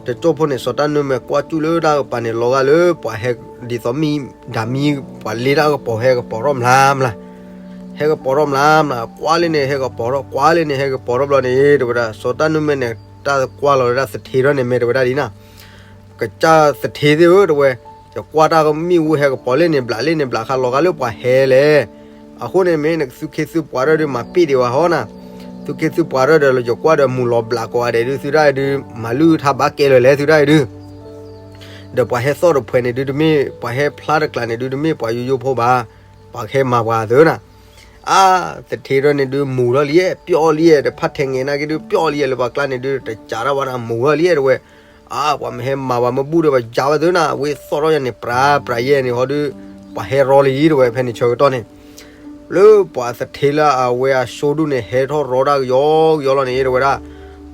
တကၠိဖိန့ၣ် စီၤတၢ်နူမဲကွၢ်ကၠူၣ်လၢတၢ်ကပၤန့ၣ် လီၤဂာ်လၢပှၤဟဲဒ်သိးမံ ဒၣ်မံ ပှၤလ့တၢ်ကပီၤဟဲကပီၤထီၣ်မျးမျး ဟဲကပီၤထီၣ်မျးမျး ကွၢ်လၢန့ၣ် ဟဲကပီၤထီၣ် ကွၢ်လၢန့ၣ် ဟဲကပီၤထီၣ်ဘျီန့ၣ် တဝဲဒၣ် စီၤတၢ်နူမဲန့ၣ် တၢ်ကွၢ်လီၤဝဲဒၣ်သထ့ထီၣ်န့ၣ် မ့ၢ်တဝဲဒၣ်ဒ်နၤ, ကစၢ်သထ့သ့ၣ်ဧၢ တဝဲ, ယကွၢ်တၢ်ကမံၣ်ဝူဟဲကပီၤလၢန့ၣ်ဘျးလၢန့ၣ်ဘျး ခါလီၤဂာ်လၢပှၤဟဲလဲၣ်. အဃိန့ၣ်မ့ၢ်နသုခ့သုပှၤထီၣ်ဒုး မၤပ့ၢ်ဒံးဝဲဟီနၤ, သုခ့သုပှၤထီၣ်ဒီး ယကွၢ်ဒီးမူၤလီၤဘျးကိးဂၤဒဲးဒုး သုဒၣ်အံၤဒုး မၤလုၢ်ထါဘၣ်ကဲလၢာ်လဲၣ် သုဒၣ်အံၤဒုး ဒီးပှၤဟဲသီၣ်တဖှဲးန့ၣ်ဒုးတမ့ၢ် ပှၤဟဲဖျါတကျးန့ၣ်ဒုး တမ့ၢ်ပှၤယိယိဖိဘၣ်, ပှၤကဟဲမၤပှၤသၢနၤ. အါ, သထ့ထီၣ်န့ၣ်ဒုး မူၤထီၣ်လံ, ပျီၣ်လံ, ဒီးဖးထဲးငဲၤနာ်က့ဒုး ပျီၣ်လံ, လၢပှၤကျါန့ၣ်ဒုး တစးထီၣ်ဘၣ်နၤ မူၤထီၣ်လံ တဝဲ. အါ, ပှၤမ့ၢ်ဟဲမၤပှၤမ့ၢ်ဘူၣ်ဒီး ပှၤယါဘၣ်သၢနၤ, ဝဲသီၣ်ထီၣ်ယါန့ၣ် ပြးပြးယဲၢ်န့ၣ်ဟီဒုး ပှၤဟဲရီလံ တဝဲ ဖဲန့ၣ်ဆၢကတီၢ်န့ၣ် လၢပှၤသထ့လၢအဝဲအဆိဒူၣ်န့ၣ် ဟဲထီၣ်ရီတၢ်ကယီကယီလီၤန့ၣ် တဝဲဒၣ်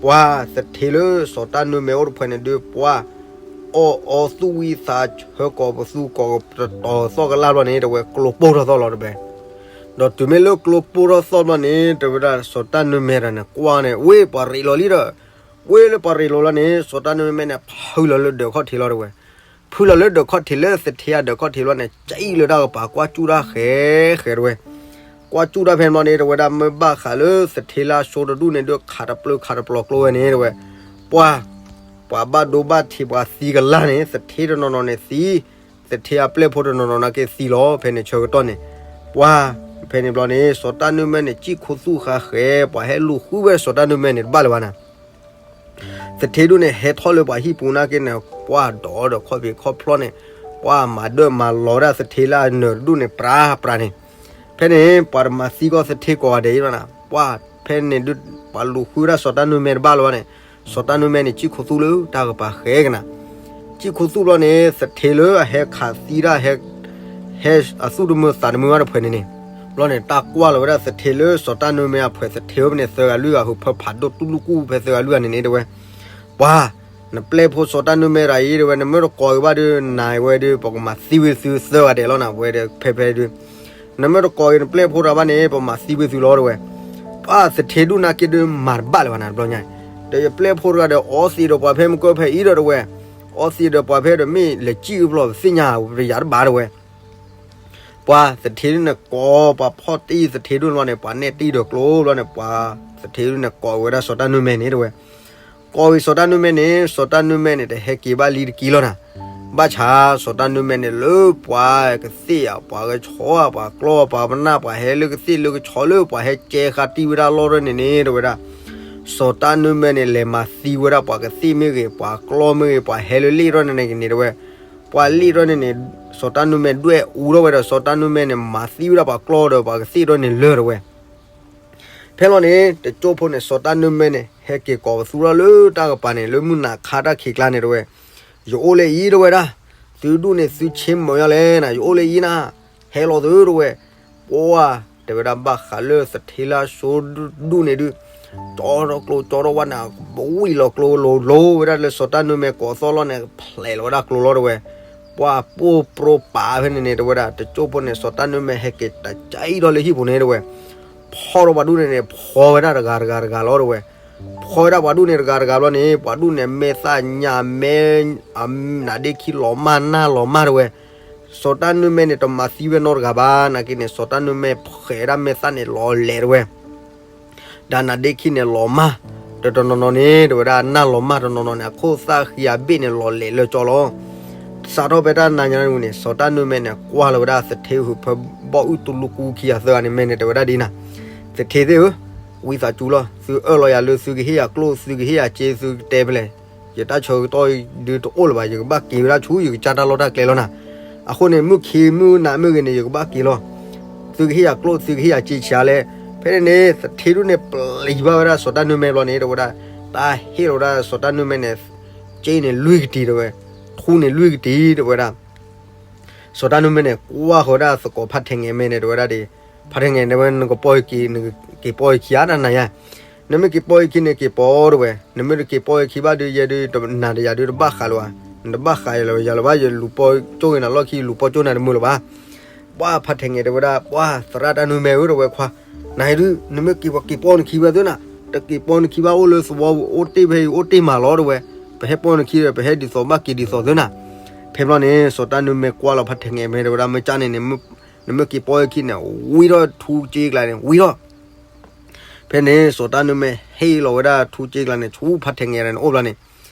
ပှၤသထ့လၢစီၤတၢ်နူမဲအိၣ်တဖှဲးန့ၣ်ဒုး ပှၤအီၣ်အီသူၣ်ဝံသးဆၢ ကိးပသူကိးတတီၤသီၣ်ကလၢ်ဘျီန့ၣ် တဝဲကျိပိၢ်ထီၣ်သီၣ်လီၤတဝဲ. ဒီးတုၤမ့ၢ်လၢကျိပိၢ်ထီၣ်သီၣ်ဘျီန့ၣ် တဝဲဒၣ်စီၤတၢ်နူမဲတဂၤန့ၣ် ကွၢ်န့ၣ် ဝ့ၢ်ပှၤရ့းလီၤလံဒီး ဝ့ၢ်လၢပှၤရ့းလီၤလီၤန့ၣ် စီၤတၢ်နူမဲန့ၣ် ဖုလီၤလၢဒၢးခီၣ်ထံးလီၤတဝဲ. ဖုလီၤလၢဒၢးခီၣ်ထံးလၢသထ့အဒၢးခီၣ်ထံးလီၤန့ၣ် ကအံၣ်လၢတၢ်ကပၤ ကွၢ်ကၠူၣ်တၢ်ဃဲဃဲတဝဲ. ကွၢ်ကၠူၣ်တၢ်ဖဲန့ၣ်ဘျီန့ၣ် တဝဲဒၣ်မ့ၢ်ဘၣ်ဃးလၢသထ့လၢအဆိတဒူၣ်န့ၣ်ဒုး ခးတပျုာ်ခးတပျီၤကျိဝဲန့ၣ်တဝဲ. ပှၤ ပှၤဘၣ်ဒိဘၣ်ထံးပှၤသံကလၢ်န့ၣ် သထ့တနီၤနီၤန့ၣ်သံ, သထ့အပျဲၢ်ဖိတနီၤနီၤနာ်က့သံလီၤ ဖဲန့ၣ်ဆၢကတီၢ်န့ၣ်. ပှၤ ဖဲန့ၣ်ဘျီန့ၣ် စီၤတၢ်နူမဲန့ၣ် စံၣ်ခိသူၣ်ဃာ်ဃဲ ပှၤဟဲလူၤဃုဝဲစီၤတၢ်နူမဲန့ၣ် တဘၣ်လၢၤဘၣ်နၤ သထ့ဒူၣ်န့ၣ် ဟဲထီၣ်လၢပှၤဟံၣ်ပူၤနာ်က့န့ၣ် ပှၤဒီးဒီးခီၣ်ဖံးခီၣ်ဖျီၣ်န့ၣ် ပှၤမၤဒၢၣ်မၤလီၤဝဲဒၣ်သထ့လၢအနၢၤတဒူၣ်န့ၣ် ပြးပြးန့ၣ်. ဖဲန့ၣ် ပှၤတမၤသံကီၢ်သထ့ကိးဂၤဒဲးအံၤဘၣ်နၤ ပှၤဖဲန့ၣ်ဒုး ပှၤလူၤဃုဝဲဒၣ်စီၤတၢ်နူမဲတဘၣ်လၢၤဘၣ်န့ၣ် စီၤတၢ်နူမဲန့ၣ် စံၣ်ခိသူၣ်လၢတၢ်ကပၤဃဲကနၤ စံၣ်ခိသူၣ်ဘျီန့ၣ် သထ့လၢအဟဲခးသံတၢ် ဟဲအသူၣ်တမုာ်သးတမုာ်ဘၣ်တဖှဲးန့ၣ်န့ၣ်, ဘျီန့ၣ် တၢ်ကွၢ်လီၤဝဲဒၣ်သထ့လၢစီၤတၢ်နူမဲအဖှဲးသထ့ဝဲန့ၣ် သၢဂၤလွံၢ်ဂၤ ဟုးဖၢဖးဒိၣ်တူၢ်လူၢ်ကူၣ်ဖဲသၢဂၤလွံၢ်ဂၤန့ၣ်န့ၣ်တဝဲ. ပှၤ နပျဲၢ်ဖိစီၤတၢ်နုၢ်မဲတဂၤအံၤ တဲဝဲ, နမ့ၢ်တကိးက့ၤဘၣ်ဒီး နၤဝဲဒီး ပကမၤသံဝဲသုသၢဂၤဒဲးလီၤနၤ, ဝဲဒီးဖဲဖဲဒုး နမ့ၢ်တကိးက့ၤနပျဲၢ်ဖိတဂၤဘၣ်န့ၣ် ပမၤသံဝဲသုလီၤ တဲဝဲ. ပှၤသထ့ဒူၣ်နာ်က့ဒီး မၤတဘၣ်လၢၤဘၣ်နၤတဘျီညါ, ဒီးယပျဲၢ်ဖိတဂၤဒီး အီသံးဒီးပှၤဖဲမုၢ်ကၢၢ်ဖဲအံၤဒီး တဲဝဲ, အီသံးဒီးပှၤဖဲဒီး မ့ၢ်လဲၤကံၣ်အုၣ်ဖျီၣ် ပသ့ၣ်ညါတဘၣ် တဲဝဲ. ပှၤသထ့ဒူၣ်န့ၣ်ကိး, ပှၤဖီၣ်တံၢ်သထ့ဒူၣ်လီၤန့ၣ် ပှၤနဲၣ်တံၢ်ဒီးကျိလီၤန့ၣ် ပှၤသထ့ဒူၣ်န့ၣ်ကိးဝဲဒၣ်စီၤတၢ်နုၢ်မဲန့ၣ် တဲဝဲ. ကိးဝံၤစီၤတၢ်နုၢ်မဲန့ၣ် စီၤတၢ်နုၢ်မဲန့ၣ် တဟဲက့ၤဘၣ်လံတက့ၢ်လီၤနၤ. ဘၣ်ဆၣ်စီၤတၢ်နုၢ်မဲန့ၣ် လၢပှၤကသ့ၣ်ဧါ, ပှၤကဆီဧါ, ပှၤကျီ, ပှၤပနၢ်, ပှၤဟဲလၢကသ့ၣ်လၢကဆီလၢ ပှၤဟဲကဲဃာ်တံၢ်ဝဲဒၣ်လီၢ်ထီၣ်န့ၣ်န့ၣ် တဲဝဲဒၣ်, စီၤတၢ်နုၢ်မဲန့ၣ် လဲၤမၤသံဝဲဒၣ်ပှၤကသ့ၣ်မ့ၢ်ဂ့ၤ, ပှၤကျီမ့ၢ်ဂ့ၤ, ပှၤဟဲလၢလ့ၣ်ထီၣ်န့ၣ်န့ၣ် တဲဝဲ. ပှၤလ့ၣ်ထီၣ်န့ၣ်န့ၣ် စီၤတၢ်နုၢ်မဲဒွဲၣ်အူထီၣ်ဝဲဒီး စီၤတၢ်နုၢ်မဲန့ၣ် မၤသံဝဲဒၣ်ပှၤကျီဒီးပှၤကသ့ၣ်ထီၣ်န့ၣ်လၢာ် တဲဝဲ. ဖဲလီၤန့ၣ် တကၠိၢ်ဖိန့ၣ် စီၤတၢ်နုၢ်မဲန့ၣ် ဟဲက့ၤကိးပသူထီၣ်လၢတၢ်ကပၤန့ၣ် လၢမုၢ်နၤခါတၢ်ခံးကျါန့ၣ် တဲဝဲ, ယအိၣ်လၢအံၤ တဲဝဲဒၣ်, သုဒူၣ်န့ၣ် သုဆ့မုာ်ယါလဲၣ်နၤ, ယအိၣ်လၢအံၤနၤ, ဟဲလီၤသု တဲဝဲ. ပှၤတဲဝဲဒၣ် ဘၣ်ဃးလၢသထ့လၢအစိဒူၣ်န့ၣ်ဒုး ကၠီထီၣ်ကျိကၠီထီၣ်ဝဲန့ၣ် ဝံၤလီၤကျိလိၤလိၤဝဲဒၣ်လၢစီၤတၢ်နုၢ်မဲကိးသီၣ်လီၤန့ၣ် ဖျဲးလီၤဝဲဒၣ်ကျိလီၤ တဲဝဲ. ပှၤပိၢ်ပြိပာ်ဖဲန့ၣ်န့ၣ် တဲဝဲဒၣ် တကၠိၢ်ဖိန့ၣ် စီၤတၢ်နုၢ်မဲဟဲက့ၤတကဲထီၣ်လၢဟံၣ်ပူၤန့ၣ် တဲဝဲ. ဖီၣ်ထီၣ်ပှၤဒူၣ်န့ၣ်န့ၣ် ဖီဝဲဒၣ်တဂၤတဂၤတဂၤလီၤ တဲဝဲ. ဖီဝဲဒၣ်ပှၤဒူၣ်န့ၣ်တဂၤတဂၤဘျီန့ၣ် ပှၤဒူၣ်န့ၣ်မဲာ်သၣ်ညါမဲာ် နါဒ့ခံလီၤမၢ်နၢ်လီၤမၢ် တဲဝဲ. စီၤတၢ်နုၢ်မဲန့ၣ် တမၤသံဝဲနီတဂၤဘၣ် နာ်က့န့ၣ် စီၤတၢ်နုၢ်မဲဖှဲးဝဲဒၣ်မဲာ်သၣ်န့ၣ်လီၤလဲာ် တဲဝဲ. ဒီးနါဒ့ခံန့ၣ်လီၤမၢ် တနီၤနီၤန့ၣ် တဲဝဲဒၣ် နၢ်လီၤမၢ်တနီၤနီၤန့ၣ် အခိၣ်သၣ်ဃံအဘ့ၣ်န့ၣ် လီၤလဲာ်လၢကၠီလီၤ. စးထီၣ်ဖဲတၢ်နၤညါန့ၣ် စီၤတၢ်နုၢ်မဲန့ၣ် ကွၢ်လီၤဝဲဒၣ်သထ့ဟုးဖၢဘီၣ်အုၣ်တူလူကူခံဂၤသၢဂၤန့ၣ် မဲာ်န့ၣ် တဲဝဲဒၣ်ဒ်နၤ, သထ့သ့ၣ်ဧၢ, ဝံသးစူၤလီၤ, သုအၢၣ်လီၤယၤလၢသုကဟ့ၣ်ယၤကျိၣ် သုကဟ့ၣ်ယၤစ့ သုကတဲဖဲလဲၣ်, ယတၢ်ဆၢကတီၢ်ဒုးတအိၣ်လၢၤဘၣ်, ယကဘၣ်က့ၤဝဲဒၣ်ဆူ ယကစၢ်တၢ်လီၢ်တၢ်ကျဲလီၤနၤ. အဃိန့ၣ် မုၢ်ခံမုၢ်နၤမ့ၢ်ဂ့ၤန့ၣ် ယကဘၣ်က့ၤလီၤ. သုကဟ့ၣ်ယၤကျိၣ် သုကဟ့ၣ်ယၤစ့ဆံးအါလဲၣ်. ဖဲန့ၣ်န့ၣ် သထ့ဒူၣ်န့ၣ် ပျံၤဘၣ်ဝဲဒၣ်စီၤတၢ်နုၢ်မဲဘျီန့ၣ် တဲဝဲဒၣ်, တၢ်ဟ့ၣ်လီၤဝဲဒၣ်စီၤတၢ်နုၢ်မဲန့ၣ် စ့န့ၣ်လွံၢ်ကတံၤ တဲဝဲ, ထူန့ၣ်လွံၢ်ကတံၤ တဲဝဲဒၣ်. စီၤတၢ်နုၢ်မဲန့ၣ် ကွၢ်ဃီၤဝဲဒၣ်သကိးဖါထဲးငဲးမဲာ်န့ၣ် တဲဝဲဒၣ်ဒ်, ဖါထဲးငဲး တဲဝဲ နကပီၢ်ယခံ, နက့ၤပီၢ်ယခံဧါ တၢ်နၤယါ, နမ့ၢ်က့ၤပီၢ်ယခံန့ၣ် က့ၤပီၢ် တဲဝဲ, နမ့ၢ်တက့ၤပီၢ်ယခံဘၣ်ဒီး ယဲဒုး နၤဒီးယၤဒုးတဘၣ်ဃးလၢၤဘၣ်, နတဘၣ်ဃးယၤလၢၤဘၣ်, ယလူၤပီၢ်ကၠိဂ့ၤနၤလီၢ်ခံ လူၤပီၢ်ကၠိနၤတမုာ်လၢၤဘၣ်. ပှၤဖါထဲးငဲး တဲဝဲဒၣ်, ပှၤသရၣ်တၢ်နုၢ်မဲဧၢ တဲဝဲခွါ, နၤဒုး နမ့ၢ်က့ၤပှၤက့ၤပီၢ်နခံဘၣ်သုနၤ, တက့ၤပီၢ်နခံဘၣ်အိၣ်လၢသဝီအိၣ်တ့ၢ်ဖဲအံၤ အိၣ်တ့ၢ်မးလီၤ တဲဝဲ, ပဟဲပီၢ်နခံဒီး ပဟဲဒ်သိးဘၣ်က့ၤဒ်သိးသုနၤ. ဖဲဘျီန့ၣ် စီၤတၢ်နုၢ်မဲကွၢ်လီၤဖါထဲးငဲးမဲာ် တဲဝဲဒၣ် မ့ၢ်ကၢ်န့ၣ်န့ၣ် နမ့ၢ်က့ၤပီၢ်ယခံန့ၣ် ဝံထီၣ်ထူစ့ကျါန့ၣ် ဝံထီၣ် ဖဲန့ၣ် စီၤတၢ်နုၢ်မဲာ်ဟ့ၣ်လီၤဝဲဒၣ်ထူစ့ကျါန့ၣ် ဆူဖါထဲးငဲးန့ၣ်အိၣ်ဘျီန့ၣ်,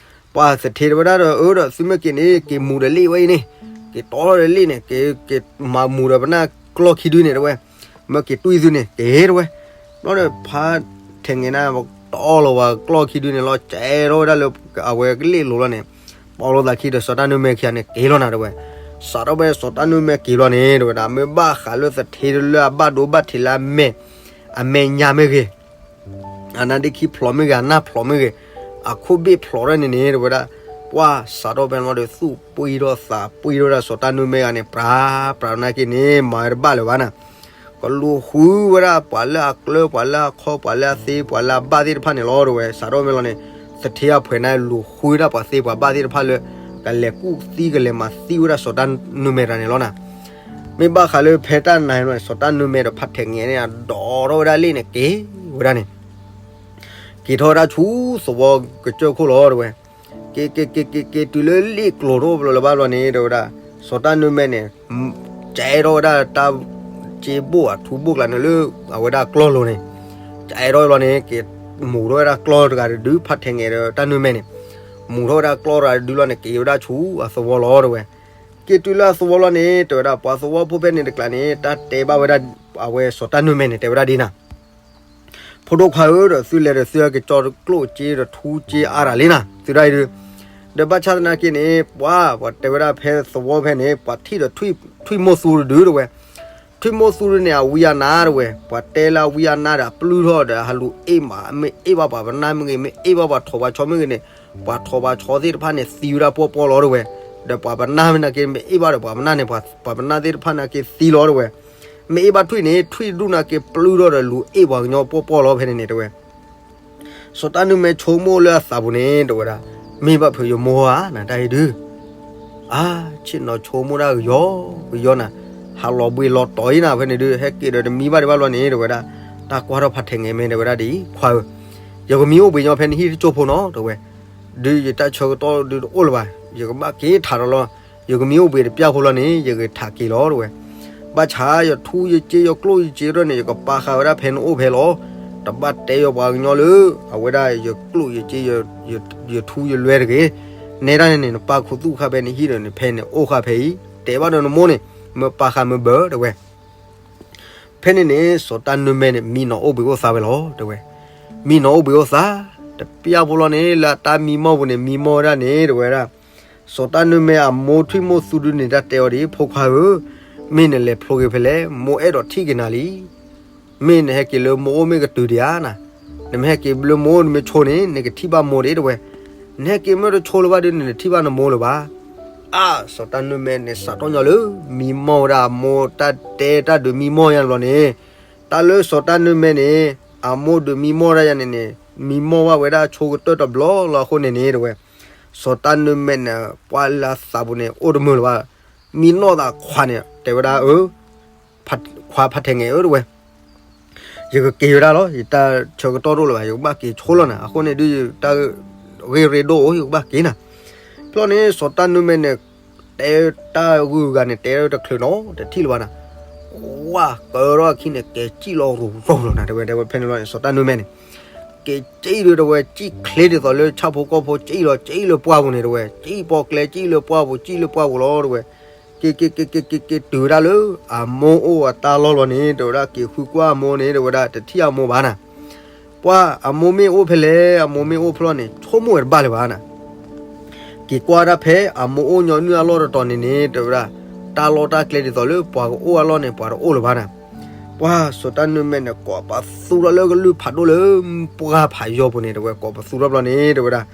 ပှၤသထ့တဲဝဲဒၣ်ဒီး အၢ ဒီးသုမ့ၢ်က့ၤန့ၣ် က့ၤမူၤဒီးလ့ၣ်ဝဲအံၤန့ၣ်, က့ၤတီထီၣ်ဒီးလ့ၣ်န့ၣ် က့ၤ က့ၤမၤမူၤဒီးပနၢ်ကျီၢ်ခံဒုန့ၣ် တဲဝဲ, မ့ၢ်က့ၤတွံၢ်သုန့ၣ် က့ၤ တဲဝဲ. ဘျီဒီးဖါထဲးငဲးန့ၣ် တီလီၤဝဲကျီၢ်ခံဒုန့ၣ်လီၤ ကဲထီၣ်ဝဲဒၣ်လၢအဝဲကလ့ၣ်လိၤလီၤန့ၣ်, ပီလီၤသးခံဒီးစီၤတၢ်နုၢ်မဲာ်ခံဂၤန့ၣ် က့ၤလီၤနၤ တဲဝဲ. စးထီၣ်ဖဲစီၤတၢ်နုၢ်မဲာ်က့ၤဘျီန့ၣ် တဲဝဲဒၣ် မ့ၢ်ဘၣ်ဃးလၢသထ့လၢအဘၣ်ဒိဘၣ်ထံးလၢအမဲာ်, အမဲာ်ညါမ့ၢ်ဂ့ၤ အနါဒ့ခံဖျိးမ့ၢ်ဂ့ၤ အနၢ်ဖျိးမ့ၢ်ဂ့ၤ, အခိၣ်ဘ့ၣ်ဖျိးထီၣ်န့ၣ်န့ၣ် တဲဝဲဒၣ်, ပှၤစးထီၣ်ဖဲန့ၣ်ဒီး သူၣ်ပှံၢ်ထီၣ်သးပှံၢ်ထီၣ်ဝဲဒၣ်စီၤတၢ်နုၢ်မဲာ်ဂ့ၤန့ၣ် ပြးပြးနာ်က့န့ၣ် မၤဝဲတဘၣ်လၢၤဘၣ်နၤ, ကလူၤဃုဝဲဒၣ်ပှၤလၢအကျၢၤ ပှၤလၢအခီ ပှၤလၢအသ့ ပှၤလၢအဘၣ်သ့ၣ်တဖၣ်န့ၣ်လီၤ တဲဝဲ. စးထီၣ်ဖဲလီၤန့ၣ် သထ့အဖှဲးန့ၣ် လူၤဃုဝဲဒၣ်ပှၤသ့ပှၤဘၣ်သ့ၣ်တဖၣ်လၢ ကလဲၤကူၣ်သံကလဲၤမၤသံဝဲဒၣ်စီၤတၢ်နုၢ်မဲာ်တဂၤန့ၣ်လီၤနၤ. မ့ၢ်ဘၣ်ဃးလၢဖဲတၢ်နၤန့ၣ် စီၤတၢ်နုၢ်မဲာ်ဒီးဖါထဲးငဲးန့ၣ် အဒိးထီၣ်ဝဲဒၣ်လ့ၣ်န့ၣ် က့ၤဝဲဒၣ်န့ၣ် က့ၤထီၣ်ဝဲဒၣ်ဆူသဝီကစၢၢ်ခိၣ်လီၤ တဲဝဲ. က့ၤက့ၤက့ၤက့ၤက့ၤတုၤလၢလ့ၣ်ကျိၤထီၣ်လၢၤဘၣ်ဘျီန့ၣ် တဲဝဲဒၣ်, စီၤတၢ်နုၢ်မဲာ်န့ၣ် ကဲထီၣ်ဝဲဒၣ်တၢ်စ့ဘိၣ်အထူဘိၣ်ကျါန့ၣ်လၢ အဝဲဒၣ်ကျီၢ်လိၤန့ၣ်, ကဲထီၣ်ဘျီန့ၣ် က့ၤမူၤထီၣ်ဝဲဒၣ်ကျီၢ်တဂၤတဒု ဖါထဲးငဲးဒီးတၢ်နုၢ်မဲာ်န့ၣ်, မူၤထီၣ်ဝဲဒၣ်ကျီၢ်တဂၤတဒုလီၤန့ၣ် က့ၤဝဲဒၣ်ဆူအသဝီလီၤ တဲဝဲ. က့ၤတုၤလၢအသဝီလီၤန့ၣ် တဲဝဲဒၣ် ပှၤသဝီဖိဖဲန့ၣ်တကျါန့ၣ် တၢ်တဲဘၣ်ဝဲဒၣ် အဝဲစီၤတၢ်နုၢ်မဲာ်န့ၣ် တဲဝဲဒၣ်ဒ်နၤ ဖိဒိၣ်ခွါဧၢ ဒီးသုလဲၤဒီးသုကကၠီကျိၣ်စ့ဒီးထူစ့အါရၤလံနၤ သုဒၣ်အံၤဒုး, ဒီးဘၣ်ဆၣ်သနာ်က့န့ၣ် ပှၤ ပှၤတဲဝဲဒၣ်ဖဲသဝီဖဲန့ၣ် ပှၤထံၣ်ဒီးထွံၣ်မိၢ်သူတဒု တဲဝဲ, ထွံၣ်မိၢ်သူဒုန့ၣ် အဝံအနါ တဲဝဲ, ပှၤတဲလၢအဝံအနါဒီးအပျုၢ်ထီၣ်ဒီးအလူၤအ့ၣ်မး မ့ၢ်အ့ၣ်ဘၣ်ပှၤပနၢ်မ့ၢ်ဂ့ၤ မ့ၢ်အ့ၣ်ဘၣ်ပှၤထိးပှၤဆီမ့ၢ်ဂ့ၤန့ၣ် ပှၤထိးပှၤဆီသ့ၣ်တဖၣ်န့ၣ် သံဝဲဒၣ်ပှီၢ်ပှီၢ်လီၤ တဲဝဲ, ဒီးပှၤပနၢ်မ့ၢ်နာ်က့ မ့ၢ်အ့ၣ်ဘၣ်ဒီးပှၤပနၢ်န့ၣ် ပှၤပနၢ်သ့ၣ်တဖၣ်နာ်က့သံလီၤ တဲဝဲ, မ့ၢ်အ့ၣ်ဘၣ်ထွံၣ်န့ၣ် ထွံၣ်ဒူၣ်နာ်က့ပျုၢ်ထီၣ်ဒီးလူၤအ့ၣ်ပှၤကညီပှီၢ်ပှီၢ်လီၤ ဖဲန့ၣ်န့ၣ် တဲဝဲ. စီၤတၢ်နုၢ်မဲာ်ဆိကမိၣ်လၢအသးပူၤန့ၣ် တဲဝဲဒၣ်, မ့ၢ်ဘၣ်ဖုးယမိၢ်ဧါ နတၢ်အံၤဒုး, အါ, ဆ့ၣ်နီၤဆိကမိၣ်ဒၣ်ကယီကယီနၤ, ဟးလီၤဘှံးလီၤတီၤအံၤနၤ ဖဲန့ၣ်ဒုး ဟဲက့ၤဒီးတမံဘၣ်ဒံးဘၣ်ဘျီန့ၣ် တဲဝဲဒၣ်, တၢ်ကွၢ်ထီၣ်ဖးထဲးငဲၤမဲ တဲဝဲဒၣ်ဒ်အံၤ, ခွါဧၢ, ယကမံအိၣ်ဘှံးညီဖဲနဟံၣ်တကၠိၢ်ဖိနီၤ တဲဝဲ, ဒုးယတၢ်ဆၢကတီၢ်ဒုးတအိၣ်လၢၤဘၣ်, ယကဘၣ်က့ၤထးဒီးလီၤ, ယကမံအိၣ်ဘှံးတပျၢ်ဖိလီၤန့ၣ် ယကထးက့ၤလီၤ တဲဝဲ ဘၣ်ဆၣ်ယထူယစ့ယကျိၣ်ယစ့ဒီးန့ၣ် ယကပာ်ဃာ်ဝဲဒၣ်ဖဲနအိၣ်ဖဲလီၤ. တဘၣ်တဲယပှၤကညီလၢ အဝဲဒၣ်ယကျိၣ်ယစ့ ယထူယလွဲတဂ့ၤ. နဲဒၣ်န့ၣ်န့ၣ် နပာ်ခူသူၣ်ဃာ်ဖဲနဟံၣ်ဒီးန့ၣ် ဖဲန့ၣ်အိၣ်ဃာ်ဖဲအံၤ, တဲဘၣ်ဒီးနမိၢ်န့ၣ် မ့ၢ်ပာ်ဃာ်မ့ၢ်ဘၣ် တဲဝဲ. ဖဲန့ၣ်န့ၣ် စီၤတၢ်နွံမဲန့ၣ် မံနီၤအိၣ်ဘှံးအိၣ်သါဝဲလီၤ တဲဝဲ. မံနီၤအိၣ်ဘှံးအိၣ်သါ တပျၢ်ဖိလီၤန့ၣ် လၢအတၢ်မံမီၢ်ပူၤန့ၣ် မံမီၢ်ဝဲဒၣ်န့ၣ် တဲဝဲဒၣ် စီၤတၢ်နွံမဲအမိၢ်ထွံၣ်မိၢ်သူဒုန့ၣ် တၢ်တဲအီၤဒ်အံၤ, ဖိခွါဧၢ, မ့ၢ်နလဲၤဖျိက့ၤဖဲလဲၣ်, မိၢ်အဲၣ်ဒိးထံၣ်က့ၤနၤလံ. မ့ၢ်နဟဲက့ၤလၢမိၢ်အိၣ်မ့ၢ်ကတုၤဒံးဧါနၤ, နမ့ၢ်ဟဲက့ၤလၢမိၢ်အိၣ်နမ့ၢ်ဆိန့ၣ် နကထံၣ်ဘၣ်မိၢ်ဒံး တဲဝဲ. နဟဲက့ၤမ့ၢ်တဆိလၢၤဘၣ်ဒီး နတထံၣ်ဘၣ်နမိၢ်လၢၤဘၣ်. အါ, စီၤတၢ်နွံမဲန့ၣ် စးထီၣ်ညီလၢ မံမီၢ်ဝဲဒၣ်အမိၢ်တၢ်တဲတၢ်ဒုးမံမီၢ်ညါတဘျီန့ၣ်, တၢ်လၢစီၤတၢ်နွံမဲန့ၣ် အမိၢ်ဒုးမံမီၢ်ဒၣ်ယၤန့ၣ်န့ၣ် မံမီၢ်ဘၣ်ဝဲဒၣ်ဆိကတၢၢ်တဘျီလီၤအဃိန့ၣ်န့ၣ် တဲဝဲ. စီၤတၢ်နွံမဲန့ၣ် ပှၤလၢအသးပူၤန့ၣ် အိၣ်တမုာ်လၢၤဘၣ်. မံနီၢ်သးခွါန့ၣ် တဲဝဲဒၣ်အၢ, ခွါဖးထဲးငဲၤဧၢ တဲဝဲ, ယကက့ၤဝဲဒၣ်လီၤ, ယတၢ်ဆၢကတီၢ်တအိၣ်လၢၤဘၣ်, ယကဘၣ်က့ၤဆိလီၤနၤ, အဃိန့ၣ်ဒုး ယတၢ်ဂ့ၢ်ရ့ဒိၣ်အိၣ် ယကဘၣ်က့ၤနၤ. ဖျီန့ၣ် စီၤတၢ်နွံမဲန့ၣ် တဲတၢ်ဂုၤဂၤန့ၣ် တဲတချုးနီတထံၣ်လၢၤဘၣ်နၤ, ဝါကၢထီၣ်အခံန့ၣ် ကဲၤစံၣ်လီၤရိၤရိၤလီၤနၤ တဲဝဲ, တဲဝဲဖဲန့ၣ်လီၤန့ၣ် စီၤတၢ်နွံမဲန့ၣ် က့ၤစံၣ်ဒီး တဲဝဲ စံၣ်ချ့ဒ်သိးလၢဆၣ်ဖိကီၢ်ဖိ စံၣ်လီၤ စံၣ်လၢပှၢ်ပူၤန့ၣ် တဲဝဲ, စံၣ်ပိာ်ကျဲ စံၣ်လၢပှၢ်ပူၤ စံၣ်လၢပှၢ်ပူၤလီၤ တဲဝဲ. က့ၤက့ၤက့ၤက့ၤက့ၤက့ၤတုၤဝဲဒၣ်လၢ အမိၢ်အိၣ်အတၢ်လီၢ်လီၤန့ၣ် တဲဝဲဒၣ် က့ၤဃုကွၢ်အမိၢ်န့ၣ် တဲဝဲဒၣ် တထံၣ်အမိၢ်ဘၣ်နၤ. ပှၤအမိၢ်မ့ၢ်အိၣ်ဖဲလဲၣ်, အမိၢ်မ့ၢ်အိၣ်ဖျီန့ၣ် ဆိကမိၣ်ဝဲတဘၣ်လၢၤဘၣ်နၤ. က့ၤကွၢ်ဒၣ်ဖဲအမိၢ်အိၣ်ညီနုၢ်အလီၢ်တတီၤန့ၣ်န့ၣ် တဲဝဲဒၣ် တၢ်လီၢ်တၢ်ကျဲဒ်သိးလၢပှၤကအိၣ်အလီၢ်န့ၣ် ပှၤတအိၣ်လၢၤဘၣ်နၤ. ပှၤစီၤတၢ်နွံမဲန့ၣ် ကိးပသူထီၣ်လၢကလုၢ်ဖးဒိၣ်လၢပှၢ်ဖးယီၤပူၤန့ၣ် တဲဝဲ ကိးပသူထီၣ်ဘျီန့ၣ် တဲဝဲဒၣ်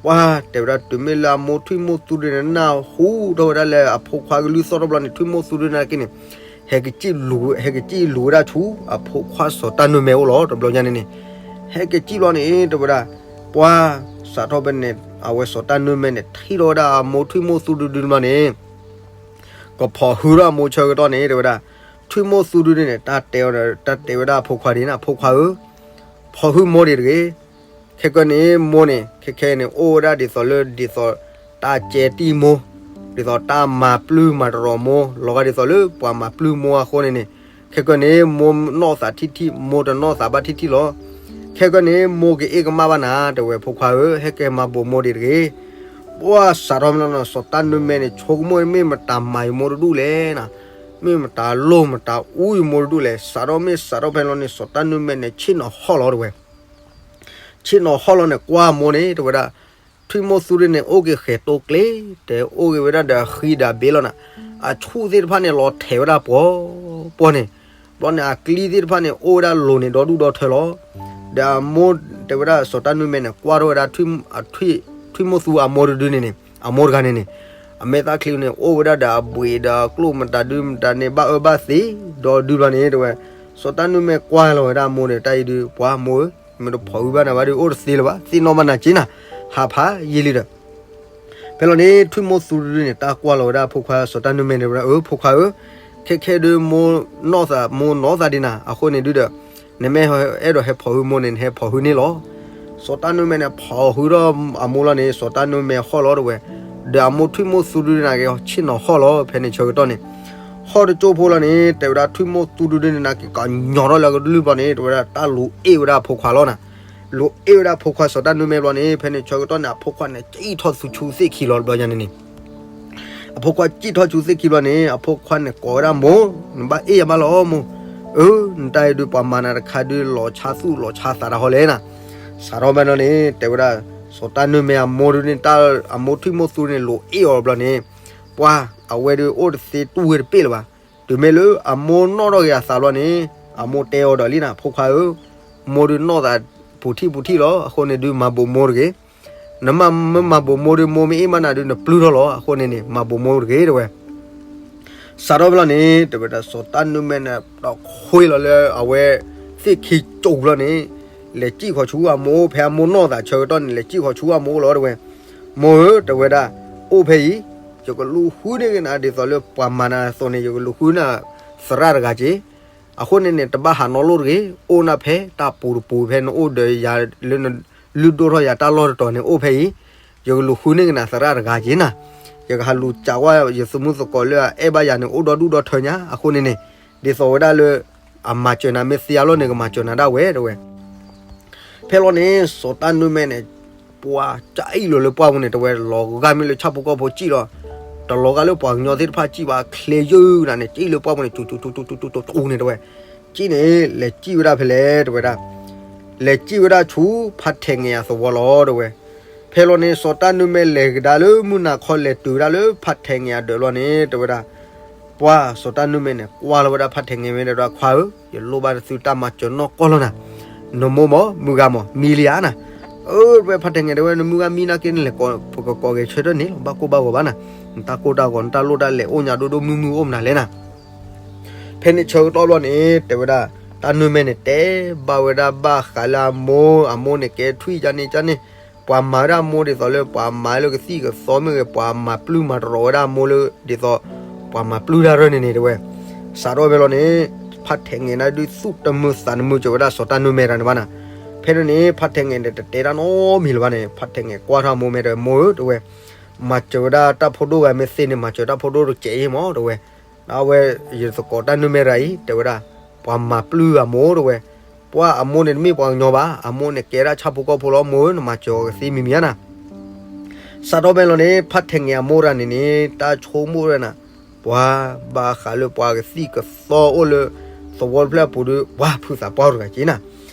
ပှၤတဲဝဲဒၣ် တုၤမ့ၢ်လၢအမိၢ်ထွံၣ်မိၢ်သူဒုန့ၣ် နၢ်ဟူထီၣ်ဝဲဒၣ်လၢအဖိခွါကလုၢ်သီၣ်ထီၣ်ဘျီန့ၣ် ထွံၣ်မိၢ်သူဒုန့ၣ်က့န့ၣ် ဟဲက့ၤစံၣ်လူၤ, ဟဲက့ၤစံၣ်လူၤဝဲဒၣ်ဆူ အဖိခွါစီၤတၢ်နွံမဲအိၣ်လီၤ တဘျီညါန့ၣ်န့ၣ်. ဟဲက့ၤစံၣ်ဘျီန့ၣ် တဲဝဲဒၣ် ပှၤစးထီၣ်ဖဲန့ၣ် အဝဲစီၤတၢ်နွံမဲန့ၣ် ထံၣ်ထီၣ်ဝဲဒၣ်အမိၢ်ထွံၣ်မိၢ်သူဒုဒုန့ၣ် ကဖီၣ်ဟုထီၣ်အမိၢ်ဆၢကတီၢ်န့ၣ် တဲဝဲဒၣ် ထွံၣ်မိၢ်သူဒုန့ၣ် တၢ်တဲအီၤဒီး တၢ်တဲဝဲဒၣ်အဖိခွါဒ်န့ၣ် အဖိခွါဧၢ, ဖီၣ်ဟုမိၢ်ဒံးတဂ့ၤ. ခဲကနံၣ်မိၢ်န့ၣ် ခဲခဲန့ၣ် အိၣ်ဝဲဒၣ်ဒ်သိးလၢ ဒ်သိးတၢ်ကဲတံၢ်မိၢ်, ဒ်သိးတၢ်မၤပျုၢ်မၤတရီၤမိၢ် လီၤဂာ်ဒ်သိးလၢပှၤမၤပျုၢ်မိၢ်အဃိန့ၣ်န့ၣ်, ခဲကနံၣ်မိၢ်နီၢ်သးထံထံ မိၢ်တနီၢ်သးဘၣ်ထံထံလီၤ. ခဲကနံၣ်မိၢ်ကအ့ၣ်ကမၣ်ဘၣ်နၤ တဲဝဲ ဖိခွါဧၢ, ဟဲက့ၤမၤဘိးမိၢ်ဒံးတဂ့ၤ. ပှၤစးထီၣ်မ့ၢ်လီၤန့ၣ် စီၤတၢ်နွံမဲန့ၣ် ဆိကမိၣ်မ့ၢ်မတၤမၤယမိၢ်တဒူၣ်လဲၣ်နၤ, မ့ၢ်မတၤလိၣ်မတၤအူယမိၢ်တဒူၣ်လဲၣ်. စးထီၣ်မ့ၢ်စးထီၣ်ဖဲလီၤန့ၣ် စီၤတၢ်နွံမဲန့ၣ် ဆ့ၣ်နီၤဟီၣ်လီၤ တဲဝဲ. ဆ့ၣ်နီၤဟီၣ်လီၤန့ၣ် ကွၢ်မိၢ်န့ၣ် တဲဝဲဒၣ် ထွံၣ်မိၢ်သူဒုန့ၣ် အိၣ်က့ၤဃဲၤတိကျ့, တဲအိၣ်က့ၤဝဲဒၣ်ဒီးအဃံဒီးအဘ့လီၤနၤ, အဆူၣ်သ့ၣ်တဖၣ်န့ၣ် လီၤထဲးဝဲဒၣ်ပှီၤပှီၤန့ၣ်, ဘျီန့ၣ် အကျံသ့ၣ်တဖၣ်န့ၣ် အိၣ်ဝဲဒၣ်လိၤန့ၣ် ဒီဒူၣ်ဒီထၢလီၤ. ဒီးအမိၢ်တဲဝဲဒၣ် စီၤတၢ်နွံမဲန့ၣ် ကွၢ်ထီၣ်ဝဲဒၣ် ထွံၣ်မိၢ်သူအမိၢ်တဒုန့ၣ်န့ၣ် အမိၢ်တဂၤန့ၣ်န့ၣ်, အမဲာ်သၣ်ချံန့ၣ် အိၣ်ဝဲဒၣ်ဒီးအဘှံးဒီးအကျိၣ်မတၤဒုမတၤန့ၣ် ဘၣ်အၢဘၣ်သီ ဒီဒုဘျီန့ၣ် တဲဝဲ, စီၤတၢ်နွံမဲကွၢ်လီၤဝဲဒၣ်အမိၢ်န့ၣ် တၢ်အံၤဒုး ပှၤမိၢ်ဧၢ, မ့ၢ်တဖီၣ်ဟုဘၣ်နၤဘၣ်ဒီး အိၣ်တသ့လၢၤဘၣ်, သ့ၣ်နီၣ်ဘၣ်နၤက့နၤ, ဟးဖးယံာ်လံဒီး ဖဲလီၤန့ၣ် ထွံၣ်မိၢ်သူဒုန့ၣ် တၢ်ကွၢ်လီၤဝဲဒၣ်အဖိခွါစီၤတၢ်နွံမဲန့ၣ် တဲဝဲဒၣ် အၢ ဖိခွါဧၢ, ခဲခဲဒုးမိၢ်နီၢ်သး မိၢ်နီၢ်သးဒံးနၤ အဃိန့ၣ်ဒုးဒီး နမ့ၢ်အဲၣ်ဒိးဟဲဖီၣ်ဟုမိၢ်န့ၣ် နဟဲဖီၣ်ဟုန့ၣ်လီၤ. စီၤတၢ်နွံမဲန့ၣ် ဖီၣ်ဟုထီၣ်အမိၢ်လီၤန့ၣ် စီၤတၢ်နွံမဲဟီၣ်လီၤ တဲဝဲ, ဒီးအမိၢ်ထွံၣ်မိၢ်သူဒုန့ၣ်က့ ဆ့ၣ်နီၤဟီၣ်လီၤ ဖဲန့ၣ်ဆၢကတီၢ်န့ၣ် ဟီၣ်တကၠိၢ်ဖိလီၤန့ၣ် တဲဝဲဒၣ် ထွံၣ်မိၢ်သူဒုန့ၣ် နက့ၤကညီၤထီၣ်လၢကလုၢ်ဘျီန့ၣ် တဲဝဲဒၣ် တၢ်လူၤအ့ၣ်ဝဲဒၣ်အဖိခွါလီၤနၤ. လူၤအ့ၣ်ဝဲဒၣ်အဖိခွါစီၤတၢ်နွံမဲဘျီန့ၣ် ဖဲန့ၣ်ဆၢကတီၢ်န့ၣ် အဖိခွါန့ၣ် စံၣ်ထီၣ်ဆူသ့ၣ်ခံလီၤ တဘျီညါန့ၣ်န့ၣ် အဖိခွါစံၣ်ထီၣ်ဆူသ့ၣ်ခံဘျီန့ၣ် အဖိခွါန့ၣ်ကိးဝဲဒၣ်မိၢ်, နဘၣ်အ့ၣ်ယၤဘၣ်လီၤမိၢ်, အၢ နတၢ်အံၤဒုး ပှၤမၤနၤတခါဒုး လီၤဆါသူၣ်လီၤဆါသးတၢ်ဟီလဲၣ်နၤ. စးထီၣ်ဖဲလီၤန့ၣ် တဲဝဲဒၣ် စီၤတၢ်နွံမဲအမိၢ်ဒုးန့ၣ် တၢ်အမိၢ်ထွံၣ်မိၢ်သူန့ၣ် လူၤအ့ၣ်အီၤဘျီန့ၣ် ပှၤအဝဲဒုးအိၣ်တသ့တူၢ်ဝဲတပ့ၢ်လၢၤဘၣ်. တုၤမ့ၢ်လၢအမိၢ်နီၣ်ထီၣ်က့ၤအသးဘျီန့ၣ် အမိၢ်တဲအီၤဒီးလံနၤ ဖိခွါဧၢ, မိၢ်ဒုးနီၢ်သးပူၤထံၣ်ပူၤထံၣ်လီၤ. အဃိန့ၣ်ဒုး မၤဘိးမိၢ်တဂ့ၤ. နမ့ၢ်မၤဘိးမိၢ်ဒုး မိၢ်မ့ၢ်အ့ၣ်မးနၤဒုး နပျုၢ်ထီၣ်လီၤ. အဃိန့ၣ်န့ၣ် မၤဘိးမိၢ်တဂ့ၤ တဲဝဲ. စးထီၣ်ဖဲလီၤန့ၣ် တဲဝဲဒၣ် စီၤတၢ်နွံမဲန့ၣ် ဒီးခွ့လီၤလၢအဝဲသ့ၣ်ခံကၠိၢ်ဘျီန့ၣ် လဲၤစံၣ်ဃီၤဆူအမိၢ် ဖဲအမိၢ်နီၢ်သးဆၢကတီၢ်န့ၣ် လဲၤစံၣ်ဃီၤဆူအမိၢ်အိၣ်လီၤ တဲဝဲ. မိၢ်ဧၢ တဲဝဲဒၣ်, အိၣ်ဖဲအံၤ, ယကလူၤဃုန့ၢ်က့ၤနၤ ဒ်သိးလၢပှၤမၤနၤအသိးန့ၣ် ယကလူၤဃုနၤသရၣ်တဂၤက့ၤ. အဃိန့ၣ်န့ၣ် တဘၣ်ဟးနီတလိၣ်တဂ့ၤ, အိၣ်နၤဖဲတၢ်ပူၤတပူၤဖဲနအိၣ်ဒီးယၤလၢနလုၢ်ဒိၣ်ထီၣ်ယၤတၢ်လီၢ်တတီၤန့ၣ် အိၣ်ဖဲအံၤ, ယကလူၤဃုန့ၢ်က့ၤနၤသရၣ်တဂၤက့ၤနၤ. ယကဟးလူၤစးဝဲယသုးမုၢ်သကိးလၢအအဲၣ်ဘၣ်ယၤန့ၣ် အိၣ်ဒီဒူၣ်ဒီထၢညါ, အဃိန့ၣ်န့ၣ် ဒ်သိးဝဲဒၣ်လၢ အမၤစၢၤနၤမ့ၢ်သ့အလီၢ်န့ၣ် ကမၤစၢၤနၤဒၣ်ဝဲ တဲဝဲ. ဖဲလီၤန့ၣ် စီၤတၢ်နူမဲန့ၣ် ပှၤကအံၣ်လိာ်လၢပှၢ်ပူၤန့ၣ် တဲဝဲ လီၤဂာ်မ့ၢ်လၢဆၣ်ဖိကီၢ်ဖိစံၣ်လီၤ, တလီၤဂာ်လၢပှၤကညီသ့ၣ်တဖၣ်စံၣ်ဘၣ် ချ့ယုၢ်နၤန့ၣ် ကအံၣ်လၢပှၢ်ပူၤန့ၣ် ကၠူကၠူကၠူကၠူကၠူကၠူန့ၣ် တဲဝဲ. စံၣ်န့ၣ် လဲၤစံၣ်ဝဲဒၣ်ဖဲလဲၣ် တဲဝဲဒၣ်, လဲၤစံၣ်ဝဲဒၣ်ဆူဖးထဲးငဲၤအသဝီလီၤ တဲဝဲ. ဖဲလီၤန့ၣ် စီၤတၢ်နူမဲလဲၤကဒါလၢမုၢ်နၤခီ လဲၤတုၤဝဲဒၣ်လၢဖးထဲးငဲၤအဒၢးလီၤန့ၣ် တဲဝဲဒၣ်, ပှၤစီၤတၢ်နူမဲန့ၣ် ကွၢ်လီၤဝဲဒၣ်ဖးထဲးငဲၤမဲာ်ဒီး ခွါဧၢ, ယလိၣ်ဘၣ်နသုတၢ်မၤစၢၤနီၢ်ကီၢ်လီၤနၤ, နမိၢ်မ့ၢ်မုၢ်ဂၤမ့ၢ်မံလံဧါနၤ. အၢ တဲဝဲ ဖးထဲးငဲၤ တဲဝဲ နမုၢ်ဂၤမံနာ်က့န့ၣ်လဲၣ်, ပကကိးဂဲၤဆၢထၢၣ်န့ၣ်လီၤ, ဘၣ်ကိၢ်ဘၣ်ဂီၤဘၣ်နၤ, နတၢ်ကိၢ်တၢ်ဂီၤ နတၢ်လိၣ်တၢ်လဲၤအိၣ်ညါဒိၣ်ဒိၣ်မုၢ်မုၢ်အိၣ်မနုၤလဲၣ်နၤ. ဖဲန့ၣ်ဆၢကတီၢ်ဘျီန့ၣ် တဲဝဲဒၣ် တၢ်နူမဲန့ၣ် တဲဘၣ်ဝဲဒၣ်ဘၣ်ဃးလၢအမိၢ်, အမိၢ်န့ၣ်ကဲထွံၣ်ကန့ၣ်ကန့ၣ်, ပှၤမၤဝဲဒၣ်အမိၢ်ဒ်သိးလၢ ပှၤမၤလၢကသံၣ်ကသီမ့ၢ်ဂ့ၤ, ပှၤမၤပျုၢ်မၤတရီးဝဲဒၣ်အမိၢ်လၢ ဒ်သိး ပှၤမၤပျုၢ်တၢ်ရၢၢ်န့ၣ်န့ၣ် တဲဝဲ. စးထီၣ်ဖဲလီၤန့ၣ် ဖးထဲးငဲၤန့ၣ်ဒုးသူၣ်တမုာ်သးတမုာ်စၢၤဝဲဒၣ်စီၤတၢ်နူမဲတၢ်န့ၣ်ဘၣ်နၤ. ဖဲန့ၣ်န့ၣ် ဖးထဲးငဲၤန့ၣ် တတဲတၢ်နီတမံၤလၢၤဘၣ်န့ၣ်, ဖးထဲးငဲၤကွၢ်ထီၣ်အမိၢ်မဲာ်ဒီး မိၢ်ဧၢ တဲဝဲ, မၤစၢၤဝဲဒၣ်တၢ်ဖိဒိၣ်ဂၤမ့ၢ်သ့န့ၣ် မၤစၢၤတၢ်ဖိဒိၣ်တကဲးအံၤမ့ၢ် တဲဝဲ. အဝဲ ယသကိးတၢ်နူမဲတၢ်အံၤ တဲဝဲဒၣ် ပှၤမၤပျုၢ်အမိၢ် တဲဝဲ, ပှၤအမိၢ်န့ၣ်တမ့ၢ်ပှၤကညီဘၣ်, အမိၢ်န့ၣ်ကဲဒၣ်ဆၣ်ဖိကီၢ်ဖိလီၤ, မိၢ်ဧၢ နမၤစၢၤအီၤကသ့မံၤမံၤဧါနၤ. စးထီၣ်ဖဲလီၤန့ၣ် ဖးထဲးငဲၤအမိၢ်တၢ်န့ၣ်န့ၣ် တၢ်ဆိကမိၣ်ဝဲဒၣ်နၤ, ပှၤဘၣ်ဃးလၢပှၤကသံၣ်ကသီအိၣ်လၢ သဝီတဖျၢၣ်အပူၤဒီး ပှၤဖုသးပှၢ်တဂၤက့ၤနၤ,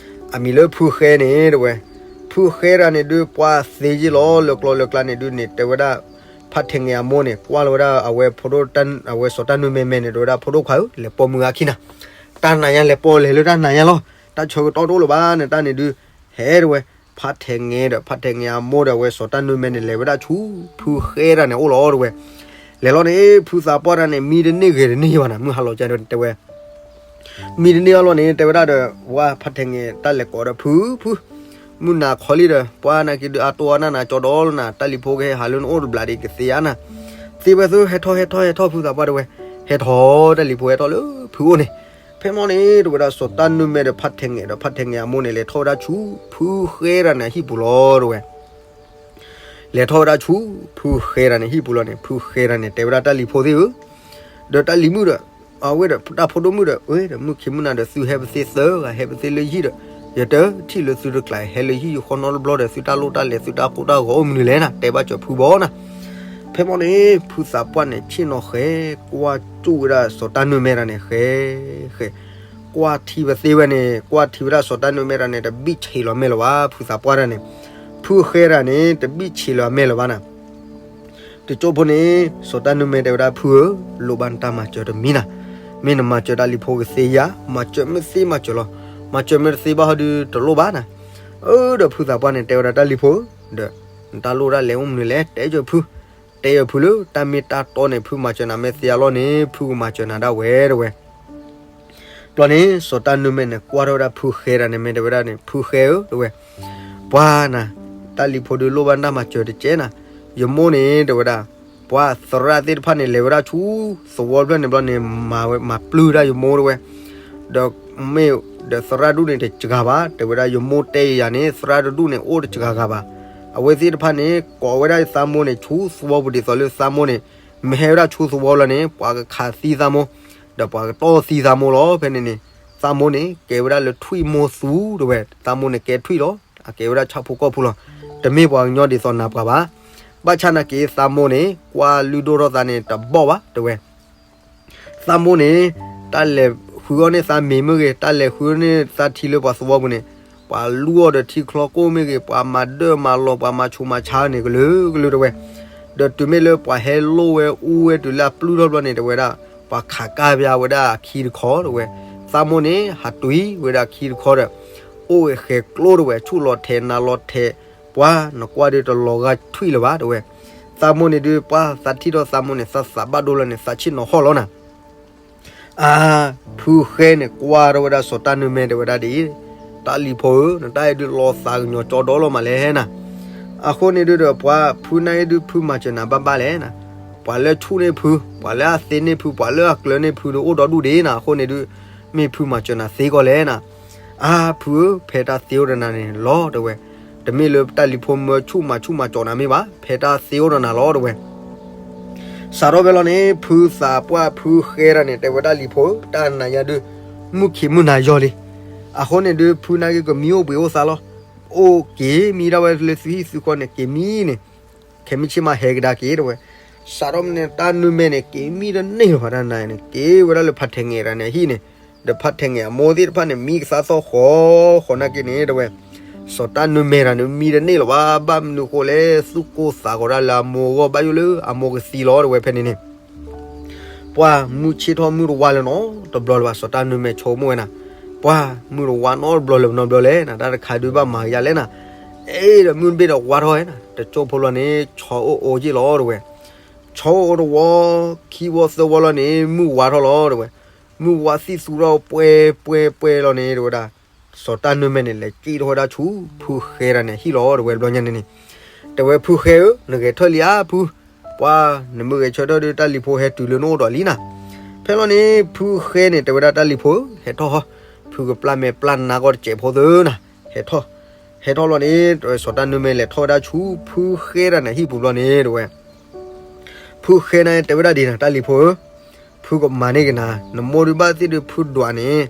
အမံၤလၢဖုဃဲန့ၣ် တဲဝဲ. ဖုဃဲတၢ်န့ၣ်ဒုး ပှၤသ့ယ့ၢ်လီၤ လၢကျီလၢကျါန့ၣ်ဒုးန့ၣ် တဲဝဲဒၣ် ဖးထဲးငဲၤအမိၢ်န့ၣ် ကွၢ်လီၤဝဲဒၣ်အဝဲဖိဒိၣ်, အဝဲစီၤတၢ်နူမဲမဲာ်န့ၣ် တဲဝဲဒၣ် ဖိဒိၣ်ခွါဧၢ, လဲၤပိာ်မုၢ်ဂၤခံနၤ, တၢ်နၤညါလဲၤပိာ်လဲၤလၢတၢ်နၤညါလီၤ, တၢ်ဆၢကတီၢ်တအိၣ်လၢၤဘၣ်န့ၣ် တၢ်န့ၣ်ဒုး ဟဲ တဲဝဲ. ဖးထဲးငဲၤဒီး ဖးထဲးငဲၤအမိၢ်ဒီး အဝဲစီၤတၢ်နူမဲန့ၣ် လဲၤဝဲဒၣ်ဆူ ဖုဃဲတၢ်န့ၣ်အိၣ်လီၤ တဲဝဲ. လဲၤလီၤန့ၣ် ဖုသးပှၢ်တၢ်န့ၣ် မံတန့ၢ်ဂဲၤတန့ၢ်ဘၣ်နၤ, မုၢ်ဟါလီၤကဒီး တဲဝဲ မံတန့ၢ်အလီၢ်န့ၣ် တဲဝဲဒၣ်ဒီး ဝဲဖးထဲးငဲၤတၢ်လဲၤကိးဒီး ဖု ဖု, မုၢ်နၤခီလံဒီး ပှၤနာ်က့ဒုးအတိၢ်အနၢ်နၤကၠီဒီလီၤနၤ, တၢ်လံၤဖိကဟဲဟးလၢနအိၣ်တဘျီဒီး ကသ့ဧါနၤ, သ့ဝဲသု, ဟဲထီၣ် ဟဲထီၣ် ဟဲထီၣ် ဖုသးပှၢ် တဲဝဲ, ဟဲထီၣ် တၢ်လံၤဖိဟဲထီၣ်လၢဖုအိၣ်န့ၣ်, ဖဲမီၢ်န့ၣ် တဲဝဲဒၣ် စီၤတၢ်နူမဲဒီး ဖးထဲးငဲၤဒီး ဖးထဲးငဲၤအမိၢ်န့ၣ် လဲၤထီၣ်ဝဲဒၣ်ဆူ ဖုဃဲတၢ်န့ၣ် ဟံၣ်ပူၤလီၤ တဲဝဲ. လဲၤထီၣ်ဝဲဒၣ်ဆူ ဖုဃဲတၢ်န့ၣ် ဟံၣ်ပူၤလီၤန့ၣ် ဖုဃဲတၢ်န့ၣ် တဲဝဲဒၣ် တၢ်လံၤဖိသ့ၣ်ဧၢ, ဒီးတၢ်လံၤမုၣ်ဒီး အဝဲဒီးတၢ်ဖိဒိၣ်မုၣ်ဒီး ဝဲဒီးမုၢ်ခံမုၢ်နၤဒီး သုဟဲပသ့သၢဂၤ ဟဲပသ့လၢဟံၣ်ဒီး ယတထံၣ်လၢသုတကျါ ဟဲလၢဟံၣ်ယဃီနီတဘျီဒီး သုတၢ်လိၣ်တၢ်လဲၤ သုတၢ်ကိၢ်တၢ်ဂီၤအိၣ်မနုၤလဲၣ်နၤ, တဲဘၣ်စၢၤဖုဘီနၤ. ဖဲမီၢ်န့ၣ် ဖုသးပှၢ်န့ၣ် ဆ့ၣ်နီၤဃဲၤ ကွၢ်ကၠူၣ်ဝဲဒၣ်စီၤတၢ်နူမဲတၢ်န့ၣ် ဃဲၤဃဲၤ ကွၢ်ထံပသ့ဝဲန့ၣ် ကွၢ်ထံဝဲဒၣ်စီၤတၢ်နူမဲတၢ်န့ၣ် တဘံၣ်ဆံးလီၤမဲာ်လၢၤဘၣ် ဖုသးပှၢ်တၢ်န့ၣ်, ဖုဃဲတၢ်န့ၣ် တဘံၣ်ဆံးလီၤအမဲာ်လၢၤဘၣ်နၤ. တကၠိဖိန့ၣ် စီၤတၢ်နူမဲတဲဝဲဒၣ် ဖုဧၢ, လိၣ်ဘၣ်နတၢ်မၤစၢၤတမံၤနၤ, မ့ၢ်နမၤစၢၤတၢ်လံၤဖိကသ့ဧါ, မၤစၢၤမ့ၢ်သ့မၤစၢၤလီၤ, မၤစၢၤမ့ၢ်တသ့ဘၣ်ဟီဒုးတလိၣ်ဘၣ်နၤ. အၢ ဒီးဖုသးပှၢ်န့ၣ် တဲဝဲဒၣ် တၢ်လံၤဖိဧၢ, ဒီး နတၢ်လိၣ်တၢ်လဲၤအိၣ်မနုၤလဲၣ် တဲစၢၤဖု, တဲစၢၤဖုလၢတၢ်မ့ၢ်တၢ်တီန့ၣ် ဖုမၤစၢၤနၤမ့ၢ်သ့အလီၢ်န့ၣ် ဖုကမၤစၢၤနၤဒၣ်ဝဲ တဲဝဲ. ဘျီန့ၣ် စီၤတၢ်နူမဲန့ၣ် ကွၢ်ထီၣ်ဝဲဒၣ်ဖုဃဲတၢ်န့ၣ် မ့ၢ်တဲဝဲဒၣ်န့ၣ် ဖုဃဲဧၢ တဲဝဲ, ပှၤနၤ, တၢ်လံၤဖိဒုးလိၣ်ဘၣ်နတၢ်မၤစၢၤတကဲနၤ, ယမိၢ်န့ၣ် တဲဝဲဒၣ်, ပှၤသရၣ်သ့ၣ်တဖၣ်န့ၣ် လဲၤဝဲဒၣ်ဆူသဝီတဖျၢၣ်န့ၣ်ဘျီန့ၣ် မၤဝဲ မၤပျုၢ်ဒၣ်ယမိၢ် တဲဝဲ, ဒီးမ့ၢ်ဒီးသရၣ်ဒူၣ်န့ၣ်တစှၤဘၣ်, တဲဝဲဒၣ် ယမိၢ်တဲယၤန့ၣ် သရၣ်တဒူၣ်န့ၣ် အိၣ်တစှၤဂၤဘၣ်. အဝဲသ့ၣ်တဖၣ်န့ၣ် ကိးဝဲဒၣ်သးမိၢ်န့ၣ် ဆူသဝီပူၤဒ်သိးလၢသးမိၢ်န့ၣ် မ့ၢ်ဟဲဝဲဒၣ်ဆူသဝီလီၤန့ၣ် ပှၤကခးသံသးမိၢ်, ဒီးပှၤကတီၢ်သံသးမိၢ်လီၤ. ဖဲန့ၣ်န့ၣ် သးမိၢ်န့ၣ် ကဲဝဲဒၣ်လၢထွံၣ်မိၢ်သူ တဲဝဲ, သးမိၢ်န့ၣ်ကဲထွံၣ်လီၤ, အကဲဝဲဒၣ်ဆၣ်ဖိကီၢ်ဖိလီၤ, တမ့ၢ်ပှၤကညီဒ်သိးနၤပှၤဘၣ်. ဘၣ်ဆၣ်နာ်က့ သးမိၢ်န့ၣ် ကွၢ်လုၢ်ဒိၣ်ထီၣ်သးန့ၣ် တဘီၣ်ဘၣ် တဲဝဲ. သးမိၢ်န့ၣ် တၢ်လဲၤဃုအီၣ်န့ၢ်သးမ့ၤမ့ၢ်ဂ့ၤ, တၢ်လဲၤဃုအီၣ်န့ၢ်သးထံလၢပှၤသဝီပူၤန့ၣ် ပှၤလူအီၤဒီးထံချီကိၢ်မ့ၢ်ဂ့ၤ, ပှၤမၤဒၢၣ်မၤလီၤ ပှၤမၤဆူးမၤဆါန့ၣ် ကလုာ်ကလုာ် တဲဝဲ. ဒီးတုၤမ့ၢ်လၢပှၤဟဲလိၣ်ဝဲအူဝဲတုၤလၢအပျုၢ်ထီၣ်ဘျီန့ၣ် တဲဝဲဒၣ် ပှၤခးကၢ်ပဝဲဒၣ်အခံတခီ တဲဝဲ. သးမိၢ်န့ၣ် ဟးတွံၤဝဲဒၣ်အခံတခီဒီး အိၣ်ဝဲဃဲၤကျိ တဲဝဲ, ဆူၣ်လီၤထဲးနၤလီၤထဲး, ပှၤနကွၢ်ဒုးတလီၤဂာ်ထွံၣ်လၢၤဘၣ် တဲဝဲ. သးမိၢ်န့ၣ်ဒုး ပှၤသးထံၣ်ထီၣ်သးမိၢ်န့ၣ် သးသးဘၣ်ဒိလီၤန့ၣ် သးဆ့ၣ်နီၤဟီၣ်လီၤနၤ. အါ, ဖုဃဲန့ၣ် ကွၢ်ထီၣ်ဝဲဒၣ်စီၤတၢ်နူမဲ တဲဝဲဒၣ်ဒ်အံၤ, တၢ်လံၤဖိဧၢ, နတၢ်အဲၣ်ဒုးလီၤသးကညီၤကၠီဒီလီၤမးလဲၣ်နၤ. အဃိန့ၣ်ဒုးဒီး ပှၤဖုနာ်က့ဒုး ဖုမၤစၢၤနၤဘၣ်ဘၣ်လဲၣ်နၤ. ပှၤလၢဆူၣ်န့ၢ်ဖု, ပှၤလၢအသ့န့ၢ်ဖု, ပှၤလၢအကျၢၤန့ၢ်ဖုဒုး အိၣ်ဒီဒူၣ်ဒံးနၤ. အဃိန့ၣ်ဒုး မ့ၢ်ဖုမၤစၢၤနၤသ့ကီးလဲၣ်နၤ. အါဖုဧၢ, ဖဲတၢ်သ့အိၣ်ဒီးနၤန့ၣ်လီၤ တဲဝဲ. တမ့ၢ်လၢတၢ်လံၤဖိမၢဆူၣ်မၤဆူၣ်မၤကၠီနၤမ့ၢ်ဘၣ်, ဖဲတၢ်သ့အိၣ်ဒီးနၤလီၤ တဲဝဲ. စးထီၣ်ဖဲလီၤန့ၣ် ဖုသးပှၢ်ဖုဃဲတၢ်န့ၣ် တဲဝဲတၢ်လံၤဖိဧၢ, တၢ်နၤညါဒုး မုၢ်ခံးမုၢ်နၤယီၤလံ. အဃိန့ၣ်ဒုး ဖုနာ်က့ကမံအိၣ်ဘှံးအိၣ်သါလီၤ. အိၣ်က့ၤမံဒၣ်ဝဲလၢသုဟံၣ်သုဃီန့ၣ် က့ၤမံန့ၣ် ခဲမုၢ်ဆ့ၣ်မးဟဲကဒါက့ၤ တဲဝဲ. စးထီၣ်မ့ၢ်န့ၣ် တၢ်နွံမဲာ်န့ၣ် က့ၤမံတန့ၢ်လၢၤဘၣ်တၢ်နၤန့ၣ် က့ၤဝဲဒၣ်လၢဖးထဲးငဲးတၢ်န့ၣ်အဟံၣ်န့ၣ်, ဒီးဖးထဲးငဲးအမိၢ်သ့ၣ်တဖၣ်န့ၣ် မံကသါသီၣ်ဃီဃီနာ်က့န့ၣ် တဲဝဲ. စီၤတၢ်နွံမဲာ်တၢ်န့ၣ် မံတန့ၢ်လၢၤဘၣ်, ဘၣ်မနုၤဃိလဲၣ်, သူၣ်ကိၢ်သးဂီၤဒၣ်လၢအမိၢ်အဂီၢ် ဘၣ်ယိၣ်လၢအမိၢ်ကသံလီၤ တဲဝဲ ဖဲန့ၣ်န့ၣ် ပှၢ်မုၢ်ဆ့ၣ်ထီၣ်မုၢ်တဝါလၢၤနီတဘျီလၢၤဘၣ်, စီၤတၢ်နွံမဲာ်ဆိကမိၣ်ဝဲနၤ, ပှၢ်မုၢ်တဝါနီတဘျီလၢၤနီတဘျီလဲၣ်နၤ, တၢ်တခါဒုးဘၣ်မၤကယၤလဲၣ်နၤ, အဲၣ်ဒီးမုၢ်တဘ့ၣ်ဒီးဝါထီၣ်ဝဲနၤ, တကၠိဖိလီၤန့ၣ် ဆီအိၣ်အိၣ်က့ၢ်လီၤ တဲဝဲ. ဆီအိၣ်အိၣ်တဝီ, ခံဝီသၢဝီလီၤန့ၣ် မုၢ်ဝါထီၣ်လီၤ တဲဝဲ. မုၢ်ဝါသံၣ်သူထီၣ်ပှဲၤပှဲၤပှဲၤလီၤန့ၣ် တဲဝဲဒၣ်, စီၤတၢ်နွံမဲာ်န့ၣ် လဲၤစံၣ်ထီၣ်ဝဲဒၣ်ဆူဖုဃဲတၢ်န့ၣ်အဟံၣ်လီၤ တဲဝဲ တဘျီညါန့ၣ်န့ၣ်, တဲဝဲ ဖုဃဲဧၢ, နဂဲၤထၢၣ်လံဧါဖု, ပှၢ်နမ့ၢ်ဂဲၤဆၢထၢၣ်ဒီး တၢ်လံၤဖိဟဲတုၤလၢနအိၣ်ဒီးလံနၤ. ဖဲလီၤန့ၣ် ဖုဃဲန့ၣ် တဲဝဲဒၣ်တၢ်လံၤဖိဧၢ, ဟဲထီၣ်ဟီ, ဖုကပျၢ်မဲာ်ပျၢ်နါကီၢ်တစဲးဖိသၢနၤ, ဟဲထီၣ်, ဟဲထီၣ်လီၤန့ၣ် စီၤတၢ်နွံမဲာ်လဲၤထီၣ်ဝဲဒၣ်ဆူဖုဃဲတၢ်န့ၣ်အဟံၣ်ပူၤဘျီန့ၣ် တဲဝဲ ဖုဃဲန့ၣ် တဲဝဲဒၣ်ဒ်နၤ တၢ်လံၤဖိဧၢ, ဖုကမၤန့ၢ်က့ၤနၤ, နမိၢ်ဒုးဘၣ်သ့ၣ်ဒုးဖုဒွးန့ၣ်,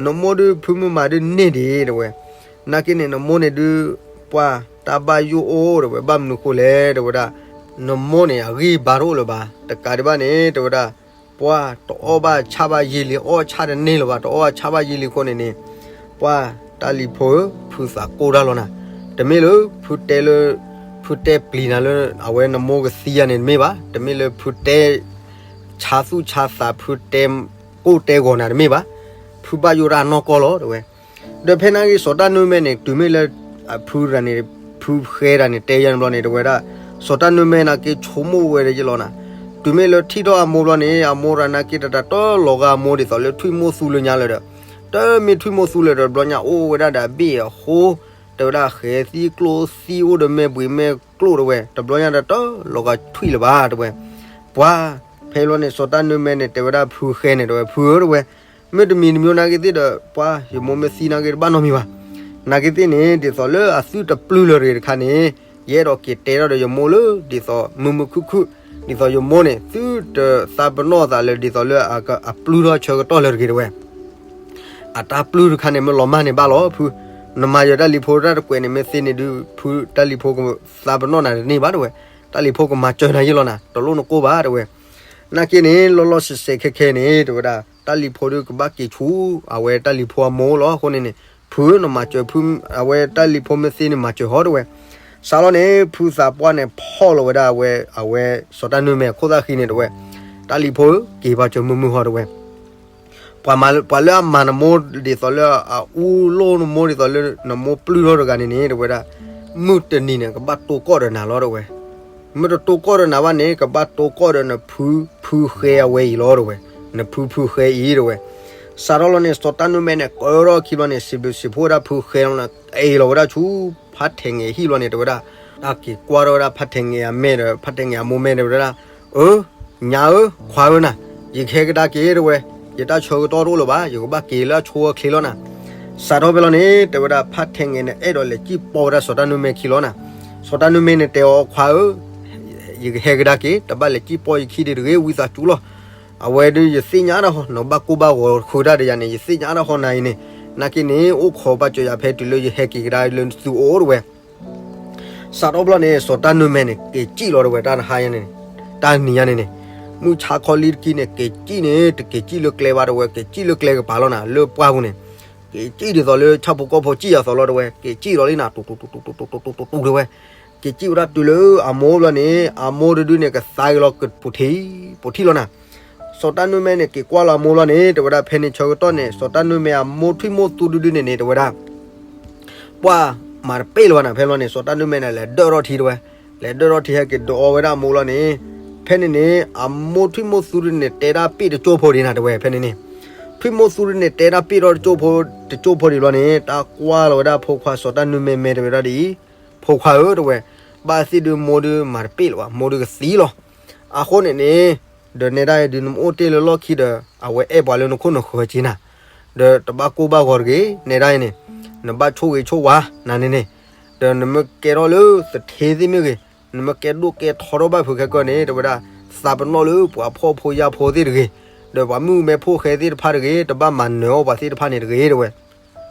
နမိၢ်ဒုးဖုမုၢ်မၤဒုးန့ၢ်ဒံး တဲဝဲ, နာ်က့န့ၣ် နမိၢ်န့ၣ်ဒုး ပှၢ်တၢ်ဘၣ်ယိၣ်အိၣ် တဲဝဲ, ဘၣ်မနုၤဃိလဲၣ် တဲဝဲဒၣ်, နမိၢ်န့ၣ် အဂံၢ်ဘါတအိၣ်လၢၤဘၣ်, တကးဒံးဘၣ်န့ၣ် တဲဝဲဒၣ်, ပှၢ်တအီၣ်ဘၣ်ဆၣ်ဘၣ်ယံာ်လံ, အီၣ်ဆၣ်တန့ၢ်လၢၤဘၣ်, တအီၣ်ဆၣ်ဘၣ်ယံာ်လံအဃိန့ၣ်န့ၣ်, ပှၢ်တၢ်လံၤဖိဧၢ, ဖုသးကိၢ်တၢ်လီၤနၤ, တမ့ၢ်လၢဖုတဲလၢ ဖုတဲပျံၤနၤလၢအဝဲနမိၢ်ကသံယၤန့ၣ်တမ့ၢ်ဘၣ်, တမ့ၢ်လၢဖုတဲ ဆါသူၣ်ဆါသး ဖုတဲကိၢ်တဲဂီၤနၤတမ့ၢ်ဘၣ်, ဖုဘၣ်ယိၣ်တၢ်နီၢ်ကီၢ်လီၤ တဲဝဲ. ဒီးဖဲနာ်က့ စီၤတၢ်နွံမဲာ်န့ၣ် တုၤမ့ၢ်လၢ ဖုတဂၤန့ၣ် ဖုဃဲတၢ်န့ၣ် တဲယၤန့ၣ်ဘျီန့ၣ် တဲဝဲဒၣ်, စီၤတၢ်နွံမဲာ်နာ်က့ဆိကမိၣ်ဝဲဒၣ်ယလီၤနၤ, တုၤမ့ၢ်လၢထံၣ်ထီၣ်အမိၢ်ဘျီန့ၣ် အမိၢ်တဂၤနာ်က့တတၢ်တလီၤဂာ်အမိၢ်ဒ်သိးလၢထွံၣ်မိၢ်သူလၢညါလၢၤဒီး, တမ့ၢ်ထွံၣ်မိၢ်သူလၢၤဒီး ဘျီညါအိၣ်ဝဲဒၣ်ဒီးအဘ့ၣ်အဃိ, တဲဝဲဒၣ် ဃဲၤသံကျိသံအိၣ်ဒီးမဲာ်ဘှံးမဲာ်ကျိၣ် တဲဝဲ, တဘျီညါဒီးတလီၤဂာ်ထွံၣ်လၢၤဘၣ် တဲဝဲ. ပှၢ်ဖဲလီၤန့ၣ် စီၤတၢ်နွံမဲာ်န့ၣ် တဲဝဲဒၣ်ဖုဃဲန့ၣ် တဲဝဲ, ဖုဧၢ တဲဝဲ, မ့ၢ်တမံၤတမံၤနာ်က့သ့ၣ်ဒီး ပှၢ်ယမိၢ်မ့ၢ်သံနာ်က့တဘၣ်နီတမံၤဘၣ်, နာ်က့သ့ၣ်န့ၣ် ဒ်သိးလၢအသုတပျုၢ်လၢၤတဂ့ၤတခါန့ၣ်, ယအဲၣ်ဒိးက့ၤတဲထီၣ်ဒီးယမိၢ်လၢ ဒ်သိးမုာ်မုာ်ခုၣ်ခုၣ်, ဒ်သိးယမိၢ်န့ၣ် သုတသးပနီၣ်သးလၢ ဒ်သိးလၢအပျုၢ်ထီၣ်ဆၢကတီၢ်လၢၤတဂ့ၤ တဲဝဲ. အတၢ်ပျုၢ်တခါန့ၣ် မ့ၢ်လီၤမၢ်န့ၣ်ဘၣ်လီၤဖု, နမၤယၤတၢ်လံၤဖိတၢ်တကွဲးန့ၣ် မ့ၢ်သ့န့ၣ်ဒုး ဖုတၢ်လံၤဖိကသးပနီၣ်နၤတန့ၢ်ဘၣ် တဲဝဲ, တၢ်လံၤဖိကမၤစၢၤနၤယ့ၢ်လီၤနၤ, တလိၣ်နကိၢ်ဘၣ် တဲဝဲ. နာ်က့န့ၣ် လီၤလီၤဆဲးဆဲးခဲခဲန့ၣ် တဲဝဲဒၣ် တၢ်လံၤဖိဒုးကဘၣ်က့ၤဆူ အဝဲတၢ်လံၤဖိအမိၢ်လီၤ. အဃိန့ၣ်န့ၣ် ဖုဧၢ နမၤစၢၤဖု, အဝဲတၢ်လံၤဖိမ့ၢ်သ့န့ၣ် မၤစၢၤဟီ တဲဝဲ. စးလီၤန့ၣ် ဖုသးပှၢ်န့ၣ် ဖီၣ်လီၤဝဲဒၣ်အဝဲ အဝဲစီၤတၢ်နွံမဲာ်အခိၣ်သၣ်ဃံန့ၣ် တဲဝဲ, တၢ်လံၤဖိဧၢ က့ၤပာ်စၢၤမုာ်မုာ်ဟီ တဲဝဲ. ပှၤမၤ, ပှၤလၢအမၤနမိၢ်ဒ်သိးလၢအအူလိၢ်နမိၢ်ဒ်သိးလၢနမိၢ်ပျုၢ်ထီၣ်တဂၤန့ၣ်န့ၣ် တဲဝဲဒၣ်, မုၢ်တနံၤန့ၣ် ကဘၣ်တိၢ်ကီၢ်ဒီးနၤလီၤ တဲဝဲ. မ့ၢ်တတိၢ်ကီၢ်ဒီးနၤဘၣ်န့ၣ် ကဘၣ်တိၢ်ကီၢ်ဒီးနဖု, ဖုဃဲအဝဲအံၤလီၤ တဲဝဲ. နဖုဖုဃဲအံၤ တဲဝဲ. စးထီၣ်လီၤန့ၣ် စီၤတၢ်နွံမဲာ်န့ၣ် ကၢထီၣ်ခံဘျီန့ၣ် စံးဘျုးစံးဖှိၣ်ဝဲဒၣ်ဖုဃဲလီၤန့ၣ် အဲၣ်လီၤဝဲဒၣ်ဆူ ဖးထဲးငဲးအဟံၣ်လီၤန့ၣ် တဲဝဲဒၣ်, တၢ်က့ၤကွၢ်ထီၣ်ဝဲဒၣ်ဖးထဲးငဲးအမဲာ်ဒီး ဖးထဲးငဲးအမိၢ်မဲာ် တဲဝဲဒၣ်, အၢ ညါဧၢ ခွါဧၢနၤ, ယကဟဲကဒါက့ၤ တဲဝဲ, ယတၢ်ဆၢကတီၢ်တအိၣ်လၢၤဘၣ်, ယကဘၣ်က့ၤလၢအဆိအချ့လီၤနၤ. စးထီၣ်ဖဲလီၤန့ၣ် တဲဝဲဒၣ် ဖးထဲးငဲးန့ၣ် အဲၣ်ဒိးလဲၤစံၣ်ပိာ်ဝဲဒၣ်စီၤတၢ်နွံမဲာ်ခံလီၤနၤ. စီၤတၢ်နွံမဲာ်န့ၣ် တဲအီၤ ခွါဧၢ, ယကဟဲကဒါက့ၤ, တဘၣ်လဲၤစံၣ်ပိာ်ယခံဒံးတဂ့ၤ ဝံသးစူၤလီၤ. အဝဲဒုးယသ့ၣ်ညါတၢ်ဃီ နဘၣ်ကိၢ်ဘၣ်ဂီၤဃုာ်တၢ်ဒီးယၤန့ၣ် ယသ့ၣ်ညါတၢ်ဃီနၤအံၤန့ၣ်, နာ်က့န့ၣ် အိၣ်ခိးပာ်စၢၤယၤဖဲတုၤလၢယဟဲက့ၤကဒါလၢသုအိၣ် တဲဝဲ. စးထီၣ်ဖဲလီၤန့ၣ် စီၤတၢ်နွံမဲာ်န့ၣ် က့ၤစံၣ်လီၤ တဲဝဲ, တၢ်နဟါညါန့ၣ်, တၢ်နံၤညါန့ၣ်န့ၣ်, မုၢ်ဆါခီလံတကံန့ၣ် က့ၤစံၣ်န့ၣ် တက့ၤစံၣ်လၢကျဲဘၣ် တဲဝဲ, က့ၤစံၣ်လၢကျဲကပၤလီၤနၤ, လၢပှၢ်ပူၤန့ၣ်, က့ၤစံၣ်ဒ်သိးလၢဆၣ်ဖိကီၢ်ဖိစံၣ်ယၤသိးလီၤ တဲဝဲ, က့ၤစံၣ်လီၤလံနၤ တူတူတူတူတူတူတူတူ တဲဝဲ. က့ၤစံၣ်ဝဲဒၣ်တုၤလၢအမိၢ်လီၤန့ၣ် အမိၢ်တဒုန့ၣ် ကသါက့ၤလီၤကဖိထံ, ဖိထံလီၤနၤ. စီၤတၢ်နွံမဲာ်န့ၣ် က့ၤကွၢ်လီၤအမိၢ်လီၤန့ၣ် တဲဝဲဒၣ် ဖဲန့ၣ်ဆၢကတီၢ်န့ၣ် စီၤတၢ်နွံမဲာ်အမိၢ်ထွံၣ်မိၢ်သူတဒုန့ၣ်န့ၣ် တဲဝဲဒၣ် ပှၢ်မၤတပ့ၢ်လၢၤဘၣ်နၤ. ဖဲလီၤန့ၣ် စီၤတၢ်နွံမဲာ်န့ၣ် လဲၤဒၢၣ်ထီၣ်ထံ တဲဝဲ, လဲၤဒၢၣ်ထီၣ်ထံ ဟဲက့ၤဒုးအီဝဲဒၣ်အမိၢ်လီၤန့ၣ်, ဖဲန့ၣ်န့ၣ် အမိၢ်ထွံၣ်မိၢ်သူတဒုန့ၣ် တဲတၢ်ပ့ၢ်တကၠိၢ်ဖိဒံးနၤ တဲဝဲ. ဖဲန့ၣ်န့ၣ် ထွံၣ်မိၢ်သူတဒုန့ၣ် တဲတၢ်ပ့ၢ်ထီၣ်တကၠိၢ်ဖိ, တကၠိၢ်ဖိဒံးဘျီန့ၣ် တၢ်ကွၢ်လီၤဝဲဒၣ်ဖိခွါစီၤတၢ်နွံမဲာ်မဲာ် တဲဝဲဒၣ်ဒ်အံၤ, ဖိခွါဧၢ တဲဝဲ, ဘၣ်သ့ၣ်ဒုးမိၢ်ဒုးမၤတပ့ၢ်လၢၤဘၣ်, မိၢ်ဒုးကသံလီၤ. အဃိန့ၣ်န့ၣ်, ဒီးနဲဒၣ်အံၤဒုးနမ့ၢ်အိၣ်တ့ၢ်လၢလီၢ်ခံဒီး အဝဲအဲၣ်ပှၤလၢနခိၣ်နဃၢၤက့ၤနၤ, ဒီးတဘၣ်ကိၢ်ဘၣ်ဂီၤတဂ့ၤ, နဲဒၣ်အံၤန့ၣ်, နဘၣ်ဆိၣ်ဂ့ၤဆိၣ်ဝါနၤန့ၣ်န့ၣ်, ဒီးနမ့ၢ်ကဲထီၣ်လၢသထ့သ့ၣ်မ့ၢ်ဂ့ၤ, နမ့ၢ်ကဲဒိၣ်ကဲထီထီၣ်ဘၣ်ဖုးခဲကၢန့ၣ် တဲဝဲဒၣ်, သးပနီၣ်လၢပှၤဖှီၣ်ဖိယာ်ဖိသ့ၣ်တဂ့ၤ, ဒီးပှၤမုၣ်ကမဲဖိဃဲသ့ၣ်တဖၣ်တဂ့ၤ, တဘၣ်မၤနၢၤအီၣ်ပှၤသ့ၣ်တဖၣ်န့ၣ်တဂ့ၤ တဲဝဲ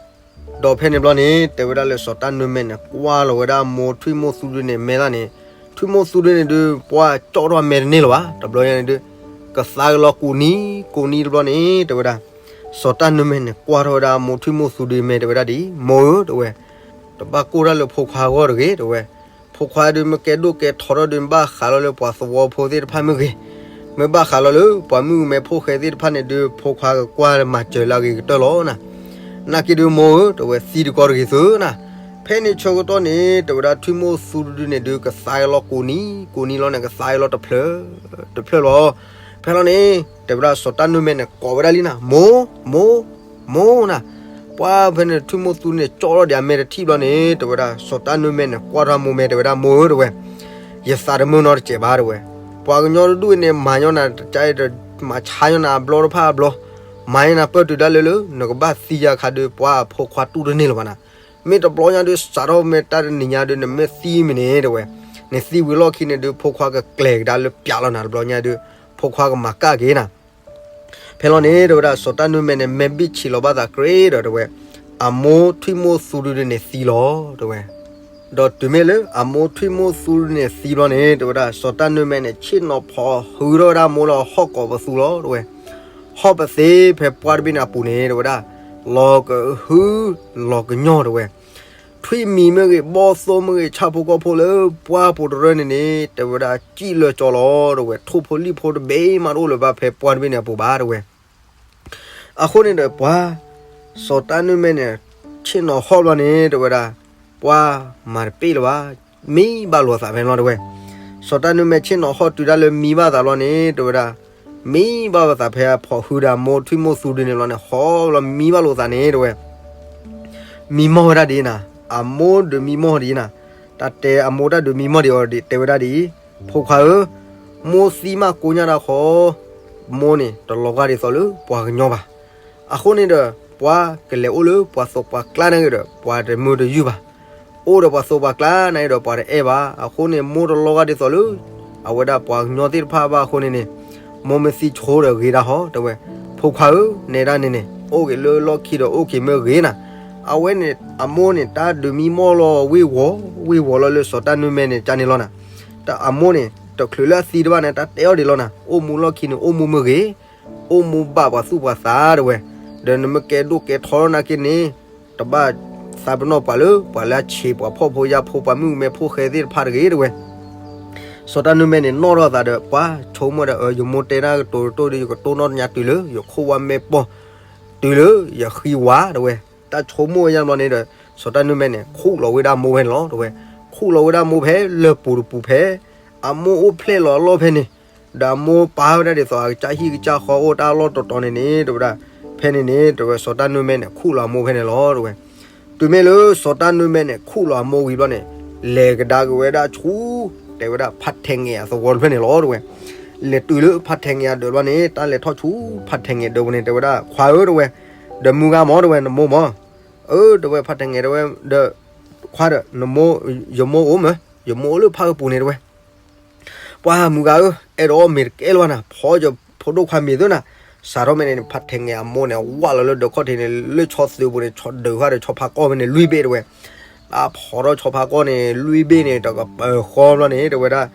ဒီးဖဲန့ၣ်ဘျီန့ၣ် တဲဝဲဒၣ်လၢစီၤတၢ်နွံမဲာ်န့ၣ် ကွၢ်လီၤဝဲဒၣ်အမိၢ်ထွံၣ်မိၢ်သူဒုန့ၣ် မဲလၢ်န့ၣ်, ထွံၣ်မိၢ်သူဒုန့ၣ်ဒုး ပှၢ်ကၠီၣ်ထီၣ်အမဲတန့ၢ်လၢၤဘၣ်, တဘျီညါန့ၣ်ဒုး, ကသါက့ၤလီၤကိးနံၤကိးနံၤတဘျီန့ၣ် တဲဝဲဒၣ်, စီၤတၢ်နွံမဲာ်န့ၣ် ကွၢ်ထီၣ်ဝဲဒၣ်အမိၢ်ထွံၣ်မိၢ်သူဒုမဲာ် တဲဝဲဒၣ်ဒ်အံၤ, မိၢ်ဧၢ တဲဝဲ, တဘၣ်ကိၢ်တၢ်လၢဖိခွါအဂီၢ်တဂ့ၤ တဲဝဲ, ဖိခွါဒုးမ့ၢ်ကဲဒိၣ်ကဲထီထီၣ်ဒုး ဘၣ်ဃးလီၤလၢပှၤသဝီဖိသ့ၣ်တဖၣ်မ့ၢ်ဂ့ၤ, မ့ၢ်ဘၣ်ဃးလီၤလၢပှၤမုၣ်ကမဲဖိဃဲသ့ၣ်တဖၣ်န့ၣ်ဒုး ဖိခွါကကွၢ်မၤစၢၤလၢအဂ့ၤကတၢၢ်လီၤနၤ, နာ်က့ဒုးမိၢ်ဧၢ တဲဝဲ သံတကီတဂ့ၤသုနၤ, ဖဲန့ၣ်ဆၢကတီၢ်န့ၣ် တဲဝဲဒၣ်ထွံၣ်မိၢ်သူဒုန့ၣ်ဒုး ကသါက့ၤလီၤကိးနံၤကိးနံၤလီၤန့ၣ် ကသါက့ၤလီၤတဖျၢၣ်တဖျၢၣ်လီၤ, ဖဲလီၤန့ၣ် တဲဝဲဒၣ်စီၤတၢ်နွံမဲာ်န့ၣ် ကိးဝဲဒၣ်လံနၤ မိၢ်, မိၢ်, မိၢ်နၤ, ပှၢ်ဖဲန့ၣ်ထွံၣ်မိၢ်သူန့ၣ် ကၠီၣ်ထီၣ်ဒံးအမဲတထံၣ်ဘျီန့ၣ် တဲဝဲဒၣ် စီၤတၢ်နွံမဲာ်န့ၣ် ကွၢ်ထီၣ်မိၢ်မဲာ် တဲဝဲဒၣ်မိၢ်ဧၢ တဲဝဲ, ယသးတမုာ်နီတစဲးဘၣ် တဲဝဲ, ပှၤကညီတဒူၣ်အံၤန့ၣ် မၤညီနၤတကဲဒီး မၤဆါညီနၤအဘျီတဖၣ်အဘျီ, မၤညီနၤပၢၢ်တုၤဒၣ်လဲာ်လၢ နကဘၣ်သံယၤခါဒုး ပှၢ်ဖိခွါတူၢ်တန့ၢ်လၢၤဘၣ်နၤ, မ့ၢ်တဘျီညါဒုး စးထီၣ်မ့ၢ်တၢ်တနံၤညါဒုး နမ့ၢ်သံမ့ၢ်န့ၣ် တဲဝဲ, နသံဝံၤလီၢ်ခံန့ၣ်ဒုး ဖိခွါကကျဲၤကဒါလၢပျးလီၤနၤ တဘျီညါဒုး ဖိခွါကမၤကၣ်က့ၤနၤ ဖဲလီၤန့ၣ် တဲဝဲဒၣ် စီၤတၢ်နွံမဲာ်န့ၣ် မဲာ်ဘံၣ်ဆံးလီၤဘၣ်သးကြ့ဒီး တဲဝဲ, အမိၢ်ထွံၣ်မိၢ်သူဒုန့ၣ်သံလီၤ တဲဝဲ, ဒီးတုၤမ့ၢ်လၢအမိၢ်ထွံၣ်မိၢ်သူဒုန့ၣ်သံဘျီန့ၣ် တဲဝဲဒၣ် စီၤတၢ်နွံမဲာ်န့ၣ် ဆ့ၣ်နီၤဖီဟုထီၣ်ဝဲဒၣ်အမိၢ်လၢဟီၣ်ကိးပသူလီၤ တဲဝဲ, ဟီၣ်ပသ့ဖဲပှၢ်တဘ့ၣ်န့ၣ်အပူၤန့ၣ် တဲဝဲဒၣ်, လီၤကဟု လီၤကညီ တဲဝဲ ထွံၣ်မံၤမ့ၢ်ဂ့ၤ ဘီၣ်သိၣ်မ့ၢ်ဂ့ၤ ဆၣ်ဖိကီၢ်ဖိလၢ ပှၢ်ပူၤတရၢၢ်န့ၣ်န့ၣ် တဲဝဲဒၣ် စံၣ်လၢကၠီလီၤ တဲဝဲ, ထိၣ်ဖိလံၣ်ဖိတဘ့ၣ်မးတအိၣ်လၢၤဘၣ် ဖဲပှၢ်တဘ့ၣ်န့ၣ်အပူၤဘၣ် တဲဝဲ, အဃိန့ၣ်ဒီးပှၤ စီၤတၢ်နွံမဲာ်န့ၣ် ဆ့ၣ်နီၤဟီၣ်ဘျီန့ၣ် တဲဝဲဒၣ်, ပှၢ်မၤတပ့ၢ်လၢၤဘၣ်, မံဘၣ်လိာ်သးဖဲန့ၣ်လီၤ တဲဝဲ, စီၤတၢ်နွံမဲာ်ဆ့ၣ်နီၤဟီၣ်တုၤဒၣ်လၢမံဘၣ်သးဘျီန့ၣ် တဲဝဲဒၣ်, မံဘၣ်လိာ်သးဖဲအဖီၣ်ဟုဒီးအမိၢ်ထွံၣ်မိၢ်သူဒုန့ၣ်ဘျီန့ၣ် ဟီၣ်ဘျီမံဘၣ်လိာ်သးန့ၣ် တဲဝဲ မံမီၢ်ဝဲဒၣ်ဒ်နၤ, အမိၢ်ဒုးမံမီၢ်ဒ်နၤ, တၢ်တဲအမိၢ်တၢ်ဒုးမံမီၢ်ဒ်အီၤဒ်တဲဝဲဒၣ်ဒ်အံၤ, ဖိခွါဧၢ, မိၢ်သံမးကိညၣ်တၢ်ဃီ, မိၢ်န့ၣ် တလီၤဂာ်ဒ်သိးလၢပှၤကညီဘၣ်. အဃိန့ၣ်ဒီး ပှၤကလဲၤအိၣ်လၢပှၤသိးပှၤကျါန့ၣ်ဂ့ၤဒီး ပှၤတမုာ်တယုၢ်ဘၣ်. အိၣ်ဒီးပှၤသိးပှၤကျါန့ၣ်ဒီး ပှၤတအဲၣ်ဘၣ်. အဃိန့ၣ် မိၢ်တလီၤဂာ်ဒ်သိးလၢ အဝဲဒၣ်ပှၤကညီသ့ၣ်တဖၣ်ဘၣ်အဃိန့ၣ်န့ၣ်, မိၢ်မ့ၢ်သံဆိဒီးဂ့ၤဒၣ်ဟီ တဲဝဲ, ဖိခွါဧၢ, နဲဒၣ်န့ၣ်န့ၣ် အိၣ်က့ၤလၢလီၢ်ခံဒီးအိၣ်က့ၤမ့ၢ်ဂ့ၤနၤ. အဝဲန့ၣ် အမိၢ်န့ၣ် တၢ်ဒုးမံမီၢ်လီၤဝ့ၢ်ဝီၤ, ဝ့ၢ်ဝီၤလီၤလၢစီၤတၢ်နွံမဲာ်န့ၣ် ကန့ၣ်လီၤနၤ. တၢ်အမိၢ်န့ၣ် တချုးလၢအသံတဘၣ်န့ၣ် တၢ်တဲအီၤဒ်လီၤနၤ, အိၣ်မူလီၢ်ခံန့ၣ် အိၣ်မူမ့ၢ်ဂ့ၤ, အိၣ်မူဘၣ်ပှၤသူၣ်ပှၤသး တဲဝဲ, ဒီးနမ့ၢ်ကဲဒိၣ်ကဲထီနာ်က့န့ၣ်, တဘၣ်သးပနီၣ်ပှၤလၢ ပှၤလၢအဆံးပှၤဖှီၣ်ဖိယာ်ဖိ ပှၤမုၣ်ကမဲဖိဃဲသ့ၣ်တဖၣ်တဂ့ၤ တဲဝဲ. စီၤတၢ်နွံမဲာ်န့ၣ် နီၣ်ထီၣ်အသးဒီး ပှၤဆိကမိၣ်ဒီး အၢ ယမိၢ်တဲတၢ်ကတိၤတတိၢ်ဒီး ယကတိၢ်နီၣ်တညါတုၤလၢ ယခိၣ်ဝါမဲာ်ပီၢ်, တုၤလၢယဃံဝါ တဲဝဲ. တၢ်ဆိကမိၣ်ဝဲညါဘျီန့ၣ်ဒီး စီၤတၢ်နွံမဲာ်န့ၣ် ခူၣ်လီၤဝဲဒၣ်မိၢ်ဖဲန့ၣ်လီၤ တဲဝဲ. ခူၣ်လီၤဝဲဒၣ်မိၢ်ဖဲလၢၢ်ပူၤတပူၤဖဲ အမိၢ်အိၣ်ဖျဲၣ်လီၤအလီၢ်ဖဲန့ၣ်, ဒီးအမိၢ်ပာ်ဝဲဒၣ်ဒ်သိး အကစၢ်ဟံၣ်ကစၢ်ဃီအိၣ်တၢ်လီၢ်တတီၤန့ၣ်န့ၣ် တဲဝဲဒၣ်. ဖဲန့ၣ်န့ၣ် တဲဝဲ စီၤတၢ်နွံမဲာ်န့ၣ် ခူၣ်လီၤအမိၢ်ဖဲန့ၣ်လီၤ တဲဝဲ. တုၤမ့ၢ်လၢစီၤတၢ်နွံမဲာ်န့ၣ် ခူၣ်လီၤအမိၢ်ဝံၤဘျီန့ၣ်, လဲၤကဒါက့ၤဝဲဒၣ်ဆူ တဲဝဲဒၣ် ဖးထဲးငဲးအသဝီတဖျၢၣ်န့ၣ်လီၤ တဲဝဲ. လဲၤတုၤလၢဖးထဲးငဲးအဒၢးဘျီန့ၣ် တၢ်လဲၤထီၣ်ဆူဖးထဲးငဲးဒၢးပူၤန့ၣ် တဲဝဲဒၣ် ခွါဧၢ တဲဝဲ, ဒီးမုၢ်ဂၤမၢ် တဲဝဲ နမိၢ်မၢ်. အၢ တဲဝဲ ဖးထဲးငဲး တဲဝဲ, ဒီးခွါဒီး နမိၢ်, ယမိၢ်အိၣ်မၢ်, ယမိၢ်အိၣ်လၢဖးကပူၤန့ၣ် တဲဝဲ. ပှၤမုၢ်ဂၤဧၢ, အဲၣ်ဒိးအီၣ်မ့ၤတကဲလၢၤဘၣ်နၤ, ဖီယဖိဒိၣ်ခွါမ့ၤသုနၤ. စးထီၣ်မ့ၢ်န့ၣ် ဖးထဲးငဲးအမိၢ်န့ၣ် ဝၢ်လီၤလၢဒၢးခီၣ်ထံးန့ၣ် လၢဆီသုးပူၤန့ၣ် ဆီဒၢးဃာ်ဒီးဆီဖါကီၢ်ဖဲန့ၣ် လွံၢ်ဘ့ၣ် တဲဝဲ. တၢ်ဖီထီၣ်ဆီဖါကီၢ်န့ၣ် လွံၢ်ဘ့ၣ်န့ၣ် တကပၤဃီဘျီန့ၣ် တဲဝဲဒၣ်,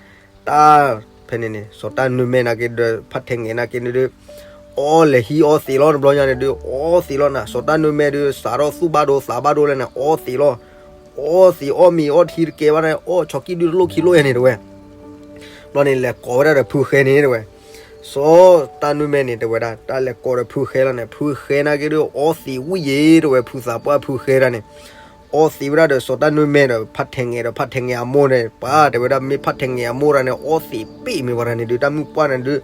တၢ်ဖဲန့ၣ်န့ၣ် စီၤတၢ်နွံမဲာ်နာ်က့ဒီး ဖးထဲးငဲးနာ်က့န့ၣ်ဒုး အီၣ်လဲၤဟံးအီသံးလီၤ တဘျီညါန့ၣ်ဒုး အီသံးလီၤနၤ. စီၤတၢ်နွံမဲာ်ဒုး စးထီၣ်သူၣ်ဘၣ်ဒိသးဘၣ်ဒိလဲၣ်န့ၣ် အီသံးလီၤ. အီသံးအီၣ်မ့ၤအီထံတကဲဘၣ်န့ၣ် အီၣ်ဆီကံၣ်ဒုးတလိၣ်ခံလိၣ်ယဲၢ်န့ၣ် တဲဝဲ. ဘျီန့ၣ် လဲၤကိးဝဲဒၣ်ဒီးဖုဃဲန့ၣ် တဲဝဲ. စီၤတၢ်နွံမဲာ်န့ၣ် တဲဝဲဒၣ် တၢ်လဲၤကိးဒီးဖုဃဲလီၤန့ၣ် ဖုဃဲနာ်က့ဒုး အီသံးဝံၣ်ယဲၢ် တဲဝဲ ဖုသးပှၢ်ဖုဃဲတၢ်န့ၣ် အီသံးဝဲဒၣ်ဒီးစီၤတၢ်နွံမဲာ်ဒီးဖးထဲးငဲးဒီးဖးထဲးငဲးအမိၢ်န့ၣ် ပှၤတဲဝဲဒၣ် မ့ၢ်ဖးထဲးငဲးအမိၢ်တၢ်န့ၣ် အီသံးပ့ၢ်မ့ၢ်ပှၤတၢ်န့ၣ်ဒုး တၢ်မုၣ်ပှၢ်န့ၣ်ဒုး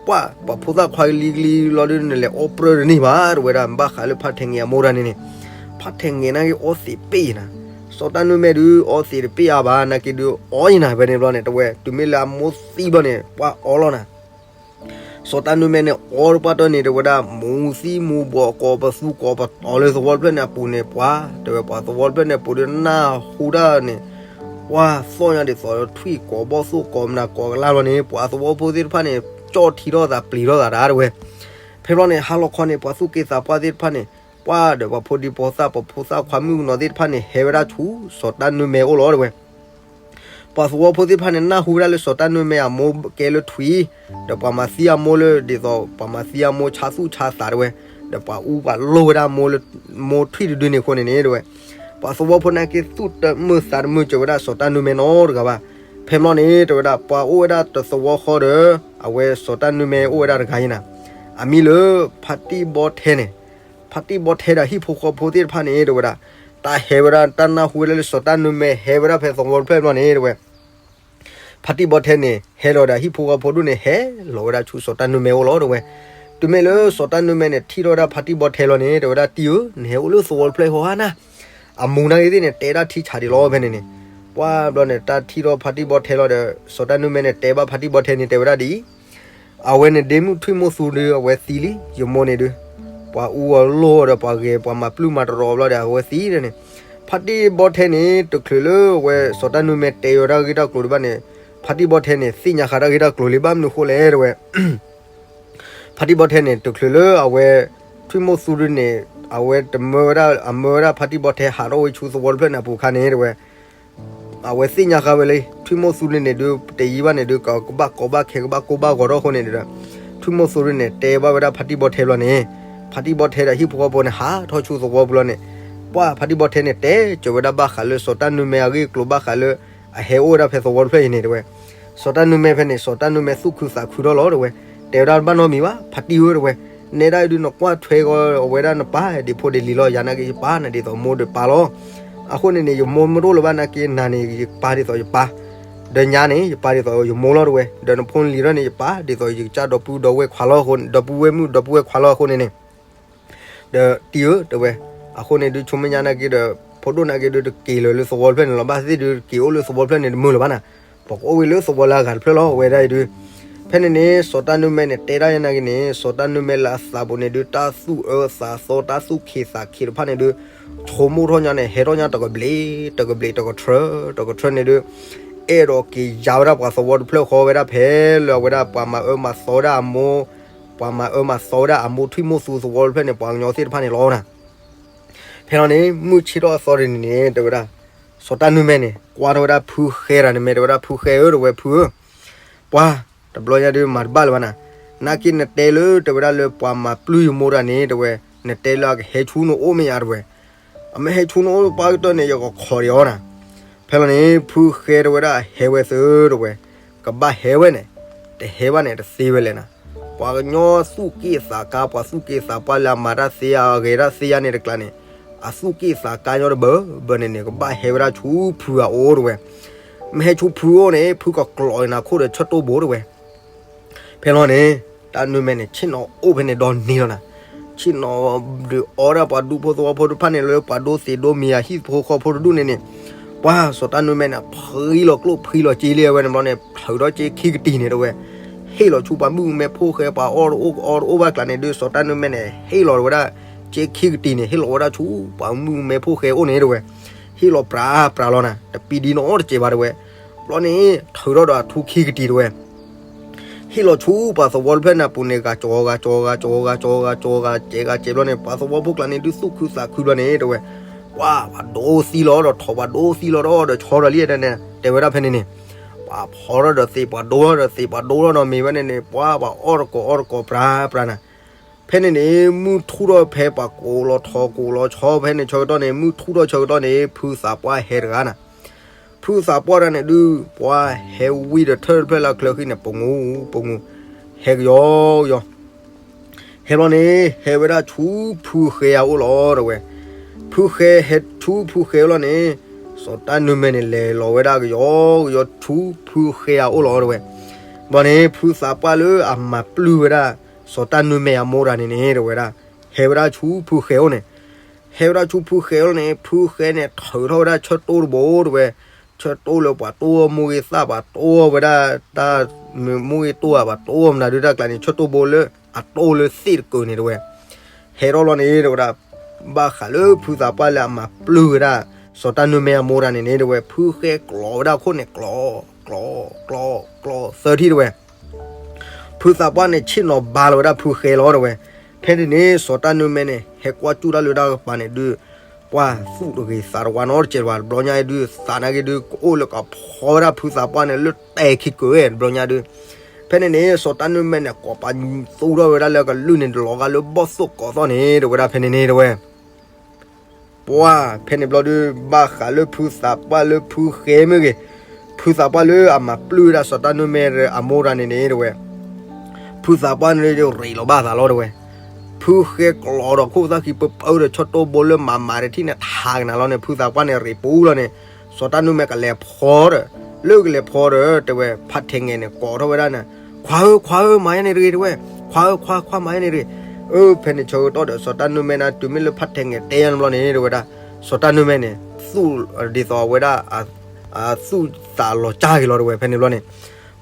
ပှၤ ပှၤဖိသၣ်ခွါကလံၤကလံၤလီၤဒုး နလဲၤအီၣ်ပြၢတန့ၢ်ဘၣ် တဲဝဲဒၣ် ဘၣ်ဃးလၢဖးထဲးငဲးအမိၢ်တၢ်န့ၣ်န့ၣ် ဖးထဲးငဲးနာ်က့အီသံးပ့ၢ်နၤ. စီၤတၢ်နူမဲဒုးအီသံးတပ့ၢ်အါဘၣ် နာ်က့ဒုးအီယံၤနၤ ဖဲန့ၣ်ဘျီန့ၣ် တဲဝဲ တုၤမ့ၢ်လၢအမိၢ်သံဘျီန့ၣ် ပှၢ်အီလီၤနၤ. စီၤတၢ်နူမဲန့ၣ် အီတပှၢ်တၢၢ်န့ၣ် တဲဝဲဒၣ် မူၤသံမူၤဘှီးကိးပသူကိးပတီၤလၢသဝီတဖျၢၣ်န့ၣ်အပူၤန့ၣ် ပှၤ တဲဝဲ ပှၤသဝီတဖျၢၣ်န့ၣ်အပူၤဒုးနၢ်ဟူဒၣ်န့ၣ် ပှၢ်သီၣ်ညါဒ်သိးထွံၣ်ကိးဘီၣ်သိၣ်ကိးမနၤကိးကလၢ်လီၤန့ၣ် ပှၤသဝီဖိသ့ၣ်တဖၣ်န့ၣ် ကၠီၣ်ထံထီၣ်သးပျံၤထီၣ်သးတၢ် တဲဝဲ. ဖဲဘျီန့ၣ် ဟါလီၤခီန့ၣ် ပှၤသူၣ်က့သးပှၢ်သ့ၣ်တဖၣ်န့ၣ် ပှၢ်ဒီးပှၤဖိဒံဖိသၣ် ပှၤဖိသၣ်ခွါမုၣ်ကနီၤသ့ၣ်တဖၣ်န့ၣ် ဟဲဝဲဒၣ်ဆူစီၤတၢ်နူမဲအအိၣ်လီၤ တဲဝဲ. ပှၤသဝီဖိသ့ၣ်တဖၣ်န့ၣ် နၢ်ဟူဝဲဒၣ်လၢစီၤတၢ်နူမဲအမိၢ်ကဲလၢထွံၣ် ဒီးပှၤမၤသံအမိၢ်လၢ ဒ်သိး ပှၤမၤသံအမိၢ်ဆါသူၣ်ဆါသး တဲဝဲ, ဒီးပှၤအူပှၤလိၢ်ဝဲဒၣ်အမိၢ်လၢ မိၢ်ထွံၣ်တဒုန့ၣ်အဃိန့ၣ်န့ၣ် တဲဝဲ. ပှၤသဝီဖိနာ်က့သူၣ်တမုာ်သးတမုာ်စၢၤဝဲဒၣ်စီၤတၢ်နူမဲနီတဂၤဘၣ်. ဖဲဘျီန့ၣ် တဲဝဲဒၣ် ပှၤအိၣ်ဝဲဒၣ်တသဝီဃီဒီး အဝဲစီၤတၢ်နူမဲအိၣ်ဝဲဒၣ်တဂၤအံၤနၤ, အမံၤလၢ ဖါတံၢ်ဘီထဲန့ၣ်, ဖါတံၢ်ဘီထဲဒီးဟံၣ်ဖိဃီဖိသ့ၣ်တဖၣ်န့ၣ် တဲဝဲဒၣ်, တၢ်ဟဲဝဲဒၣ်တၢ်နၢ်ဟူဝဲလၢစီၤတၢ်နူမဲဟဲဝဲဒၣ်ဖဲသဝီတဖျၢၣ်ဘျီန့ၣ် တဲဝဲ ဖါတံၢ်ဘီထဲန့ၣ် ဟဲလီၤဒီးဟံၣ်ဖိဃီဖိဒိၣ်န့ၣ် ဟဲလီၤဝဲဒၣ်ဆူစီၤတၢ်နူမဲအိၣ်လီၤ တဲဝဲ. တုၤမ့ၢ်လၢစီၤတၢ်နူမဲန့ၣ် ထံၣ်ထီၣ်ဝဲဒၣ်ဖါတံၢ်ဘီထဲလီၤန့ၣ် တဲဝဲဒၣ် တံၢ်ဧၢ, နဟဲအိၣ်လၢသဝီတဖျၢၣ်အံၤဟီဧါနၤ, အမူၤနာ်က့သ့ၣ်န့ၣ် တဲဒၣ်ထံဆးဒံးလီၤ ဖဲန့ၣ်န့ၣ်. ပှၢ်ဘျီန့ၣ် တၢ်ထံၣ်ထီၣ်ဖါတံၢ်ဘီထဲလီၤဒီး စီၤတၢ်နူမဲန့ၣ်တဲဘၣ်ဖါတံၢ်ဘီထဲန့ၣ် တဲဝဲဒၣ်ဒ်အံၤ, အဝဲန့ၣ်ဒ့မုၣ်ထွံၣ်မိၢ်သူဒုး အဝဲသံလံ, ယမိၢ်န့ၣ်ဒုး ပှၤအူအီၤလိၢ်အီၤဒီးပှၤဂဲၤပှၤမၤပျုၢ်မၤတရီၤဘျီဒီး အဝဲသံန့ၣ်. ဖါတံၢ်ဘီထဲန့ၣ် တချုးလၢအဝဲစီၤတၢ်နူမဲတဲအီၤတၢ်ဂ့ၢ်တၢ်ကျိၤဒံးဘၣ်န့ၣ် ဖါတံၢ်ဘီထဲန့ၣ် သ့ၣ်ညါဃာ်တၢ်ဂ့ၢ်တၢ်ကျိၤလံ ဘၣ်မနုၤဃိလဲၣ် တဲဝဲ ဖါတံၢ်ဘီထဲန့ၣ် တချုးလၢအဝဲ ထွံၣ်မိၢ်သူဒုးန့ၣ် အဝဲတမၢဝဲဒၣ် အမၢဝဲဒၣ်ဖါတံၢ်ဘီထဲဟးထီၣ်ဝဲဆူသဝီတဖျၢၣ်န့ၣ်အပူၤအခါန့ၣ် တဲဝဲ အဝဲသ့ၣ်ညါဃာ်ဝဲလံ, ထွံၣ်မိၢ်သူဒုးန့ၣ်ဒုး တယံာ်ဘၣ်န့ၣ်ဒုး ကဘၣ်ကီဘၣ်ခဲ ကဘၣ်ကိၢ်ဘၣ်ဂီၤထီၣ်အဃိန့ၣ်ဒီး ထွံၣ်မိၢ်သူဒုးန့ၣ် တဲဘၣ်ဝဲဒၣ်ဖါတံၢ်ဘီထဲဘျီန့ၣ်, ဖါတံၢ်ဘီထဲဒီးဟံၣ်ဖိဃီဖိန့ၣ် ဟးထီၣ်ဆူသဝီပူၤလီၤန့ၣ်, ပှၢ်ဖါတံၢ်ဘီထဲန့ၣ် တဲစၢၤဝဲဒၣ်ဘၣ်ဃးလၢစီၤတၢ်နူမဲအဂ့ၢ်အကျိၤ ဘၣ်ဃးလၢ အဟဲအိၣ်ဝဲဒၣ်ဖဲသဝီတဖျၢၣ်အံၤန့ၣ် တဲဝဲ. စီၤတၢ်နူမဲဖဲန့ၣ် စီၤတၢ်နူမဲသူၣ်ခုသးခုထီၣ်လီၤ တဲဝဲ, တဲဝဲဒၣ်တဘၣ်နီတမံၤဘၣ် ဖါတံၢ်ဧၢ တဲဝဲ, နဲဒၣ်အံၤဒုး နကွၢ်ထွဲကီးအဝဲဒၣ်နပၢ်ဒ်ဖိဒ်လံၤလီၤ, ယၤနာ်က့ယပၢ်နၤဒ်သိးမိၢ်ဒီးပၢ်လီၤ. အဃိန့ၣ်န့ၣ် ယမိၢ်မ့ၢ်တအိၣ်လၢၤဘၣ်နာ်က့ နၤန့ၣ် ယပၢ်ဒ်သိးယပၢ်, ဒီးညါန့ၣ် ယပၢ်ဒ်သိးယမိၢ်လီၤ တဲဝဲ, ဒီးနဖိနလံၤထီၣ်န့ၣ် ယပၢ်ဒ်သိးယကစၢ်ဒီပုၢ်ဒီဝဲၢ်ခွါလီၤအဃိန့ၣ် ဒီပုၢ်ဝဲၢ်မုၣ်ဒီပုၢ်ဝဲၢ်ခွါလီၤအဃိန့ၣ်န့ၣ် ဒီးတံၢ်ဧၢ တဲဝဲ, အဃိန့ၣ်ဒုး ဆိမဲာ်ညါနာ်က့ဒီး ဖိဒိၣ်နာ်က့ဒုး တက့ၤလၢၤလၢသဝီတဖျၢၣ်န့ၣ်လီၤ. ဘၣ်သ့ၣ်ဒုး တက့ၤအိၣ်လၢသဝီတဖျၢၣ်န့ၣ် တမုာ်လၢၤဘၣ်နၤ, ပကအိၣ်ဝဲလၢသဝီလၢအဂၤတဖျၢၣ်လီၤ အဝဲဒၣ်အံၤဒုး. ဖဲန့ၣ်န့ၣ် စီၤတၢ်နူမဲန့ၣ် တဲဒၣ်ယဲနာ်က့န့ၣ် စီၤတၢ်နူမဲလၢအသးပူၤန့ၣ်ဒုး တၢ်သူၣ်အၢသးသီ တၢ်သူၣ်ခံးသးခံးတဖၣ်န့ၣ်ဒုး ဆိကမိၣ်ထီၣ်ညါန့ၣ် ဟဲထီၣ်ညါတကဘျံး တကဘျံး တကထြၢ တကထြၢန့ၣ်ဒုး အဲၣ်ဒိးက့ၤယါဝဲဒၣ်ပှၤသဝီတဖျၢၣ်ဃီဝဲဒၣ်ဖဲလၢအဝဲဒၣ်ပှၤမၤအၢမၤသီဝဲဒၣ်အမိၢ် ပှၤမၤအၢမၤသီဝဲဒၣ်အမိၢ်ထွံၣ်မိၢ်သူသဝီတဖျၢၣ်န့ၣ် ပှၤကညီသ့ၣ်တဖၣ်န့ၣ်လီၤနၤ. ဖဲလီၤန့ၣ် မုၢ်ဆ့ၣ်ထီၣ်အသီတနံၤန့ၣ် တဲဝဲဒၣ် စီၤတၢ်နူမဲန့ၣ် ကွၢ်ထီၣ်ဝဲဒၣ်ဖုဃဲတဂၤန့ၣ် မ့ၢ်တဲဝဲဒၣ် ဖုဃဲဧၢ တဲဝဲ ဖုဧၢ, ပှၤ တဘျီညါဒုးမၤတဘၣ်လၢၤဘၣ်နၤ, နာ်က့နတဲလၢ တဲဝဲဒၣ်လၢပှၤမၤပျုၢ် ယမိၢ်တဂၤန့ၣ် တဲဝဲ, နတဲလၢအကဟဲဆူနအိၣ်မ့ၢ်ဧါ တဲဝဲ, အမ့ၢ်ဟဲဆူနအိၣ်ပှၢ်ကတၢၢ်န့ၣ် ယကခိးဒံးအီၤနၤ. ဖဲလီၤန့ၣ် ဖုဃဲတဲဝဲဒၣ် ဟဲဝဲသု တဲဝဲ, ကဘၣ်ဟဲဝဲန့ၣ်, တဟဲဘၣ်န့ၣ် တသ့ဝဲလဲၣ်နၤ. ပှၤကညီသူၣ်က့ၣ်သးကါ ပှၤသူၣ်က့ၣ်သးပှၢ်လၢအမၤတၢ်သ့ အဂဲၤတၢ်သ့ယါန့ၣ်တကျါန့ၣ်, အသူၣ်က့ၣ်သးကါညီတဘၢဘၢန့ၣ်န့ၣ် ကဘၣ်ဟဲဝဲဒၣ်ဆူဖုအအိၣ် တဲဝဲ. မ့ၢ်ဟဲဆူဖုအိၣ်န့ၣ် ဖုကကျိးနၤခိၣ်ဒီးဆၢတိၢ်ဘိ တဲဝဲ. ဖဲလီၤန့ၣ် တၢ်နူမဲန့ၣ် ဆ့ၣ်နီၤအိၣ်ဖဲန့ၣ်ဒီနံၤလီၤနၤ. ဆ့ၣ်နီၤဒုးအီဒၣ်ပှၤဒူဖိသဝီဖိတဖၣ်န့ၣ် လၢပှၤဒိသ့ဒိမံၤအဟံၣ်ဖိဃီဖိတဒူၣ်န့ၣ်န့ၣ်, ပှၤစီၤတၢ်နူမဲန့ၣ် ဖှံလီၤကျိၣ်ဖှံလီၤစ့လံ အဝဲန့ၣ်ဘျီန့ၣ် ထုးဒီးစ့ခံကတံၤန့ၣ် တဲဝဲ. ဟ့ၣ်လီၤဆူပှၤမုၣ်မဲဖိဃဲ ပှၤအီၣ်တအိၣ်အီတအိၣ်ဘၣ်ကျါန့ၣ်ဒုး စီၤတၢ်နူမဲန့ၣ် ဟ့ၣ်လီၤဝဲဒၣ် စ့ခံကတံၤန့ၣ် ဟ့ၣ်လီၤဝဲဒၣ်ဆူပှၤမုၣ်မဲဖိဃဲအိၣ်န့ၣ် တဲဝဲ. ဟ့ၣ်လီၤပြးပြးလီၤနၤ တပံၤဒံနီတစဲးဘၣ် တဲဝဲ. ဘျီန့ၣ် ထုးထီၣ်ဒီးအထူခံကတံၤ တဲဝဲ. ဟ့ၣ်လီၤဆူပှၤသဝီတဖျၢၣ်န့ၣ်အပူၤန့ၣ် ဂၤကီၤဂၤကီၤဂၤကီၤဂၤကီၤဂၤကီၤဂၤ စဲးဂၤစဲးဘျီန့ၣ် ပှၤသဝီဖိကျါန့ၣ်ဒုး သူၣ်ခုသးခုဘျီန့ၣ် တဲဝဲ. ပှၤ ပှၤဒိသံလီၤဒီး ထိးပှၤဒိသံလီၤဒီး ဒီးဆီဒီးလံ တဲန့ၣ် တဲဝဲဒၣ်ဖဲန့ၣ်န့ၣ်, ပှၤဖီထီၣ်ဒီးသ့ၣ်ပှၤဒိထီၣ်ဒီးသ့ၣ်ပှၤဒိထီၣ်ဒီးမ့ၢ်ဝဲန့ၣ်န့ၣ် ပှၤ ပှၤအီၣ်တကိးအီတကိးပြးပြးနၤ. ဖဲန့ၣ်န့ၣ် မုၢ်ထူၣ်ထီၣ်ဖဲပှၤကိးလီၤထိးကိးလီၤဆီဖဲန့ၣ် ဆၢကတီၢ်န့ၣ် မုၢ်ထူၣ်ထီၣ်ဆၢကတီၢ်န့ၣ် ဖုသးပှၢ်ဟဲတဂၤနၤ. ဖုသးပှၢ်တဂၤန့ၣ်ဒုး ပှၤဟဲဝံဒီးထၢၣ်တဖျၢၣ်လၢအချၢဃံန့ၣ် ပငိၢ်ပငိၢ် ဟဲကယီကယီ ဟဲဘျီန့ၣ် ဟဲဝဲဒၣ်ဆူဖုဃဲအအိၣ်လီၤ တဲဝဲ. ဖုဃဲဟဲဆူဖုဃဲအအိၣ်လီၤန့ၣ် စီၤတၢ်နူမဲန့ၣ် လဲၤလီၤဝဲဒၣ်ကယီကယီဆူဖုဃဲအအိၣ်လီၤ တဲဝဲ. ဘျီန့ၣ် ဖုသးပှၢ်လၢအမၤပျုၢ်ဝဲဒၣ် စီၤတၢ်နူမဲအမိၢ်တဂၤန့ၣ်န့ၣ် တဲဝဲဒၣ် ဟဲဝဲဒၣ်ဆူဖုဃဲအအိၣ်န့ၣ် ဟဲဝဲဒၣ်ဆူဖုဃဲလီၤန့ၣ် ဖုဃဲန့ၣ်ထုးထီၣ်ဝဲဒၣ်ဆၢတိၢ်တဘိတဲဝဲ, ဆၢတိၢ်လၢပှၤတိၢ်မိၢ်ဂ့ၤသၣ် ပှၤတိၢ်ဝဲဒၣ်တၢ် မိၢ်ဂ့ၤတိၢ်ဧါပှၤတိၢ်မနုၤဒုတၢ်ကျါန့ၣ် ဆၢတိၢ်ဘိလၢအတိၢ်လၢသ့ၣ်တကုာ်န့ၣ်တဲဝဲ, ဟဲထီၣ်လီၤန့ၣ်တဲဝဲဒၣ်, ဘၣ်ဃးလၢဖုသးပှၢ်လၢအမၤပျုၢ်ဝဲဒၣ် စီၤတၢ်နုၢ်မဲအမိၢ်တဂၤန့ၣ်န့ၣ်တဲဝဲ ဖုဃဲကျိးဝဲဒၣ်အခိၣ်န့ၣ် ကျိး ကျိး ကျိး ကျိးသၢထံၣ်တဲဝဲ ဖုသးပှၢ်န့ၣ်ဆ့ၣ်နီၤဘါလီၤဝဲဒၣ်ဖုဃဲလီၤတဲဝဲ. ဖဲန့ၣ်န့ၣ် စီၤတၢ်နုၢ်မဲန့ၣ် ဟဲကွၢ်စူၣ်တၢ်လၢတၢ်ကပၤန့ၣ်ဒုး, ပှၤသူၣ်တဂ့ၤသးတဝါနီတစဲးတဝါ တဘျီညါဒုး သးနာ်က့ဒုး ကအိၣ်လၢကဖီဝဲဒၣ်ဖုသးပှၢ်န့ၣ်လၢတဲာ်ခံကုာ်ဝဲတဘျီညါဒုး. ဖဲန့ၣ်န့ၣ် စီၤတၢ်နုၢ်မဲန့ၣ် ကိးပသူထီၣ်ဝဲဒၣ်လၢကလုၢ်န့ၣ် တလီၤဂာ်လၢဘီၣ်သိၣ်ကိးသီၣ်န့ၣ်တဲဝဲဒၣ် ဖဲန့ၣ်န့ၣ်တဲဝဲ ပှၤဖဲန့ၣ်ဘျီဒုး ဘၣ်ဃးလၢဖုသးပှၢ်လၢဖုဃဲမ့ၢ်ဂ့ၤ, ဖုသးပှၢ်လၢအမၤပျုၢ်ဝဲဒၣ်စီၤတၢ်နုၢ်မဲအမိၢ်တဂၤန့ၣ်န့ၣ်တဲဝဲ, ဖုသးပှၢ်န့ၣ်ရ့းလီၤဘၣ်သးလီၤတဲဝဲ. ဖုဃဲကျိးဒီးခိၣ်သၣ်ခံပၢပၢဒီး ဆၢတိၢ်ဘိလၢမၤမၤတထံၣ်န့ၣ် ထးကနၤလီၤန့ၣ် ဖုသးပှၢ်န့ၣ်ရ့းပူၤလီၤန့ၣ်, စီၤတၢ်နုၢ်မဲကလဲၤဖီဒီး, လၢကလဲၤဖီဒီးတဲဝဲ ဖးထဲးငဲၤန့ၣ် ကိးထီၣ်ဝဲဒၣ်န့ၣ်, ခွါဧၢ ခွါဧၢ မၤယါန့ၣ်တဂ့ၤတဲဝဲ, ခွါဧၢ ခွါ ခွါ မၤယါန့ၣ်တဂ့ၤ. အၢ ဖဲန့ၣ်ဆၢကတီၢ်ဒီး စီၤတၢ်နုၢ်မဲန့ၣ် တုၤမ့ၢ်လၢဖးထဲးငဲၤတဲယါန့ၣ်ဘျီန့ၣ်တဲဝဲဒၣ်, စီၤတၢ်နုၢ်မဲန့ၣ် သူၣ်ဒ်သိးအဝဲဒၣ် သူၣ်သးလီၤစၢ်က့ၤလီၤတဲဝဲ ဖဲန့ၣ်ဘျီန့ၣ်,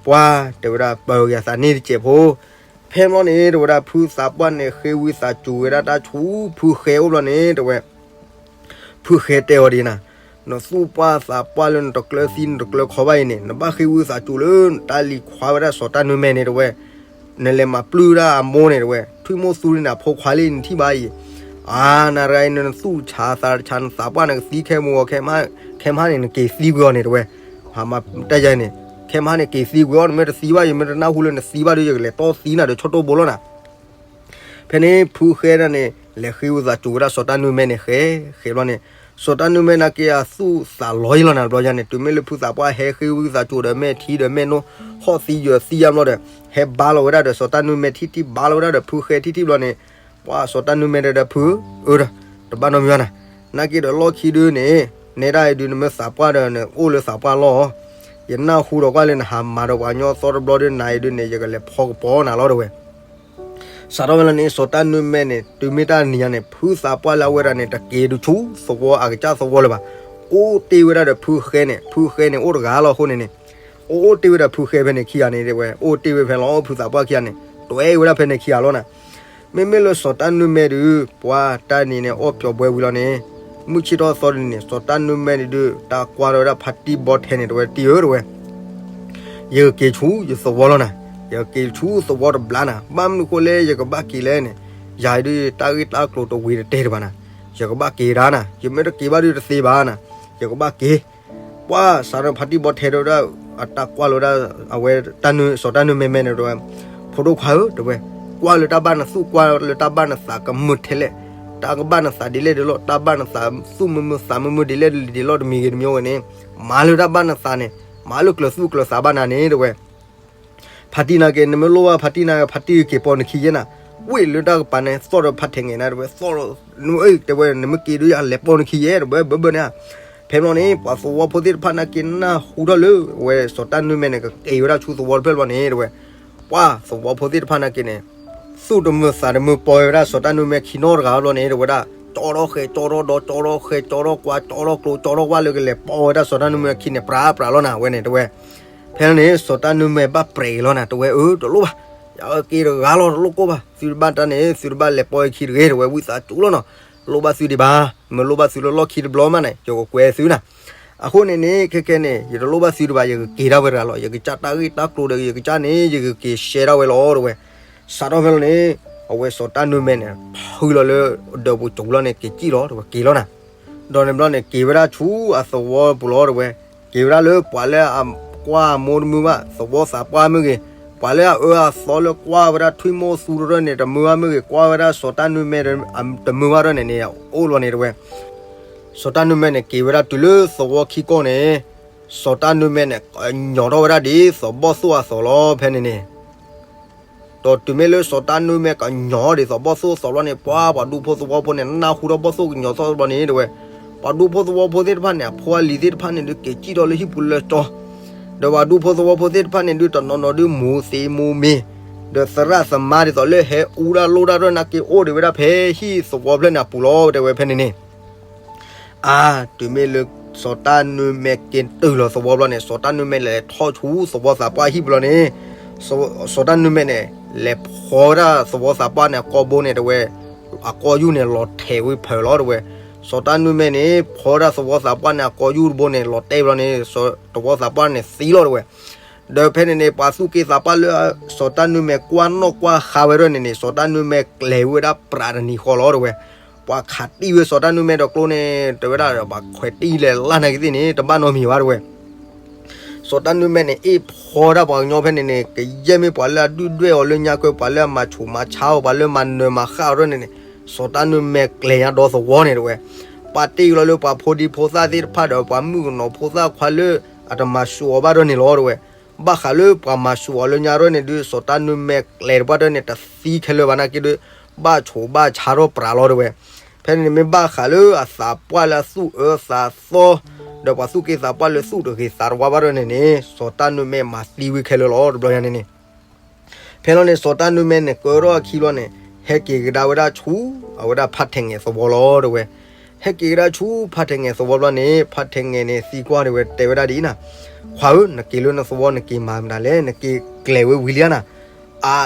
ပှၤတဲဝဲဒၣ် ပၢၤက့ၤအသးန့ၣ်တစဲးဖိ, ဖဲန့ၣ်ဘျီန့ၣ်တဲဝဲဒၣ် ဖုသးပှၢ်န့ၣ် ဃ့ဝံသးစူၤဝဲဒၣ်တၢ်ဆူဖုဃဲအိၣ်ဘျီန့ၣ်တဲဝဲ, ဖုဃဲတဲအီၤဒ်န့ၣ်, နသူၣ်ပှၢ်သးပှၢ်လၢနတကျၢၤသံနတကျၢၤခီဘၣ်အံၤန့ၣ် နဘၣ်ဃ့ဝံသးစူၤလၢနတၢ်လံၤခွါဝဲဒၣ်စီၤတၢ်နုၢ်မဲန့ၣ်တဲဝဲ, နလဲၤမၤပျုၢ်ဒၣ်အမိၢ်န့ၣ်တဲဝဲ ထွံၣ်မိၢ်သူန့ၣ်အဖိခွါလံနထံၣ်ဘၣ်အံၤ, အါ နရါအံၤ နသူၣ်ဆးသးဆး နသးပှၢ်နကသံခဲမုၢ်ဂီၤ ခဲမဟါန့ၣ် နက့ၤသံကွံာ်အီၤန့ၣ်တဲဝဲ, ဟးမၤတၢ်ယါန့ၣ်, ခဲမဟါန့ၣ် က့ၤသံကွံာ်အီၤ နမ့ၢ်တသံဘၣ် ယမ့ၢ်တနၢ်ဟူလၢနသံဘၣ်ဒီး ယကလဲၤတီၢ်သံနၤဒီးဆီၣ်တိၢ်ဘိလီၤနၤ. ဖဲန့ၣ် ဖုဃဲဒၣ်န့ၣ် လဲၤဃ့ဝံသးစူၤဝဲဒၣ်စီၤတၢ်နုၢ်မဲန့ၣ် ဃဲ ဃဲဘျီန့ၣ်, စီၤတၢ်နုၢ်မဲနာ်က့အသူၣ်သးလီၤယံလီၤနၤတဘျီယါန့ၣ် တုၤမ့ၢ်လၢဖုသးပှၢ်ဟဲဃ့ဝံသးစူၤဒီး မဲာ်ထံဒီးမဲာ်နိ ဟီၣ်သံယၢၤသံယါဘျီဒီး ဟဲဘါလီၤဝဲဒၣ်ဒီးစီၤတၢ်နုၢ်မဲထံထံ ဘါလီၤဝဲဒၣ်ဒီးဖုဃဲထံထံဘျီန့ၣ်, ပှၤစီၤတၢ်နုၢ်မဲဒီးဖု, အၢ တဘၣ်နီတမံၤဘၣ်နၤ, နာ်က့ဒီးလီၢ်ခံဒုန့ၣ် နဲဒၣ်အံၤဒုး နမ့ၢ်သးပှၢ်ဒီး နအိၣ်လၢသးပှၢ်လီၢ်, ယနၢ်ဟူဒီးကွၢ်လၢနဟးမၤဒီးပှၤကညီအသီတဘျီဒီး နၤအံၤဒုးန့ၣ် ယကလဲၤဖီကပီၤနၤလီၤတဲဝဲ. စးထီၣ်ဖဲလီၤန့ၣ် စီၤတၢ်နုၢ်မဲန့ၣ် တုၤမ့ၢ်တၢ်နံၤညါန့ၣ် ဖုသးပှၢ်လၢအဝဲဒၣ်န့ၣ် တက့ၤဒုးဆူသဝီအကစၢ်သဝီလၢၤဘၣ်. အိၣ်တ့ၢ်ဝဲဒၣ်ဒီးဖုဃဲန့ၣ် ဖုဃဲန့ၣ်အိၣ်တဂၤလီၤအဃိန့ၣ်န့ၣ်, အိၣ်တ့ၢ်ဝဲဒၣ်ဖုဃဲဖဲန့ၣ်ခံဂၤန့ၣ်တဲဝဲ, အိၣ်တ့ၢ်ဝဲဖဲလီၤ ဖုသးပှၢ်ခံဂၤန့ၣ် တွဲဝဲဒၣ်ဖဲန့ၣ်ခံဂၤလီၤနၤ. မ့မ့ၢ်လၢစီၤတၢ်နုၢ်မဲဒုး ပှၤတၢ်နံၤန့ၣ် အီၣ်ပျီၤဘှဲဝံၤလီၤန့ၣ်, မုၢ်ဆ့ၣ်ထီၣ်သီတနံၤန့ၣ် စီၤတၢ်နုၢ်မဲန့ၣ်ဒုး တၢ်ကွၢ်ထီၣ်ဝဲဒၣ်ဖါတံၢ်ဘီထဲန့ၣ်တဲဝဲ တံၢ်ဧၢတဲဝဲ ယကက့ၤဆူယသဝီလီၤနၤ, ယကက့ၤဆူသဝီတဘျါနၤ, ဘၣ်မနုၤဃိလဲၣ် ယကဘၣ်က့ၤလဲၣ်န့ၣ်, ယၤဒုးတၢ်ဂ့ၢ်တၢ်ကျိၤတဝံၤတတဲာ်တဘၣ်နၤ, ယကဘၣ်က့ၤဒၣ်နၤ, ယမ့ၢ်တက့ၤဘၣ်ဒုးတသ့ဘၣ်နၤ, ယကဘၣ်က့ၤ. ပှၤစးထီၣ်ဖါတံၢ်ဘီထဲဒီး အတၢ်ကွၢ်လီၤဝဲဒၣ် အဝဲတၢ်နုၢ် စီၤတၢ်နုၢ်မဲမဲန့ၣ်တဲဝဲ, ဖိဒိၣ်ခွါဧၢတဲဝဲ, ကွၢ်လၢတၢ်ဘၣ်နသူၣ် ကွၢ်လၢတၢ်ဘၣ်နသးကမုာ်ထဲလဲၣ်, တၢ်ကဘၣ်နသးဒ်လဲၣ်ဒ်လဲၣ်, တၢ်ဘၣ်နသးသူၣ်မုာ်မုာ်သးမုာ်မုာ်ဒ်လဲၣ်ဒ်လဲၣ်တမံၤဂ့ၤတမံၤဝဲန့ၣ်, မၤလၢတၢ်ဘၣ်နသးန့ၣ်, မၤလၢကျၢၤသူၣ်ကျၢၤသးဘၣ်နၤန့ၣ်တဲဝဲ ဖါတံၢ်နာ်က့ နမ့ၢ်လိၣ်ဘၣ်ဖါတံၢ်နာ်က့ ဖါတံၢ်က့ၤပိာ်နခံယဲနၤ, ဝ့ၢ်လၢတၢ်ကပၤန့ၣ် သီၣ်ဒီးဖါထဲးငဲၤနၤတဲဝဲ, သီၣ်ဒီး နမ့ၢ်အိၣ်တဲဝဲ နမ့ၢ်က့ၤဒုးယလဲၤပိာ်နခံယဲ တဲဝဲ ဘၣ်ဘၣ်န့ၣ်. ဖဲန့ၣ်ဘျီန့ၣ် ပှၤသဝီဖိသ့ၣ်တဖၣ်နာ်က့ နၢ်ဟူထီၣ်လၢ အဝဲစီၤတၢ်နုၢ်မဲန့ၣ် ကက့ၤဝဲဒၣ်ဆူသဝီတဖျၢၣ်ဘျီန့ၣ်တဲဝဲ, ပှၤသဝီဖိသ့ၣ်တဖၣ်နာ်က့န့ၣ် သူၣ်တမုာ်သးတမုာ်ပိာ်ဝဲဒၣ်စီၤတၢ်နုၢ်မဲခံနီတဂၤဘျီန့ၣ်တဲဝဲဒၣ်, ကၠီထီၣ်ဃဲၤကၠီထီၣ်ဒီး ကၠီထီၣ်ဃဲၤကၠီထီၣ်ကွၢ် ကၠီထီၣ်ကျိၤကၠီထီၣ်ကွၢ်လၢကလဲၤပိာ်ဝဲဒၣ်စီၤတၢ်နုၢ်မဲခံန့ၣ် ပြးပြးလီၤနၤ အဝဲန့ၣ်တဲဝဲ. ဖဲန့ၣ်န့ၣ် စီၤတၢ်နုၢ်မဲဘၣ်ပြဲးက့ၤလီၤနၤ တဲဝဲ, အၢ တလိၣ်ဘၣ်, ယက့ၤတဂၤလီၤ တလိၣ်ကိၢ်ဘၣ်, သုတဘၣ်တၢ်န့ၣ် သုတဘၣ်လဲၤပိာ်ယခံတဂ့ၤ တဲဝဲ, ဝံသးစူၤလီၤနီၤ, လိၣ်ဘၣ်သုဒံးဘၣ်, မ့ၢ်လိၣ်ဘၣ်သုလၢလီၢ်ခံတဘျီမးန့ၣ် ယကကွဲသုနၤ. အဃိန့ၣ်န့ၣ် ခဲခဲန့ၣ် ယတလိၣ်ဘၣ်သုဒံးဘၣ် ယကက့ၤဒၣ်ဝဲတဂၤလီၤ, ယကစၢ်တၢ်ဂ့ၢ်တၢ်ကျိၤဒီး ယကစၢ်န့ၣ် ယကက့ၤရှဲဒၣ်ဝဲလီၤ တဲဝဲ. စးထီၣ်ဖဲလီၤန့ၣ် အဝဲစီၤတၢ်နုၢ်မဲန့ၣ် ထုးလီၤလၢဒၢးပူၤစိၤလီၤန့ၣ် က့ၤစံၣ်လီၤ တဲဝဲ က့ၤလီၤနၤ. ဒီးန့ၣ်ဘျီန့ၣ် က့ၤဝဲဒၣ်ဆူအသဝီပူၤလီၤ တဲဝဲ, က့ၤဝဲဒၣ်လၢပှၤလၢအကွၢ်အမိၢ်တမုာ်ဘၣ်, သဝီသးပှၢ်မ့ၢ်ဂ့ၤ, ပှၤလၢအအၢအသီလၢကွၢ်ဝဲဒၣ်ထွံၣ်မိၢ်သူတရၢၣ်န့ၣ် တမုာ်ဘၣ်မ့ၢ်ဂ့ၤ, ကွၢ်ဝဲဒၣ်စီၤတၢ်နုၢ်မဲတမုာ်ဘၣ်တရၢၣ်န့ၣ်န့ၣ် အိၣ်လီၤန့ၣ် တဲဝဲ. စီၤတၢ်နုၢ်မဲန့ၣ် က့ၤဝဲဒၣ်တုၤလၢသဝီခံကီၢ်န့ၣ်, စီၤတၢ်နုၢ်မဲန့ၣ် ကညီၤထီၣ်ဝဲဒၣ်ဒ်သိးဘီၣ်သိၣ်အသိးလီၤ ဖဲန့ၣ်န့ၣ် ဒီးတုၤမ့ၢ်လၢစီၤတၢ်နုၢ်မဲကညီၤဒ်သိးဘီၣ်သိၣ်အသိးလီၤန့ၣ် ပှၤပှၤဒူဖိသဝီဖိန့ၣ် နၢ်ဟူထီၣ်ဘီၣ်သိၣ်ကညီၤသီၣ်ဘျီန့ၣ် တဲဝဲ, ပှၤဒူဖိသဝီဖိသ့ၣ်တဖၣ်န့ၣ် အဖိအလံၤသ့ၣ်တဖၣ်န့ၣ်ဒုး က့ၤစံၣ်ထီၣ်လၢဟံၣ်ပူၤလၢကၠီ, ဒီးပှၤဒူဖိသဝီဖိသ့ၣ်တဖၣ်န့ၣ်ဒုး တနီၤနီၤဒုး မိၤသံမိၤမ့ၤ, ဒီးသရၣ်သမါဒ်သိးလၢဟဲအူဒၣ်လိၣ်ဒၣ်ထီၣ်နာ်က့ အိၣ်ဒံးဝဲဒၣ်ဖဲဟံၣ်သဝီဖျၢၣ်န့ၣ်အပူၤလီၤ တဲဝဲဖဲန့ၣ်န့ၣ်. အါ, တုၤမ့ၢ်လၢ စီၤတၢ်နွံမဲက့ၤတုၤလီၤသဝီဘျီန့ၣ် စီၤတၢ်နွံမဲလဲၤထီၣ်ဆူသဝီသးပှၢ်ဟံၣ်ပူၤလီၤန့ၣ်, စီၤတၢ်နွံမဲန့ၣ် လဲၤဖီဝဲဒၣ်သဝီသးပှၢ်န့ၣ် အကိာ်ဘိန့ၣ်တဝဲ, အကိာ်ယူၢ်န့ၣ်လီၤထဲးဝံၤဖၢးလီၤတဝဲ. စီၤတၢ်နွံမဲန့ၣ် ဖီဝဲဒၣ်သဝီသးပှၢ်န့ၣ် အကိာ်ယူၢ်တဘိန့ၣ် လီၤတဲာ်ဘျီန့ၣ် သဝီသးပှၢ်န့ၣ်သံလီၤတဝဲ. ဒီးဖဲန့ၣ်န့ၣ် ပှၤသူၣ်က့သးပှၢ်လၢ စီၤတၢ်နွံမဲကွၢ်နီၣ်ကွၢ်ဃါဝဲဒၣ်န့ၣ်န့ၣ် စီၤတၢ်နွံမဲကျဲၤဝဲဒၣ်ပြးတနံၤဃီလီၤတဝဲ. ပှၤခးတံၢ်ဝဲစီၤတၢ်နွံမဲဒီးကျိန့ၣ် တဲဝဲဒၣ်ဒီး ပှၤခွဲးတံၢ်လဲၤလၢ်နာ်က့သ့ၣ်န့ၣ် တဘၣ်နီတမံၤဘၣ်တဝဲ. စီၤတၢ်နွံမဲန့ၣ် အ့ၣ်ဖီဒၣ်ပှၤကညီဖဲန့ၣ်န့ၣ် ကယဲၢ်မ့ၢ်ပှၤလၢအဒုၣ်ဒွဲၣ်အီၤလၢညါကၢ ပှၤလၢအမၤဆူးမၤဆါအီၤ ပှၤလၢမၤနၢၤမၤဃၣ်အီၤဒၣ်န့ၣ်န့ၣ် စီၤတၢ်နွံမဲကျဲၤညါဒီသဝီန့ၣ်တဝဲ. ပာ်တ့ၢ်လီၤလၢပှၤဖိဒံဖိသၣ်သ့ၣ်တဖၣ်ဒီး ပှၤမုၣ်ကနီၤဖိသၣ်ခွါလၢအတမၤဆူးအီၤဘၣ်ဒၣ်န့ၣ်လီၤတဝဲ. ဘၣ်ဃးလၢပှၤမၤဆူးအီၤလၢညါဒၣ်န့ၣ်ဒုး စီၤတၢ်နွံမဲကျဲၤတပှၢ်ဒၣ်န့ၣ် တသံခဲလၢာ်ဘၣ်နာ်က့ဒုး ဘၣ်ဆူးဘၣ်ဆါထီၣ်ပြးလီၤတဝဲ. ဖဲန့ၣ်န့ၣ်မ့ၢ်ဘၣ်ဃးလၢအသးပှၢ်လၢအသူၣ်အၢသးသီ ဒီးပှၤသူၣ်က့သးပှၢ်လၢသူၣ်တဂ့ၤသးတဝါဘၣ်ဒၣ်န့ၣ်န့ၣ် စီၤတၢ်နွံမဲမၤသံဝံၤခဲလၢာ်လီၤတဘျီညါန့ၣ်န့ၣ်. ဖဲလီၤန့ၣ် စီၤတၢ်နွံမဲန့ၣ် ကၢထီၣ်အခံဘျီန့ၣ် ဟဲက့ၤကဒါဝဲဒၣ်ဆူ အဝဲဒၣ်ဖါထဲးငဲၤသဝီလီၤတဝဲ. ဟဲက့ၤကဒါဆူဖါထဲးငဲၤသဝီဘျီန့ၣ် ဖါထဲးငဲၤန့ၣ်သံကွၢ်တဝဲ တဲဝဲဒၣ်ဒ်အံၤနၤ, ခွါဧၢ, နက့ၤလၢနသဝီနက့ၤမၤမတၤလဲၣ်, နက့ၤကျဲၤဝဲဝံၤလံဧါနၤ. အါ,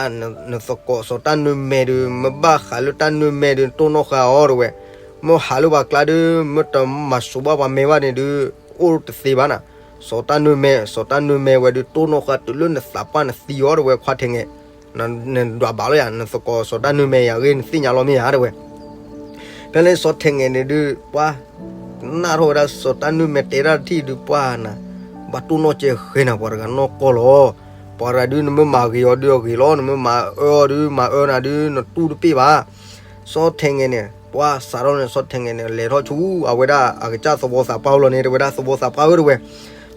နသကိးစီၤတၢ်နွံမဲဒုး မ့ၢ်ဘၣ်ဃးလၢတၢ်နွံမဲဒုး တိၢ်နီၣ်ဃာ်အီၤတဝဲ. မ့ၢ်ဟးလၢပှၤကျါဒုး မ့ၢ်တမၤဆူးဘၣ်ပှၤမဲာ်ဘၣ်န့ၣ်ဒုး အိၣ်တသ့ဘၣ်နၤ. စီၤတၢ်နွံမဲ, စီၤတၢ်နွံမဲဝဲဒုး တိၢ်နီၣ်ဃာ်တုၤလၢနသးပှၢ်နသံအီၤတဝဲခွါထဲးငဲၤ, နဒွးဘၣ်လီၤယၤ, နသကိးစီၤတၢ်နွံမဲယၤဂ့ၤ နသ့ၣ်ညါလီၤမ့ၢ်ဧါတဝဲ. ဖဲလၢစီၤထဲးငဲၤန့ၣ်ဒုး ပှၤ နၢ်ထီၣ်ဝဲဒၣ်စီၤတၢ်နွံမဲတဲဒၣ်တထံၣ်ဒုး ပှၤနၤ, ဘၣ်တိၢ်နီၣ်ကဲဃဲနၤ ပှၤတဂၤနီၢ်ကီၢ်လီၤ. ပှၤတဂၤဒုး နမ့ၢ်မၤဂ့ၤအီၤဒုးအဂ့ၤလီၤ, နမ့ၢ်မၤအၢအီၤဒုးမၤအၢနၤဒုး နတူၢ်တပ့ၢ်ဘၣ်. စီၤထဲးငဲၤန့ၣ် ပှၤစးထီၣ်န့ၣ် စီၤထဲးငဲၤန့ၣ် လဲၤထီၣ်ဆူအဝဲဒၣ်အကစၢ်သဝီသးပှၢ်လီၤန့ၣ် တဲဝဲဒၣ်သဝီသးပှၢ်ဧၢတဝဲ,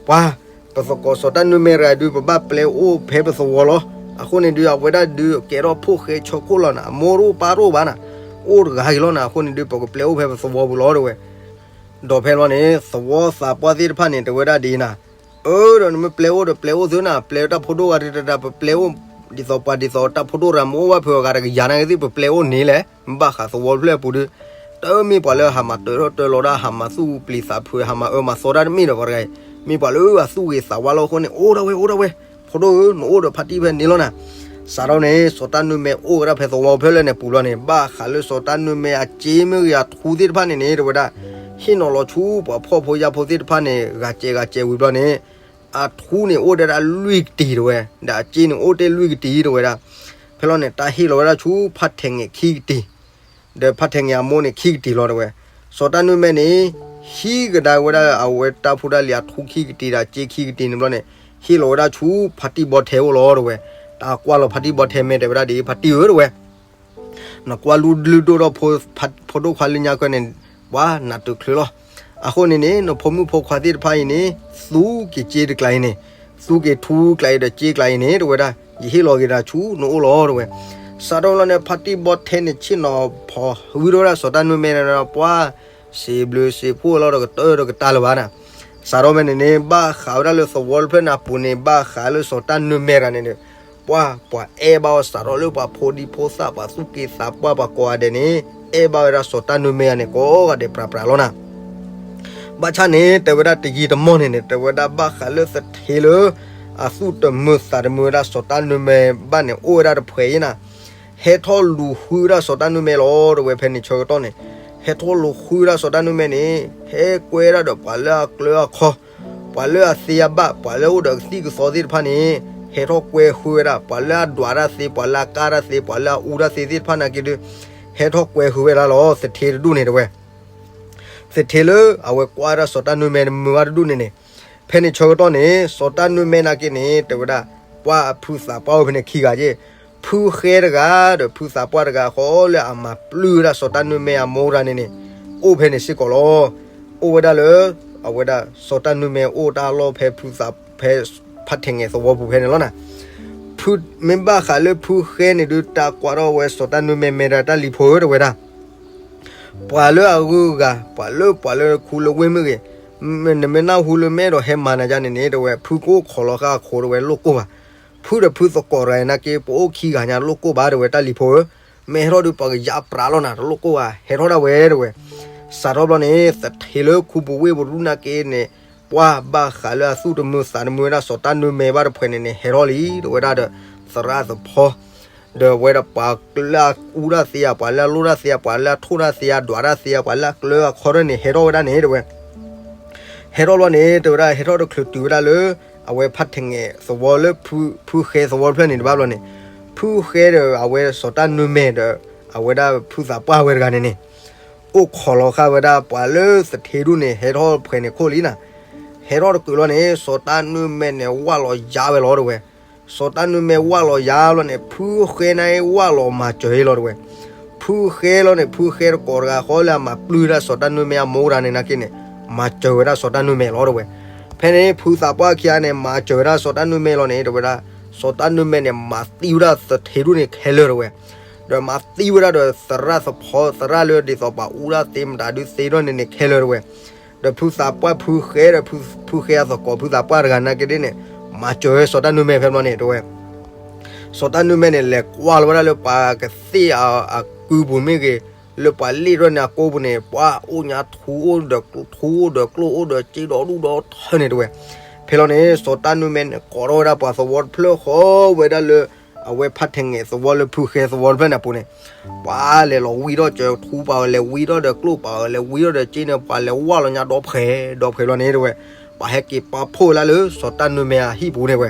ပှၤ ပသကိးစီၤတၢ်နွံမဲတဂၤဒုး ပဘၣ်ပျဲအိၣ်ဖဲပသဝီလီၤ. အဃိန့ၣ်ဒုး အဝဲဒၣ်ဒုးကဲထီၣ်ဖိၣ်ဃဲဆၢခိၣ်လီၤနၤ, အမိၢ်တအိၣ်ပၢ်တအိၣ်ဘၣ်နၤ, အိၣ်တဂၤဂ့ၤလီၤနၤ, အဃိန့ၣ်ဒုး ပကပျဲအိၣ်ဖဲပသဝီပူၤလီၤတဝဲ. ဒီးဖဲလီၤန့ၣ် သဝီသးပှၢ်သ့ၣ်တဖၣ်န့ၣ် တဲဝဲဒၣ်ဒ်အံၤနၤ, အၢ ဒီးနမ့ၢ်ပျဲအိၣ်ဒီးပျဲအိၣ်သုနၤ, ပျဲတၢ်ဖိဒိၣ်ဂၤတတး ပပျဲအိၣ် ဒ်သိးပှၤဒ်သိးတၢ်ဖိဒိၣ်ရၤမ့ၢ်အိၣ်ဘၣ်ဖုးအဂၤတကယၤနာ်က့သ့ၣ် ပပျဲအိၣ်န့ၣ်လဲၣ်, မ့ၢ်ဘၣ်ဃးသဝီဖျၢၣ်အပူၤဒုး တမ့ၢ်ပှၤလၢဟးမၤတၢထီၣ်တၢလီၤဒၣ် ဟးမၤသူၣ်ပျံၤသးဖုး ဟးမၤအၢမၤသီတၢ်တမ့ၢ်ဒီးပှၤတဂၤအံၤ, မ့ၢ်ပှၤလၢအသူၣ်ဂ့ၤသးဝါလီၤ. အဃိန့ၣ် အိၣ်ဒၣ်ဝဲ အိၣ်ဒၣ်ဝဲ, ဖိဒိၣ်ဧၢ နအိၣ်ဒီးဖါတံၢ်ဖဲန့ၣ်လီၤနၤ. စးထီၣ်န့ၣ် စီၤတၢ်နွံမဲအိၣ်ဝဲဒၣ်ဖဲသဝီဖဲလၢန့ၣ်ပူၤလီၤန့ၣ် ဘၣ်ဃးလၢစီၤတၢ်နွံမဲအစ့မ့ၢ်ဂ့ၤ အထူသ့ၣ်တဖၣ်န့ၣ်န့ၣ် တဲဝဲဒၣ် ဟ့ၣ်နီၤလီၤဆူပှၤဖှီၣ်ဖိယာ်ဖိသ့ၣ်တဖၣ်န့ၣ် ဂၤစဲးဂၤစဲးဝံၤဘျီန့ၣ် အထူန့ၣ် အိၣ်ဒၣ်ဒၣ်လွံၢ်ကတံၤတဝဲ, ဒီးအစ့န့ၣ် အိၣ်တ့ၢ်လွံၢ်ကတံၤတဝဲဒၣ်. ဖဲလီၤန့ၣ် တၢ်ဟ့ၣ်လီၤဝဲဒၣ်ဆူဖါထဲးငဲၤခံကတံၤ, ဒီးဖါထဲးငဲၤအမိၢ်န့ၣ်ခံကတံၤလီၤတဝဲ. စီၤတၢ်နွံမဲန့ၣ် ဟံးကဒါဝဲဒၣ်အဝဲတၢ်ဖိတၢ်လံၤအထူခံကတံၤဒီးအစ့ခံကတံၤန့ၣ်ဘျီန့ၣ် ဟ့ၣ်လီၤဝဲဒၣ်ဆူဖါတံၢ်ဘီထဲအိၣ်လီၤတဝဲ. တၢ်ကွၢ်လီၤဖါတံၢ်ဘီထဲမဲာ်တဲဝဲဒၣ်ဒ်အံၤ ဖါတံၢ်ဧၢတဝဲ နကွၢ်လူဒုၣ်ဒိၣ်ထီၣ်ဖိဒိၣ်ခွါလၢညါကၢန့ၣ် ပှၤနးတချုးလီၤ. အဃိန့ၣ်န့ၣ် နဖိမုၣ်ဖိခွါသ့ၣ်တဖၣ်အံၤန့ၣ် သူက့ၤစ့တကျါအံၤန့ၣ်, သူက့ၤထူကျါအံၤဒီးစ့ကျါအံၤန့ၣ် တဲဝဲဒၣ် ယဟ့ၣ်လီၤက့ၤနၤဆူနအိၣ်လီၤတဝဲ. စးထီၣ်လီၤန့ၣ် ဖါတံၢ်ဘီထဲန့ၣ် ဆ့ၣ်နီၤဖီးဝံၤဒီးဝဲဒၣ်စီၤတၢ်နွံမဲန့ၣ်ဒီး ပှၤ စံးဘျုးစံးဖှိၣ်ဝဲလီၤဒီးကတၢၢ်ဒီးကတၢၢ်လၢၤဘၣ်နၤ. စးထီၣ်ဖဲန့ၣ်န့ၣ် ဘၣ်ဃးဝဲဒၣ်လၢသဝီတဖျၢၣ်န့ၣ်အပူၤန့ၣ် ဘၣ်ဃးလၢစီၤတၢ်နွံမဲတဂၤန့ၣ်ဒီး ပှၤ ပှၤအဲၣ်ဘၣ်အီၤစးထီၣ်လၢပှၤဖိဒံဖိသၣ် ပှၤသူၣ်က့သးပှၢ် ပှၤကိးဂၤဒဲးန့ၣ် အဲၣ်ဘၣ်ဝဲဒၣ်စီၤတၢ်နွံမဲတဂၤန့ၣ် ကိးဂၤဒဲးပြးပြးလီၤနၤ. ဘၣ်ဆၣ်န့ၣ် တဲဝဲဒၣ်တယံာ်တမီၢ်န့ၣ်န့ၣ် တဲဝဲဒၣ်ဘၣ်ဃးလၢသထ့လၢ အသူၣ်တမုာ်သးတမုာ်ဝဲဒၣ်စီၤတၢ်နွံမဲဘၣ်န့ၣ် အိၣ်ဝဲဒၣ်တဖှဲးအံၤနၤ, ဟဲထီၣ်လူၤဃုဝဲဒၣ်စီၤတၢ်နွံမဲလီၤတဝဲ. ဖဲန့ၣ်ဆၢကတီၢ်န့ၣ် ဟဲထီၣ်လူၤဃုဝဲဒၣ်စီၤတၢ်နွံမဲန့ၣ် ဟဲကွဲဝဲဒၣ်ဒီးပှၤလၢအကျၢၤအခီ ပှၤလၢအသ့အဘၣ် ပှၤလၢအအိၣ်ဒီးကသံၣ်ကသီသ့ၣ်တဖၣ်န့ၣ် ဟဲထီၣ်ကွဲဃုဝဲဒၣ် ပှၤလၢအဒွးတၢ်သ့ ပှၤလၢအကၢ်တၢ်သ့ ပှၤလၢအအူတၢ်သ့သ့ၣ်တဖၣ်နာ်က့ဒုး ဟဲထီၣ်ကွဲဃုဝဲဒၣ်လီၤ သထ့တဒူၣ်န့ၣ်တဝဲ. သထ့လၢအဝဲကွၢ်ဝဲဒၣ်စီၤတၢ်နွံမဲတမုာ်ဘၣ်တဒူၣ်န့ၣ်န့ၣ်, ဖဲန့ၣ်ဆၢကတီၢ်န့ၣ် စီၤတၢ်နွံမဲနာ်က့န့ၣ် တဲဝဲဒၣ် ပှၤအဖုသးပှၢ်အိၣ်ဖဲန့ၣ်ခံဂၤက့, ဖုဃဲတဂၤ ဒီးဖုသးပှၢ်တဂၤဃီလၢအမၤပျုၢ်ဝဲဒၣ်စီၤတၢ်နွံမဲအမိၢ်တဂၤန့ၣ်န့ၣ် အိၣ်ဖဲန့ၣ်စ့ၢ်ကီးလီၤ. အိၣ်ဝဲဒၣ်လၢ အဝဲဒၣ်စီၤတၢ်နွံမဲအိၣ်တၢ်လီၢ်ဖဲဖုသး ဖဲဖါထဲးငဲၤသဝီပူၤဖဲန့ၣ်လီၤနၤ. ဖု မ့ၢ်ဘၣ်ဃးလၢဖုဃဲန့ၣ်ဒုး တၢ်ကွၢ်ထီၣ်ဝဲစီၤတၢ်နွံမဲမဲတၢ်တၢ်လံၤဖိဧၢ တဲဝဲဒၣ် ပှၤလၢအဂုၤအဂၤ ပှၤလၢပှၤလၢခူလၢဝ့ၢ်မ့ၢ်ဂ့ၤ, နမ့ၢ်နၢ်ဟူလၢမဲာ်ဒီးဟဲမၤနၤယါန့ၣ်န့ၣ် တဲဝဲ ဖုကအိၣ်ခိးလီၤဃာ်အခိး တဲဝဲ လိၣ်ကိၢ်ဘၣ်. ဖုဒီးဖုသကိးတဂၤနာ်က့ ပအိၣ်ခံဂၤညါ လိၣ်ကိၢ်ဘၣ် တဲဝဲ တၢ်လံၤဖိဧၢ, မ့ၢ်ဟဲထီၣ်ဒုး ပှၤကယါပြးလီၤနၤ တလိၣ်ကိၢ်ဘၣ် ဟဲထီၣ်ဒၣ်ဝဲ တဲဝဲ. စးထီၣ်ဘျီန့ၣ် သထ့လၢခူပူၤဝ့ၢ်ပူၤဒူၣ်နာ်က့န့ၣ် ပှၢ်ဘၣ်ဃးလၢအသူၣ်တမုာ်သးတမုာ်ဝဲဒၣ် စီၤတၢ်နွံမဲာ်ဘၣ်တဖှဲးန့ၣ်န့ၣ် ဟဲထီၣ်လံ တဲဝဲဒၣ်ဒီး သရၣ်သဖီ ဒီးဝဲဒၣ်ပှၤလၢအအူတၢ်သ့ဧါ, ပှၤလၢအလိၣ်တၢ်သ့ဧါ, ပှၤလၢအထိၣ်တၢ်သ့ဧါ, ဒွးတၢ်သ့ဧါ, ပှၤလၢအကျၢၤအခီထၢၣ်န့ၣ် ဟဲထီၣ်ဝဲဒၣ်န့ၣ် တဲဝဲ ဟဲထီၣ်ဘျီန့ၣ် တဲဝဲဒၣ် ဟဲထီၣ်တချုးတုၤဝဲဒၣ်လၢ အဝဲဖးထီၣ်ငဲၤသဝီလၢ ဖုဃဲသဝီတဖျၢၣ်န့ၣ်တဘၣ်ဘျီန့ၣ် ဖုဃဲဒီးအဝဲစီၤတၢ်နွံမဲာ်ဒီး အဝဲဒၣ်ဖုသးပှၢ်ဝဲတဂၤန့ၣ်န့ၣ် အိၣ်ခိးလီၤဃာ်ဝဲဒၣ်ပှၤလၢသထ့ဒူၣ်န့ၣ် ဟဲထီၣ်ဖှဲးန့ၣ်ခိၣ်လံနၤ. ဟဲထီၣ်တချုးလီၤန့ၣ် စီၤတၢ်နွံမဲာ်န့ၣ် ဝၢ်လီၤယါဝဲလီၤ တဲဝဲ. စီၤတၢ်နွံမဲာ်ဝၢ်လီၤယါလီၤန့ၣ် ဖုဃဲန့ၣ်ဝၢ်လီၤမၤစၢၤအံၤလီၤ တဲဝဲ. ဖုဃဲလီၤန့ၣ် ဖုဃဲတကိးတဂၤဃီလၢအမၤပျုၢ်ဒၣ်စီၤတၢ်နွံမဲာ်အမိၢ်တဂၤန့ၣ်နာ်က့န့ၣ် မၤစၢၤဝဲဒၣ်စီၤတၢ်နွံမဲာ်လီၤ တဲဝဲ. ဖဲန့ၣ် ဖုသးပှၢ်ခံဂၤန့ၣ် မၤစၢၤဝဲဒၣ်စီၤတၢ်နွံမဲာ်လီၤန့ၣ် တဲဝဲဒၣ် စီၤတၢ်နွံမဲာ်န့ၣ် မၤသံဝဲဒၣ်သထ့ဒူၣ်န့ၣ်ခဲလၢာ် တဲဝဲ. ဒီးမၤသံဝဲဒၣ်ဒီးသရၣ်သဖီ သရၣ်လၢဒ်သိးပှၤအူတၢ်သ့မတၤဒုးသ့ထီၣ်န့ၣ်န့ၣ်ခဲလၢာ် တဲဝဲ. ဒီးဖုသးပှၢ်ဖုဃဲဒီး ဖုဃဲအသကိးဖုသးပှၢ်တဂၤနာ်က့ဒ်န့ၣ် မၤစၢၤဝဲစီၤတၢ်နွံမဲာ်ဖဲဘျီန့ၣ် တဲဝဲ. စီၤတၢ်နွံမဲာ်န့ၣ် လဲၤကွၢ်လီၤဝဲဒၣ်လၢပှၤကသ့ၣ်အကုပူၤမ့ၢ်ဂ့ၤ, လၢပှၤလ့ၣ်ထီၣ်န့ၣ်အကိပူၤန့ၣ် ပှၤအိၣ်ညါထူအိၣ်ဒီးကျိၣ် ထူအိၣ်ဒီးကျိၣ်အိၣ်ဒီးစ့ဒီးဒူၣ်ဒီးထၢန့ၣ် တဲဝဲ. ဖဲလီၤန့ၣ် စီၤတၢ်နွံမဲာ်န့ၣ် ကိးထီၣ်ဝဲဒၣ်ပှၤသဝီတဖျၢၣ်ဃီဝဲဒၣ်လၢ အဝဲဖးထီၣ်ငဲၤသဝီလၢဖုဃဲသဝီတဖျၢၣ်န့ၣ်အပူၤန့ၣ် ပှၤလဲၤလီၤဝံထီၣ်စၢၤထူပာ်အီၤ လဲၤဝံထီၣ်ဒီးကျိၣ်ပာ်အီၤ လဲၤဝံထီၣ်ဒီးစ့န့ၣ် ပှၤလဲၤဝၢ်လီၤညါဒီဖှဲးဒီဖှဲးလီၤန့ၣ် တဲဝဲ. ပှၤဟဲက့ၤပာ်ဖှိၣ်ဝဲဒၣ်လၢစီၤတၢ်နွံမဲာ်အဟံၣ်ပူၤန့ၣ် တဲဝဲ.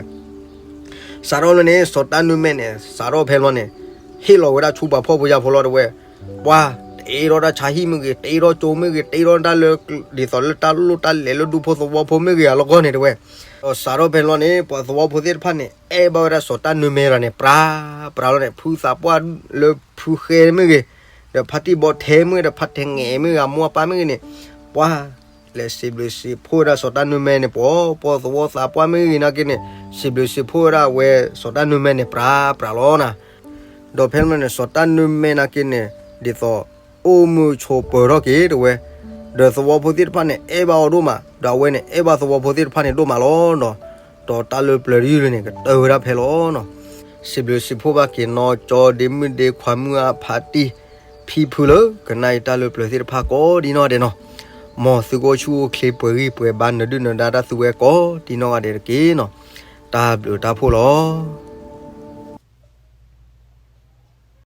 စးထီၣ်လီၤန့ၣ် စီၤတၢ်နွံမဲာ်န့ၣ် စးထီၣ်ဖဲလီၤန့ၣ် ဟ့ၣ်လီၤဝဲဒၣ်ဆူပှၤဖှီၣ်ဖိယာ်ဖိလီၤ တဲဝဲ. ပှၤတ့ထီၣ်တၢ်ဆါဟံၣ်မ့ၢ်ဂ့ၤ, တ့ထီၣ်ကၠိမ့ၢ်ဂ့ၤ, တ့ထီၣ်တၢ်လၢ ဒ်သိးလၢတၢ်လိၣ်တၢ်လဲၤလၢဒူဖိသဝီဖိမ့ၢ်ဂ့ၤအလီၢ်ကီၢ်န့ၣ် တဲဝဲ. ဒီးစးထီၣ်ဖဲလီၤန့ၣ် ပှၤသဝီဖိသ့ၣ်တဖၣ်န့ၣ် အဲၣ်ဘၣ်ဝဲဒၣ်စီၤတၢ်နွံမဲာ်တဂၤန့ၣ် ပြးပြးလီၤန့ၣ် ဖုသးပှၢ်လၢဖုဃဲမ့ၢ်ဂ့ၤ, ဒီးဖါတံၢ်ဘီထဲမ့ၢ်ဂ့ၤ, ဒီးဖါထီၣ်ငဲၤမ့ၢ်ဂ့ၤ အမိၢ်အပၢ်မ့ၢ်ဂ့ၤန့ၣ် ပှၤ လဲၤစံးဘျုးစံးဖှိၣ်ဝဲဒၣ်စီၤတၢ်နွံမဲာ်န့ၣ် ပှၤ ပှၤသဝီသးပှၢ်မ့ၢ်ဂ့ၤနာ်က့န့ၣ် စံးဘျုးစံးဖှိၣ်ဝဲဒၣ်အဝဲစီၤတၢ်နွံမဲာ်န့ၣ် ပြးပြးလီၤနၤ. ဒီးဖဲန့ၣ်န့ၣ် စီၤတၢ်နွံမဲာ်နာ်က့န့ၣ် ဒ်သိး အိၣ်မုာ်ဆိးပၢၤထီၣ်က့ၤ တဲဝဲ. ဒီးသဝီဖိသ့ၣ်တဖၣ်န့ၣ် အဲၣ်ဘၣ်အီၤဒိၣ်မး, ဒီးအဝဲန့ၣ် အဲၣ်ဘၣ်သဝီဖိသ့ၣ်တဖၣ်န့ၣ်ဒိၣ်မးလီၤနီၤ. ဒီးတၢ်လၢပျၢၤတယုၢ်လၢန့ၣ် ကတၢၢ်ဝဲဒၣ်ဖဲလီၤနီၤ. စံးဘျုးစံးဖှိၣ်ဘၣ်က့ၤနီၤ ကၠီဒ့မုၣ်ဒ့ခွါမုၣ်အဖါတံၢ် ဖံဖုလၢ ကနၣ်အံၤတၢ်လၢပျၢၤသ့ၣ်တဖၣ်ကိးဒံနီၢ်ဒဲးနီၤ. မ်သုကအိၣ်ဆူၣ်အိၣ်ချ့ပှဲၤဂံၢ်ပှဲၤဘါ နဒုၣ်နဒါတၢ်သုဝဲကိးဒံနီၢ်ဂၤဒဲးတက့ၢ်နီၤ. တၢ်ဘျုးတၢ်ဖှိၣ်လီၤ.